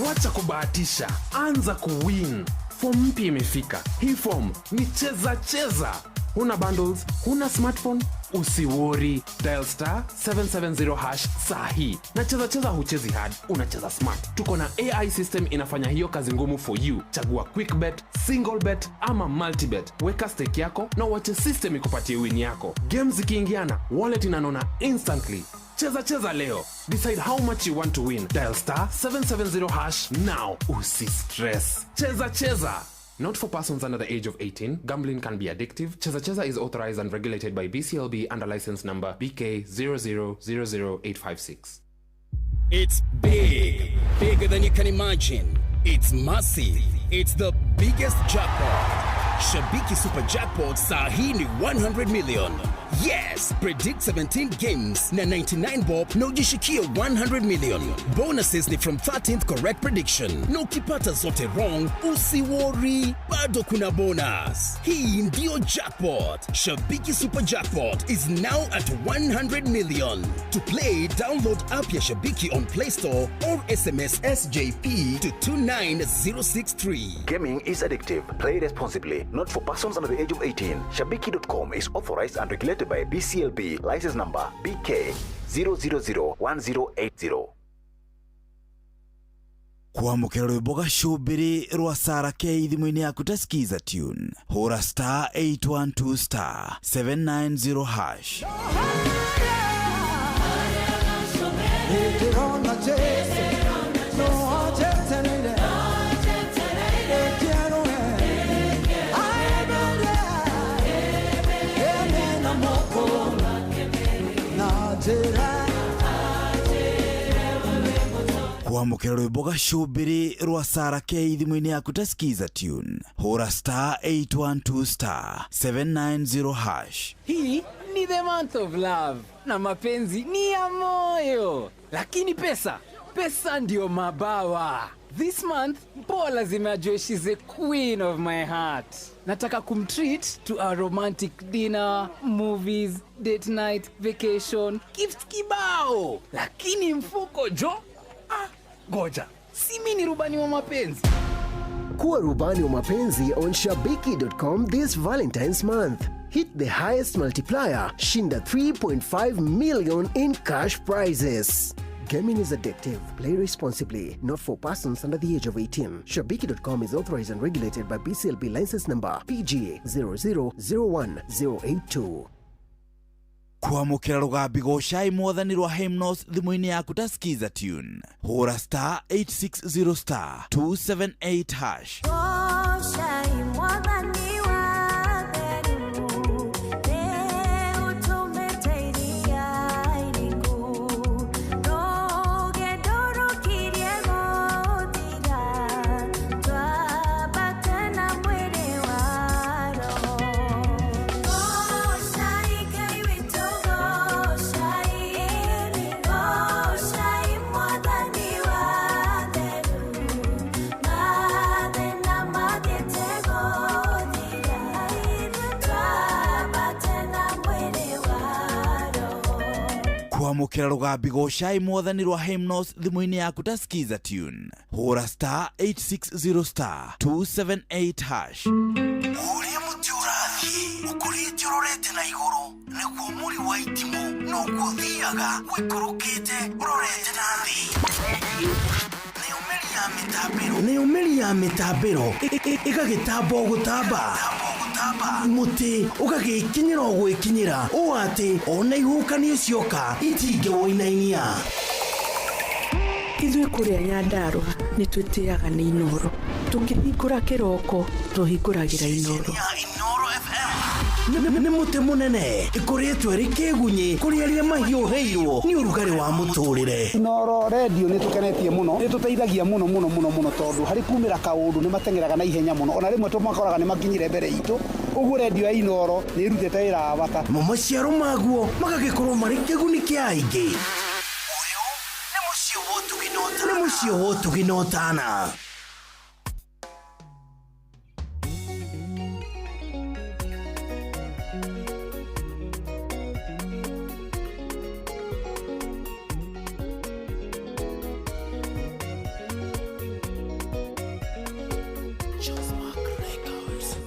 Wacha kubahatisha, anza kuwin. Form mpya imefika. Hii form ni cheza cheza. Huna bundles, huna smartphone, usiwori. Dial star 770 hash sahi. Na cheza cheza huchezi hard, unacheza smart. Tuko na AI system inafanya hiyo kazi ngumu for you. Chagua quick bet, single bet ama multibet. Weka stake yako na uache system ikupatie win yako. Games zikiingiana, wallet inanona instantly. Cheza cheza leo. Decide how much you want to win. Dial star 770 hash now. Usi stress. Cheza cheza. Not for persons under the age of 18. Gambling can be addictive. Cheza Cheza is authorized and regulated by BCLB under license number BK 0000856. It's big, bigger than you can imagine. It's massive. It's the biggest jackpot. Shabiki Super Jackpot saa hii ni 100 million. Yes, predict 17 games na 99 bob na ujishikie 100 million. Bonuses ni from 13th correct prediction. Na ukipata zote wrong, usiworry, bado kuna bonus. Hii ndio jackpot. Shabiki Super Jackpot is now at 100 million. To play, download app ya Shabiki on Play Store or SMS SJP to 29063. Gaming is addictive. Play responsibly. Not for persons under the age of 18. Shabiki.com is authorized and regulated by BCLB. License number BK 0001080. Kwamũkĩra rwĩmbo gacũmbĩrĩ rwa Sara K thimũ-inĩ yaku ta skiza tune, hũra star 812 star 790 hash. Ndĩrona Jesũ, no anjetereire. Ndĩkĩerũe, aembere, ene moko, na njĩra. Kwamũkĩra rwĩmbo gacũmbĩrĩ rwa Sara K thimũ-inĩ yaku ta skiza tune, hũra star 812 star 790 hash. Hii ni the month of love na mapenzi ni ya moyo, lakini pesa, pesa ndio mabawa. This month mpoa lazima ajue she's the queen of my heart. Nataka kumtreat to a romantic dinner, movies, date night, vacation, gifts kibao, lakini mfuko jo, ah, goja, si mimi ni rubani wa mapenzi. Kuwa rubani wa mapenzi on Shabiki.com this Valentine's month. Hit the highest multiplier, shinda 3.5 million in cash prizes. Gaming is addictive. Play responsibly. Not for persons under the age of 18. Shabiki.com is authorized and regulated by BCLB license number PG 0001082. Kwamũkĩra rũgambi gocai mwathani rwa Hymnos thimũ-inĩ yaku ta skiza tune, hũra star 860 star 278 hash. Gocai mwathani wa theru, nĩ ũtũmĩte iria iriku, rũgendo rũkirie gũthira, twambate na mwĩrĩ wa roho. Gocai Ngai witũ, gocai, gocai mwathani wa theru, mathĩna mathiĩte gũthira, twambate na mwĩrĩ wa roho. Kwamũkĩra rũgambi gocai mwathani rwa Hymnos thimũ-inĩ yaku ta skiza tune, hũra star 860 star 278 hash. Ũrĩa mũtĩ ũrathiĩ ũkũrĩte ũrorete na igũrũ nĩguo mũri wa itimũ noguo ũthiaga ũikũrũkĩte ũrorete na thĩ. Nayo mĩri ya mĩtambĩro ĩgagĩtamba o gũtamba, mũtĩ ũgagĩkinyĩra o gwĩkinyĩra ũũ atĩ ona ihuhũkanio cioka itingĩwũinainia. Ithuĩ kũrĩa Nyandarũa nĩ twĩtĩaga nĩ Inoro. Tũkĩhingũra kĩroko tũhingũragĩra Inoro. Nĩ mũtĩ mũnene ĩkoretwo ĩrĩ kĩgunyĩ kũrĩ arĩa mahiũhĩirwo nĩ ũrugarĩ wa mũtũrĩre. Inoro redio nĩ tũkenetie mũno, nĩ tũteithagia mũno mũno mũno mũno tondũ harĩ kumĩra kaũndũ nĩ mateng'eraga na ihenya mũno, ona rĩmwe tũmakoraga nĩ makinyire mbere itũ. Ũguo redio ya Inoro nĩ ĩrutĩte wĩra wa bata. Mo maciaro maguo magagĩkorwo marĩ kĩguni kĩa aingĩ. Nĩ mũciĩ wa ũtugi na ũtana.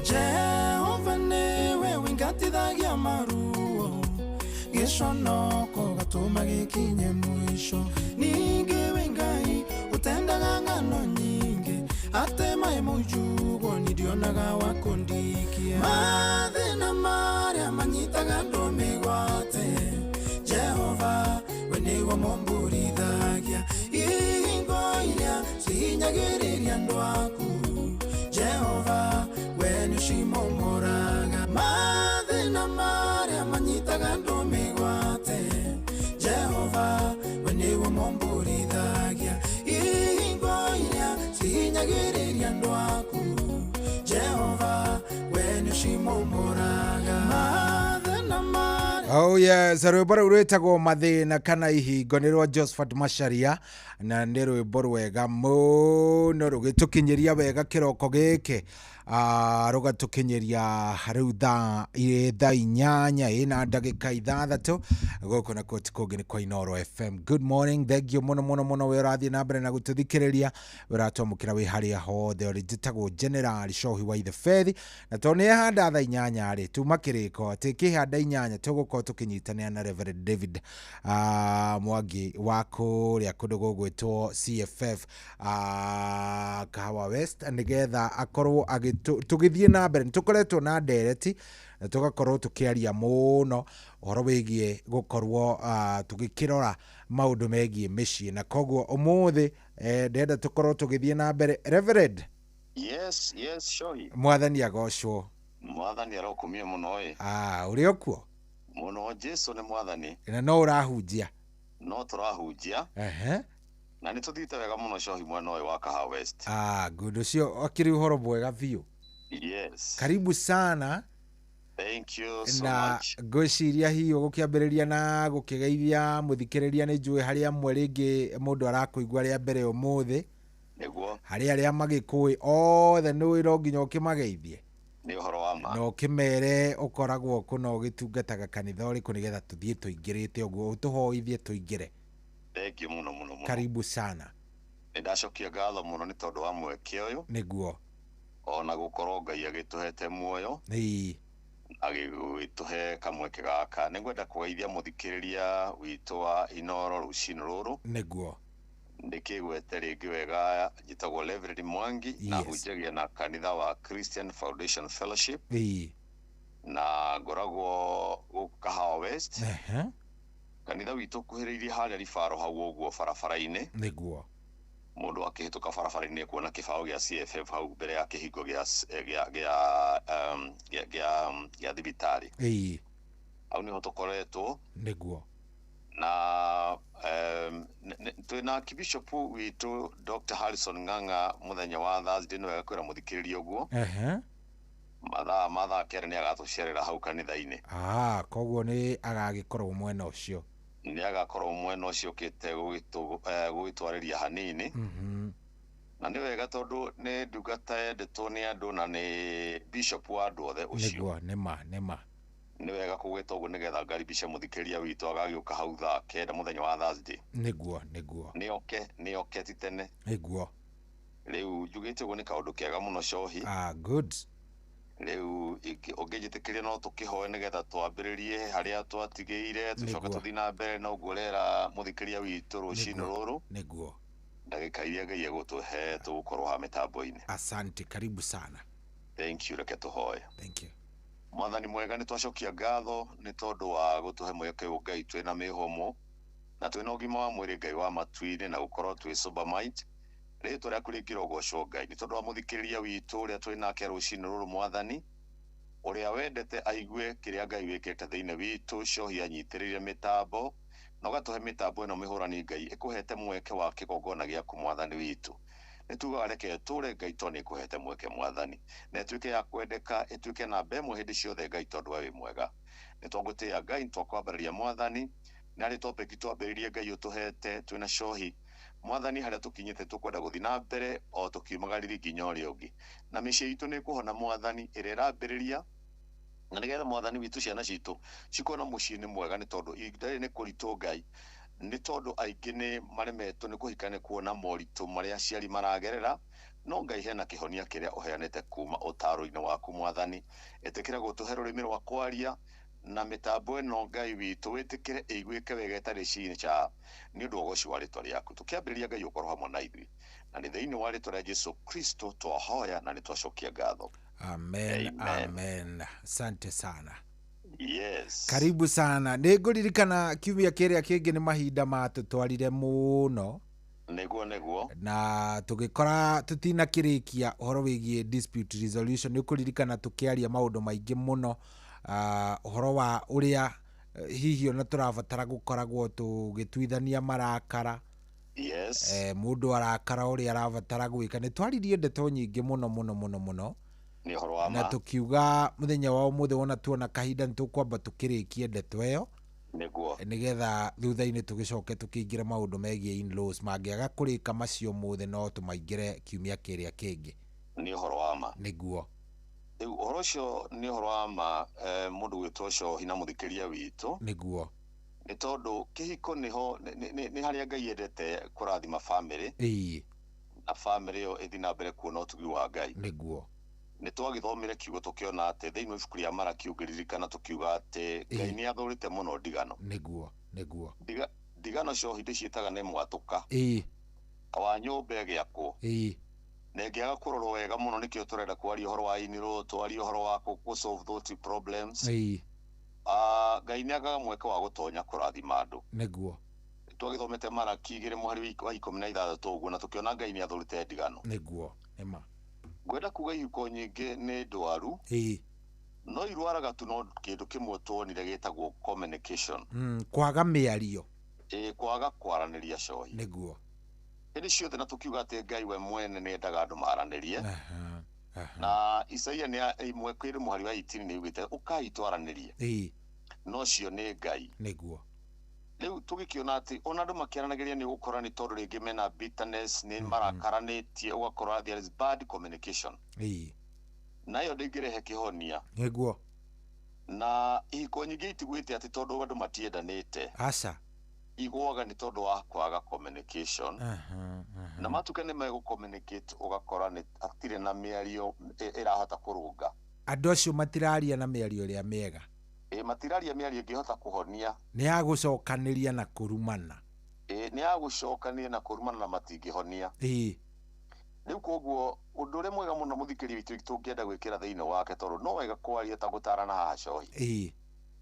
Jehova nĩwe ũingatithagia maruo, gĩconoko gatũma gĩkinye mũico. Ningĩ wĩ Ngai ũtendaga ng'ano nyingĩ, atĩ maĩ mũnjugwo nĩ ndionaga wa kũndikia. Mathĩna marĩa manyitaga andũ mĩgwate, Jehova we nĩwe mũmburithagia. Ihingo iria cihinyagĩrĩria andũ aku, Jehova we nĩũcimomoraga. Mathĩna marĩa manyitaga andũ mĩgwate, Jehova we nĩwe mũmburithagia. Ihingo iria cihinyagĩrĩria andũ aku, Jehova we nĩũcimomoraga. Mathĩna marĩa Oh yes, rwĩmbo rũu rwĩtagwo mathĩna kana ihingo nĩ rwa Josephat Macharia na nĩ rwĩmbo rwega mũno rũgĩtũkinyĩria wega kĩroko gĩkĩ. Rũgatũkinyĩria rĩu thaa thaa 8 ĩna ndagĩka 6 gũkũ nakuo ti kũngĩ nĩ kwa Inooro FM. Good morning, thank you mũno mũno mũno we ũrathiĩ na mbere na gũtũthikĩrĩria, we ũratwamũkĩra wĩ harĩa hothe ũrĩ. Njĩtagwo General Shohi wa Itheberi na tondũ nĩ ehanda thaa 8 rĩ, tuma kĩrĩko atĩ kĩhanda 8 tũgũkorwo tũkĩnyitanĩra na Reverend David Mwangi wa kũrĩa kũndũ gũgwĩtwo CFF Kahawa West, nĩgetha akorwo tũgĩthiĩ na mbere. Nĩ tũkoretwo na ndereti na tũgakorwo tũkĩaria mũno ũhoro wĩgiĩ gũkorwo tũgĩkĩrora maũndũ megiĩ mĩciĩ, na koguo ũmũthĩ ndĩrenda tũkorwo tũgĩthiĩ na mbere. Reverend. Yes, yes, Shohi. Mwathani agocwo. Mwathani arokumio mũno ĩ. Ũrĩ o kuo? Mũno, Jesu nĩ mwathani. Na no ũrahunjia? No tũrahunjia. Na nĩ tũthiĩte wega mũno Shohi mwena ũyũ wa Kahawa West. Good, ũcio akĩrĩ ũhoro mwega biũ. Yes. Karibu sana. Thank you so na much. Ngwĩciria hihi ũgũkĩambĩrĩria na gũkĩgeithia mũthikĩrĩria, nĩ njũĩ harĩa amwe rĩngĩ mũndũ arakũigua rĩa mbere ũmũthĩ. Nĩguo. Harĩ arĩa magĩkũĩ othe nĩ ũĩ no nginya ũkĩmageithie. Nĩ ũhoro wa ma. Na ũkĩmere ũkoragwo kũ na ũgĩtungataga kanitha ũrĩkũ nĩgetha tũthiĩ tũingĩrĩte ũguo, ũtũhoithie tũingĩre. Thank you mũno mũno mũno. Karibu sana. Nĩ ndacokia ngatho mũno nĩ tondũ wa mweke ũyũ. Nĩguo. Ona gũkorwo Ngai agĩtũhete muoyo. Ĩĩ. Agĩtũhe kamweke gaka. Nĩ ngwenda kũgeithia mũthikĩrĩria witũ wa Inooro rũcinĩ rũrũ. Nĩguo. Ndĩkĩgwete rĩngĩ wega, njĩtagwo Reverend Mwangi na Yes. hunjagia na kanitha wa Christian Foundation Fellowship. Ĩĩ. Na ngoragwo gũkũ Kahawa West. Kanitha witũ ũkuhĩrĩirie harĩa Ribaro hau ũguo barabara-inĩ. Nĩguo. Mũndũ akĩhĩtũka barabara-inĩ ekuona kĩbaũ gĩa CFF hau mbere ya kĩhingo gĩa gĩa gĩa gĩa gĩa gĩa thibitarĩ. Ĩĩ. Hau nĩho tũkoretwo. Nĩguo. Na twĩna Archbishop witũ Dr. Harrison Ng'ang'a mũthenya wa Thursday, nĩ wega kwĩra mũthikĩrĩria ũguo. Mathaa ma thaa 9 nĩ agatũcerera hau kanitha-inĩ. Koguo nĩ agagĩkorwo mwena ũcio. Nĩ agakorwo mwena ũcio ũkĩte gũgĩtwarĩria hanini. Na nĩ wega tondũ nĩ ndungata yendetwo nĩ andũ na nĩ bishop wa andũ othe ũcio. Nĩguo, nĩma nĩma. Nĩ wega kũgweta ũguo nĩgetha ngaribishe mũthikĩrĩria witũ agagĩũka hau thaa 9 mũthenya wa Thursday. Nĩguo, nĩguo. Nĩ oke, nĩ oke ti tene. Nĩguo. Rĩu njugĩte ũguo nĩ kaũndũ kega mũno Shohi. Good. Rĩu ũngĩnjĩtĩkĩria no tũkĩhoe nĩgetha twambĩrĩrie harĩa twatigĩire, tũcoke Nĩguo. tũthiĩ na mbere na ũguo ũrera mũthikĩrĩria witũ rũcinĩ rũrũ. Nĩguo. Ndagĩka iria Ngai egũtũhe tũgũkorwo ha mĩtambo-inĩ. Asante, karibu sana. Thank you, reke tũhoe. Thank you. Mwathani mwega, nĩ twacokia ngatho nĩ tondũ wa gũtũhe mweke ũyũ Ngai twĩna mĩhũmũ na twĩna ũgima wa mwĩrĩ Ngai wa matu-inĩ na gũkorwo twĩ sober mind. Rĩtwa rĩaku rĩngĩrogocwo Ngai nĩ tondũ wa mũthikĩrĩria witũ ũrĩa twĩ nake rũcinĩ rũrũ Mwathani, ũrĩa wendete aigue kĩrĩa Ngai wĩkĩte thĩinĩ witũ. Shohi anyitĩrĩire mĩtambo na ũgatũhe mĩtambo ĩno mĩhũrani Ngai ĩkũhete mweke wa kĩgongona gĩaku Mwathani witũ. Nĩ tugaga reke tũre Ngai tondũ nĩ ĩkũhete mweke Mwathani, na ĩtuĩke ya kwendeka, ĩtuĩke namba ĩmwe hĩndĩ ciothe Ngai tondũ we wĩ mwega. Nĩ twagũtĩĩa Ngai, nĩ twakwambararia Mwathani, na harĩ topic twambĩrĩrie Ngai ũtũhete twĩna Shohi Mwathani, harĩa tũkinyĩte tũkwenda gũthiĩ na mbere o tũkiumagarĩria nginya ũrĩa ũngĩ, na mĩciĩ itũ nĩ ĩkũhona Mwathani ĩrĩa ĩrambĩrĩria, na nĩgetha Mwathani witũ ciana citũ cikorwo na mũciĩ-inĩ mwega, nĩ tondũ ihinda rĩrĩ nĩ kũritũ Ngai, nĩ tondũ aingĩ nĩ maremetwo nĩ kũhika nĩ kuona moritũ marĩa aciari maragerera, No Ngai hena kĩhonia kĩrĩa ũheanĩte kuma ũtaaro-inĩ waku Mwathani. Ĩtĩkĩra gũtũhe rũrĩmĩ rwa kwaria na mĩtambo ĩno Ngai witũ, wĩtĩkĩre ĩiguĩke wega ĩtarĩ cinca nĩ ũndũ wa ũgoci wa rĩtwa rĩaku. Tũkĩambĩrĩria Ngai ũkorwo hamwe na ithuĩ, na nĩ thĩinĩ wa rĩtwa rĩa Jesu Kristo twahoya na nĩ twacokia ngatho. Amen, Amen. amen. Asante sana. Yes. Karibu sana. Nĩ ngũririkana kiumia kĩrĩa kĩngĩ nĩ mahinda matũtwarire mũno Nĩguo nĩguo. na tũgĩkora tũtinakĩrĩkia ũhoro wĩgiĩ dispute resolution. Nĩ ũkũririkana tũkĩaria maũndũ maingĩ mũno, ũhoro wa ũrĩa hihi ona tũrabatara gũkoragwo tũgĩtuithania marakara. Yes. Mũndũ arakara ũrĩa arabatara gwĩka. Nĩ twaririe ndeto nyingĩ mũno mũno mũno mũno Nĩ ũhoro wa na ma. tũkiuga mũthenya wa ũmũthĩ wona tuona kahinda nĩ tũkwamba tũkĩrĩkie ndeto ĩyo Nĩguo. nĩgetha thutha-inĩ tũgĩcoke tũkĩingĩre maũndũ megiĩ in-laws. Mangĩaga kũrĩka macio ũmũthĩ no tũmaingĩre kiumia kĩrĩa kĩngĩ. Nĩ ũhoro wa ma. Nĩguo. Rĩu ũhoro ũcio nĩ ũhoro wa ma, mũndũ gwĩtwo Cohi na mũthikĩria witũ. Nĩguo. Nĩ tondũ kĩhiko nĩho nĩ harĩa Ngai endete kũrathima bamĩrĩ. Ĩĩ. Na bamĩrĩ ĩyo ĩthiĩ na mbere kuona ũtugi wa Ngai. Nĩguo. Nĩ twagĩthomire kiugo tũkĩona atĩ thĩinĩ wa ibuku rĩa Maraki ũngĩririkana tũkiuga atĩ Ngai nĩ athũrĩte mũno ndigano. Nĩguo. Nĩguo. Ndigano Cohi ndĩciĩtaga nĩ mwatũka. Ĩĩ. Wa nyũmba ĩgĩakwo. Ĩĩ. Na ĩngĩaga kũrorwo wega mũno nĩkĩo tũrenda kwaria ũhoro wa in-law, twarie ũhoro wa kũ solve those problems. Ĩĩ. Ngai nĩ agaga mweke wa gũtonya kũrathima andũ. Nĩguo. Twagĩthomete Maraki 2 mũhari wa 16 ũguo na tũkĩona Ngai nĩ athũrĩte ndigano. Nĩguo. Nĩma. Ngwenda kuga ihiko nyingĩ nĩ ndwaru. Ĩĩ. No irwaraga tu no kĩndũ kĩmwe tuonire gĩtagwo communication. Kwaga mĩario. Ĩĩ, kwaga kwaranĩria Cohi. Nĩguo. Hĩndĩ ciothe na tũkiuga atĩ Ngai we mwene nĩ endaga andũ maranĩrie. Na Isaia nĩ ĩmwe kwĩrĩ mũhari wa 18 nĩ yugĩte ũkai twaranĩrie. Ĩĩ. No cio nĩ Ngai. Nĩguo. Rĩu tũgĩkĩona atĩ ona andũ makĩaranagĩria nĩ ũgũkora nĩ tondũ rĩngĩ mena bitterness, nĩ marakaranĩtie, ũgakora there is bad communication. Ĩĩ. Na ĩyo ndĩngĩrehe kĩhonia. Nĩguo. Na ihiko nyingĩ itigwĩte atĩ tondũ andũ matiendanĩte. Aca. Igũaga nĩ tondũ wa kwaga communication. Na matuka nĩ megũ communicate ũgakora nĩ hatirĩ na mĩario ĩrahota kũrũnga. Andũ acio matiraria na mĩario ĩrĩa mĩega. Ĩ, matiraria mĩario ĩngĩhota kũhonia. Nĩ ya gũcokanĩria na kũrumana. Ĩ, nĩ ya gũcokania na kũrumana na matingĩhonia. Ĩĩ. Rĩu koguo ũndũ ũrĩa mwega mũno mũthikĩri witũ tũngĩenda gwĩkĩra thĩinĩ wake tondũ no wega kwaria ta gũtarana haha Cohi. Ĩĩ.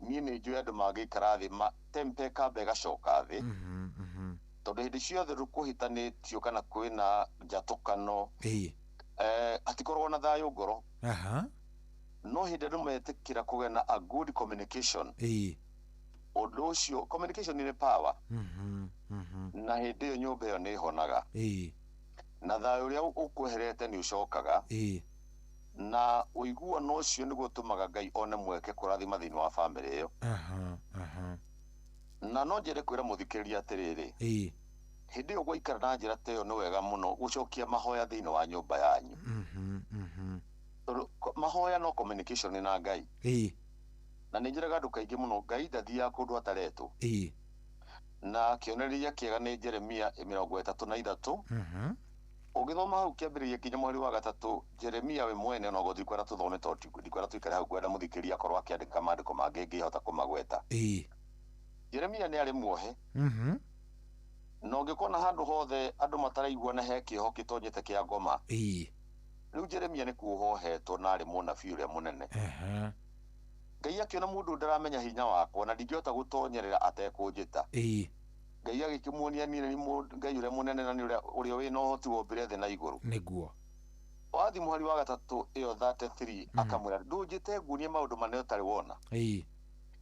Niĩ nĩ njũĩ andũ mangĩikara thĩ tempe ĩkamba ĩgacoka thĩ. Tondũ hĩndĩ ciothe kũhĩtanĩtio kana kwĩna njatũkano. Ĩĩ. Hatikoragwo na thayũ ngoro. Aha. No hĩndĩ andũ metĩkĩra kũgĩa na a good communication. Ĩĩ. Ũndũ ũcio communication nĩ power. Na hĩndĩ ĩyo nyũmba ĩyo nĩ ĩhonaga. Ĩĩ. Na thayũ ũrĩa ũkweherete nĩ ũcokaga. Ĩĩ. Na ũiguano ũcio nĩguo ũtũmaga Ngai one mweke kũrathima thĩinĩ wa bamĩrĩ ĩyo. Aha. Aha. Na no njende kwĩra mũthikĩrĩria atĩrĩrĩ. Ĩĩ. Hĩndĩ ĩyo gwaikara na njĩra ta ĩyo nĩ wega mũno gũcokia mahoya thĩinĩ wa nyũmba yanyu. Tondũ mahoya no communication na Ngai. Ĩĩ. Na nĩ njĩraga andũ kaingĩ mũno Ngai ndathiaga kũndũ ataretwo. Ĩĩ. Na kĩonereria kĩega nĩ Jeremia 33. Ũgĩthoma hau kĩambĩrĩria nginya mweri wa 3, Jeremia we mwene ona ũguo ndikwenda tũthome tondũ ndikwenda tũikare hau, ngwenda mũthikĩrĩria akorwo akĩandĩka maandĩko mangĩ ngĩhota kũmagweta. Ĩĩ. Jeremia nĩ arĩ muohe. Na ũngĩkona handũ hothe andũ mataraiguana he kĩoho kĩtonyete kĩa ngoma. Ĩĩ. Rĩu Jeremia nĩ kuohwo ohetwo na arĩ mũnabii ũrĩa mũnene. Ngai akĩona mũndũ ndaramenya hinya wakwa na ndingĩhota gũtonyerera atekũnjĩta. Ĩĩ. Ngai agĩkĩmuonia niĩ nĩ Ngai ũrĩa mũnene na nĩ ũrĩa wĩna ũhoti wombire thĩ na igũrũ. Nĩguo. Wathi mũhari wa 3 ĩyo 33 akamwĩra ndũnjĩte nguonie maũndũ manene ũtarĩ wona. Ĩĩ.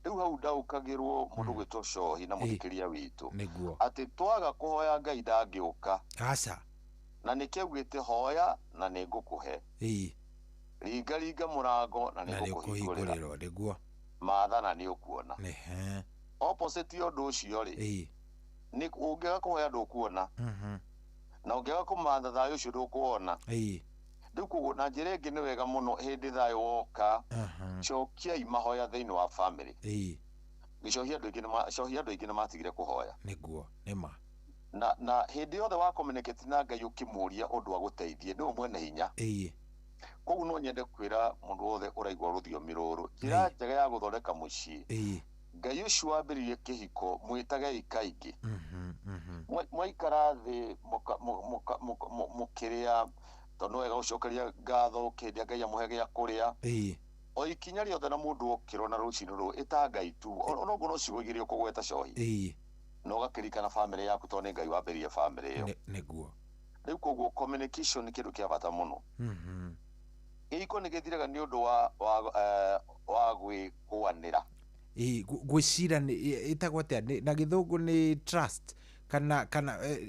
Rĩu hau ndaũkagĩrwo mũndũ gwĩtwo Cohi na mũthikĩria witũ. Nĩguo. Atĩ twaga kũhoya Ngai ndangĩũka. Aca. Na nĩkĩo augĩte hoya na nĩngũkũhe. Ĩĩ. Ringa ringa mũrango na Na nĩngũkũhingũrĩra. nĩũkũhingũrĩrwo. Nĩguo. Maatha na nĩũkuona. Ehe. Opposite ya ũndũ ũcio rĩ. Ĩĩ. Nĩ ũngĩaga kũhoya ndũkuona. Na ũngĩaga kũmatha thayũ ũcio ndũkuona. Ĩĩ. Rĩu koguo na njĩra ĩngĩ nĩ wega mũno hĩndĩ thayũ woka. Cokiai mahoya thĩinĩ wa bamĩrĩ. Ĩĩ. Gĩcohia andũ aingĩ nĩ matigire kũhoya. Nĩguo. Nĩma. Na hĩndĩ yothe wa communicate na Ngai ũkĩmũria ũndũ agũteithie, nĩwe mwene hinya. Koguo no nyende kwĩra mũndũ wothe ũraigua rũthiomi rũrũ, njĩra njega ya gũthondeka mũciĩ, Ngai ũcio wambĩrĩirie kĩhiko mwĩtagei kaingĩ. Mwaikara thĩ mũkĩrĩa, tondũ nĩ wega gũcokeria ngatho hĩndĩ ĩrĩa Ngai amũhe gĩa kũrĩa. O ikinya rĩothe na mũndũ okĩra na rũcinĩ rũrũ, ĩta Ngai tu, onokorwo no ciugo igĩrĩ ũkũgweta cohi, na ũgakĩririkana bamĩrĩ yaku tondũ nĩ Ngai wambĩrĩirie bamĩrĩ ĩyo. Nĩguo. Rĩu koguo communication nĩ kĩndũ kĩa bata mũno. Kĩhiko nĩ gĩthiraga nĩ ũndũ wa gwĩkũanĩra. Gwĩcira ĩtagwo atĩa na gĩthũngũ? Nĩ trust kana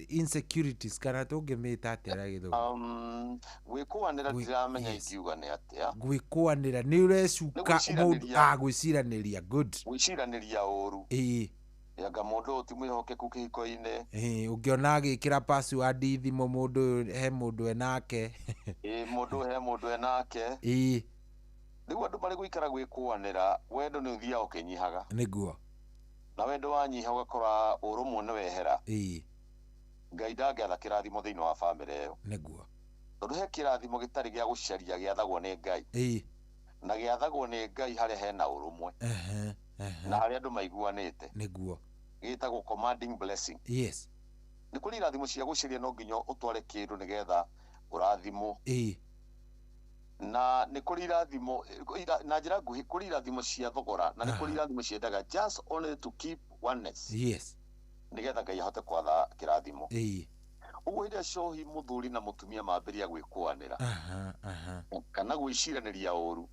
insecurities, kana tũngĩmĩta atĩa na gĩthũngũ? Gwĩkũanĩra, ndiramenya ingiuga nĩ atĩa. Gwĩkũanĩra nĩ ũrecuka mũndũ, gwĩciranĩria, good. Gwĩciranĩria ũru. Anga mũndũ ũyũ ti mwĩhokeku kĩhiko-inĩ. Ũngĩona agĩkĩra password thimũ, mũndũ ũyũ he mũndũ enake. Mũndũ he mũndũ enake. Rĩu andũ marĩ gũikara gwĩkũanĩra, wendo nĩ ũthiaga ũkĩnyihaga. Nĩguo. Na wendo wanyiha, ũgakora ũrũmwe nĩ wehera. Ngai ndangĩatha kĩrathimo thĩinĩ wa bamĩrĩ ĩyo. Nĩguo. Tondũ he kĩrathimo gĩtarĩ gĩa gũcaria, gĩathagwo nĩ Ngai. Na gĩathagwo nĩ Ngai harĩa hena ũrũmwe na harĩa andũ maiguanĩte. Nĩguo. Gĩtagwo commanding blessing. Nĩ kũrĩ irathimo cia gũcaria, no nginya ũtware kĩndũ nĩgetha ũrathimwo. Na nĩ kũrĩ irathimo na njĩra nguhĩ, kũrĩ irathimo cia thogora na nĩ kũrĩ irathimo ciendaga just only to keep oneness, nĩgetha Ngai ahote kwatha kĩrathimo. Ũguo hĩndĩ ĩrĩa cohi mũthuri na mũtumia mambĩrĩria gwĩkũanĩra aha aha kana gwĩciranĩria ũru,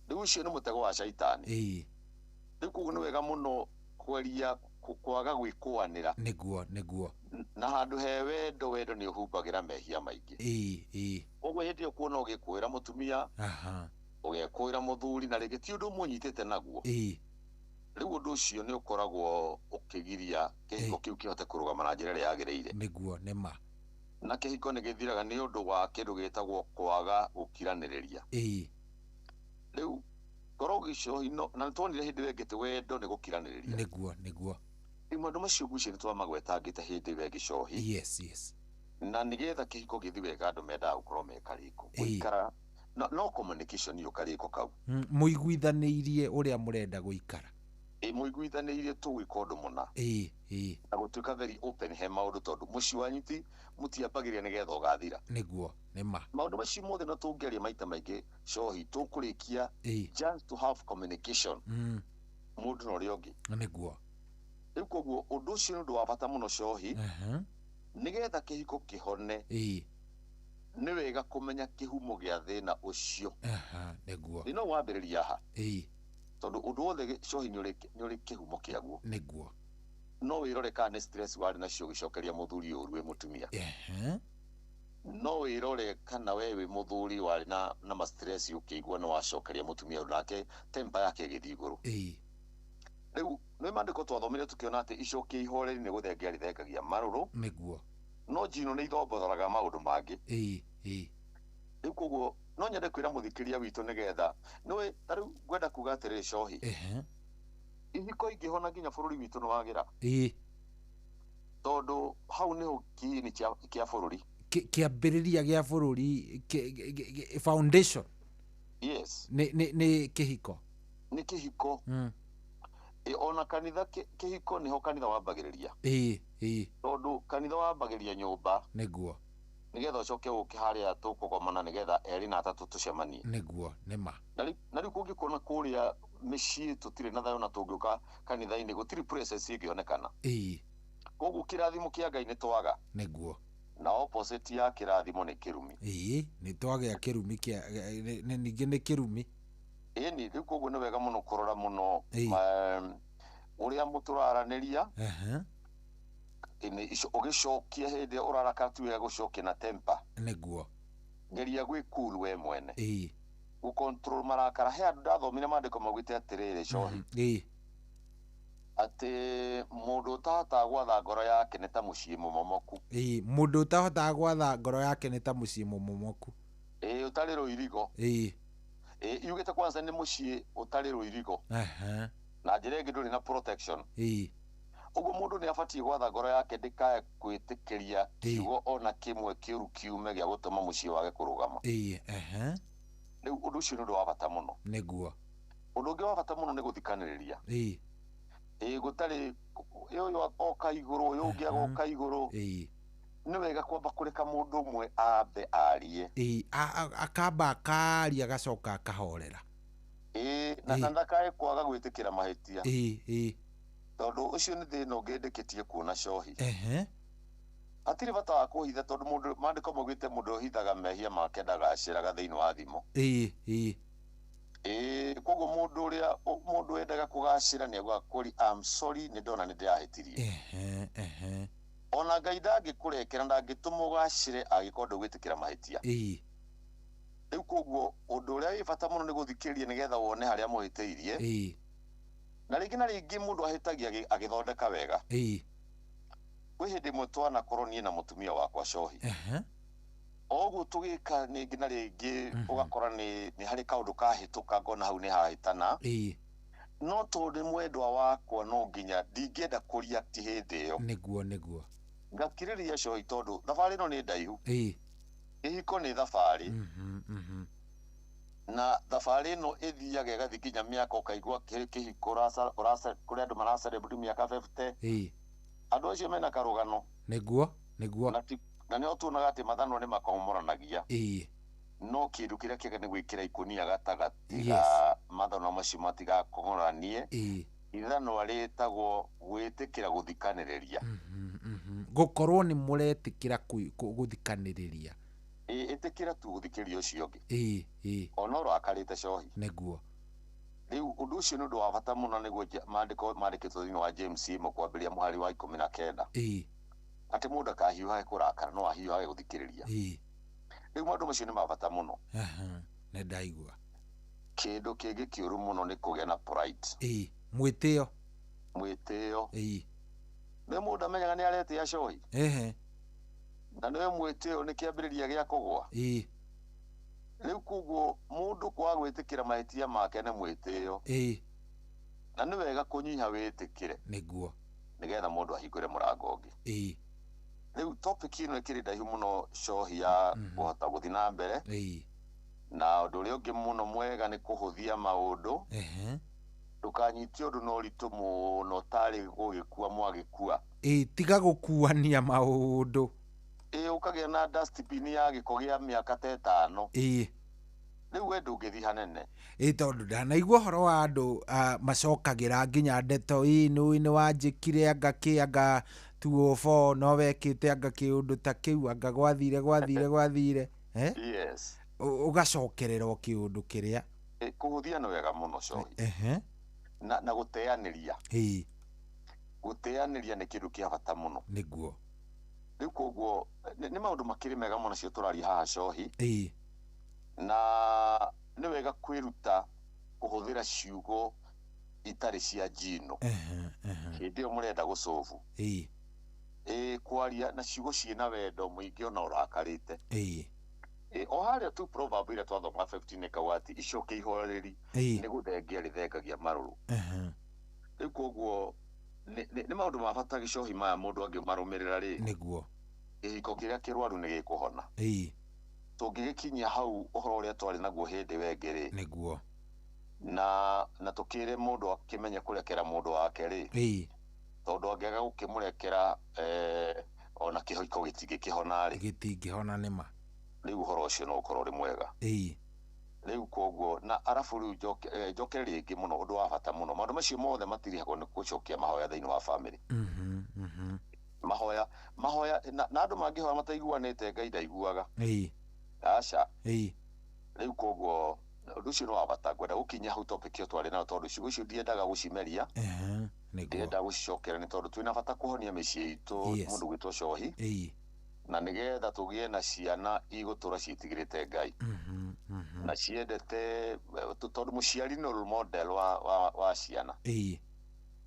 rĩu ũcio nĩ mũtego wa caitani. Rĩu koguo nĩ wega mũno kweria kwaga gwĩkũanĩra. Nĩguo, nĩguo. Na handũ he wendo, wendo nĩ ũhumbagĩra mehia maingĩ. ĩĩ ĩĩ Koguo hĩndĩ ĩyo kuona ũgĩkũĩra mũtumia, ũgekũĩra mũthuri, na rĩngĩ ti ũndũ mũnyitĩte naguo, rĩu ũndũ ũcio nĩ ũkoragwo ũkĩgiria kĩhiko kĩu kĩhote kũrũgama na njĩra ĩrĩa yagĩrĩire. Nĩguo, nĩma. Na kĩhiko nĩ gĩthiraga nĩ ũndũ wa kĩndũ gĩtagwo kwaga gũkiranĩrĩria. Rĩu korwo gĩcohi no na nĩtuonire hĩndĩ ĩyo ĩngĩ atĩ wendo nĩ gũkiranĩrĩria. Nĩguo, nĩguo. Rĩu maũndũ macio ngwĩciria nĩ twamagwetangĩte hĩndĩ ĩyo ĩngĩ cohi. yes yes Na nĩgetha kĩhiko gĩthiĩ wega, andũ mendaga gũkorwo me karĩko gũikara no communication yo karĩko kau. Mũiguithanĩirie ũrĩa mũrenda gũikara. Ĩ, mũiguithanĩirie tũgwĩka ũndũ mũna, ĩĩ ĩĩ na gũtuĩka very open he maũndũ, tondũ mũciĩ wanyu ti mũtiambagĩrĩria nĩgetha ũgathira. Nĩguo, nĩma. Maũndũ macio mothe no tũngĩaria maita maingĩ cohi, tũkũrĩkia just to have communication mũndũ na ũrĩa ũngĩ. Nĩguo. Rĩu koguo ũndũ ũcio nĩ ũndũ wa bata mũno cohi, nĩgetha kĩhiko kĩhone. Nĩ wega kũmenya kĩhumo gĩa thĩna ũcio. Nĩguo. Thĩna ũyũ wambĩrĩria ha? Tondũ ũndũ wothe cohi nĩ ũrĩ kĩhumo kĩaguo. Nĩguo. No wĩrore kana nĩ stress warĩ nacio ũgĩcokeria mũthuri ũru wĩ mũtumia. No wĩrore kana we wĩ mũthuri warĩ na ma stress ũkĩigua nĩ wacokeria mũtumia ũru, nake temper yake ĩgĩthiĩ igũrũ. Rĩu nĩ maandĩko twathomire tũkĩona atĩ icokia ihoreri nĩ gũthengia rĩthengagia marũrũ, Nĩguo. no njino nĩ ithomboraga maũndũ mangĩ. ĩĩ ĩĩ Rĩu koguo no nyende kwĩra mũthikĩria witũ, nĩgetha nĩwe ta rĩu ngwenda kuga atĩrĩrĩ cohi, ihiko ingĩhona nginya bũrũri witũ nĩ wagĩra, tondũ hau nĩho kĩini kĩa bũrũri. Kĩambĩrĩria gĩa bũrũri, foundation. Nĩ kĩhiko. Nĩ kĩhiko. Ona kanitha, kĩhiko nĩho kanitha wambagĩrĩria, ĩĩ ĩĩ tondũ kanitha wambagĩrĩria nyũmba, nĩgetha ũcoke ũke harĩa tũkũgomana, nĩgetha erĩ na atatũ tũcemanie. Nĩguo, nĩma. Na rĩu kũngĩkuona kũrĩa mĩciĩ tũtirĩ na thayũ, na tũngĩũka kanitha-inĩ gũtirĩ process ĩngĩonekana. Koguo kĩrathimo kĩa Ngai nĩ twaga. Na opposite ya kĩrathimo nĩ kĩrumi. Ĩĩ, nĩ twagĩa kĩrumi kĩa ningĩ nĩ kĩrumi. Ĩni, rĩu koguo nĩ wega mũno kũrora mũno ũrĩa mũtũraranĩria. Ũgĩcokia hĩndĩ ĩrĩa ũrarakara, ti wega gũcokia na temper. Geria gwĩ cool we mwene, gũcontrol marakara. He andũ ndathomire maandĩko maugĩte atĩrĩrĩ cohi, atĩ mũndũ ũtahotaga gwatha ngoro yake nĩ ta mũciĩ mũmomoku. Ĩĩ, mũndũ ũtahotaga gwatha ngoro yake nĩ ta mũciĩ mũmomoku. Ĩĩ, ũtarĩ rũirigo. Ĩĩ, yugĩte kwanza nĩ mũciĩ ũtarĩ rũirigo. Na njĩra ĩngĩ ndũrĩ na protection. Ũguo mũndũ nĩ abatiĩ gwatha ngoro yake ndĩkae kwĩtĩkĩria kiugo ona kĩmwe kĩũru kiume gĩa gũtũma mũciĩ wage kũrũgama. Ĩĩ, ehe. Rĩu ũndũ ũcio nĩ ũndũ wa bata mũno. Nĩguo. Ũndũ ũngĩ wa bata mũno nĩ gũthikanĩrĩria. Ĩĩ. Ĩĩ, gũtarĩ ũyũ oka igũrũ, ũyũ ũngĩ agoka igũrũ. Ĩĩ. Nĩ wega kwamba kũreka mũndũ ũmwe ambe arie. Ĩĩ, akamba akaria agacoka akahorera. Ĩĩ, na ndakae kwaga gwĩtĩkĩra mahĩtia. Ĩĩ, ĩĩ. Tondũ ũcio nĩ thĩna ũngĩ ndĩkĩtie kuona cohi. Ehe. Hatirĩ bata wa kũhitha tondũ mũndũ maandĩko maugĩte mũndũ ũhithaga mehia make ndagacĩraga thĩinĩ wa thimo. Ĩĩ, ĩĩ. Ĩĩ, koguo mũndũ ũrĩa mũndũ wendaga kũgacĩra nĩ augaga kweli I'm sorry, nĩ ndona nĩ ndĩrahĩtirie. Ehe, ehe. Ona Ngai ndangĩkũrekera, ndangĩtũma ũgacĩre angĩkorwo ndũgwĩtĩkĩra mahĩtia. Ĩĩ. Rĩu koguo ũndũ ũrĩa wĩ bata mũno nĩ gũthikĩrĩria nĩgetha wone harĩa mũhĩtĩirie. Ĩĩ. Na rĩngĩ na rĩngĩ mũndũ ahĩtagia agĩthondeka wega. Ĩĩ. Kwĩ hĩndĩ ĩmwe twanakorwo niĩ na mũtumia wakwa cohi. Ehe. O ũguo tũgĩka rĩngĩ na rĩngĩ ũgakora nĩ harĩ kaũndũ kahĩtũka ngona hau nĩ hahĩtana. Ĩĩ. No tondũ nĩ mwendwa wakwa no nginya ndingĩenda kũreact hĩndĩ ĩyo. Nĩguo, nĩguo. Ngakirĩrĩria cohi tondũ thabarĩ ĩno nĩ ndaihu. Ĩĩ. Kĩhiko nĩ thabarĩ. Na thabarĩ ĩno ĩthiaga ĩgathiĩ nginya mĩaka ũkaigua kĩhiko kũrĩ andũ maracelebrate mĩaka 50. Ĩĩ. Andũ acio mena karũgano. Nĩguo, nĩguo. Na nĩo tuonaga atĩ mathanwa nĩ makomoranagia. Ĩĩ. No kĩndũ kĩrĩa kĩega nĩ gwĩkĩra ikũnia gatagatĩ Yes. ga mathanwa macio matigakomoranie. Ĩĩ. Ithanwa rĩtagwo gwĩtĩkĩra gũthikanĩrĩria. Gũkorwo nĩ mũretĩkĩra gũthikanĩrĩria. Ĩĩ, ĩtĩkĩra tu gũthikĩrĩria ũcio ũngĩ. Ĩĩ, ĩĩ. Ona ũrakarĩte cohi. Nĩguo. Rĩu ũndũ ũcio nĩ ũndũ wa bata mũno nĩguo maandĩko mandĩkĩtwo thĩinĩ wa James ĩmwe kwambĩrĩria mũhari wa 19. Ĩĩ. Atĩ mũndũ akahiũhage kũrakara no ahiũhage gũthikĩrĩria. Ĩĩ. Rĩu maũndũ macio nĩ ma bata mũno. Aha, nĩ ndaigua. Kĩndũ kĩngĩ kĩũru mũno nĩ kũgĩa na pride. Ĩĩ, mwĩtĩo. Mwĩtĩo. Ĩĩ. Nĩ mũndũ amenyaga nĩ aretĩa cohi. Ehe. Na nĩwe mwĩtĩo nĩ kĩambĩrĩria gĩa kũgũa. Ĩĩ. Rĩu koguo mũndũ kwaga gwĩtĩkĩra mahĩtia make nĩ mwĩtĩo. Ĩĩ. Na nĩ wega kũnyiha wĩtĩkĩre. Nĩguo. Nĩgetha mũndũ ahingũre mũrango ũngĩ. Ĩĩ. Rĩu topic ĩno ĩkĩrĩ ndaihu mũno cohi ya kũhota gũthiĩ na mbere. Ĩĩ. Na ũndũ ũrĩa ũngĩ mũno mwega nĩ kũhũthia maũndũ. Ehe. Ndũkanyite ũndũ na ũritũ mũno tarĩ gũgĩkua mwagĩkua. Ĩĩ, tiga gũkuania maũndũ. Ĩĩ, ũkagĩa na dustbin ya gĩko gĩa mĩaka ta ĩtano. Ĩĩ. Rĩu we ndũngĩthiĩ hanene. Ĩĩ, tondũ ndanaigua ũhoro wa andũ macokagĩra nginya ndeto ĩĩ nĩũĩ nĩ wanjĩkire anga kĩ anga 204 no wekĩte anga kĩũndũ ta kĩu anga gwathire gwathire gwathire. Eh? Yes. Ũgacokerera o kĩũndũ kĩrĩa. Kũhũthia nĩ wega mũno cohi. Ehe. Na gũteanĩria. Ĩĩ. Gũteanĩria nĩ kĩndũ kĩa bata mũno. Nĩguo. Rĩu koguo nĩ maũndũ makĩrĩ mega mũno cio tũraria haha cohi. Ĩĩ. Na nĩ wega kwĩruta kũhũthĩra ciugo itarĩ cia njino. Ehe, ehe. Hĩndĩ ĩyo mũrenda gũcũbu. Ĩĩ. Ĩĩ, kwaria na ciugo ciĩna wendo mũingĩ ona ũrakarĩte. Ĩĩ. Ĩĩ, o harĩa tu proverb ĩrĩa twathoma 15 ĩkauga atĩ icokia ihoreri Ĩĩ. nĩ gũthengia rĩthengagia marũrũ. Ehe. Rĩu koguo nĩ maũndũ ma bata gĩcohi maya mũndũ angĩmarũmĩrĩra rĩ. Nĩguo. Kĩhiko kĩrĩa kĩrwaru nĩ gĩkũhona. Ĩĩ. Tũngĩgĩkinyia hau ũhoro ũrĩa twarĩ naguo hĩndĩ ĩyo ĩngĩ rĩ. Nĩguo. Na tũkĩre mũndũ akĩmenye kũrekera mũndũ wake rĩ. Ĩĩ. Tondũ angĩaga gũkĩmũrekera ona kĩhiko gĩtingĩkĩhona rĩ. Gĩtingĩhona nĩma. Rĩu ũhoro ũcio no ũkorwo ũrĩ mwega. Ĩĩ. Rĩu koguo na arabu rĩu njoke rĩngĩ mũno ũndũ wa bata mũno. Maũndũ macio mothe matirihagwo nĩ gũcokia mahoya thĩinĩ wa family. Mhm, mhm. Mahoya, mahoya na andũ mangĩhoya mataiguanĩte Ngai ndaiguaga. Ĩĩ. Aca. Ĩĩ. Rĩu koguo ũndũ ũcio nĩ wa bata ngwenda gũkinyia hau topic ĩyo twarĩ nayo tondũ ciugo icio ndiendaga gũcimeria. Ehe. Nĩguo. Ndiendaga gũcicokera nĩ tondũ twĩna bata kũhonia mĩciĩ itũ Yes. mũndũ gwĩtwo cohi. Ĩĩ. Na nĩgetha tũgĩe na ciana igũtũra ciĩtigĩrĩte Ngai. Mhm, mhm. Na ciendete tondũ mũciari nĩ role model wa ciana. Ĩĩ.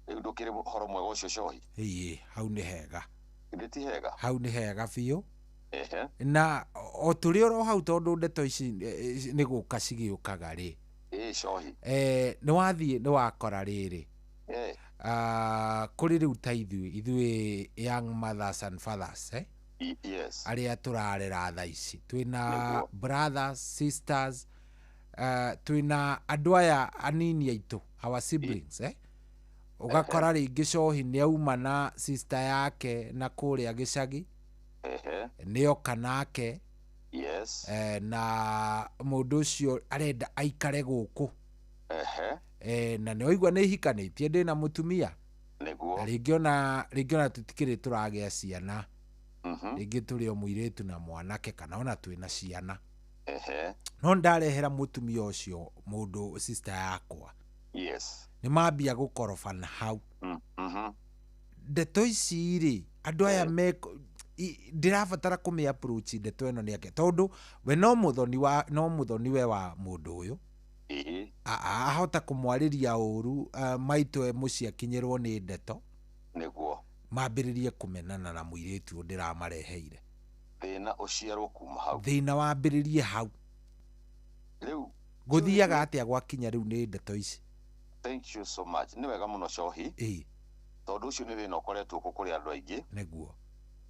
Rĩu ndũkĩrĩ ũhoro mwega ũcio cohi. Ĩĩ, hau nĩ hega. Githĩ ti hega? Hau nĩ hega biũ. Ehe. Na o tũrĩ oro hau tondũ ndeto ici nĩ gũka cigĩũkaga rĩ. Ĩĩ cohi. Nĩ wathiĩ nĩ wakora rĩrĩ. Kũrĩ rĩu ta ithuĩ young mothers and fathers, eh? Yes. Arĩa tũrarera tha ici twĩna brothers, sisters, twĩna andũ aya anini aitũ, our siblings, eh? Ũgakora rĩngĩ cohi nĩ auma na sister yake na kũrĩa gĩcagi, nĩoka nake, na mũndũ ũcio arenda aikare gũkũ, na nĩ waigua nĩ hikanĩtie, ndĩna mũtumia. Nĩguo. Na rĩngĩ ona tũtikĩrĩ tũragĩa ciana, rĩngĩ tũrĩ o mũirĩtu na mwanake, kana ona twĩna ciana, no ndarehera mũtumia ũcio mũndũ sister yakwa, nĩ mambia gũkorobana hau. Ndeto ici rĩ, andũ aya me ndĩrabatara kũmĩ approach ndeto ĩno nĩ ake, tondũ we no mũthoni wa no mũthoni we wa mũndũ ũyũ. Ahota kũmwarĩria ũru, maitũ e mũciĩ akinyĩrwo nĩ ndeto, mambĩrĩrie kũmenana na mũirĩtu ũyũ ndĩramareheire. Thĩna ũciarwo kuma hau. Thĩna wambĩrĩrie hau. Rĩu Gũthiaga atĩa gwakinya rĩu nĩ ndeto ici? Thank you so much, nĩ wega mũno, Cohi. Tondũ ũcio nĩ thĩna ũkoretwo kuo kũrĩ andũ aingĩ,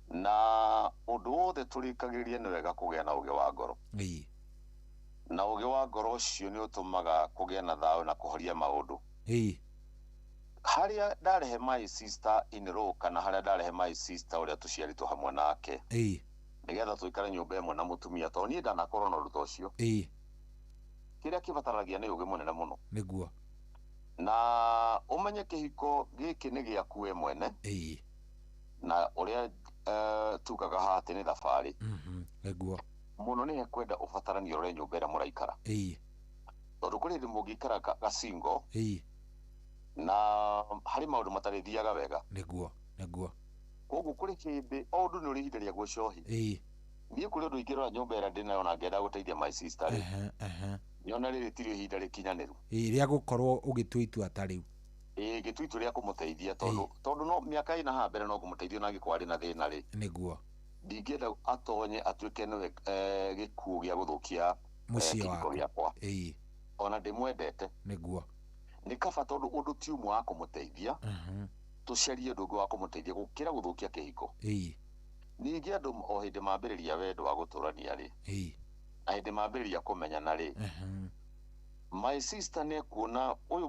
na ũndũ wothe tũrĩkagĩrĩria nĩ wega kũgĩa na ũgĩ wa ngoro, na ũgĩ wa ngoro ũcio nĩ ũtũmaga kũgĩa na thayũ na kũhoria maũndũ. Harĩa ndarehe my sister in law, kana harĩa ndarehe my sister ũrĩa tũciarĩtwo hamwe nake, nĩgetha tũikare nyũmba ĩmwe na mũtumia, tondũ niĩ ndanakorwo na ũndũ ta ũcio, kĩrĩa kĩbataragia nĩ ũgĩ mũnene mũno, na ũmenye kĩhiko gĩkĩ nĩ gĩaku we mwene, na ũrĩa tugaga haha atĩ nĩ thabarĩ. Mũno nĩ hekwenda ũbataranie ũrore nyũmba ĩrĩa mũraikara, tondũ kũrĩ hĩndĩ mũngĩikara gacingo, na harĩ maũndũ matarĩthiaga wega. Nĩguo, nĩguo. Koguo kũrĩ hĩndĩ o ũndũ nĩ ũrĩ ihinda rĩaguo, cohi. Niĩ kũrĩ ũndũ ingĩrora nyũmba ĩrĩa ndĩnayo na ngenda gũteithia my sister rĩ, nyona rĩrĩ tirĩ ihinda rĩkinyanĩru. Rĩa gũkorwo ũgĩtua itua ta rĩu. Ĩĩ, ngĩtua itua rĩa kũmũteithia, tondũ no mĩaka ĩna haha mbere no kũmũteithia, ona angĩkorwo arĩ na thĩna rĩ, ndingĩenda atonye atuĩke nĩwe gĩkuũ gĩa gũthũkia mũciĩ kĩhiko waku. Gĩakwa, ona ndĩmwendete. Nĩ kaba, tondũ ũndũ ti ũmwe wa kũmũteithia, tũcarie ũndũ ũngĩ wa kũmũteithia gũkĩra gũthũkia kĩhiko. Ningĩ andũ o hĩndĩ mambĩrĩria wendo wa gũtũrania rĩ, na hĩndĩ mambĩrĩria kũmenyana rĩ, my sister nĩ ekuona ũyũ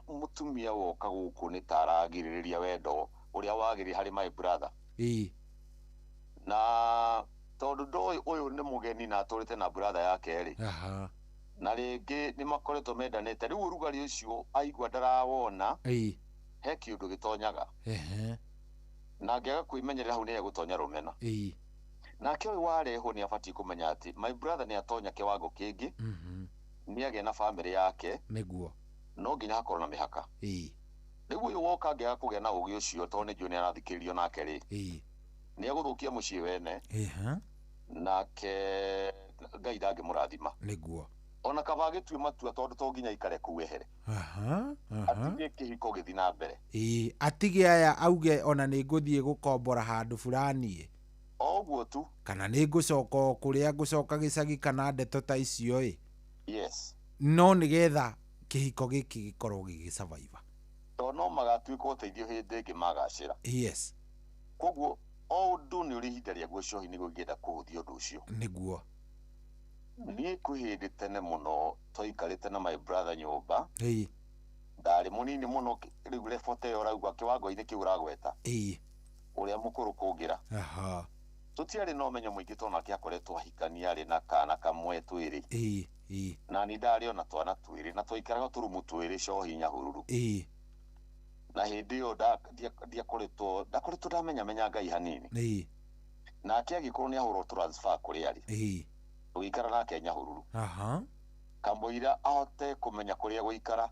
mũtumia woka gũkũ nĩ ta aragirĩrĩria wendo ũrĩa wagĩrĩire harĩ my brother, na tondũ ndoĩ ũyũ nĩ mũgeni na atũrĩte na brother yake rĩ, na rĩngĩ nĩ makoretwo mendanĩte, rĩu ũrugarĩ ũcio aigua ndarawona, he kĩũndũ gĩtonyaga, na angĩaga kwĩmenyerera hau nĩ egũtonya rũmena. Nake ũyũ warehwo nĩ abatiĩ kũmenya atĩ my brother nĩ atonya kĩwango kĩngĩ, nĩ agĩa na bamĩrĩ yake, no nginya hakorwo na mĩhaka. Rĩu ũyũ woka angĩaga kũgĩa na ũgĩ ũcio, tondũ nĩ njũĩ nĩ arathikĩrĩrio nake rĩ, nĩ egũthũkia mũciĩ wene, nake Ngai ndangĩmũrathima. Ona kaba agĩtue matua, tondũ to nginya aikare kũu, ehere, atige kĩhiko gĩthiĩ na mbere. Atige aya, auge ona nĩ ngũthiĩ gũkombora handũ fulani ĩ, O ũguo tu. Kana nĩ ngũcoka o kũrĩa ngũcoka gĩcagi, kana ndeto ta icio ĩ, no nĩgetha kĩhiko gĩkĩ gĩkorwo gĩgĩ-survive. Tondũ no magatuĩka ũteithio hĩndĩ ĩngĩ magacĩra. Koguo o ũndũ nĩ ũrĩ ihinda rĩaguo, cohi, nĩguo ingĩenda kũhũthia ũndũ ũcio. Niĩ kwĩ hĩndĩ tene mũno twaikarĩte na my brother nyũmba, ndarĩ mũnini mũno, rĩu rebote ĩyo ũrauga kĩwango-inĩ kĩu ũragweta, ũrĩa mũkũrũ kũngĩra, tũtiarĩ na ũmenyo mũingĩ, tondũ nake akoretwo ahikania arĩ na kana kamwe twĩrĩ, ĩĩ ĩĩ na ni ndarĩ ona twana twĩrĩ, na twaikaraga tũrumu twĩrĩ, cohi, Nyahururu. Na hĩndĩ ĩyo ndiakoretwo ndakoretwo ndamenya menya Ngai hanini. Nake agĩkorwo nĩ ahũrwo transfer kũrĩa arĩ, tũgĩikara nake Nyahururu, kamũira ahote kũmenya kũrĩa gũikara.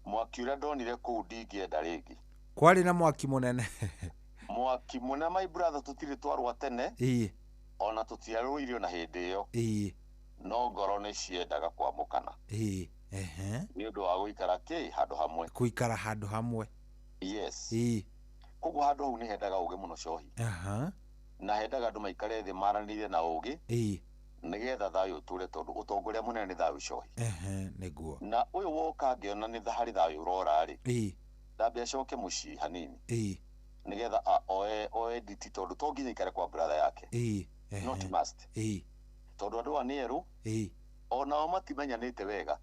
Mwaki ũrĩa ndonire kũu ndingĩenda rĩngĩ. Kwarĩ na mwaki mũnene. Mwaki mũnene, my brother, tũtirĩ twarũa tene, ona tũtiarũire ona hĩndĩ ĩyo, no ngoro nĩ ciendaga kwamũkana, ĩĩ ehe nĩ ũndũ wa gũikara kĩ handũ hamwe. Kũikara handũ hamwe. Yes. Koguo handũ hau nĩ hendaga ũgĩ mũno, cohi, na hendaga andũ maikare thĩ maranĩrie na ũgĩ, nĩgetha thayũ ũtũre, tondũ ũtongoria mũnene nĩ thayũ, cohi. Ehe, nĩguo. Na ũyũ woka angĩona nĩ harĩ thayũ ũrora rĩ, Ndambe acoke mũciĩ hanini nĩgetha oe nditi, tondũ to nginya ikare kwa brother yake. Not must. Tondũ andũ aya nĩ erũ, onao matimenyanĩte wega.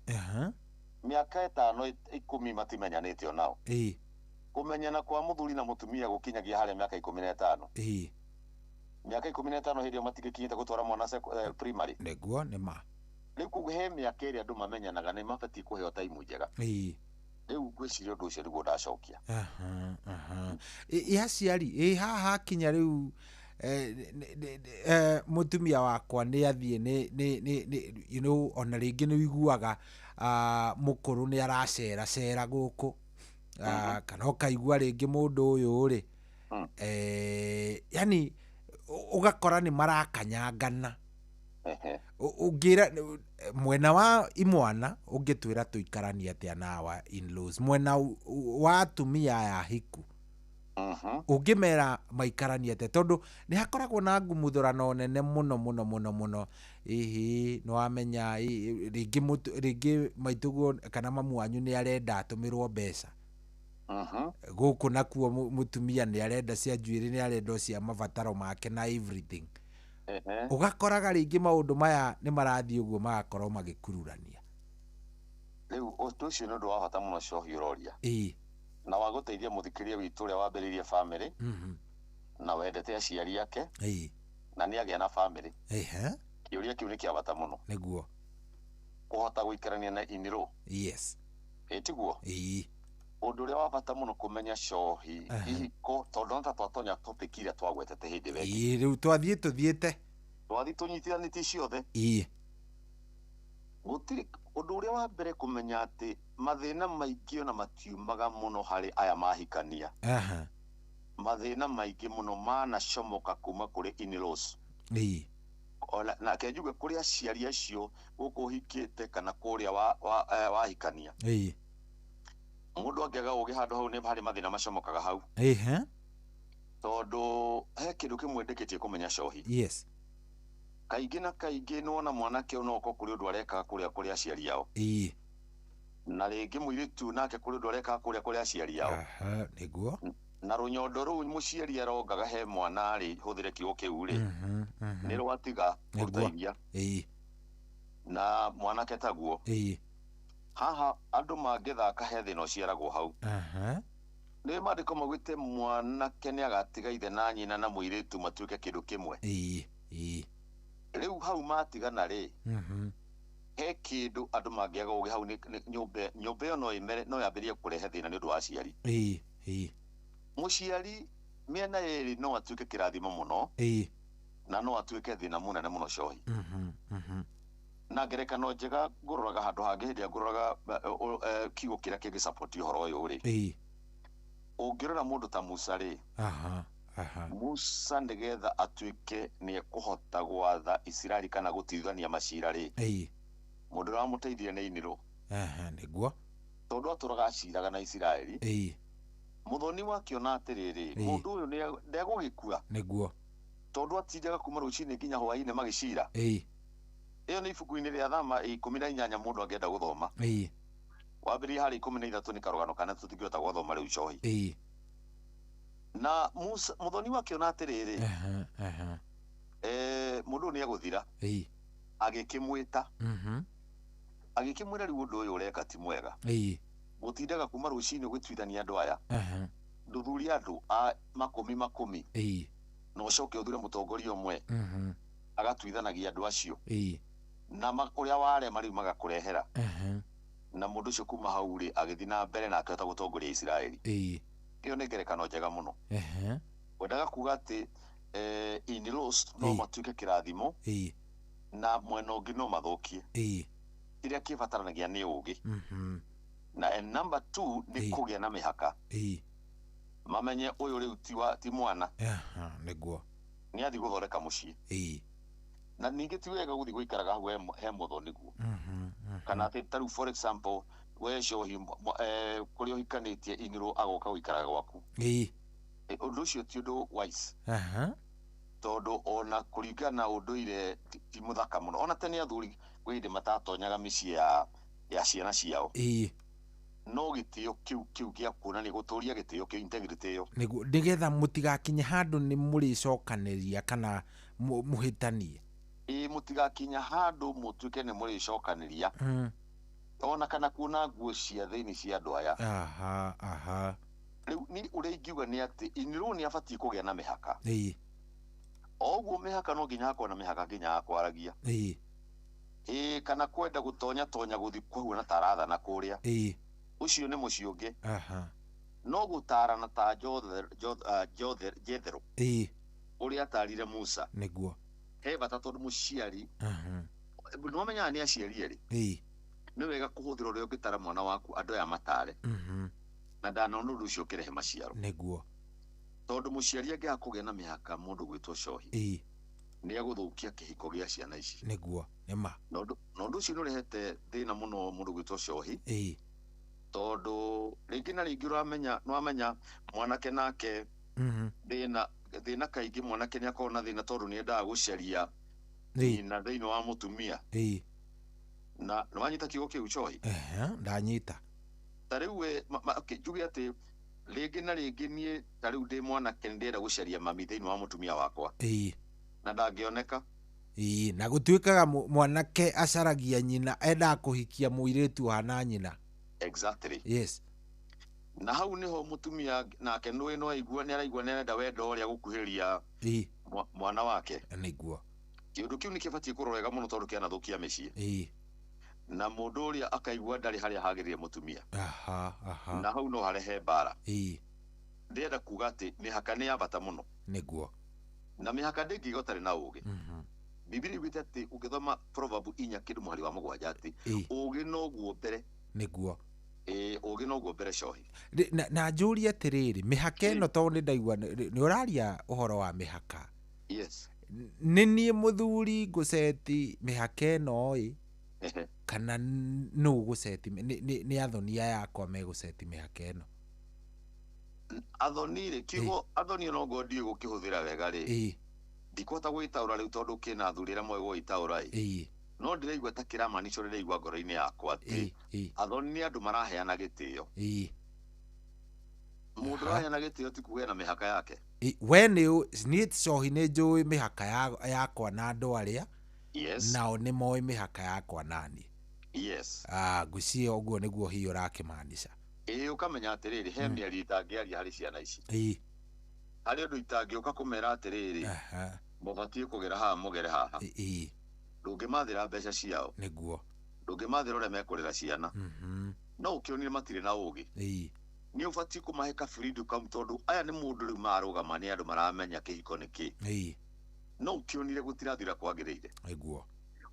Mĩaka 5 10 matimenyanĩte onao. Kũmenyana kwa mũthuri na mũtumia gũkinyagia harĩa mĩaka 15. Mĩaka 15 hĩndĩ ĩyo matingĩkinyĩte gũtwara mwana primary. Nĩguo nĩ ma. Rĩu koguo he mĩaka ĩrĩa andũ mamenyanaga nĩ mabatiĩ kũheo taimu njega. Rĩu ngwĩciria ũndũ ũcio nĩguo ndacokia. Ĩ aciari ĩ haha hakinya rĩu, mũtumia wakwa nĩ athiĩ nĩ ona rĩngĩ nĩ ũiguaga mũkũrũ nĩ aracera cera gũkũ, kana ũkaigua rĩngĩ mũndũ ũyũ rĩ, yani ũgakora nĩ marakanyangana. Ũngĩra mwena wa imwana ũngĩtwĩra tũikaranie atĩa na awa in-laws, mwena wa atumia aya hiku ũngĩmera maikaranie atĩa, tondũ nĩ hakoragwo na ngumuthũrano nene mũno mũno mũno mũno. Ĩhĩ nĩ wamenya rĩngĩ maitũguo kana mamu wanyu nĩ arenda atũmĩrwo mbeca gũkũ, nakuo mũtumia nĩ arenda cia njuĩrĩ, nĩ arenda cia mabataro make na everything. Ũgakoraga rĩngĩ maũndũ maya nĩ marathiĩ ũguo magakorwo magĩkururania. Rĩu ũndũ ũcio nĩ ũndũ wa bata mũno Cohi ũroria. Na wa gũteithia mũthikĩria witũ ũrĩa wambĩrĩirie family na wendete aciari ake na nĩ agĩa na family. Kĩũria kĩu nĩ kĩa bata mũno. Nĩguo. Kũhota gũikarania na in-law. Yes. Ĩ tiguo? Ũndũ ũrĩa wa bata mũno kũmenya Cohi ihiko, tondũ no ta twatonya topic iria twagwetete hĩndĩ ĩyo ĩngĩ. Rĩu twathiĩ tũthiĩte. Twathiĩ tũnyitithanĩtie ciothe. Gũtirĩ ũndũ ũrĩa wa mbere kũmenya atĩ mathĩna maingĩ ona matiumaga mũno harĩ aya mahikania. Mathĩna maingĩ mũno manacomoka kuma kũrĩ in-laws. Ona nake njuge kũrĩ aciari acio gũkũ ũhikĩte kana kũrĩa wahikania. Mũndũ angĩaga ũgĩ handũ hau nĩ harĩ mathĩna macomokaga hau. Tondũ he kĩndũ kĩmwe ndĩkĩtie kũmenya Cohi. Yes. Kaingĩ na kaingĩ nĩwona mwanake ũyũ no okorwo kũrĩ ũndũ arekaga kũrĩa kũrĩ aciari ao. Na rĩngĩ mũirĩtu nake kũrĩ ũndũ arekaga kũrĩa kũrĩ aciari ao. Nĩguo. Na rũnyondo rũu mũciari arongaga he mwana rĩ, hũthĩre kiugo kĩu rĩ, nĩ rwatiga kũruta iria. Na mwanake taguo. Haha andũ mangĩthaka he thĩna ũciaragwo hau. Nĩ maandĩko maugĩte mwanake nĩ agatiga ithe na nyina na mũirĩtu matuĩke kĩndũ kĩmwe. Rĩu hau matigana rĩ, he kĩndũ andũ mangĩaga ũgĩ hau nĩ nyũmba ĩyo no ĩmere, no yambĩrĩrie kũrehe thĩna nĩ ũndũ wa aciari. Mũciari mĩena ĩrĩ no atuĩke kĩrathimo mũno na no atuĩke thĩna mũnene mũno Cohi. Na ngerekano njega ngũroraga handũ hangĩ hĩndĩ ĩrĩa ngũroraga kiugo kĩrĩa kĩngĩ support ũhoro ũyũ rĩ. Ũngĩrora mũndũ ta Musa rĩ, Musa nĩgetha atuĩke nĩ ekũhota gwatha Isiraeli kana gũtuithania macira rĩ, mũndũ ũrĩa wamũteithirie nĩ in-law. Nĩguo. Tondũ atũraga aciraga na Isiraeli. Mũthoni wakiona atĩrĩrĩ, mũndũ ũyũ ndegũgĩkua. Nĩguo. Tondũ atindaga kuma rũcinĩ nginya hwaĩ-inĩ magĩcira. Ĩyo nĩ ibuku-inĩ rĩa Thama 18 mũndũ angĩenda gũthoma. Wambĩrĩria harĩ 13 nĩ karũgano kana tũtingĩhota gũthoma rĩu Cohi. Na Musa mũthoni wakiona atĩrĩrĩ, mũndũ ũyũ nĩ egũthira. Agĩkĩmwĩta. Agĩkĩmwĩra rĩu ũndũ ũyũ ũreka ti mwega. Gũtindaga kuma rũcinĩ ũgĩtuithania andũ aya. Ndũthurie andũ a makũmi makũmi. Na ũcoke ũthure mũtongoria ũmwe. Agatuithanagia andũ acio. Na ũrĩa warema rĩu magakũrehera. Na mũndũ ũcio kuma hau rĩ agĩthiĩ na mbere na akĩhota gũtongoria Isiraeli. Ĩyo nĩ ngerekano njega mũno. Wendaga kuga atĩ in-laws no matuĩke kĩrathimo na mwena ũngĩ no mathũkie. Kĩrĩa kĩbataranagia nĩ ũgĩ. Na and number 2 nĩ kũgĩa na mĩhaka. Mamenye ũyũ rĩu ti mwana. Nĩguo. Nĩ athiĩ gũthondeka mũciĩ. Na ningĩ ti wega gũthiĩ gũikaraga hau he mũthoni guo. Kana atĩ ta rĩu for example we Cohi kũrĩa ũhikanĩtie in-law agoka gũikaraga gwaku. Ũndũ ũcio ti ũndũ wise. Tondũ ona kũringana na ũndũire ti mũthaka mũno. Ona tene athuri kwĩ hĩndĩ matatonyaga mĩciĩ ya ciana ciao. No gĩtĩo kĩu kĩu gĩa kuonania gũtũria gĩtĩo kĩu, integrity ĩyo. Nĩguo nĩgetha mũtigakinye handũ nĩ mũrĩcokanĩria kana mũhĩtanie. Ĩĩ, mũtigakinya handũ mũtuĩke nĩ mũrĩcokanĩria ona kana kuona nguo cia thĩinĩ cia andũ aya. Aha, aha. Rĩu ni ũrĩa ingiuga nĩ atĩ inirwo nĩ abatiĩ kũgĩa na mĩhaka. O ũguo mĩhaka no nginya hakorwo na mĩhaka nginya ya kwaragia. Ĩĩ, kana kwenda gũtonya tonya gũthiĩ kũhuana ta arathana kũrĩa. Ũcio nĩ mũciĩ ũngĩ. No gũtarana ta Jethero ũrĩa atarire Musa. Nĩguo. He bata tondũ mũciari nĩwamenyaga nĩ aciari erĩ. Nĩ wega kũhũthĩra ũrĩa ũngĩtara mwana waku andũ aya matare. Na ndanona ũndũ ũcio ũkĩrehe maciaro. Nĩguo. Tondũ mũciari angĩaga kũgĩa na mĩhaka mũndũ gwĩtwo cohi nĩ egũthũkia kĩhiko gĩa ciana ici. Nĩguo, nĩma. Na ũndũ ũcio nĩ ũrehete thĩna mũno mũndũ gwĩtwo cohi. Tondũ rĩngĩ na rĩngĩ ũramenya, nĩwamenya mwanake nake thĩna kaingĩ mwanake nĩ akoragwo na thĩna tondũ nĩ endaga gũcaria nyina thĩinĩ wa mũtumia. Na nĩwanyita kiugo kĩu cohi? Ehe, ndanyita. Ta rĩu we njuge atĩ rĩngĩ na rĩngĩ niĩ ta rĩu ndĩ mwanake nĩndĩrenda gũcaria mami thĩinĩ wa mũtumia wakwa. Na ndangĩoneka. Ĩĩ, na gũtuĩkaga mwanake acaragia nyina, endaga kũhikia mũirĩtu ũhana nyina. Exactly. Yes. Na hau niho mũtumia nake nĩ no aigua nĩ araigua nĩ arenda wendo ũrĩa gũkuhĩrĩria mwana wake. Nĩguo. Kĩũndũ kĩu nĩ kĩbatiĩ kũrorwo wega mũno tondũ kĩanathũkia mĩciĩ. Na mũndũ ũrĩa akaigua ndarĩ harĩa hagĩrĩire mũtumia. Aha, aha. Na hau no harehe mbara. Ndĩrenda kuga atĩ mĩhaka nĩ ya bata mũno. Nĩguo. Na mĩhaka ndĩngĩiga ũtarĩ na ũgĩ. Bibilia yugĩte atĩ ũngĩthoma Proverb 4 kĩndũ mũhari wa 7 atĩ ũgĩ noguo mbere. Nĩguo. Ĩĩ, ũgĩ noguo mbere cohi. Na njũrie atĩrĩrĩ, mĩhaka ĩno tondũ nĩ ndaigua nĩ ũraria ũhoro wa mĩhaka. Yes. Nĩ niĩ mũthuri ngũceti mĩhaka ĩno ĩ, kana nũ gũceti, nĩ athoni aya akwa megũceti mĩhaka ĩno? Athoni rĩ, kiugo athoni ona okorwo ndiũĩ gũkĩhũthĩra wega rĩ, ndikũhota gũgĩtaũra rĩu tondũ kĩna athuri arĩa moĩ gũgĩtaũra ĩ. No ndĩraigua ta kĩramaanisha ũrĩa ndĩraigua ngoro-inĩ yakwa atĩ athoni nĩ andũ maraheana gĩtĩo. Mũndũ ũraheana gĩtĩo ti kuga ena mĩhaka yake. We nĩ niĩ cohi nĩ njũĩ mĩhaka yakwa na andũ arĩa. Yes. Nao nĩ moĩ mĩhaka yakwa nani. Yes. Ngwĩciria ũguo nĩguo hihi ũrakĩmaanisha. Ĩĩ, ũkamenya atĩrĩrĩ, he mĩario itangĩaria harĩ ciana ici. Harĩ ũndũ itangĩũka kũmera atĩrĩrĩ, mũbatiĩ kũgera haha mũgere haha. Ndũngĩmathĩra mbeca ciao. Nĩguo. Ndũngĩmathĩra ũrĩa mekũrera ciana. No ũkĩonire matirĩ na ũgĩ. Nĩ ũbatiĩ kũmahe kabirindo kau tondũ aya nĩ mũndũ rĩu marũgama nĩ andũ maramenya kĩhiko nĩ kĩ. No ũkĩonire gũtirathira kwagĩrĩire. Nĩguo.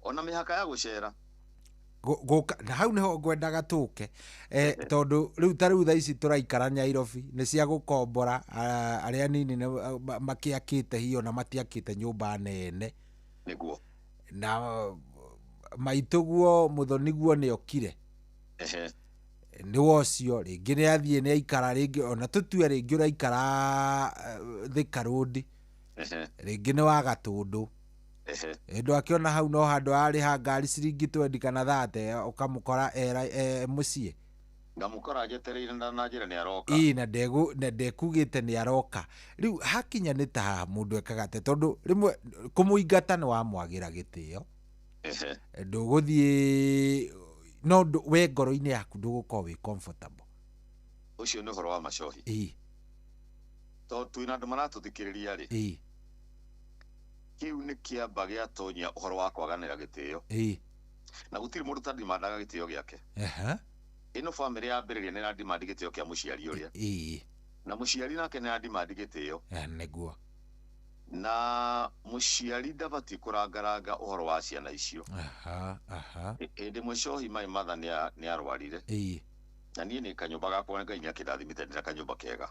Ona mĩhaka ya gũcera. Gũka na hau nĩho ngwendaga tũke, tondũ rĩu ta rĩu thaa ici tũraikara Nairobi nĩ cia gũkombora, arĩa anini makĩakĩte hiyo na matiakĩte nyũmba nene. Nĩguo. Na maitũguo mũthoni guo nĩ okire. Nĩ wocio rĩngĩ nĩ athiĩ nĩ aikara rĩngĩ ona tũtue rĩngĩ ũraikara Thika Road. Rĩngĩ nĩ wa Gatũndũ. Ĩndũ akĩona hau no handũ arĩha ngari ciringi 20 kana 30 ũkamũkora mũciĩ. Ngamũkora njetereire na njĩra nĩ aroka. Ĩĩ, na ndekugĩte nĩ aroka. Rĩu hakinya nĩ ta haha mũndũ ekaga atĩa tondũ rĩmwe kũmũingata nĩ wamwagĩra gĩtĩo. Ndũgũthiĩ no we ngoro-inĩ yaku ndũgũkorwo wĩ comfortable. Ũcio nĩ ũhoro wa macohi. Tondũ twĩna andũ maratũthikĩrĩria rĩ. Kĩu nĩ kĩamba gĩatonya ũhoro wa kwaganĩra gĩtĩo. Na gũtirĩ mũndũ ũtandimandaga gĩtĩo gĩake. Ĩno bamĩrĩ yambĩrĩria nĩ ĩrandimandi gĩtĩo kĩa mũciari ũrĩa. Na mũciari nake nĩ arandimandi gĩtĩo. Nĩguo. Na mũciari ndabatiĩ kũrangaranga ũhoro wa ciana icio. Hĩndĩ ĩmwe cohi my mother nĩ arwarire. Na niĩ nĩ kanyũmba gakwa Ngai nĩ akĩndathimĩte ndĩna kanyũmba kega.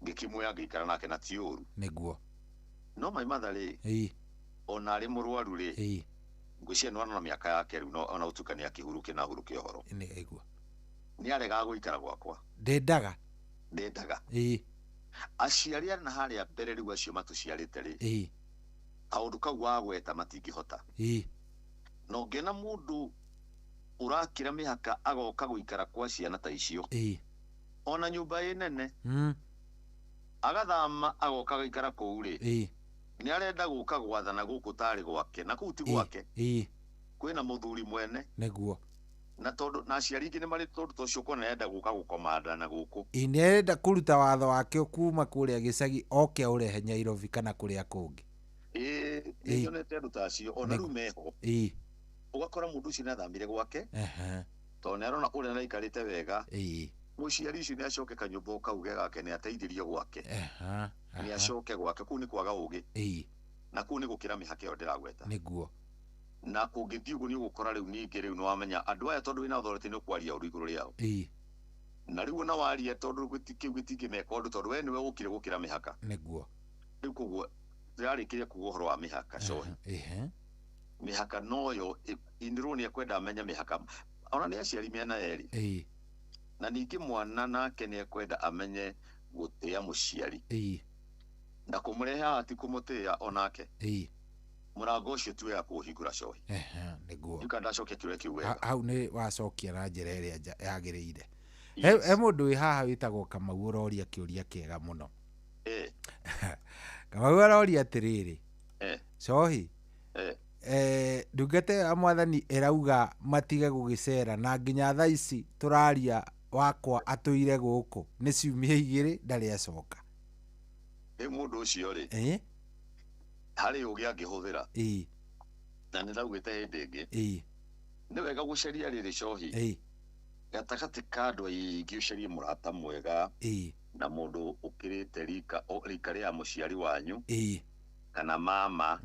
Ngĩkĩmuoya ngĩikara nake na ti ũru. Nĩguo. No my mother rĩ, ona arĩ mũrwaru rĩ, ngwĩciria nĩ ona mĩaka yake rĩu ona ũtuĩka nĩ akĩhurũke na ahurũke ũhoro. Nĩguo. Nĩ aregaga gũikara gwakwa. Ndendaga. Ndendaga. Aciari na harĩa mbere rĩu acio matũciarĩte rĩ, kaũndũ kau wagweta matingĩhota. Na ũngĩona mũndũ Ũrakĩra mĩhaka agoka gũikara kwa ciana ta icio. Ona nyũmba ĩ nene. Agathama agoka gũikara kũu rĩ. Nĩ arenda gũka gwathana gũkũ tarĩ gwake na kũu ti gwake. Kwĩna mũthuri mwene. Nĩguo. Na tondũ na aciari ingĩ nĩ marĩ tondũ ta ũcio ũkona arenda gũka gũkomanda na gũkũ. Ĩĩ nĩ arenda kũruta watho wake kuma kũrĩa gĩcagi oke aũrehe Nyairobi kana kũrĩa kũngĩ. Ĩĩ nĩ nyonete andũ ta acio ona rĩu meho. Ũgakora mũndũ ũcio nĩ athamire gwake. Tondũ nĩ arona ũrĩa araikarĩte wega. Mũciari ũcio nĩ acoke kanyũmba o kau ge gake nĩ ateithĩrio gwake. Nĩ acoke gwake kũu nĩ kwaga ũgĩ. Na kũu nĩ gũkĩra mĩhaka ĩyo ndĩragweta. Nĩguo. Na ũngĩthiĩ ũguo nĩ ũgũkora rĩu ningĩ rĩu nĩ wamenya andũ aya tondũ wĩna authority nĩ ũkwaria ũru igũrũ rĩao. Na rĩu ona waria tondũ kĩu gĩtingĩmeka ũndũ tondũ we nĩwe ũkire gũkĩra mĩhaka. Nĩguo. Rĩu koguo ndĩrarĩkĩria kuga ũhoro wa mĩhaka cohi. Mĩhaka noyo inirwo nĩ ekwenda amenye mĩhaka ona nĩ aciari mĩena yerĩ. Na ningĩ mwana nake nĩ ekwenda amenye gũtĩa mũciari. Na kũmũrehe haha ti kũmũtĩa onake. Mũrango ũcio ti wega kũũhingũra cohi. Nĩguo. Ndiũĩ kana ndacokia kĩũria kĩu wega. Hau nĩ wacokia na njĩra ĩrĩa yagĩrĩire. He mũndũ wĩ haha wĩtagwo Kamau ũroria kĩũria kĩega mũno. Kamau aroria atĩrĩrĩ. Cohi. Ndungata ĩyo ya mwathani ĩrauga matige gũgĩcera na nginya thaa ici tũraria wakwa atũire gũkũ nĩ ciumia igĩrĩ ndarĩ acoka. Rĩu mũndũ ũcio rĩ. Harĩ ũgĩ angĩhũthĩra. Na nĩ ndaugĩte hĩndĩ ĩngĩ. Nĩ wega gũcaria rĩrĩ cohi. Gatagatĩ ka andũ aingĩ ũcarie mũrata mwega. Na mũndũ ũkĩrĩte rika rĩa mũciari wanyu. Kana mama.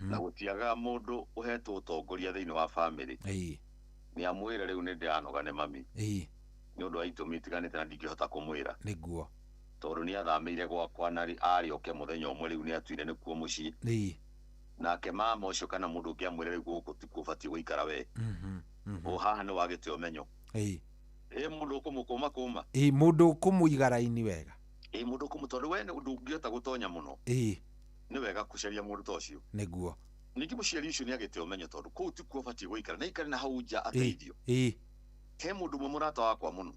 Na gũtiagaga mũndũ ũhetwo ũtongoria thĩinĩ wa bamĩrĩ. Nĩ amwĩre rĩu nĩ ndĩranoga nĩ mami. Nĩ ũndũ wa itũmi itiganĩte na ndingĩhota kũmwĩra. Nĩguo. Tondũ nĩ athamĩire gwakwa na arĩ oke mũthenya ũmwe rĩu nĩ atuire nĩkuo mũciĩ. Nake mama ũcio kana mũndũ ũngĩ amwĩre rĩu gũkũ tikuo ũbatiĩ gũikara we. O haha nĩ wagĩte ũmenyo. Ĩ mũndũ ũkũmũkũma kũma. Ĩ mũndũ ũkũmũiga raini wega. Ĩ mũndũ ũkũmũ tondũ we ndũngĩhota gũtonya mũno. Nĩ wega gũcaria mũndũ ta ũcio. Nĩguo. Ningĩ mũciari ũcio nĩ agĩte ũmenyo tondũ kũu tikuo ũbatiĩ gũikara na aikare na hau nja ateithio. He mũndũ ũmwe mũrata wakwa mũno.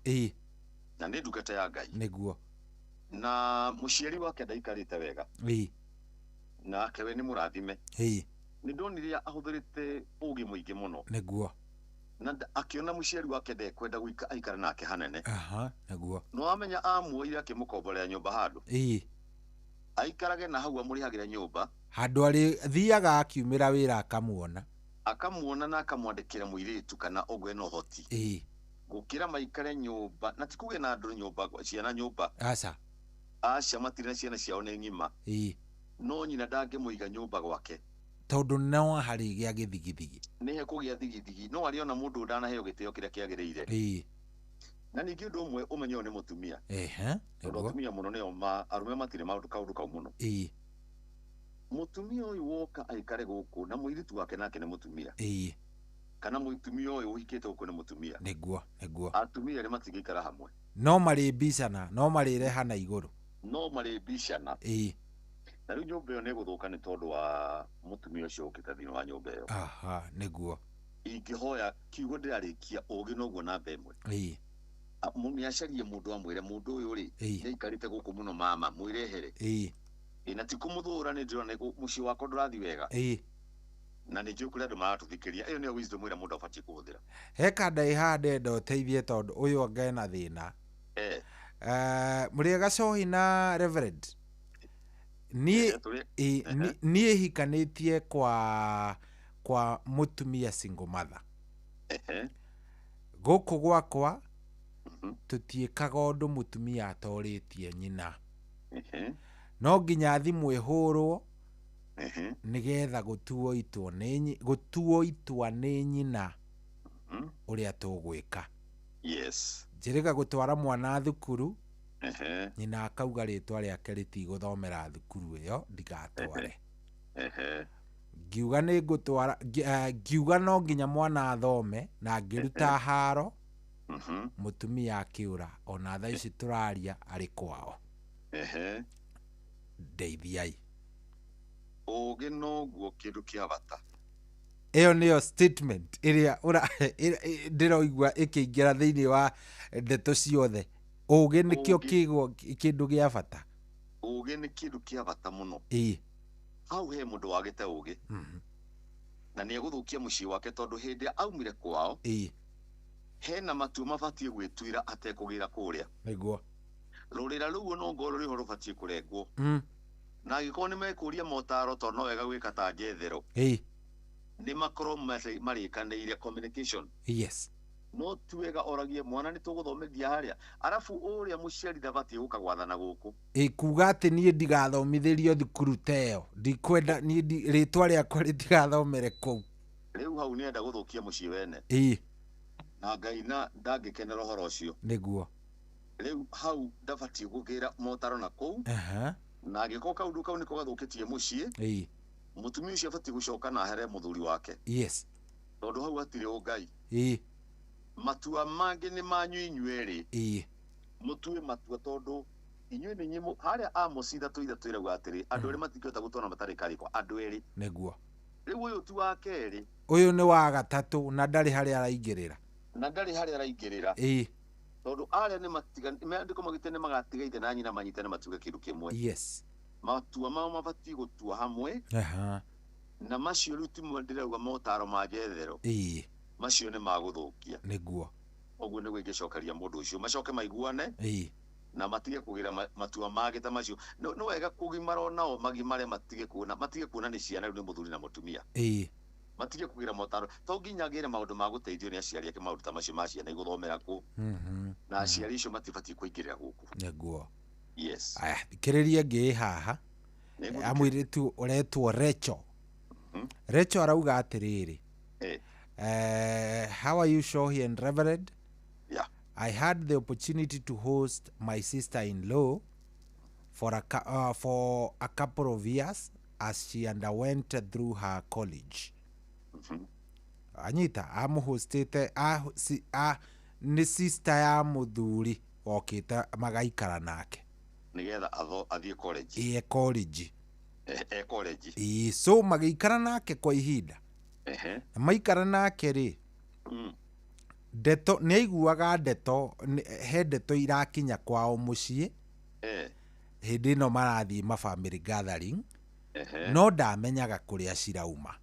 Na nĩ ndungata ya Ngai. Nĩguo. Na mũciari wake ndaikarĩte wega. Nake we nĩ mũrathime. Nĩ ndonire ahũthĩrĩte ũgĩ mũingĩ mũno. Nĩguo. Na akĩona mũciari wake ndekwenda gũikara aikare nake hanene. Nĩguo. No amenya amuoire akĩmũkomborera nyũmba handũ. Aikarage na hau amũrĩhagĩra nyũmba. Handũ arĩ thiaga akiumĩra wĩra akamuona. Akamuona na akamwandĩkĩra mũirĩtu kana ũguo ena ũhoti. Gũkĩra maikare nyũmba na ti kũgĩa na andũ nyũmba ciana nyũmba. Aca. Aca matirĩ na ciana ciao nĩ ng'ima. No nyina ndangĩmũiga nyũmba gwake. Tondũ no harĩgĩa gĩthigithigi. Nĩ hekũgĩa thigithigi no arĩona mũndũ ndanaheo gĩtĩo kĩrĩa kĩagĩrĩire. Na ningĩ ũndũ ũmwe ũmenye ũyũ nĩ mũtumia. Tondũ atumia mũno nĩo arũme matirĩ maũndũ kaũndũ kau mũno. Mũtumia ũyũ woka aikare gũkũ na mũirĩtu wake nake nĩ mũtumia. Kana mũtumia ũyũ ũhikĩte gũkũ nĩ mũtumia. Nĩguo, nĩguo. Atumia erĩ matingĩikara hamwe. No marĩmbicana, no marĩrehana igũrũ. No marĩmbicana. Na rĩu nyũmba ĩyo nĩ ĩgũthũka nĩ tondũ wa mũtumia ũcio ũkĩte thĩinĩ wa nyũmba ĩyo. Nĩguo. Ingĩhoya kiugo ndĩrarĩkia ũgĩ noguo namba ĩmwe. Nĩ acarie mũndũ amwĩre mũndũ ũyũ rĩ nĩ aikarĩte gũkũ mũno mama mwĩrehere. Na ti kũmũthũra nĩ ndĩrona mũciĩ wakwa ndũrathiĩ wega. Na nĩ njũĩ kũrĩ andũ maratũthikĩrĩria ĩyo nĩyo wisdom ĩrĩa mũndũ abatiĩ kũhũthĩra. He kanda ĩ haha ndĩrenda ũteithie tondũ ũyũ anga ena thĩna. Mũrĩega cohi na Reverend. Niĩ hikanĩtie kwa mũtumia single mother. Gũkũ gwakwa tũtiĩkaga ũndũ mũtumia atorĩtie nyina. No nginya thimũ ĩhũrwo nĩgetha gũtuo itua nĩ nyina ũrĩa tũgwĩka. Njĩrĩga gũtwara mwana thukuru nyina akauga rĩtwa rĩake rĩtigũthomera thukuru ĩyo ndigatware. Ngiuga nĩ ngũtwara ngiuga no nginya mwana athome na ngĩruta haro mũtumia akĩũra ona thaa ici tũraria arĩ kwao. Ndeithiai. Ũgĩ noguo kĩndũ kĩa bata. Ĩyo nĩyo statement ĩrĩa ndĩroigua ĩkĩingĩra thĩinĩ wa ndeto ciothe. Ũgĩ nĩkĩo Ũũgĩ. kĩgwo kĩndũ gĩa bata. Ũgĩ nĩ kĩndũ kĩa bata mũno. Hau he mũndũ wagĩte ũgĩ na nĩ egũthũkia mũciĩ wake, tondũ hĩndĩ ĩrĩa aumire kwao hena matua mabatiĩ gwĩtuĩra atekũgĩra kũrĩa. Rũrĩra rũu no ngorwo rĩho rũbatiĩ kũrengwo, na angĩkorwo nĩ mekũria motaro, tondũ no wega gwĩka ta njethero, nĩ makorwo marĩkanĩire communication. No ti wega oragie mwana nĩ tũgũthomithia harĩa, arabu ũrĩa mũciari ndabatiĩ gũka gwathana gũkũ. Ĩ kuga atĩ niĩ ndigathomithĩrio thukuru ta ĩyo, ndikwenda niĩ rĩtwa rĩakwa rĩtigathomere kũu. Rĩu hau nĩenda gũthũkia mũciĩ wene, na Ngai na ndangĩkenera ũhoro ũcio. Rĩu hau ndabatiĩ gũkĩra motaro na kũu. Na angĩkorwo kaũndũ kau nĩko gathũkĩtie mũciĩ, mũtumia ũcio abatiĩ gũcoka na ahere mũthuri wake, tondũ hau hatirĩ ũngai. Matua mangĩ nĩ manyu inyuerĩ, mũtue matua, tondũ inyuĩ nĩ inyuĩ harĩa Amos 3:3 ĩrauga atĩrĩ, andũ erĩ matingĩhota gũtwana matarĩ karĩkwa, andũ erĩ. Rĩu ũyũ ti wa kerĩ. Ũyũ nĩ wa gatatũ na ndarĩ harĩa araingĩrĩra. Na ndarĩ harĩa araingĩrĩra, tondũ arĩa nĩ matiga maandĩko magĩte nĩ magatiga ithe na nyina manyitane matuge kĩndũ kĩmwe. Matua mao mabatiĩ gũtua hamwe. Na macio rĩu timo ndĩrauga motaro ma njethero, macio nĩ magũthũkia. Ũguo nĩguo ingĩcokeria mũndũ ũcio, macoke maiguane na matige kũgĩra matua mangĩ ta macio. Nĩ wega kũgimara onao magimare, matige kuona nĩ ciana, rĩu nĩ mũthuri na mũtumia. Matige kũgĩra motaro, to nginya agĩre maũndũ ma gũteithio nĩ aciari ake, maũndũ ta macio ma ciana igũthomera kũ, na aciari acio matibatiĩ kũingĩrĩra gũkũ. Yes. Aya, thikĩrĩria ngĩ haha. Nĩngũthikĩrĩria. Amũirĩtu ũretwo Recho. Recho arauga atĩrĩrĩ, "How are you, Shohi and Reverend?" Yeah. "I had the opportunity to host my sister-in-law for a couple of years as she underwent through her college." Anyita amũhostĩte a, si, a, nĩ sister ya mũthuri okĩte magaikara nake. Nĩgetha athiĩ college. Ĩĩ, college. E college. Ĩĩ, so magĩikara nake kwa ihinda. Na maikara nake rĩ, ndeto nĩ aiguaga ndeto he ndeto irakinya kwao mũciĩ hĩndĩ ĩno marathiĩ ma family gathering, no ndamenyaga kũrĩa cirauma.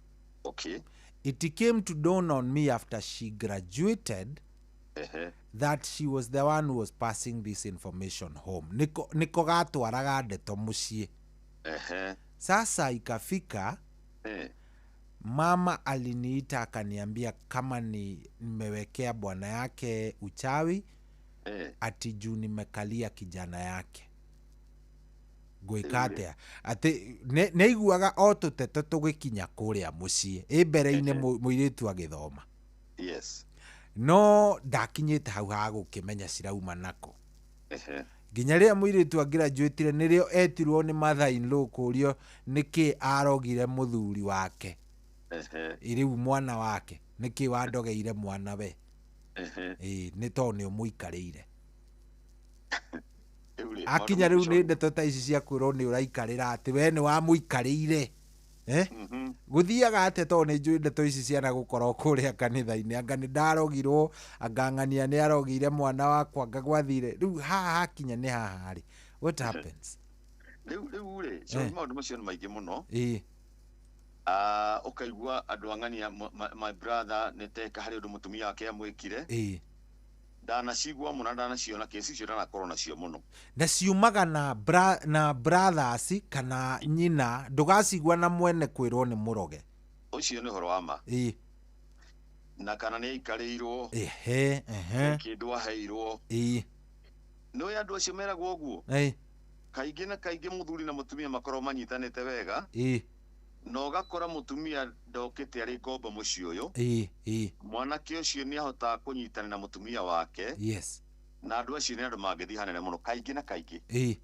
"It came to dawn on me after she graduated that she was the one who was passing this information home." Niko gatwaraga ndeto mũciĩ. "Sasa ikafika mama aliniita akaniambia kama ni nimewekea bwana yake uchawi, ati juu nimekalia kijana yake. Ngwĩka atĩa?" Atĩ nĩ aiguaga o tũteto tũgĩkinya kũrĩa mũciĩ ĩ mbere-inĩ mũirĩtu agĩthoma, no ndakinyĩte hau ha gũkĩmenya cirauma nako, nginya rĩrĩa mũirĩtu agraduatire nĩrĩo etirwo nĩ mother in law kũrio nĩkĩ arogire mũthuri wake. Rĩu mwana wake, nĩkĩ wandogeire mwana we? Ĩĩ, nĩ tondũ nĩ ũmũikarĩire. Rĩu rĩ, Akinya maũndũ rĩu nĩ macio- ndeto ta ici cia kwĩrwo nĩ ũraikarĩra, atĩ we nĩ wamũikarĩire, eh? Gũthiaga atĩa? Tondũ nĩ njũĩ ndeto ici ciana gũkorwo kũrĩa kanitha-inĩ, anga nĩ ndarogirwo, anga ng'ania nĩ arogire mwana wakwa, anga gwathire. Rĩu haha hakinya nĩ haha rĩ, what happens? Rĩu rĩ, maũndũ macio nĩ maingĩ mũno. Ah, ũkaigua andũ ang'ania, my brother nĩ teka harĩ ũndũ mũtumia wake amwĩkire. Ndanacigua mũno na ndanaciona kesi icio, ndanakorwo nacio mũno. Na ciumaga na brothers kana nyina, ndũgacigua na mwene kwĩrwo nĩ mũroge. Ũcio nĩ ũhoro wa ma. Na kana nĩ aikarĩirwo, ehe ehe kĩndũ aheirwo. Nĩ andũ acio meragwo ũguo, kaingĩ na kaingĩ mũthuri na mũtumia makorwo manyitanĩte wega, na ũgakora mũtumia ndokĩte arĩ ngombo mũciĩ ũyũ. ĩĩ ĩĩ Mwanake ũcio nĩ ahotaga kũnyitana na mũtumia wake, na andũ acio nĩ andũ mangĩthiĩ hanene mũno kaingĩ na kaingĩ.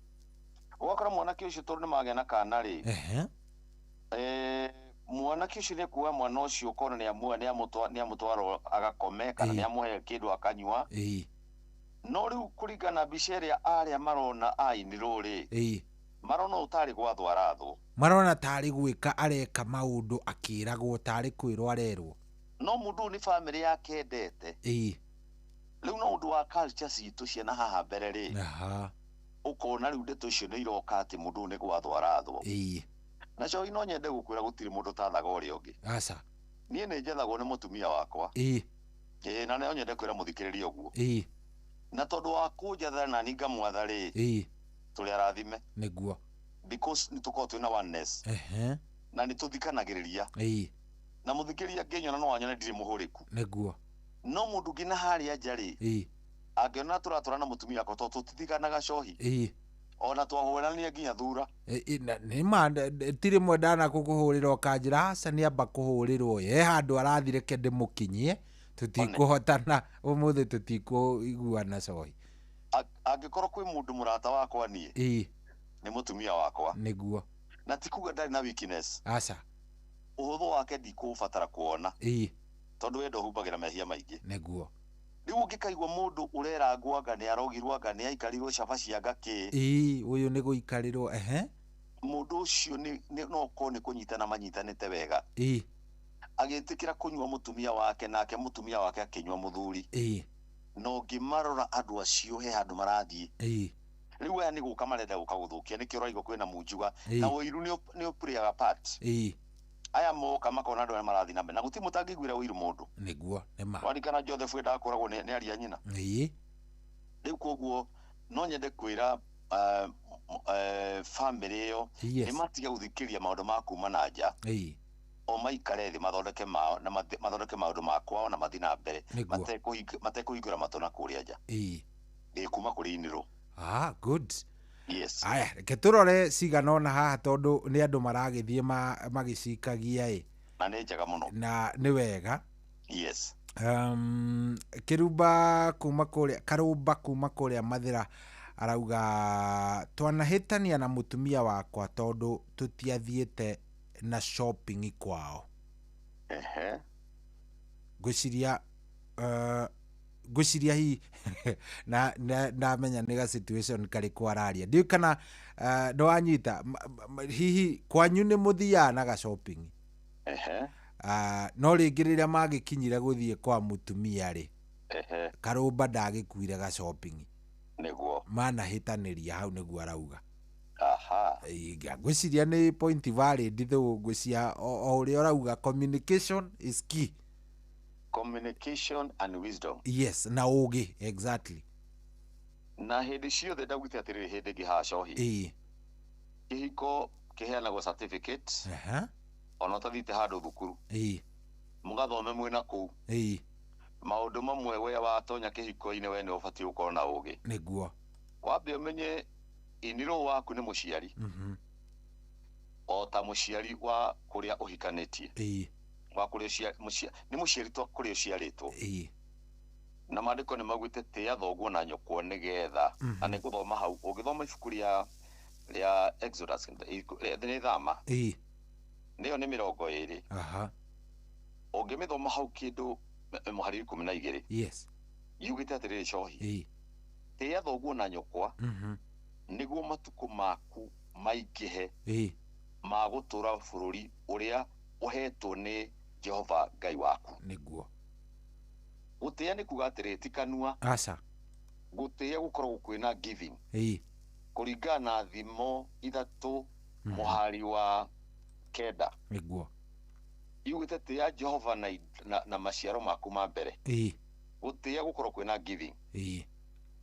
Ũgakora mwanake ũcio, tondũ nĩ magĩa na kana rĩ, mwanake ũcio nĩ ekuoya mwana ũcio, ũkona nĩ amũtwara agakome kana nĩ amũhe kĩndũ akanyua. No rĩu kũringana na mbica ĩrĩa arĩa marona ainirwo rĩ, Marona ũtarĩ gwathwo arathwo. Marona tarĩ gwĩka areka maũndũ akĩragwo tarĩ kwĩrwo arerwo. No mũndũ ũyũ nĩ bamĩrĩ yake endete. Ĩĩ. Rĩu no ũndũ wa culture citũ ciana haha mbere rĩ, Aha. ũkona rĩu ndeto icio nĩ iroka atĩ mũndũ ũyũ nĩ gwathwo arathwo. Ĩĩ. Na cohi no nyende gũkwĩra gũtirĩ mũndũ ũtathaga ũrĩa ũngĩ. Aca. Niĩ nĩ njethagwo nĩ mũtumia wakwa. Ĩĩ. Ĩĩ, na no nyende kwĩra mũthikĩrĩria ũguo. Ĩĩ. Na tondũ wa kũnjatha na niĩ ngamwatha rĩ, Ĩĩ. tũrĩ arathime. Nĩguo. Because nĩ tũkoragwo twĩna oneness. Ehe. Na nĩ tũthikanagĩrĩria. Ĩĩ. Na mũthikĩrĩria angĩnyona no anyone ndirĩ mũhũrĩku. Nĩguo. No mũndũ ũngĩ na harĩa nja rĩ, Ĩĩ. angĩona tũratũra na mũtumia wakwa tondũ tũtithikanaga cohi. Ĩĩ. Ona twahũrania nginya thura. Nĩ ma ti rĩmwe ndanakũkũhũrĩra ũkanjĩra aca nĩamba kũhũrĩrwo ye handũ arathiĩ reke ndĩmũkinyie tũtikũhotana ũmũthĩ tũtikũiguana cohi. Angĩkorwo kwĩ mũndũ mũrata wakwa niĩ, Ĩĩ. nĩ mũtumia wakwa. Nĩguo. Na ti kuga ndarĩ na weakness. Aca. Ũhũthũ wake ndikũũbatara kuona. Ĩĩ. Tondũ wendo ũhumbagĩra mehia maingĩ. Nĩguo. Rĩu ũngĩkaigua mũndũ ũrerangwo anga nĩ arogirwo anga nĩ aikarirwo cabaci anga kĩ. Ĩĩ, ũyũ nĩ gũikarĩrwo ehe. Mũndũ ũcio nĩ no ũkorwo nĩ kũnyitana manyitanĩte wega. Ĩĩ. Agĩtĩkĩra kũnyua mũtumia wake nake mũtumia wake akĩnyua mũthuri. Ĩĩ. Na ũngĩmarora andũ acio he handũ marathiĩ. Ĩĩ. Rĩu aya nĩ gũka marenda gũka gũthũkia nĩkĩo ũraigua kwĩna munjuga. Ĩĩ. Na ũiru nĩ ũpũrĩaga part. Ĩĩ. Aya moka makona andũ arĩa marathiĩ na mbere na gũtirĩ mũtangĩiguĩra ũiru mũndũ. Nĩguo nĩ ma. Warikana Joseph endaga kũragwo nĩ aria nyina. Ĩĩ. Rĩu koguo no nyende kwĩra bamĩrĩ ĩyo Yes. nĩ matige gũthikĩrĩria maũndũ ma kuma na nja. Ĩĩ. O maikare thĩ mathondeke mao na mathondeke maũndũ ma kwao na mathiĩ na mbere Nĩguo. matekũhingũra matũ na kũrĩa nja. Ĩĩ. Ĩĩ, kuma kũrĩ inĩrũ. Ah, good. Yes. Aya, reke tũrore cigana ũna haha tondũ nĩ andũ maragĩthiĩ magĩcikagia ĩ. Na nĩ njega mũno. Na nĩ wega. Yes. Kĩrumba kuma kũrĩa Karũmba kuma kũrĩa Mathĩra arauga twanahĩtania na mũtumia wakwa tondũ tũtiathiĩte na shopping kwao. Ehe. Ngwĩciria ngwĩciria hihi na ndamenya nĩ ga situation karĩkũ araria ndiũĩ kana nĩwanyita hihi kwanyu nĩ mũthiaga na ga shopping. Ehe. No rĩngĩ rĩrĩa magĩkinyire gũthiĩ kwa mũtumia rĩ, Ehe. Karũmba ndagĩkuire ga shopping. Nĩguo. Manahĩtanĩria hau nĩguo arauga. Aha. Ngwĩciria nĩ point valid though ngwĩciria o ũrĩa ũrauga communication is key. Communication and wisdom. Yes, na ũgĩ exactly. Na hĩndĩ ciothe ndaugĩte atĩrĩrĩ hĩndĩ ĩngĩ haha cohi. Ĩĩ. Kĩhiko kĩheanagwo certificate. Aha. Ona ũtathiĩte handũ thukuru. Ĩĩ. Mũgathome mwĩna kũu. Ĩĩ. Maũndũ mamwe we watonya kĩhiko-inĩ we nĩ ũbatiĩ gũkorwo na ũgĩ. Nĩguo. Wambe ũmenye inĩrũ waku nĩ mũciari. O ta mũciari wa kũrĩa ũhikanĩtie. Ĩĩ. Wa kũrĩa nĩ mũciari to kũrĩa ũciarĩtwo. Ĩĩ. Na maandĩko nĩ maugĩte tĩĩa thoguo na nyũkwa nĩgetha. Na nĩ gũthoma hau ũngĩthoma ibuku rĩa Exodus nĩ Thama. Ĩĩ. Nĩyo nĩ 20. Aha. Ũngĩmĩthoma hau kĩndũ mũhari 12. Yes. Yugĩte atĩrĩrĩ cohi. Ĩĩ. Tĩĩa thoguo na nyũkwa. Nĩguo matukũ maku maingĩhe. Ĩĩ. Ma gũtũũra bũrũri ũrĩa ũhetwo nĩ Jehova Ngai waku. Nĩguo. Gũtĩĩa nĩ kuga atĩrĩrĩ ti kanua. Aca. Gũtĩĩa gũkoragwo kwĩna giving. Ĩĩ. Kũringana na Thimo 3 mũhari wa 9. Nĩguo. Yugĩte tĩĩa Jehova na maciaro maku ma mbere. Ĩĩ. Gũtĩĩa gũkorwo kwĩna giving. Ĩĩ.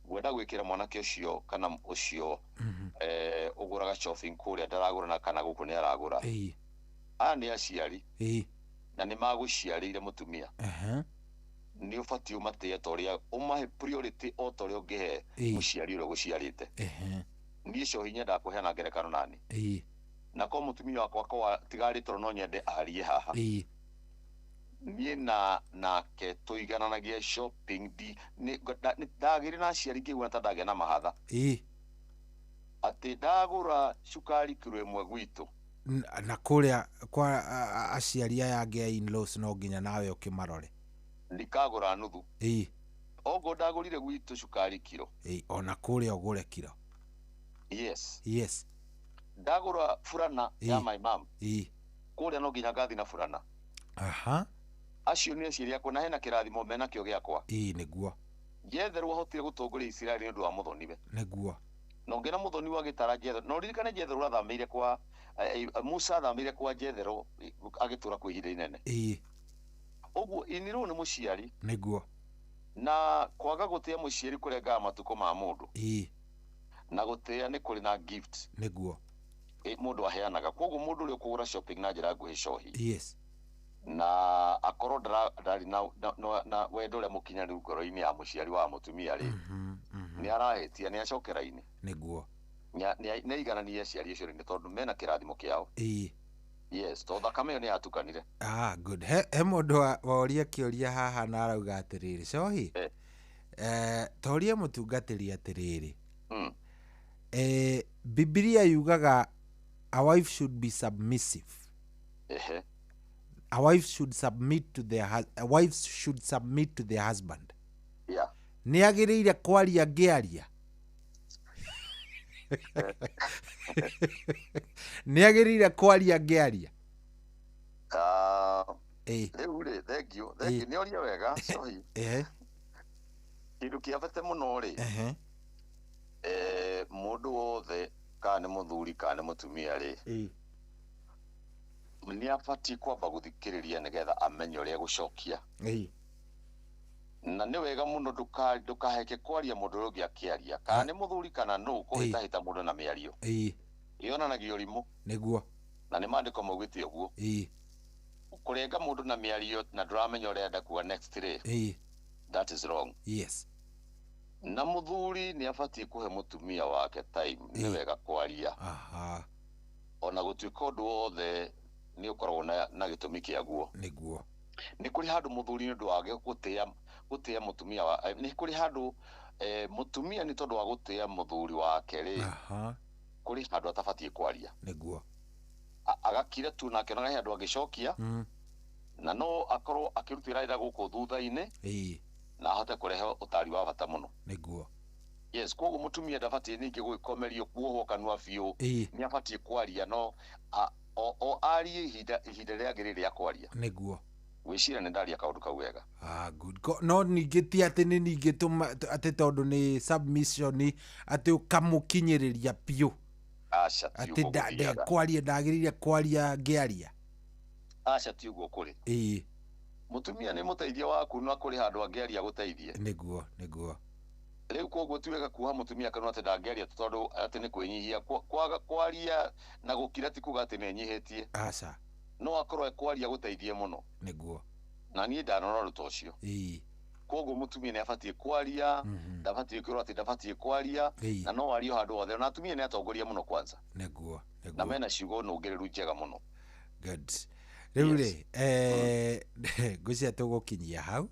Ngwenda gwĩkĩra mwanake ũcio kana ũcio ũgũraga shopping kũrĩa ndaragũra na kana gũkũ nĩ aragũra. Ĩĩ. Aya nĩ aciari. Ĩĩ. Na nĩ magũciarĩire mũtumia. Aha. Nĩ ũbatiĩ ũmatĩe ta ũrĩa ũmahe priority o ta ũrĩa ũngĩhe mũciari ũrĩa ũgũciarĩte. Ehe. Niĩ cohi nyendaga kũheana ngerekano nani. Ĩĩ. Na ko mũtumia wakwa kwa tigarĩ toro no nyende arie haha. Ĩĩ. Niĩ na nake tũigananagia shopping ndagĩrĩ na aciari ngĩigua ta ndagĩa na mahatha. Ĩĩ. Atĩ ndagũra cukari kiro 1 gwitũ. Na kũrĩa kwa aciari aya angĩ a in-laws no nginya nawe ũkĩmarore. Ndikagũra nuthu. Ĩĩ. Ogo ndagũrire gwitũ cukari kiro. Ĩĩ, ona kũrĩa ũgũre kiro. Yes. Yes. Ndagũra burana ya my mom Ĩĩ. kũrĩa no nginya ngathi na burana. Aha. Acio nĩ aciari akwa na hena kĩrathimo menakĩo gĩakwa. Ĩĩ, nĩguo. Jethero ahotire gũtongoria Isiraeli nĩ ũndũ wa mũthoniwe. Nĩguo. Na ũngĩona mũthoni wa gĩtara Jethero, na ũririkane Jethero athamĩire kwa Musa athamĩire kwa Jethero agĩtũra kwa ihinda inene. Ĩĩ. Ũguo inirwo nĩ mũciari Nĩguo. na kwaga gũtĩa mũciari kũrengaga matukũ ma mũndũ. Ĩĩ. Na gũtĩa nĩ kũrĩ na gift Nĩguo. Mũndũ aheanaga. Koguo mũndũ ũrĩa ũkũgũra shopping na njĩra nguhĩ cohi Yes. na akorwo ndarĩ na wendo ũrĩa mũkinyanĩru ngoro-inĩ ya mũciari wa mũtumia rĩ, nĩ arahĩtia, nĩ acokera-inĩ. Nĩguo. Nĩ aigananie aciari acio rĩ, nĩ tondũ mena kĩrathimo kĩao. Ĩĩ. Yes, tondũ thakame ĩyo nĩ yatukanire. Ah, good. He mũndũ woria kĩũria haha na arauga atĩrĩrĩ, cohi, toria mũtungatĩri atĩrĩrĩ, Bibilia yugaga a wife should be submissive. Ehe. A wife should submit to their a wives should submit to their husband. Yeah. Nĩ agĩrĩire kwaria ngĩaria. Nĩ agĩrĩire kwaria ngĩaria. Rĩu rĩ, thank you. Thank you. Nĩ oria wega, sorry. Kĩndũ kĩa bata mũno rĩ, mũndũ wothe kana nĩ mũthuri kana nĩ mũtumia rĩ, nĩ abatiĩ kwamba gũthikĩrĩria nĩgetha amenye ũrĩa gũcokia. Na nĩ wega mũno ndũkaheke kwaria mũndũ ũrĩa ũngĩ akĩaria, kana nĩ mũthuri kana nũ, kũhĩtahĩta mũndũ na mĩario. Yonanagia ũrimũ. Nĩguo. Na nĩ maandĩko maugĩte ũguo. Kũrenga mũndũ na mĩario na ndũramenya ũrĩa enda kuga next rĩ, that is wrong. Yes. Na mũthuri nĩ abatiĩ kũhe mũtumia wake time, nĩ wega kwaria. Aha. Ona gũtuĩka ũndũ wothe nĩ ũkoragwo na gĩtũmi kĩaguo. Nĩguo. Nĩ kũrĩ handũ mũthuri nĩ ũndũ wa gũtĩa mũtumia wa, nĩ kũrĩ handũ mũtumia nĩ tondũ wa gũtĩa mũthuri wake rĩ, kũrĩ handũ atabatiĩ kwaria. Nĩguo. Agakira tu nake na handũ agĩcokia, na no akorwo akĩrutĩra wĩra gũkũ thutha-inĩ, na ahote kũrehe ũtari wa bata mũno. Nĩguo. Yes, koguo mũtumia ndabatiĩ ningĩ gwĩkomerio kuohwo kanua biũ, nĩ abatiĩ kwaria no o arie ihinda rĩagĩrĩire rĩa kwaria. Nĩguo. Gwĩciria nĩ ndaria kaũndũ kau wega. Ah, good. No ningĩ ti atĩ nĩ ningĩ atĩ tondũ nĩ submission atĩ ũkamũkinyĩrĩria biũ. Aca, ti atĩ ũguo gũthiaga. ndekwaria, ndagĩrĩire kwaria ngĩaria. Aca, ti ũguo kũrĩ. Mũtumia nĩ mũteithia waku na kũrĩ handũ angĩaria gũteithie. Nĩguo, nĩguo. Rĩu koguo ti wega kuoha mũtumia kanua atĩ ndangĩaria tondũ atĩ nĩ kwĩnyihia. Kwaga kwaria na gũkira ti kuga atĩ nĩenyihĩtie. Aca. No akorwo ekwaria gũteithie mũno. Nĩguo. Na niĩ ndanona ũndũ ta ũcio. Koguo mũtumia nĩ abatiĩ kwaria, ndabatiĩ kwĩrwo atĩ ndabatiĩ kwaria, na no arie handũ hothe. Na atumia nĩ atongoria mũno kwanza. Nĩguo, nĩguo. Na mena ciugo nũngĩrĩru njega mũno. Good. Rĩu rĩ, ngwĩciria tũgũkinyia hau.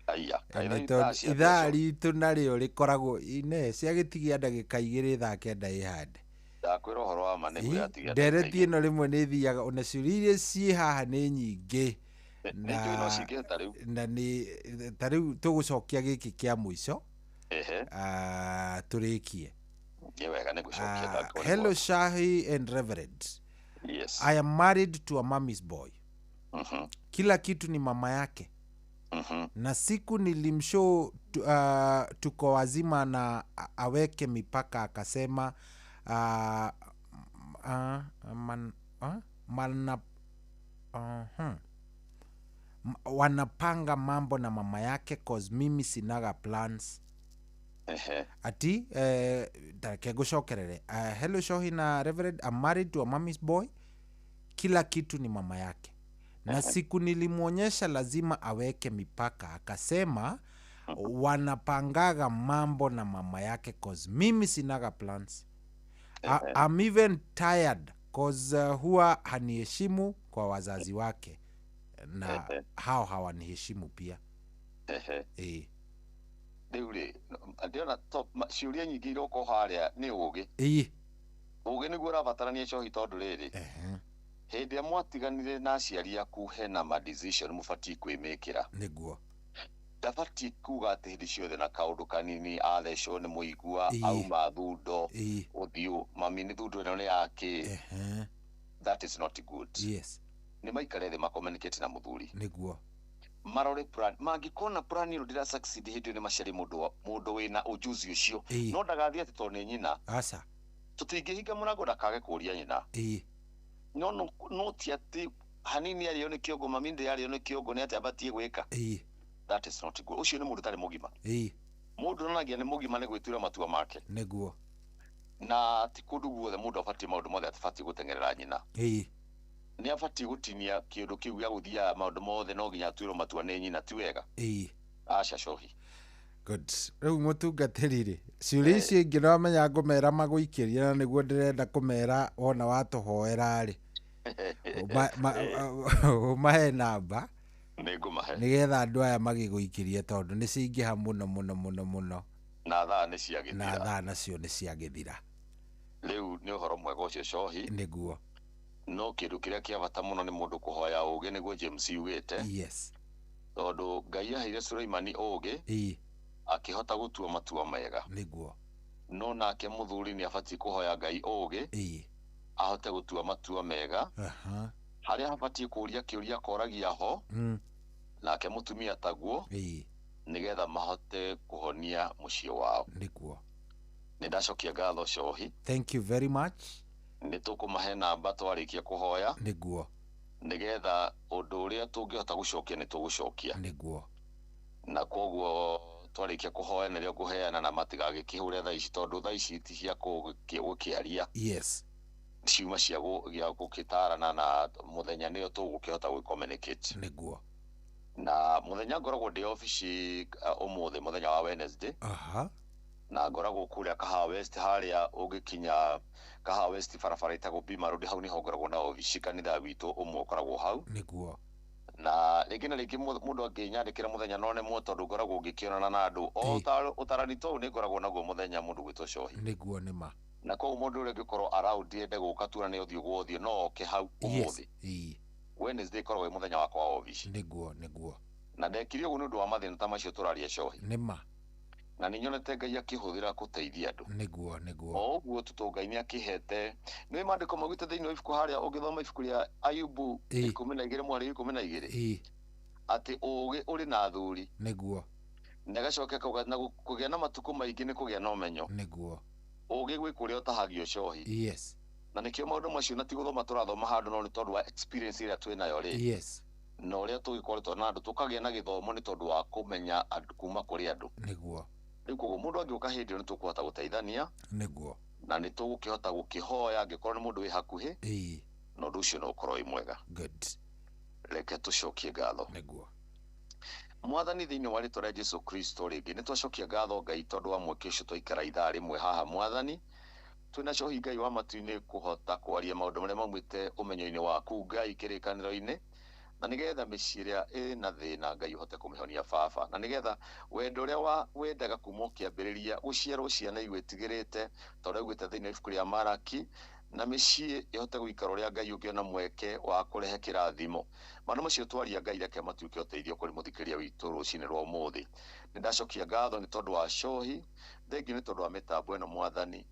Aya, Nĩ tondũ ithaa ritũ narĩo rĩkoragwo ine ciagĩtigia ndagĩka 2 thaa 9 ĩhande. Ndakwĩra ũhoro wa ma nĩguo yatigia. Ndereti ĩno rĩmwe nĩ ĩthiaga ona ciũria iria ciĩ haha nĩ nyingĩ. Nĩ no cingĩhĩta rĩu. Na nĩ ta rĩu tũgũcokia gĩkĩ kĩa mũico. Tũrĩkie. Nĩ wega nĩ gũcokia. Hello Shahi and Reverend. Yes. I am married to a mommy's boy. Kila kitu ni mama yake. Na siku nilimshow tuko wazima na aweke mipaka, akasema wanapanga mambo na mama yake cause mimi sinaga plans. Ati takegucokerere. Hello Shohi na Reverend, I'm married to a mommy's boy. Kila kitu ni mama yake. Na siku nilimuonyesha lazima aweke mipaka, akasema wanapangaga mambo na mama yake cause mimi sinaga plans. I'm even tired cause huwa haniheshimu kwa wazazi wake na hao hawaniheshimu pia. Rĩu rĩ, ndĩrona ciũria nyingĩ iroka harĩa nĩ ũgĩ. Ũgĩ nĩguo ũrabatarania cohi tondũ rĩrĩ, hĩndĩ ĩrĩa mwatiganire na aciari aku hena ma decision mũbatiĩ kwĩmĩkĩra. Nĩguo. Ndabatiĩ kuga atĩ hĩndĩ ciothe na kaũndũ kanini athecwo nĩ mũigua, auma thundo ũthiũ, mami nĩ thundo ĩno nĩ yakĩ. That is not good. Nĩ maikare thĩ macommunicate na mũthuri. Nĩguo. Marore plan, mangĩkona plan ĩno ndĩra succeed hĩndĩ ĩyo nĩ macarie mũndũ mũndũ wĩna ujuzi ũcio. No ndagathiĩ atĩ tondũ nĩ nyina. Aca. Tũtingĩhinga mũrango ndakage kũria nyina. No no no ti atĩ hanini arĩo nĩ kĩongo, mami ndĩrarĩo nĩ kĩongo, nĩ atĩ abatiĩ gwĩka. That is not good. Ũcio nĩ mũndũ ũtarĩ mũgima. Mũndũ onanagia nĩ mũgima nĩ gwĩtuĩra matua make. Nĩguo. Na ti kũndũ guothe mũndũ abatiĩ maũndũ mothe atabatiĩ gũteng'erera nyina. Nĩ abatiĩ gũtinia kĩũndũ kĩu gĩa gũthiaga maũndũ mothe no nginya atuĩrwo matua nĩ nyina, ti wega. Aca cohi. Good. Rĩu mũtungatĩri rĩ, ciũria icio ingĩ no menya ngũmera magũikĩrie, na nĩguo ndĩrenda kũmera wona watũhoera rĩ, ũmahe namba. Nĩ ngũmahe. Nĩgetha andũ aya magĩgũikĩrie, tondũ nĩ ciingĩha mũno mũno mũno mũno. Na thaa nĩ na ciagĩthira. Thaa nacio nĩ ciagĩthira. Rĩu nĩ ũhoro mwega ũcio cohi. Nĩguo. No kĩndũ kĩrĩa kĩa bata mũno nĩ mũndũ kũhoya ũgĩ, nĩguo James yugĩte. Tondũ Ngai aheire Suleimani ũgĩ, akĩhota gũtua matua mega. Nĩguo. No nake mũthuri nĩ abatiĩ kũhoya Ngai ũgĩ, ahote gũtua matua mega. Harĩa habatiĩ kũũria kĩũria akoragia ho, nake mũtumia taguo, nĩgetha mahote kũhonia mũciĩ wao. Nĩguo. Nĩ ndacokia ngatho cohi. Thank you very much. Nĩ tũkũmahe namba twarĩkia kũhoya. Nĩguo. Nĩgetha ũndũ ũrĩa tũngĩhota gũcokia nĩ tũgũcokia. Nĩguo. Na koguo twarĩkia kũhoya nĩrĩo ngũheana, na matigagĩkĩhũre thaa ici, tondũ thaa ici ti cia gũkĩaria. Ciuma cia gũgĩtarana, na mũthenya nĩyo tũgũkĩhota gwĩ-communicate. Nĩguo. Na mũthenya ngoragwo ndĩ obici, ũmũthĩ mũthenya wa Wednesday. Na ngoragwo kũrĩa Kahawa West, harĩa ũngĩkinya Kahawa West barabara ĩtagwo Bima Road, hau nĩho ngoragwo na obici, kanitha witũ ũmwe ũkoragwo hau. Nĩguo. Na rĩngĩ na rĩngĩ mũndũ angĩnyandĩkĩra mũthenya no nemwo, tondũ ngoragwo ngĩkĩonana na andũ o ũtarani tou nĩ ngoragwo naguo mũthenya mũndũ gwĩtwo cohi. Nĩguo nĩma. Na koguo mũndũ ũrĩa ũngĩkorwo around ende gũka tuonane ũthiũ gwa ũthiũ no oke hau ũmũthĩ. Wednesday ĩkoragwo ĩ mũthenya wakwa wa obici. Nĩguo nĩguo. Na ndekire ũguo nĩ ũndũ wa mathĩna ta macio tũraria cohi. Nĩma. Na nĩ nyonete Ngai akĩhũthĩra gũteithia andũ. Nĩguo nĩguo. O ũguo tu Ngai nĩ akĩhete, nĩ maandĩko maugĩte thĩinĩ wa ibuku harĩa ũngĩthoma ibuku rĩa Ayubu 12 mweri 12, atĩ ũũgĩ ũrĩ na athuri. Nĩguo. Na gacoke kauga na kũgĩa na matukũ maingĩ nĩ kũgĩa na ũmenyo. Nĩguo. Ũũgĩ gwĩ kũrĩa ũtahagio cohi. Na nĩkĩo maũndũ macio na ti gũthoma tũrathoma handũ, no nĩ tondũ wa experience ĩrĩa twĩ nayo rĩ, na ũrĩa tũgĩkoretwo na andũ tũkagĩa na gĩthomo nĩ tondũ wa kũmenya andũ kuma kũrĩ andũ. Nĩguo. Rĩu koguo mũndũ angĩũka hĩndĩ ĩyo nĩ tũkũhota gũteithania. Nĩguo. Na nĩ tũgũkĩhota gũkĩhoya angĩkorwo nĩ mũndũ wĩ hakuhĩ, na ũndũ ũcio no ũkorwo wĩ mwega. Good. Reke tũcokie ngatho. Nĩguo. Mwathani, thĩinĩ wa rĩtwa rĩa Jesu Kristo, rĩngĩ nĩ twacokia ngatho Ngai tondũ wa mweke ũcio twaikara ithaa rĩmwe haha Mwathani twĩna cohi Ngai wa matu-inĩ kũhota kwaria maũndũ marĩa maumĩte ũmenyo-inĩ waku Ngai kĩrĩkanĩro-inĩ, na nĩgetha mĩciĩ ĩrĩa ĩna thĩna Ngai ũhote kũmĩhonia baba, na nĩgetha wendo ũrĩa wa wendaga kuma ũkĩambĩrĩria gũciarwo ciana igwĩtigĩrĩte ta ũrĩa ugĩte thĩinĩ wa ibuku rĩa Maraki, na mĩciĩ ĩhote gũikara ũrĩa Ngai ũngĩona mweke wa kũrehe kĩrathimo. Maũndũ macio twaria Ngai reke matuĩke ũteithio kũrĩ mũthikĩrĩria witũ rũcinĩ rwa ũmũthĩ. Nĩ ndacokia ngatho nĩ tondũ wa cohi, thengiũ nĩ tondũ wa mĩtambo ĩno Mwathani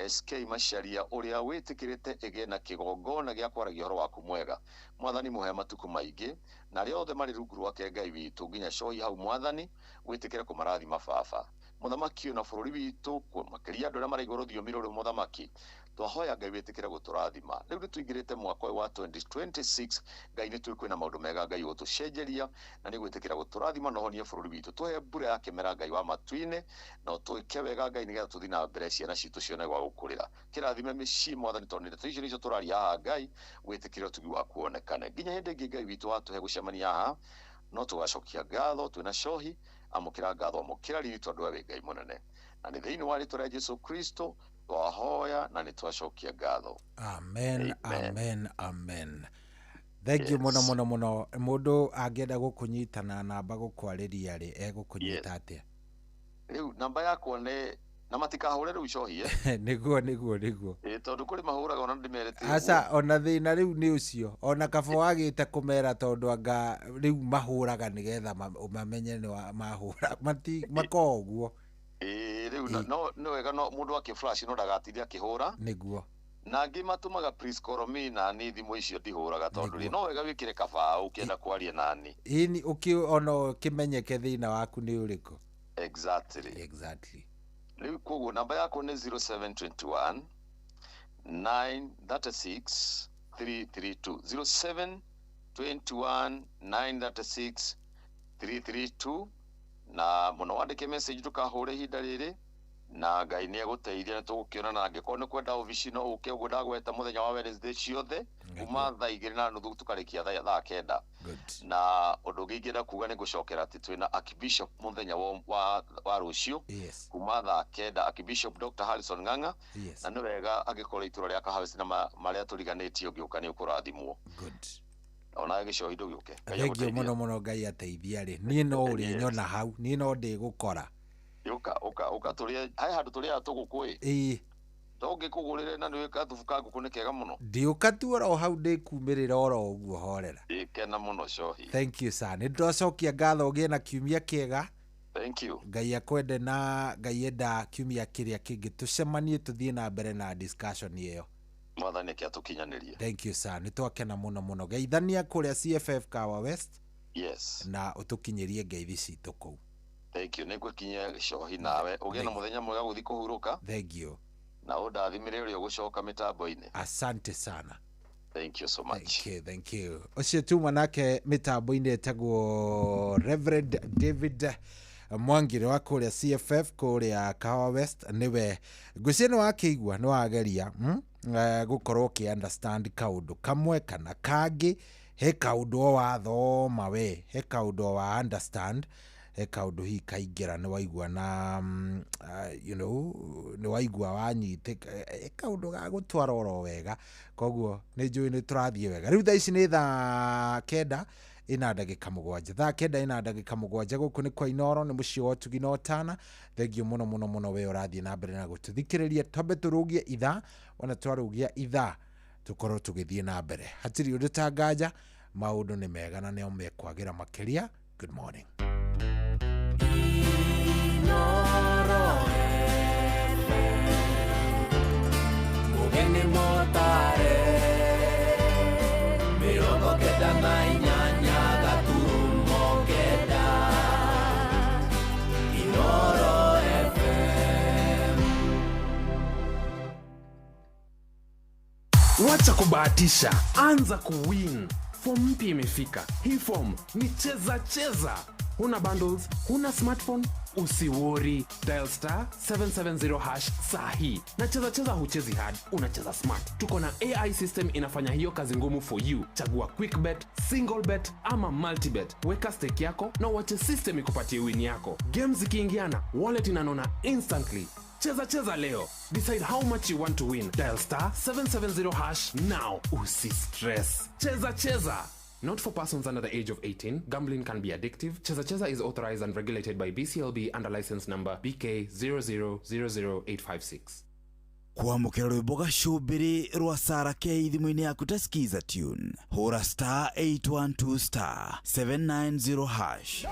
SK Macharia ũrĩa wĩtĩkĩrĩte ĩgĩe na kĩgongona gĩa kwaragia ũhoro waku mwega. Mwathani mũhe matukũ maingĩ, na arĩa othe marĩ rungu rwake Ngai witũ nginya cohi hau Mwathani wĩtĩkĩre kũmarathima baba. Mũthamaki na bũrũri witũ makĩria andũ arĩa maraigua rũthiomi rũrũ Mũthamaki, twahoya Ngai wĩtĩkĩre gũtũrathima. Rĩu nĩ tũingĩrĩte mwaka ũyũ wa 2026, Ngai nĩ tũĩ kwĩna maũndũ mega Ngai ũgũtũcenjeria, na nĩ gwĩtĩkĩra gũtũrathima na ũhonie bũrũri witũ. Tũhe mbura ya kĩmera Ngai wa matu-inĩ, na ũtwĩke wega Ngai nĩgetha tũthiĩ na mbere ciana citũ cione gwa gũkũrĩra. Kĩrathime mĩciĩ Mwathani, tondũ nĩ ndeto icio nĩcio tũraria haha Ngai, wĩtĩkĩre ũtugi waku wonekane. Nginya hĩndĩ ĩngĩ Ngai witũ watũhe gũcemania haha, no tũgacokia ngatho twĩna cohi, amũkĩra ngatho, amũkĩra riri, tondũ we wĩ Ngai mũnene. Na nĩ thĩinĩ wa rĩtwa rĩa Jesu Kristo twahoya na nĩ twacokia ngatho. Amen, amen, amen. Thank you mũno mũno mũno. Mũndũ angĩenda gũkũnyita na namba gũkwarĩria rĩ, egũkũnyita atĩa? Rĩu namba yakwa nĩ Na matikahũre rĩu cohie. Nĩguo nĩguo nĩguo. Ĩ tondũ kũrĩ mahũraga ona ndĩmerĩte ũguo. Aca ona thĩna rĩu nĩ ũcio, ona kaba wagĩte kũmera tondũ anga rĩu mahũraga nĩgetha mamenye nĩ mahũra makoragwo ũguo. Ĩ rĩu no nĩ wega no mũndũ akĩ flash no ndagatinde akĩhũra. Nĩguo. Na angĩ matũmaga please call me na niĩ thimũ icio ndihũraga tondũ rĩ no wega wĩkĩre kabaũ ũkĩenda kwaria nani. Ĩni ona ũkĩmenyeke thĩna waku nĩ ũrĩkũ. Exactly. Exactly. Rĩu koguo namba yakwa nĩ 0721 936 332 0721 936 332 na mũno wandĩke message ndũkahũre ihinda rĩrĩ na Ngai nĩ egũteithia nĩ tũgũkĩona na angĩkorwo nĩ kwenda obici no ũke ũguo ndagweta mũthenya wa Wednesday ciothe kuma thaa 2:30 tũkarĩkia thaa 9. Na ũndũ ũngĩ ingĩenda kuga nĩ ngũcokera atĩ twĩna Archbishop mũthenya wa rũciũ kuma thaa 9, Archbishop Dr. Harrison Ng'ang'a. Na nĩ wega angĩkorwo itũra rĩa Kahawa na marĩa tũriganĩtie ũngĩũka nĩ ũkũrathimwo. Ona gĩcohi ndũgĩũke. Thengio mũno mũno, Ngai ateithia rĩ niĩ no ũrĩnyona hau, niĩ no ndĩgũkora. Ũka ũka ũka tũrĩe he handũ tũrĩaga tũgũkũ ĩ. Ĩĩ. To ũngĩkũgũrĩre na nĩ gathubu ka ngũkũ nĩ kega mũno. Ndĩũka tu oro hau ndĩkumĩrĩra oro ũguo horera. Ndĩkena mũno cohi. Thank you sir. Nĩ ndĩracokia ngatho ũgĩe na kiumia kĩega. Thank you. Ngai akwende na Ngai enda kiumia kĩrĩa kĩngĩ tũcemanie tũthiĩ na mbere na discussion ĩyo. Mwathani ake atũkinyanĩrie. Thank you sir. Nĩ twakena mũno mũno. Geithania kũrĩa CFF Kahawa West. Yes. Na ũtũkinyĩrie ngeithi citũ kũu. Thank you. Nĩngũkinyia gĩcohi nawe ũgĩe na mũthenya mwega gũthiĩ kũhurũka. Thank you. Na ũndathimĩre ũrĩa ũgũcoka mĩtambo-inĩ. Asante sana. Thank you so much. Thank you, thank you. Ũcio tuma nake mĩtambo-inĩ etagwo Reverend David Mwangire wa kũrĩa CFF kũrĩa Kahawa West. Nĩwe ngwĩciria nĩ wakĩigua nĩ wageria gũkorwo ũkĩ understand kaũndũ kamwe kana kangĩ. He kaũndũ o wathoma we, he kaũndũ o wa understand, he kaũndũ hihi kaingĩra nĩ waigua na you know nĩ waigua wanyitĩka, he kaũndũ ga gũtwara oro wega. Koguo nĩ njũĩ nĩ tũrathiĩ wega. Rĩu thaa ici nĩ thaa 9:07, thaa 9:07 gũkũ nĩ kwa Inooro, nĩ mũciĩ wa ũtugi na ũtana. Thengio mũno mũno mũno we ũrathiĩ na mbere na gũtũthikĩrĩria. Twambe tũrũgie ithaa, ona twarũgia ithaa tũkorwo tũgĩthiĩ na mbere. Hatirĩ ũndũ ta nganja, maũndũ nĩ mega na nĩo mekwagĩra makĩria. Good morning. Mugeni motare 98.9 Inooro FM. Wacha kubahatisha, anza kuwin. Form mpya imefika. Hii form ni cheza cheza. Huna bundles, huna smartphone, usiwori. Dial star 770 hash sahi. Na cheza cheza huchezi hard, unacheza smart. Tuko na AI system inafanya hiyo kazi ngumu for you. Chagua quick bet, single bet ama multi bet. Weka stake yako na uache system ikupatie win yako. Games zikiingiana, wallet inanona instantly. Cheza cheza leo. Decide how much you want to win. Dial star 770 hash now. Usi stress. Cheza cheza. Not for persons under the age of 18. Gambling can be addictive. Cheza Cheza is authorized and regulated by BCLB under license number BK 0000856. Kwamũkĩra rwĩmbo gacũmbĩrĩ rwa Sarah K thimũ-inĩ yaku ta Skiza tune. Hũra star 812 star 790 hash.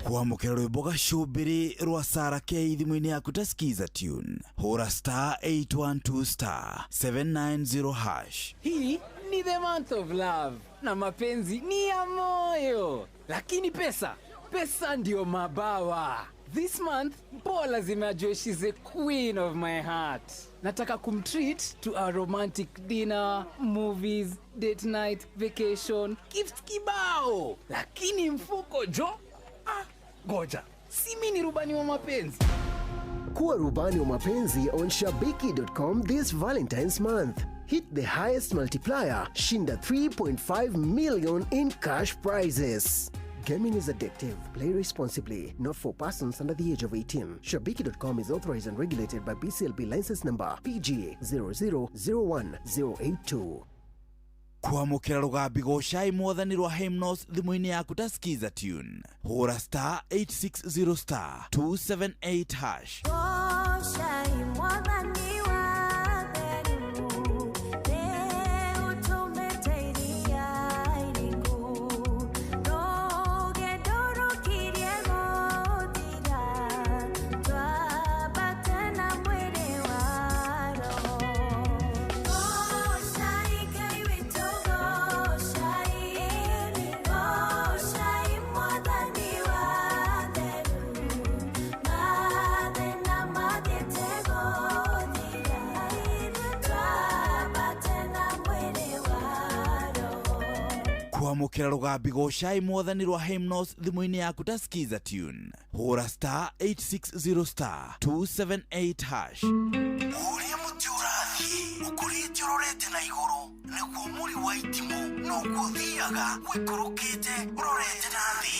Kwamũkĩra rwĩmbo gacũmbĩrĩ rwa Sarah K thimũ-inĩ yaku ta Skiza tune. Hũra star 812 star 790 hash. Hii ni the month of love na mapenzi ni ya moyo, lakini pesa ndio mabawa. This month mpoa lazima ajue she's the queen of my heart. Nataka kumtreat to a romantic dinner, movies, date night, vacation, gifts kibao. Lakini mfuko jo, goja, si mimi ni rubani wa mapenzi. Kuwa rubani wa mapenzi on Shabiki.com this Valentine's month. Hit the highest multiplier, shinda 3.5 million in cash prizes. Gaming is addictive. Play responsibly. Not for persons under the age of 18. Shabiki.com is authorized and regulated by BCLB license number PG 0001082. Kwamũkĩra rũgambi gocai mwathani rwa Hymnos thimũ-inĩ yaku ta skiza tune hũra star 860 star 278 hash. Goshai mwathani wa theru, nĩũtũmĩte iria iriku, rũgendo rũkirie gũthira, twambate na mwĩrĩ wa roho. Goshai Ngai witũ, goshai, goshai mwathani wa theru, mathĩna mathiĩte gũthira, twambate na mwĩrĩ wa roho. Kwamũkĩra rũgambi gocai mwathani rwa Hymnos thimũ-inĩ yaku ta skiza tune hũra star 860 star 278 hash. Ũrĩa mũtĩ ũrathiĩ ũkũrĩte ũrorete na igũrũ nĩguo mũri wa itimũ noguo ũthiaga ũikũrũkĩte ũrorete na thĩ.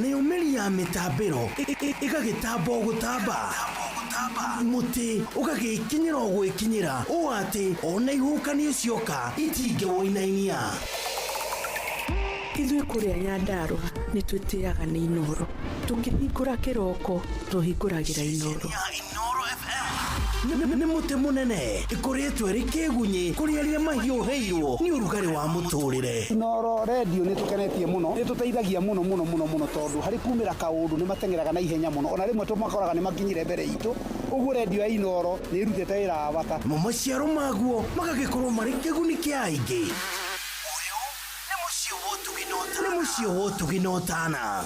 Nayo mĩri ya mĩtambĩro ĩgagĩtamba o gũtamba, mũtĩ ũgagĩkinyĩra o gwĩkinyĩra ũũ atĩ ona ihuhũkanio cioka itingĩwũinainia. Ithuĩ kũrĩa Nyandarũa nĩ twĩtĩaga nĩ Inoro, tũkĩhingũra kĩroko tũhingũragĩra Inoro. Nĩ mũtĩ mũnene ĩkũrĩtwo ĩrĩ kĩgunyĩ kũrĩ arĩa mahiũhĩirwo nĩ ũrugarĩ wa mũtũrĩre. Inoro redio nĩ tũkenetie mũno, nĩ tũteithagia mũno mũno mũno mũno tondũ harĩ kumĩra kaũndũ nĩ mateng'eraga na ihenya mũno, ona rĩmwe tũmakoraga nĩ makinyire mbere itũ. Ũguo redio ya Inoro nĩ ĩrutĩte wĩra wa bata. Namo maciaro maguo magagĩkorwo marĩ kĩguni kĩa aingĩ. Nĩ mũciĩ wa ũtugi na ũtana.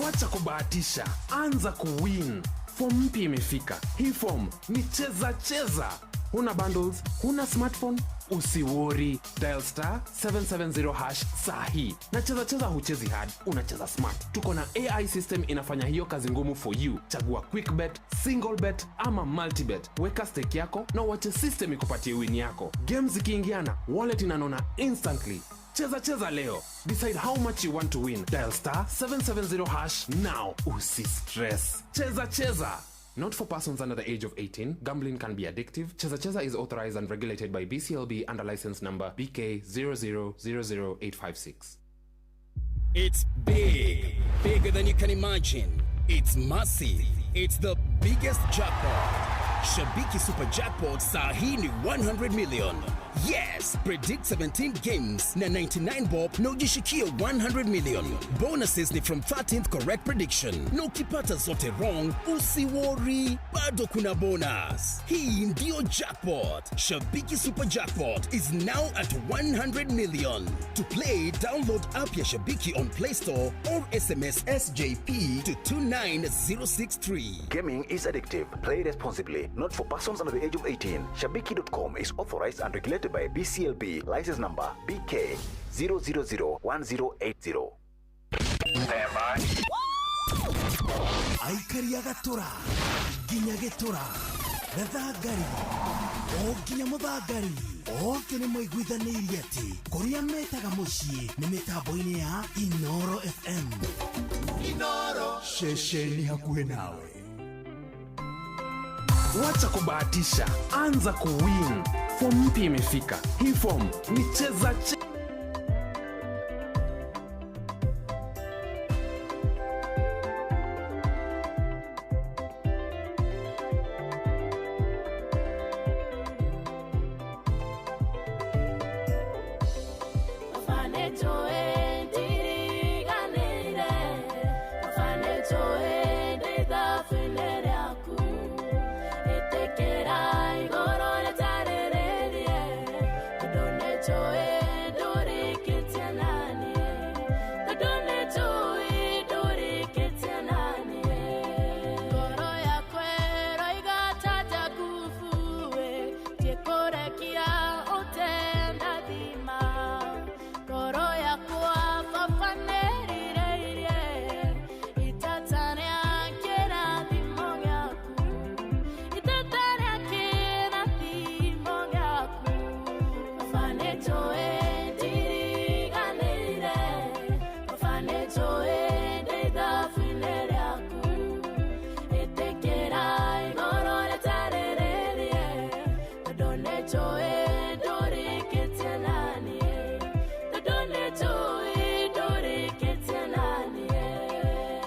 Wacha kubahatisha, anza kuwin. Form mpya imefika. Hii form ni cheza cheza. Huna bundles, huna smartphone, usiwori. Dial star 770 hash sahi. Na cheza cheza huchezi hard, unacheza smart. Tuko na AI system inafanya hiyo kazi ngumu for you. Chagua quick bet, single bet ama multi bet. Weka stake yako na uache system ikupatie win yako. Games zikiingiana, wallet inanona instantly. Cheza cheza leo. Decide how much you want to win. Dial star 770 hash now. Usi stress. Cheza cheza. Not for persons under the age of 18. Gambling can be addictive. Cheza Cheza is authorized and regulated by BCLB under license number BK 0000856. It's big, bigger than you can imagine. It's massive. It's the biggest jackpot. Shabiki Super Jackpot saa hii ni 100 million. Yes, predict 17 games na 99 bob na ujishikie 100 million. Bonuses ni from 13th correct prediction. Na ukipata zote wrong, usiworry, bado kuna bonus. Hii ndio jackpot. Shabiki Super Jackpot is now at 100 million. To play, download app ya Shabiki on Play Store or SMS SJP to 29063. Gaming is addictive. Play responsibly. Not for persons under the age of 18. Shabiki.com is authorized and regulated by BCLB. License number BK 0001080. Aikari a gatũra nginya gĩtũra gathangari o nginya mũthangari othe nĩ maiguithanĩirie atĩ kũrĩa metaga mũciĩ nĩ mĩtambo-inĩ ya Inoro FM. Inoro ceceni hakuhĩ nawe. Wacha kubahatisha, anza kuwin. Form mpya imefika. Hii form ni cheza Itata njũĩ ndiriganĩire, baba nĩ njũĩ ndĩ ithabu-inĩ rĩaku. Ĩtĩkĩra igũrũ rĩtarĩrĩrie, tondũ nĩ njũĩ ndũrĩkĩtie na niĩ, tondũ nĩ njũĩ ndũrĩkĩtie na niĩ.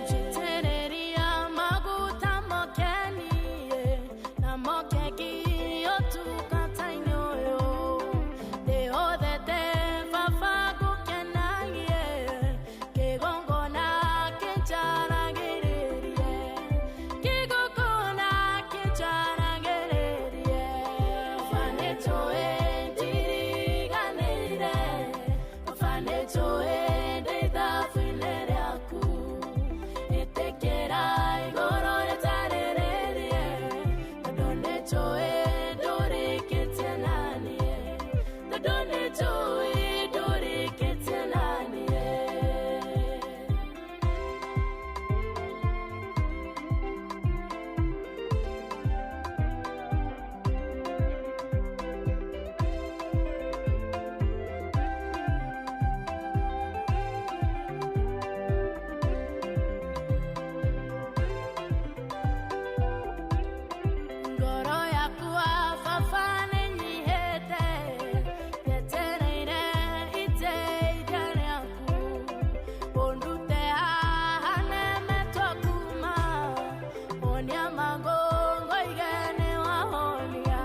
Njitĩrĩria maguta mokenie, na mokeki ũtungata-inĩ ũyũ. Ndĩhothete baba ngũkenagie, kĩgongona kĩnjaragĩrĩrie, kĩgongona kĩnjaragĩrĩrie. Baba nĩ njũĩ ndiriganĩire, baba nĩ njũĩ ndĩ ithabu-inĩ rĩaku. Ĩtĩkĩra igũrũ rĩtarĩrĩrie, tondũ nĩ njũĩ ndũrĩkĩtie na niĩ, tondũ nĩ njũĩ ndũrĩkĩtie na niĩ. Ngoro yakwa baba nĩnyihĩte, nyetereire iteithia rĩaku. Ũndute haha nemetwo kuma, honia mangũ ngoige nĩwahonia,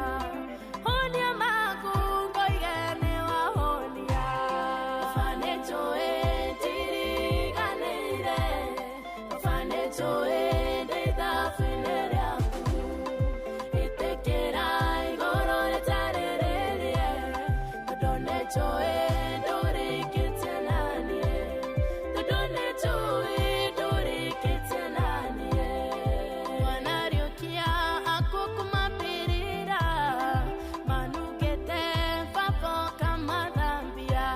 honia mangũ ngoige nĩwahonia. Baba nĩ njũĩ ndiriganĩire, baba nĩ njũĩ ndĩ ithabu-inĩ rĩaku. Ĩtĩkĩra igũrũ rĩtarĩrĩrie, tondũ nĩ njũĩ ndũrĩkĩtie na niĩ, tondũ nĩ njũĩ ndũrĩkĩtie na niĩ. Wanariũkia akuũ mbĩrĩra, manungĩte baba ũkamathambia.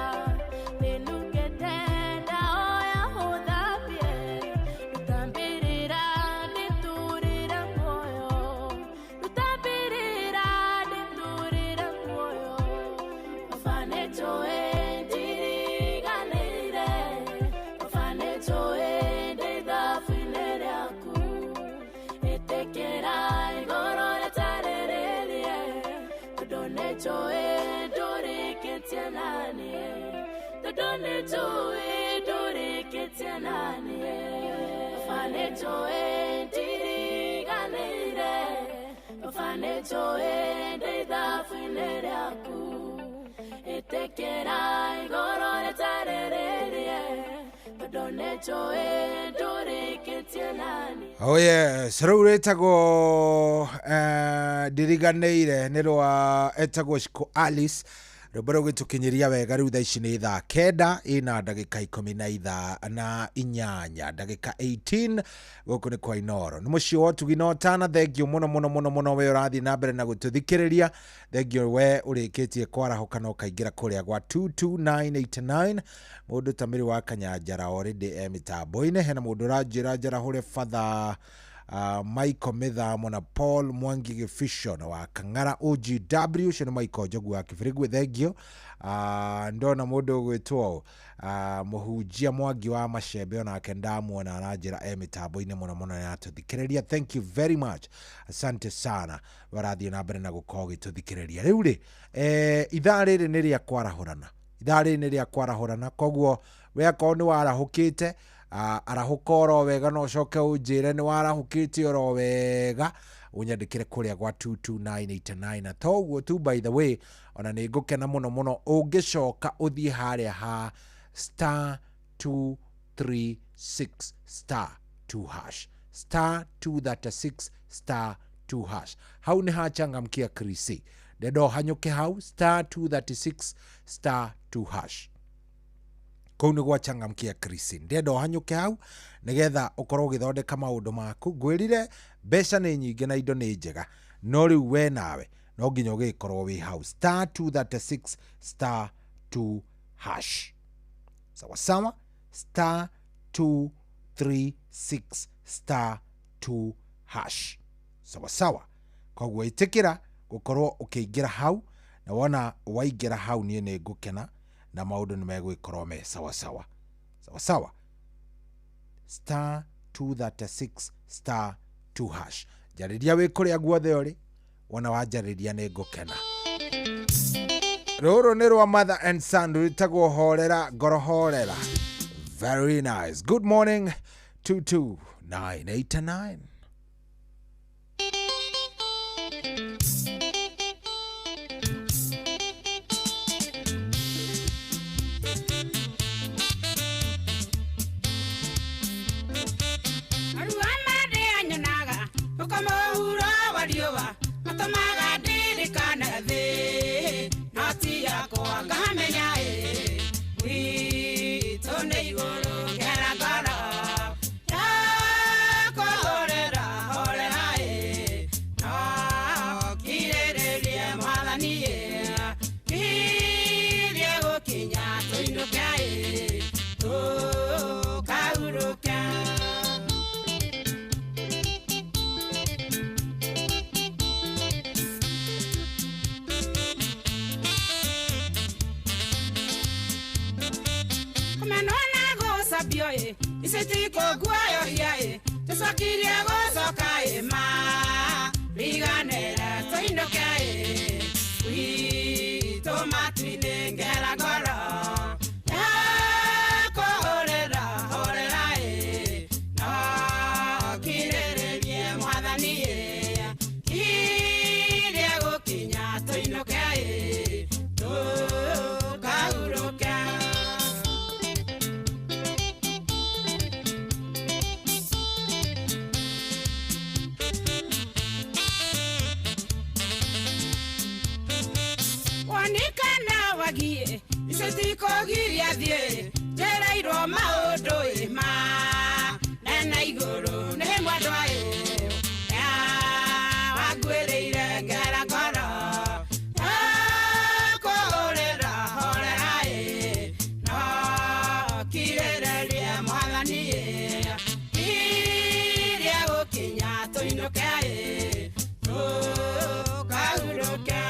Nĩnungĩte ndaoya ũthambie, ruta mbĩrĩra ndĩtũrĩre muoyo, ruta mbĩrĩra ndĩtũrĩre muoyo. Baba nĩ njũĩ ndiriganĩire, baba nĩ njũĩ ndĩ ithabu-inĩ rĩaku. Ĩtĩkĩra igũrũ rĩtarĩrĩrie, tondũ nĩ njũĩ ndũrĩkĩtie na niĩ, tondũ nĩ njũĩ ndũrĩkĩtie na niĩ. Baba nĩ njũĩ ndiriganĩire, baba nĩ njũĩ ndĩ ithabu-inĩ rĩaku. Ĩtĩkĩra igũrũ rĩtarĩrĩrie, tondũ nĩ njũĩ ndũrĩkĩtie na niĩ. Oh yes, rĩu rĩtagwo ndiriganĩire nĩ rwa etagwo Shiko Alice, rwĩmbo rũgĩtũkinyĩria wega. Rĩu thaa ici nĩ thaa 9 ina ndagĩka 18, ndagĩka 18. Gũkũ nĩ kwa Inoro, nĩ mũciĩ wa ũtugi na ũtana. Thengio mũno mũno mũno mũno we ũrathiĩ na mbere na gũtũthikĩrĩria. Thengio we ũrĩkĩtie kwarahũka na ũkaingĩra kũrĩa gwa 22989. Mũndũ ta Mĩrĩ wa Kanyanjara already e mĩtambo-inĩ. Hena mũndũ ũranjĩra njarahũre Father Michael Mithamo na Paul Mwangi Gĩbico na wa Kang'ara OGW, ũcio nĩ Michael Njogu wa Kĩbĩrĩgwe. Thengio. Ndona mũndũ ũgwĩtwo mũhunjia Mwangi wa Macembe, onake ndamuona aranjĩra e mĩtambo-inĩ mũno mũno nĩaratũthikĩrĩria. Thank you very much, asante sana warathiĩ na mbere na gũkorwo ũgĩtũthikĩrĩria. Rĩu rĩ, ithaa rĩrĩ nĩ rĩa kwarahũrana, ithaa rĩrĩ nĩ rĩa kwarahũrana. Koguo we akorwo nĩ warahũkĩte, arahũka oro wega, no ũcoke ũnjĩre nĩ warahũkĩte oro wega, ũnyandĩkĩre kũrĩa gwa 22989. Na toguo tu, by the way, ona nĩ ngũkena mũno mũno ũngĩcoka ũthiĩ harĩa ha star 236 star 2 hash, star 236 star 2 hash. Hau nĩ hachangamkia krisi, ndenda ũhanyũke hau star 236 star 2 hash. Kũu nĩ gwachangamkia krisi, ndenda ũhanyũke hau nĩgetha ũkorwo ũgĩthondeka maũndũ maku. Ngwĩrire mbeca nĩ nyingĩ na indo nĩ njega, no rĩu we nawe no nginya ũgĩkorwo wĩ hau star 236 star 2 hash. Sawa sawa, star 236 star 2 hash. Sawa sawa, koguo ĩtĩkĩra gũkorwo ũkĩingĩra hau Na wona waingĩra hau niĩ nĩ ngũkena na maũndũ nĩ megũgĩkorwo me sawasawa sawasawa. Star 236 star 2 hash. Njarĩria wĩ kũrĩa guothe ũrĩ, wona wanjarĩria nĩ ngũkena. Rũrũ nĩ rwa Mother and Son, rwĩtagwo Horera Ngoro Horera. Very nice. Good morning. 22989. Arua marĩa nyonaga ũkamahura wa riũa matũmaga ndirikane thĩ no ti yakwa ngamenya ĩ gwitũ nĩ igũrũ ngera ngoro yakwa horera horera ĩ no kirĩrĩrie mwathani ĩ kirie gũkinya tũinũke ĩ tũkahurũke. Kũmenwo na gũcambio ĩ icitikuguoyohia ĩ tũcokirie gũcoka ĩ ma riganĩre tũinũke ĩ gwitũ matu-inĩ ngera ngoro yakũhũrĩra horera ĩ no kirĩrĩrie mwathani ĩ kirie gũkinya tũinũke ĩ tũkahurũke. Wonikana wagie icitikugiria thiĩ njĩrairwo maũndũ ĩ ma nena igũrũ nĩ mwendwa ĩ wanguĩrĩire ngera ngoro yakũhũrĩra horera ĩ no kirĩrĩrie mwathani ĩ kirie gũkinya tũinũke ĩ tũkahurũke.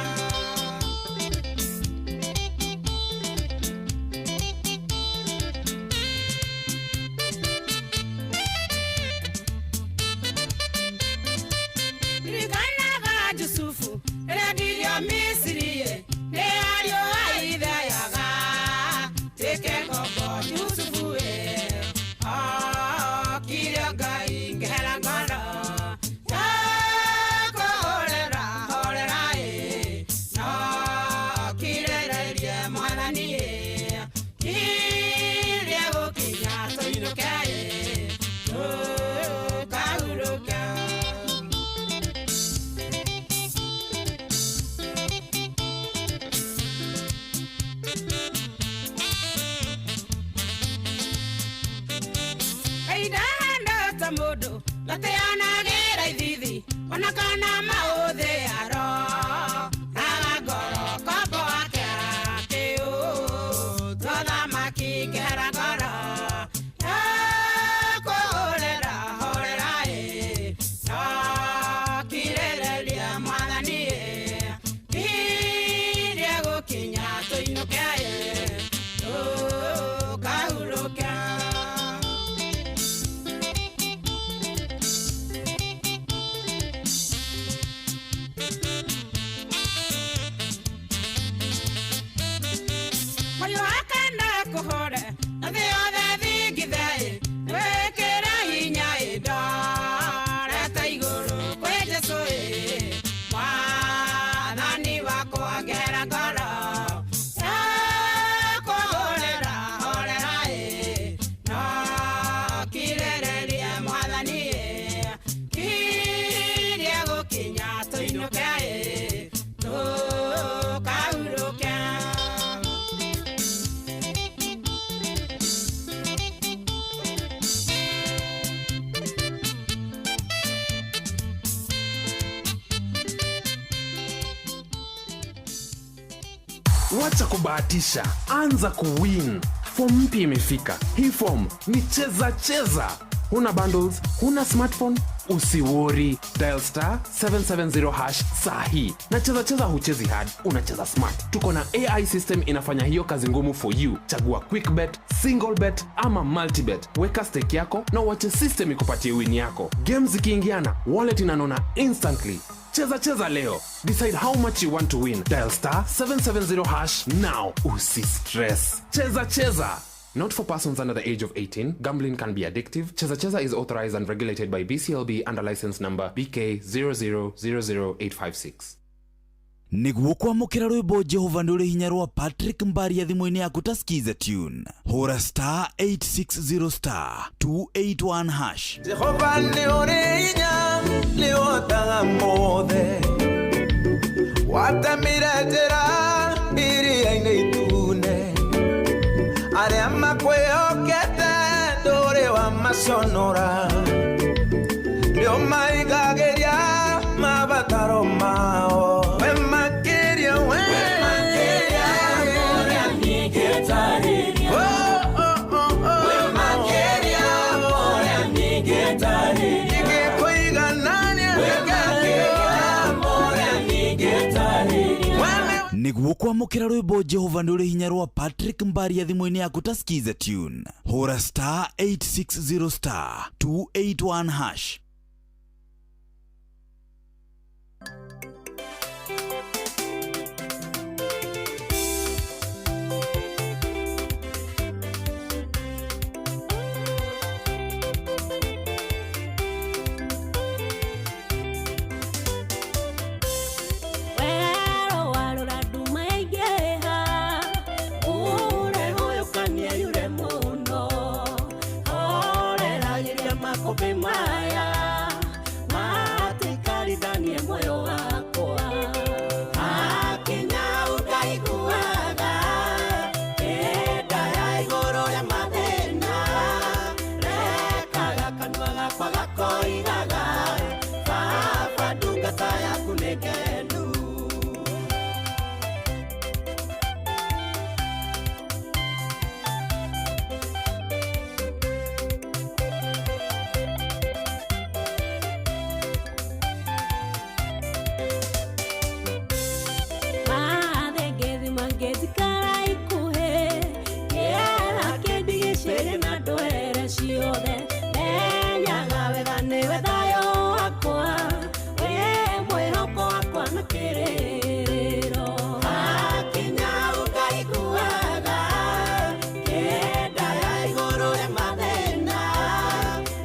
Ririkanaga Jusufu rĩrĩa ndirio Misiri ĩ nĩ ariũ a ithe yaga tuĩke ngombo Jusufu ĩ okire Ngai ngehera ngoro yakũhũrĩra horera ĩ no kirĩrĩrie mwathani ĩ kirie gũkinya tũinũke ĩ tũkahurũke. Kaidahana ta mũndũ gateanagĩra ithithi ona kana maũthĩ aro raga ngoro kombo wake kĩũ twathamaki kĩhera ngoro yakũhũrĩra horera ĩ no kirĩrĩrie mwathani ĩ kirie gũkinya tũinũke ĩ tũkahurũke. Moyo wakana kũhore na thĩ yothe thingithe ĩ wĩkĩre hinya ĩ ndorete igũrũ kwĩ Jesũ ĩ mwathani wakwa ngehera ngoro yakũhũrĩra horera ĩ no kirĩrĩrie mwathani ĩ kirie gũkinya tũinũke ĩ tũkahurũke. Wacha kubahatisha, anza kuwin. Form mpya imefika. Hii form ni cheza cheza. Huna bundles, huna smartphone, Usiwori, dial star 770 hash sahi. Na cheza cheza huchezi hard, unacheza smart. Tuko na AI system inafanya hiyo kazi ngumu for you. Chagua quick bet, single bet ama multibet. Weka stake yako na uache system ikupatie win yako. Games zikiingiana, wallet inanona instantly. Cheza cheza leo. Decide how much you want to win. Dial star 770 hash now. Usi stress. Cheza cheza. Not for persons under the age of 18. Gambling can be addictive. Cheza Cheza is authorized and regulated by BCLB under license number BK 0000856. Nĩguo kwamũkĩra rwĩmbo Jehova nĩ ũrĩ hinya rwa Patrick Mbaria thimũ-inĩ yaku ta skiza tune, hũra star 860 star 281 hash. Jehova nĩ ũrĩ hinya nĩ ũhotaga mothe, watemire njĩra iria-inĩ itune, arĩa makwĩhokete ndũrĩ wamaconora, nĩ ũmaigagĩria mabataro mao. We makĩria, we makĩria ũrĩa ningĩtarĩria. Oh, oh, oh, oh. We makĩria ũrĩa ningĩtarĩria. Ingĩkũiganania We makĩria ũrĩa ningĩtarĩria. Nĩguo kwamũkĩra rwĩmbo Jehova nĩ ũrĩ hinya rwa Patrick Mbaria thimũ-inĩ yaku ta skiza tune, hũra star 860 star 281 hash. Wero warora nduma yaingĩha, ũrehũyũkania yure mũno, horeragĩria makũmbĩ maya matikaritanie muoyo wakwa. Hakinya ũkaiguaga kĩnda ya igũrũ rĩa mathĩna, rekaga kanua gakwa gakoigaga baba ndungata yaku nĩ ngenu. Mathengethima ngĩtikara ikuhĩ, kĩera kĩndigicĩrie na ndwere ciothe, menyaga wega nĩwe thayũ wakwa, wĩ mwĩhoko wakwa na kĩrĩrĩro. Hakinya ũkaiguaga kĩnda ya igũrũ rĩa mathĩna,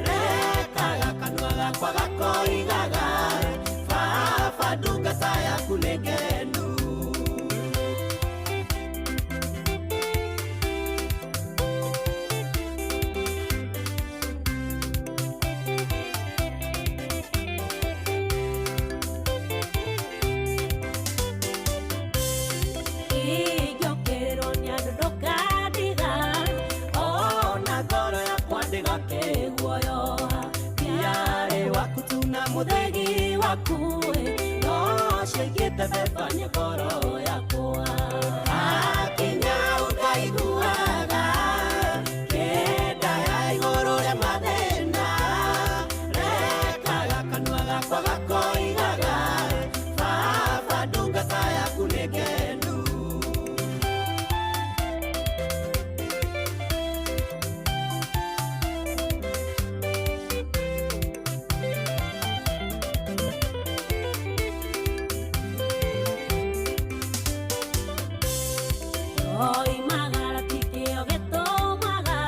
rekaga kanua gakwa gakoigaga baba ndungata yaku nĩ ngenu. Ingĩokĩrĩrwo nĩ andũ ndũkandiga, ona ngoro yakwa ndĩgakĩguoyoha, ndiarĩ waku tu na mũthegi waku, no ciaigĩte bebania ngoro yakwa. Hakinya ũkaiguaga kĩnda ya igũrũ rĩa mathĩna, rekaga kanua gakwa gakoigaga baba ndungata yaku nĩ ngenu. Oimagara tikĩo gĩtũmaga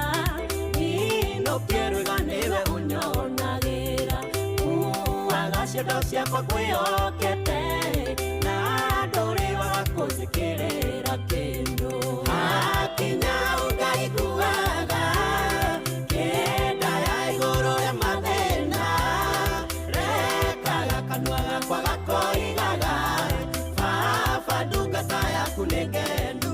inũkie rwĩga nĩwe ũnyonagĩra, kuaga ciondo ciakwa ngwĩhokete, na ndũrĩ waga kũnjĩkĩrĩra kĩndũ. Hakinya ũkaiguaga kĩnda ya igũrũ rĩa mathĩna, rekaga kanua gakwa gakoigaga baba ndungata yaku nĩ ngenu.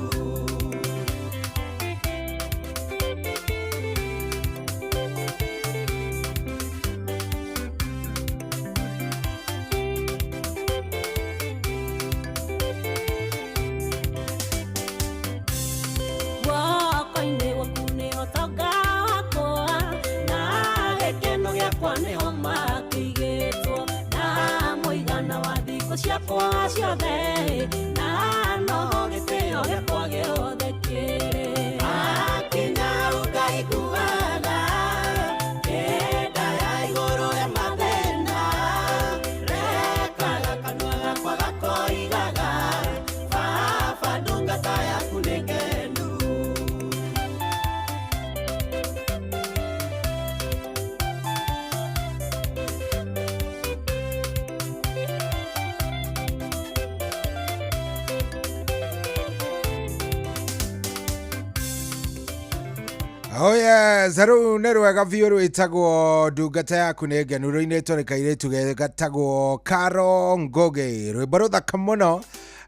Oh yes, rĩu nĩ rwega biũ rwĩtagwo ndungata yaku nĩ ngenu rũinĩtwo nĩ kairĩtu gatagwo Karo Ngũgĩ, rwĩmbo rũthaka mũno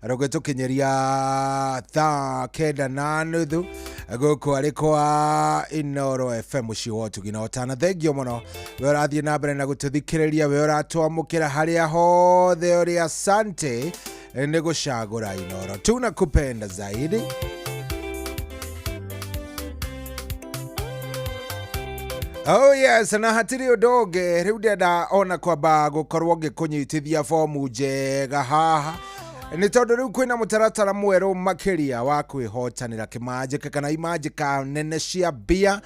rũgĩtũkinyĩria thaa 9:30 gũkũ arĩ kwa Inoro FM mũciĩ wa ũtugi na ũtana. Thengio mũno we ũrathiĩ na mbere na gũtũthikĩrĩria, we ũratwamũkĩra harĩa hothe ũrĩ, asante nĩ gũcagũra Inoro, tunakupenda zaidi. Oh yes, na hatirĩ ũndũ ũngĩ rĩu ndĩrenda ona kwamba gũkorwo ngĩkũnyitithia fomu njega haha nĩ tondũ rĩu kwĩna mũtaratara mwerũ makĩria wa kwĩhotanĩra kĩmanjĩka kana imanjĩka nene cia mbia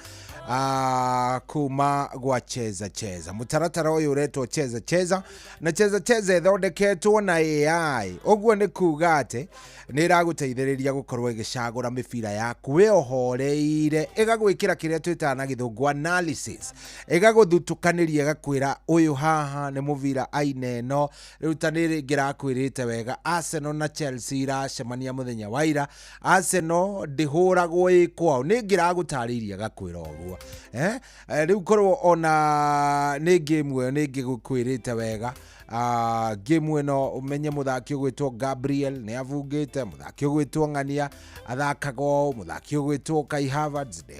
kuma gwa Cheza Cheza. Mũtaratara ũyũ ũretwo Cheza Cheza na Cheza Cheza ĩthondeketwo na AI, ũguo nĩ kuga atĩ nĩ ĩragũteithĩrĩria gũkorwo ĩgĩcagũra mĩbira yaku wĩ ũhoreire, ĩgagwĩkĩra kĩrĩa twĩtaga na gĩthũngũ analysis, ĩgagũthutũkanĩria ĩgakwĩra ũyũ haha nĩ mũbira aina ĩno, rĩu ta nĩ ngĩrakwĩrĩte wega Arsenal na Chelsea iracemania mũthenya wa ira, Arsenal ndĩhũragwo ĩ kwao, nĩ ngĩragũtarĩirie ĩgakwĩra ũguo. Rĩu korwo ona nĩ game ĩyo nĩ ngĩgũkwĩrĩte wega, game ĩno ũmenye mũthaki ũgwĩtwo Gabriel nĩ abungĩte, mũthaki ũgwĩtwo Ng'ania athakaga ũũ, mũthaki ũgwĩtwo Kai Havertz nĩ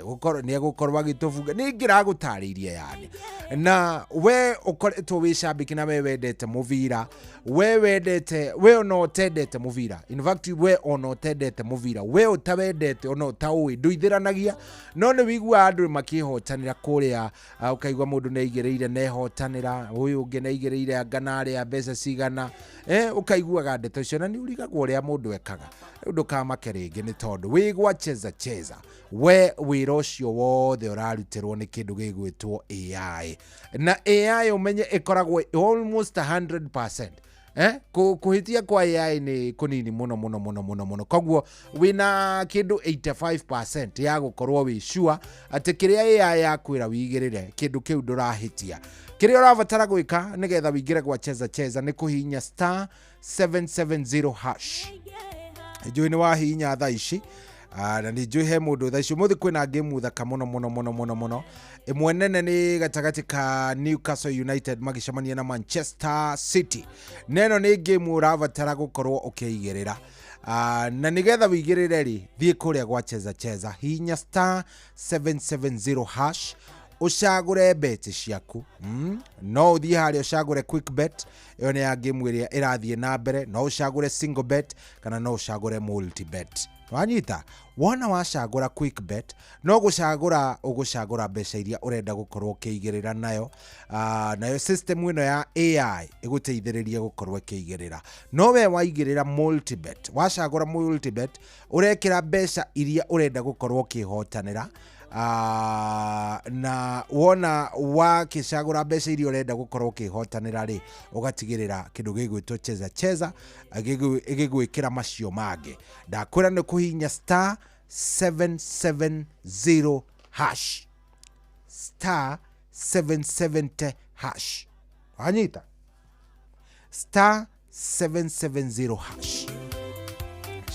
egũkorwo agĩtũbunga, nĩ ngĩragũtarĩirie yani. Na we ũkoretwo wĩ cambĩki na we wendete mũbira, we wendete, we ona ũtendete mũbira, in fact we ona ũtendete mũbira, we ũtawendete ona ũtaũĩ, ndũithĩranagia, no nĩ wĩiguaga andũ makĩhotanĩra kũrĩa, ũkaigua mũndũ nĩ aigĩrĩire na ehotanĩra, ũyũ ũngĩ nĩ aigĩrĩire anga na arĩa mbeca cigana, ũkaiguaga ndeto icio na nĩ ũrigagwo ũrĩa mũndũ ekaga. Rĩu ndũkamake rĩngĩ nĩ tondũ wĩ gwa Cheza Cheza, we wĩra ũcio wothe ũrarutĩrwo nĩ kĩndũ gĩgwĩtwo AI, na AI ũmenye ĩkoragwo almost 100%. Kũhĩtia kwa AI nĩ kũnini mũno mũno mũno mũno mũno, koguo wĩna kĩndũ 85% ya gũkorwo wĩ sure atĩ kĩrĩa AI yakwĩra wĩigĩrĩre kĩndũ kĩu ndũrahĩtia. Kĩrĩa ũrabatara gwĩka nĩgetha wĩingĩre gwa Cheza Cheza nĩ kũhihinya star 770 hash. Njũĩ nĩ wahihinya thaa ici, na nĩ njũĩ he mũndũ thaa ici ũmũthĩ kwĩna game thaka mũno mũno mũno mũno mũno. Ĩmwe nene nĩ gatagatĩ ka Newcastle United magĩcemania na Manchester City, na ĩno nĩ game ũrabatara gũkorwo ũkĩigĩrĩra. Na nĩgetha wĩigĩrĩre rĩ, thiĩ kũrĩa gwa Cheza Cheza, hihinya star 770 hash, ũcagũre bet ciaku. No ũthiĩ harĩa ũcagũre quick bet, ĩyo nĩ ya game ĩrĩa ĩrathiĩ na mbere, no ũcagũre single bet kana no ũcagũre multi bet. Wanyita, wona wacagũra quick bet, no gũcagũra ũgũcagũra mbeca iria ũrenda gũkorwo ũkĩigĩrĩra nayo, nayo system ĩno ya AI ĩgũteithĩrĩria gũkorwo ĩkĩigĩrĩra. No we waigĩrĩra multi bet, wacagũra multi bet, ũrekĩra mbeca iria ũrenda gũkorwo ũkĩhotanĩra, na wona wakĩcagũra mbeca iria ũrenda gũkorwo ũkĩhotanĩra rĩ, ũgatigĩrĩra kĩndũ gĩgwĩtwo Cheza Cheza ĩgĩgwĩkĩra macio mangĩ. Ndakwĩra nĩ kũhihinya star 770 hash, star 770 hash. Wanyita, star 770 hash,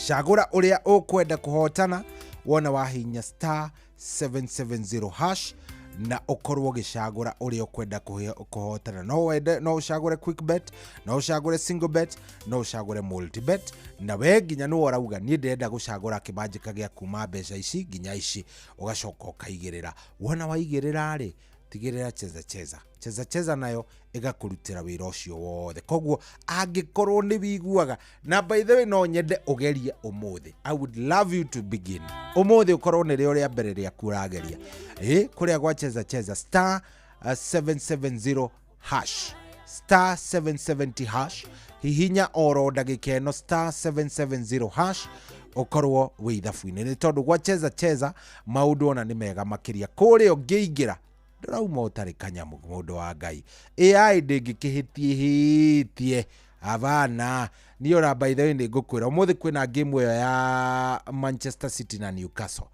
cagũra ũrĩa ũkwenda kũhotana, wona wahihinya star 770 hash na ũkorwo ũgĩcagũra ũrĩa ũkwenda kũhotana. No wende, no ũcagũre quick bet, no ũcagũre single bet, no ũcagũre multi bet, na we nginya nĩwe ũrauga niĩ ndĩrenda gũcagũra kĩmanjĩka gĩa kuma mbeca ici nginya ici, ũgacoka ũkaigĩrĩra. Wona waigĩrĩra rĩ, tigĩrĩra Cheza Cheza, Cheza Cheza nayo ĩgakũrutĩra wĩra ũcio wothe. Koguo angĩkorwo nĩ wiguaga, na by the way no nyende ũgerie ũmũthĩ, I would love you to begin ũmũthĩ, ũkorwo nĩrĩo rĩa mbere rĩaku ũrageria kũrĩa gwa Cheza Cheza star 770 hash, star 770 hash, hihinya oro ndagĩka ĩno star 770 hash, ũkorwo wĩ ithabu-inĩ, nĩ tondũ gwa Cheza Cheza maũndũ ona nĩ mega makĩria. Kũrĩa ũngĩingĩra ndũrauma ũtarĩ kanyamũ, mũndũ wa Ngai. AI ndĩngĩkĩhĩtie hĩtie abana. Niĩ ona by the way nĩ ngũkwĩra ũmũthĩ kwĩna game ĩyo ya Manchester City na Newcastle,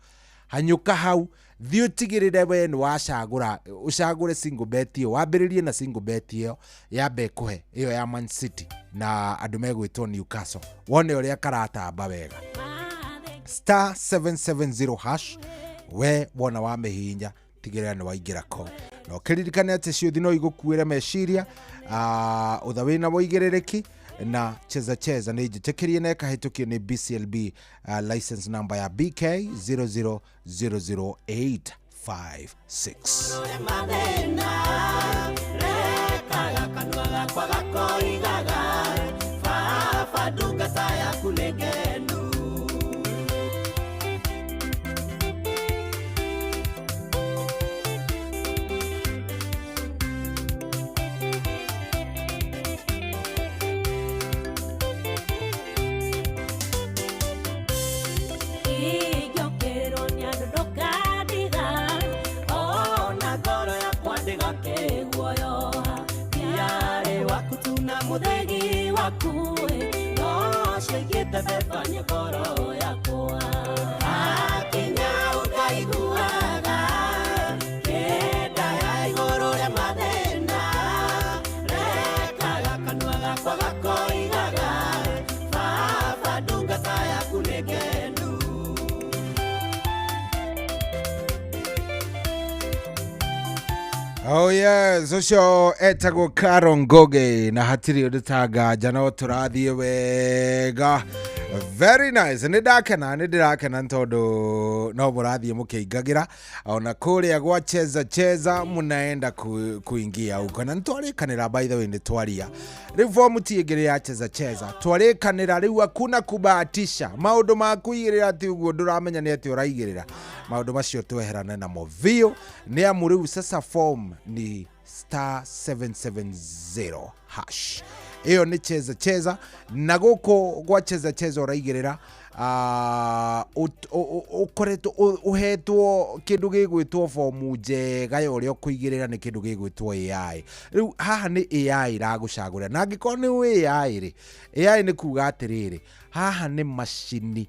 hanyũka hau, thiĩ ũtigĩrĩre we nĩ wacagũra, ũcagũre single bet ĩyo, wambĩrĩrie na single bet ĩyo yambe ĩkũhe ĩyo ya Man City na andũ megwĩtwo Newcastle, wone ũrĩa karatamba wega. Star 770 hash, We wona wamĩhihinya tigĩrĩra nĩ waingĩra kũu, na ũkĩririkane atĩ ciũthi no igũkuĩre meciria, ũtha wĩna wũigĩrĩrĩki na Cheza Cheza nĩ njĩtĩkĩrie na ĩkahĩtũkio nĩ BCLB, license number ya BK 0000856. Mathĩna rekaga kanua gakwa gakoigaga baba ndungata yaku nĩ ngenu. Ingĩũkĩrĩrwo nĩ andũ ndũkandiga, ona ngoro yakwa ndĩgakĩguoyoha ndiarĩ waku tu na mũthegi waku no ciaigĩte beba nĩ ngoro yakwa akinya ũkaiguaga kĩnda ya igũrũ rĩa mathĩna rekaga kanua gakwa gakoigaga baba ndungata yaku nĩ ngenu. Oh yes, ũcio etagwo Caro Ngoge na hatirĩ ũndũ ta nganja no tũrathiĩ wega. Very nice. Nĩ ndakena, nĩ ndĩrakena nĩ tondũ no mũrathiĩ mũkĩingagĩra ona kũrĩa gwa Cheza Cheza mũnaenda kuingia huko, na nĩtwarĩkanĩra, by the way, nĩ twaria rĩu fomu ti ĩngĩ ya Cheza Cheza, twarĩkanĩra rĩu hakuna kubahatisha maũndũ ma kũigĩrĩra atĩ ũguo ndũramenya nĩ atĩ ũraigĩrĩra maũndũ macio tweherane namo biũ, nĩ amu rĩu sasa form ni star 770 hash, ĩyo nĩ Cheza Cheza, na gũkũ gwa Cheza Cheza ũraigĩrĩra ũkoretwo ũhetwo kĩndũ gĩgwĩtwo fomu njega ya ũrĩa ũkũigĩrĩra nĩ kĩndũ gĩgwĩtwo AI. Rĩu haha nĩ AI ĩragũcagũrĩra, na angĩkorwo nĩ ũĩ AI rĩ, AI nĩ kuga atĩrĩrĩ, haha nĩ macini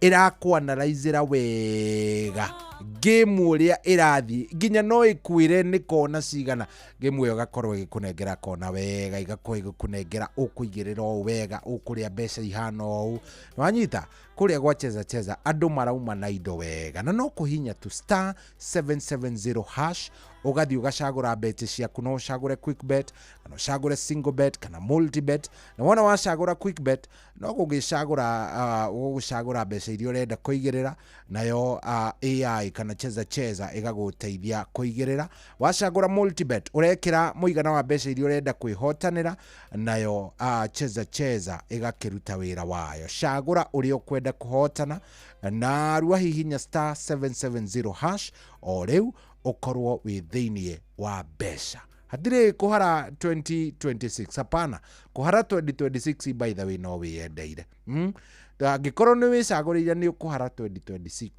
ĩrakwanaraizĩra wega ngĩmu ũrĩa ĩrathiĩ, nginya no ĩkwĩre nĩ kona cigana ngĩmu ĩyo ĩgakorwo ĩgĩkũnengera kona wega, igakorwo ĩgĩkũnengera ũkũigĩrĩra ũũ wega, ũkũrĩa mbeca ihana ũũ, nĩwanyita kũrĩa gwa Cheza Cheza andũ marauma na indo wega, na no kũhinya tu star 770 hash ũgathiĩ ũgacagũra beti ciaku, no ũcagũre quick bet kana ũcagũre single bet kana multi bet, na wona wacagũra quick bet no gũgĩcagũra ũgũcagũra mbeca iria ũrenda kũigĩrĩra nayo, AI kana Cheza Cheza ĩgagũteithia kũigĩrĩra. Wacagũra multibet ũrekĩra mũigana wa mbeca iria ũrenda kwĩhotanĩra nayo, Cheza Cheza ĩgakĩruta wĩra wayo. Cagũra ũrĩa ũkwenda kũhotana na rua hihinya star 770 hash o rĩu ũkorwo wĩ thĩiniĩ wa mbeca. Hatirĩ kũhara 2026, hapana kũhara 2026, by the way no wĩyendeire, Angĩkorwo nĩ wĩcagũrĩire nĩ ũkũhara 2026,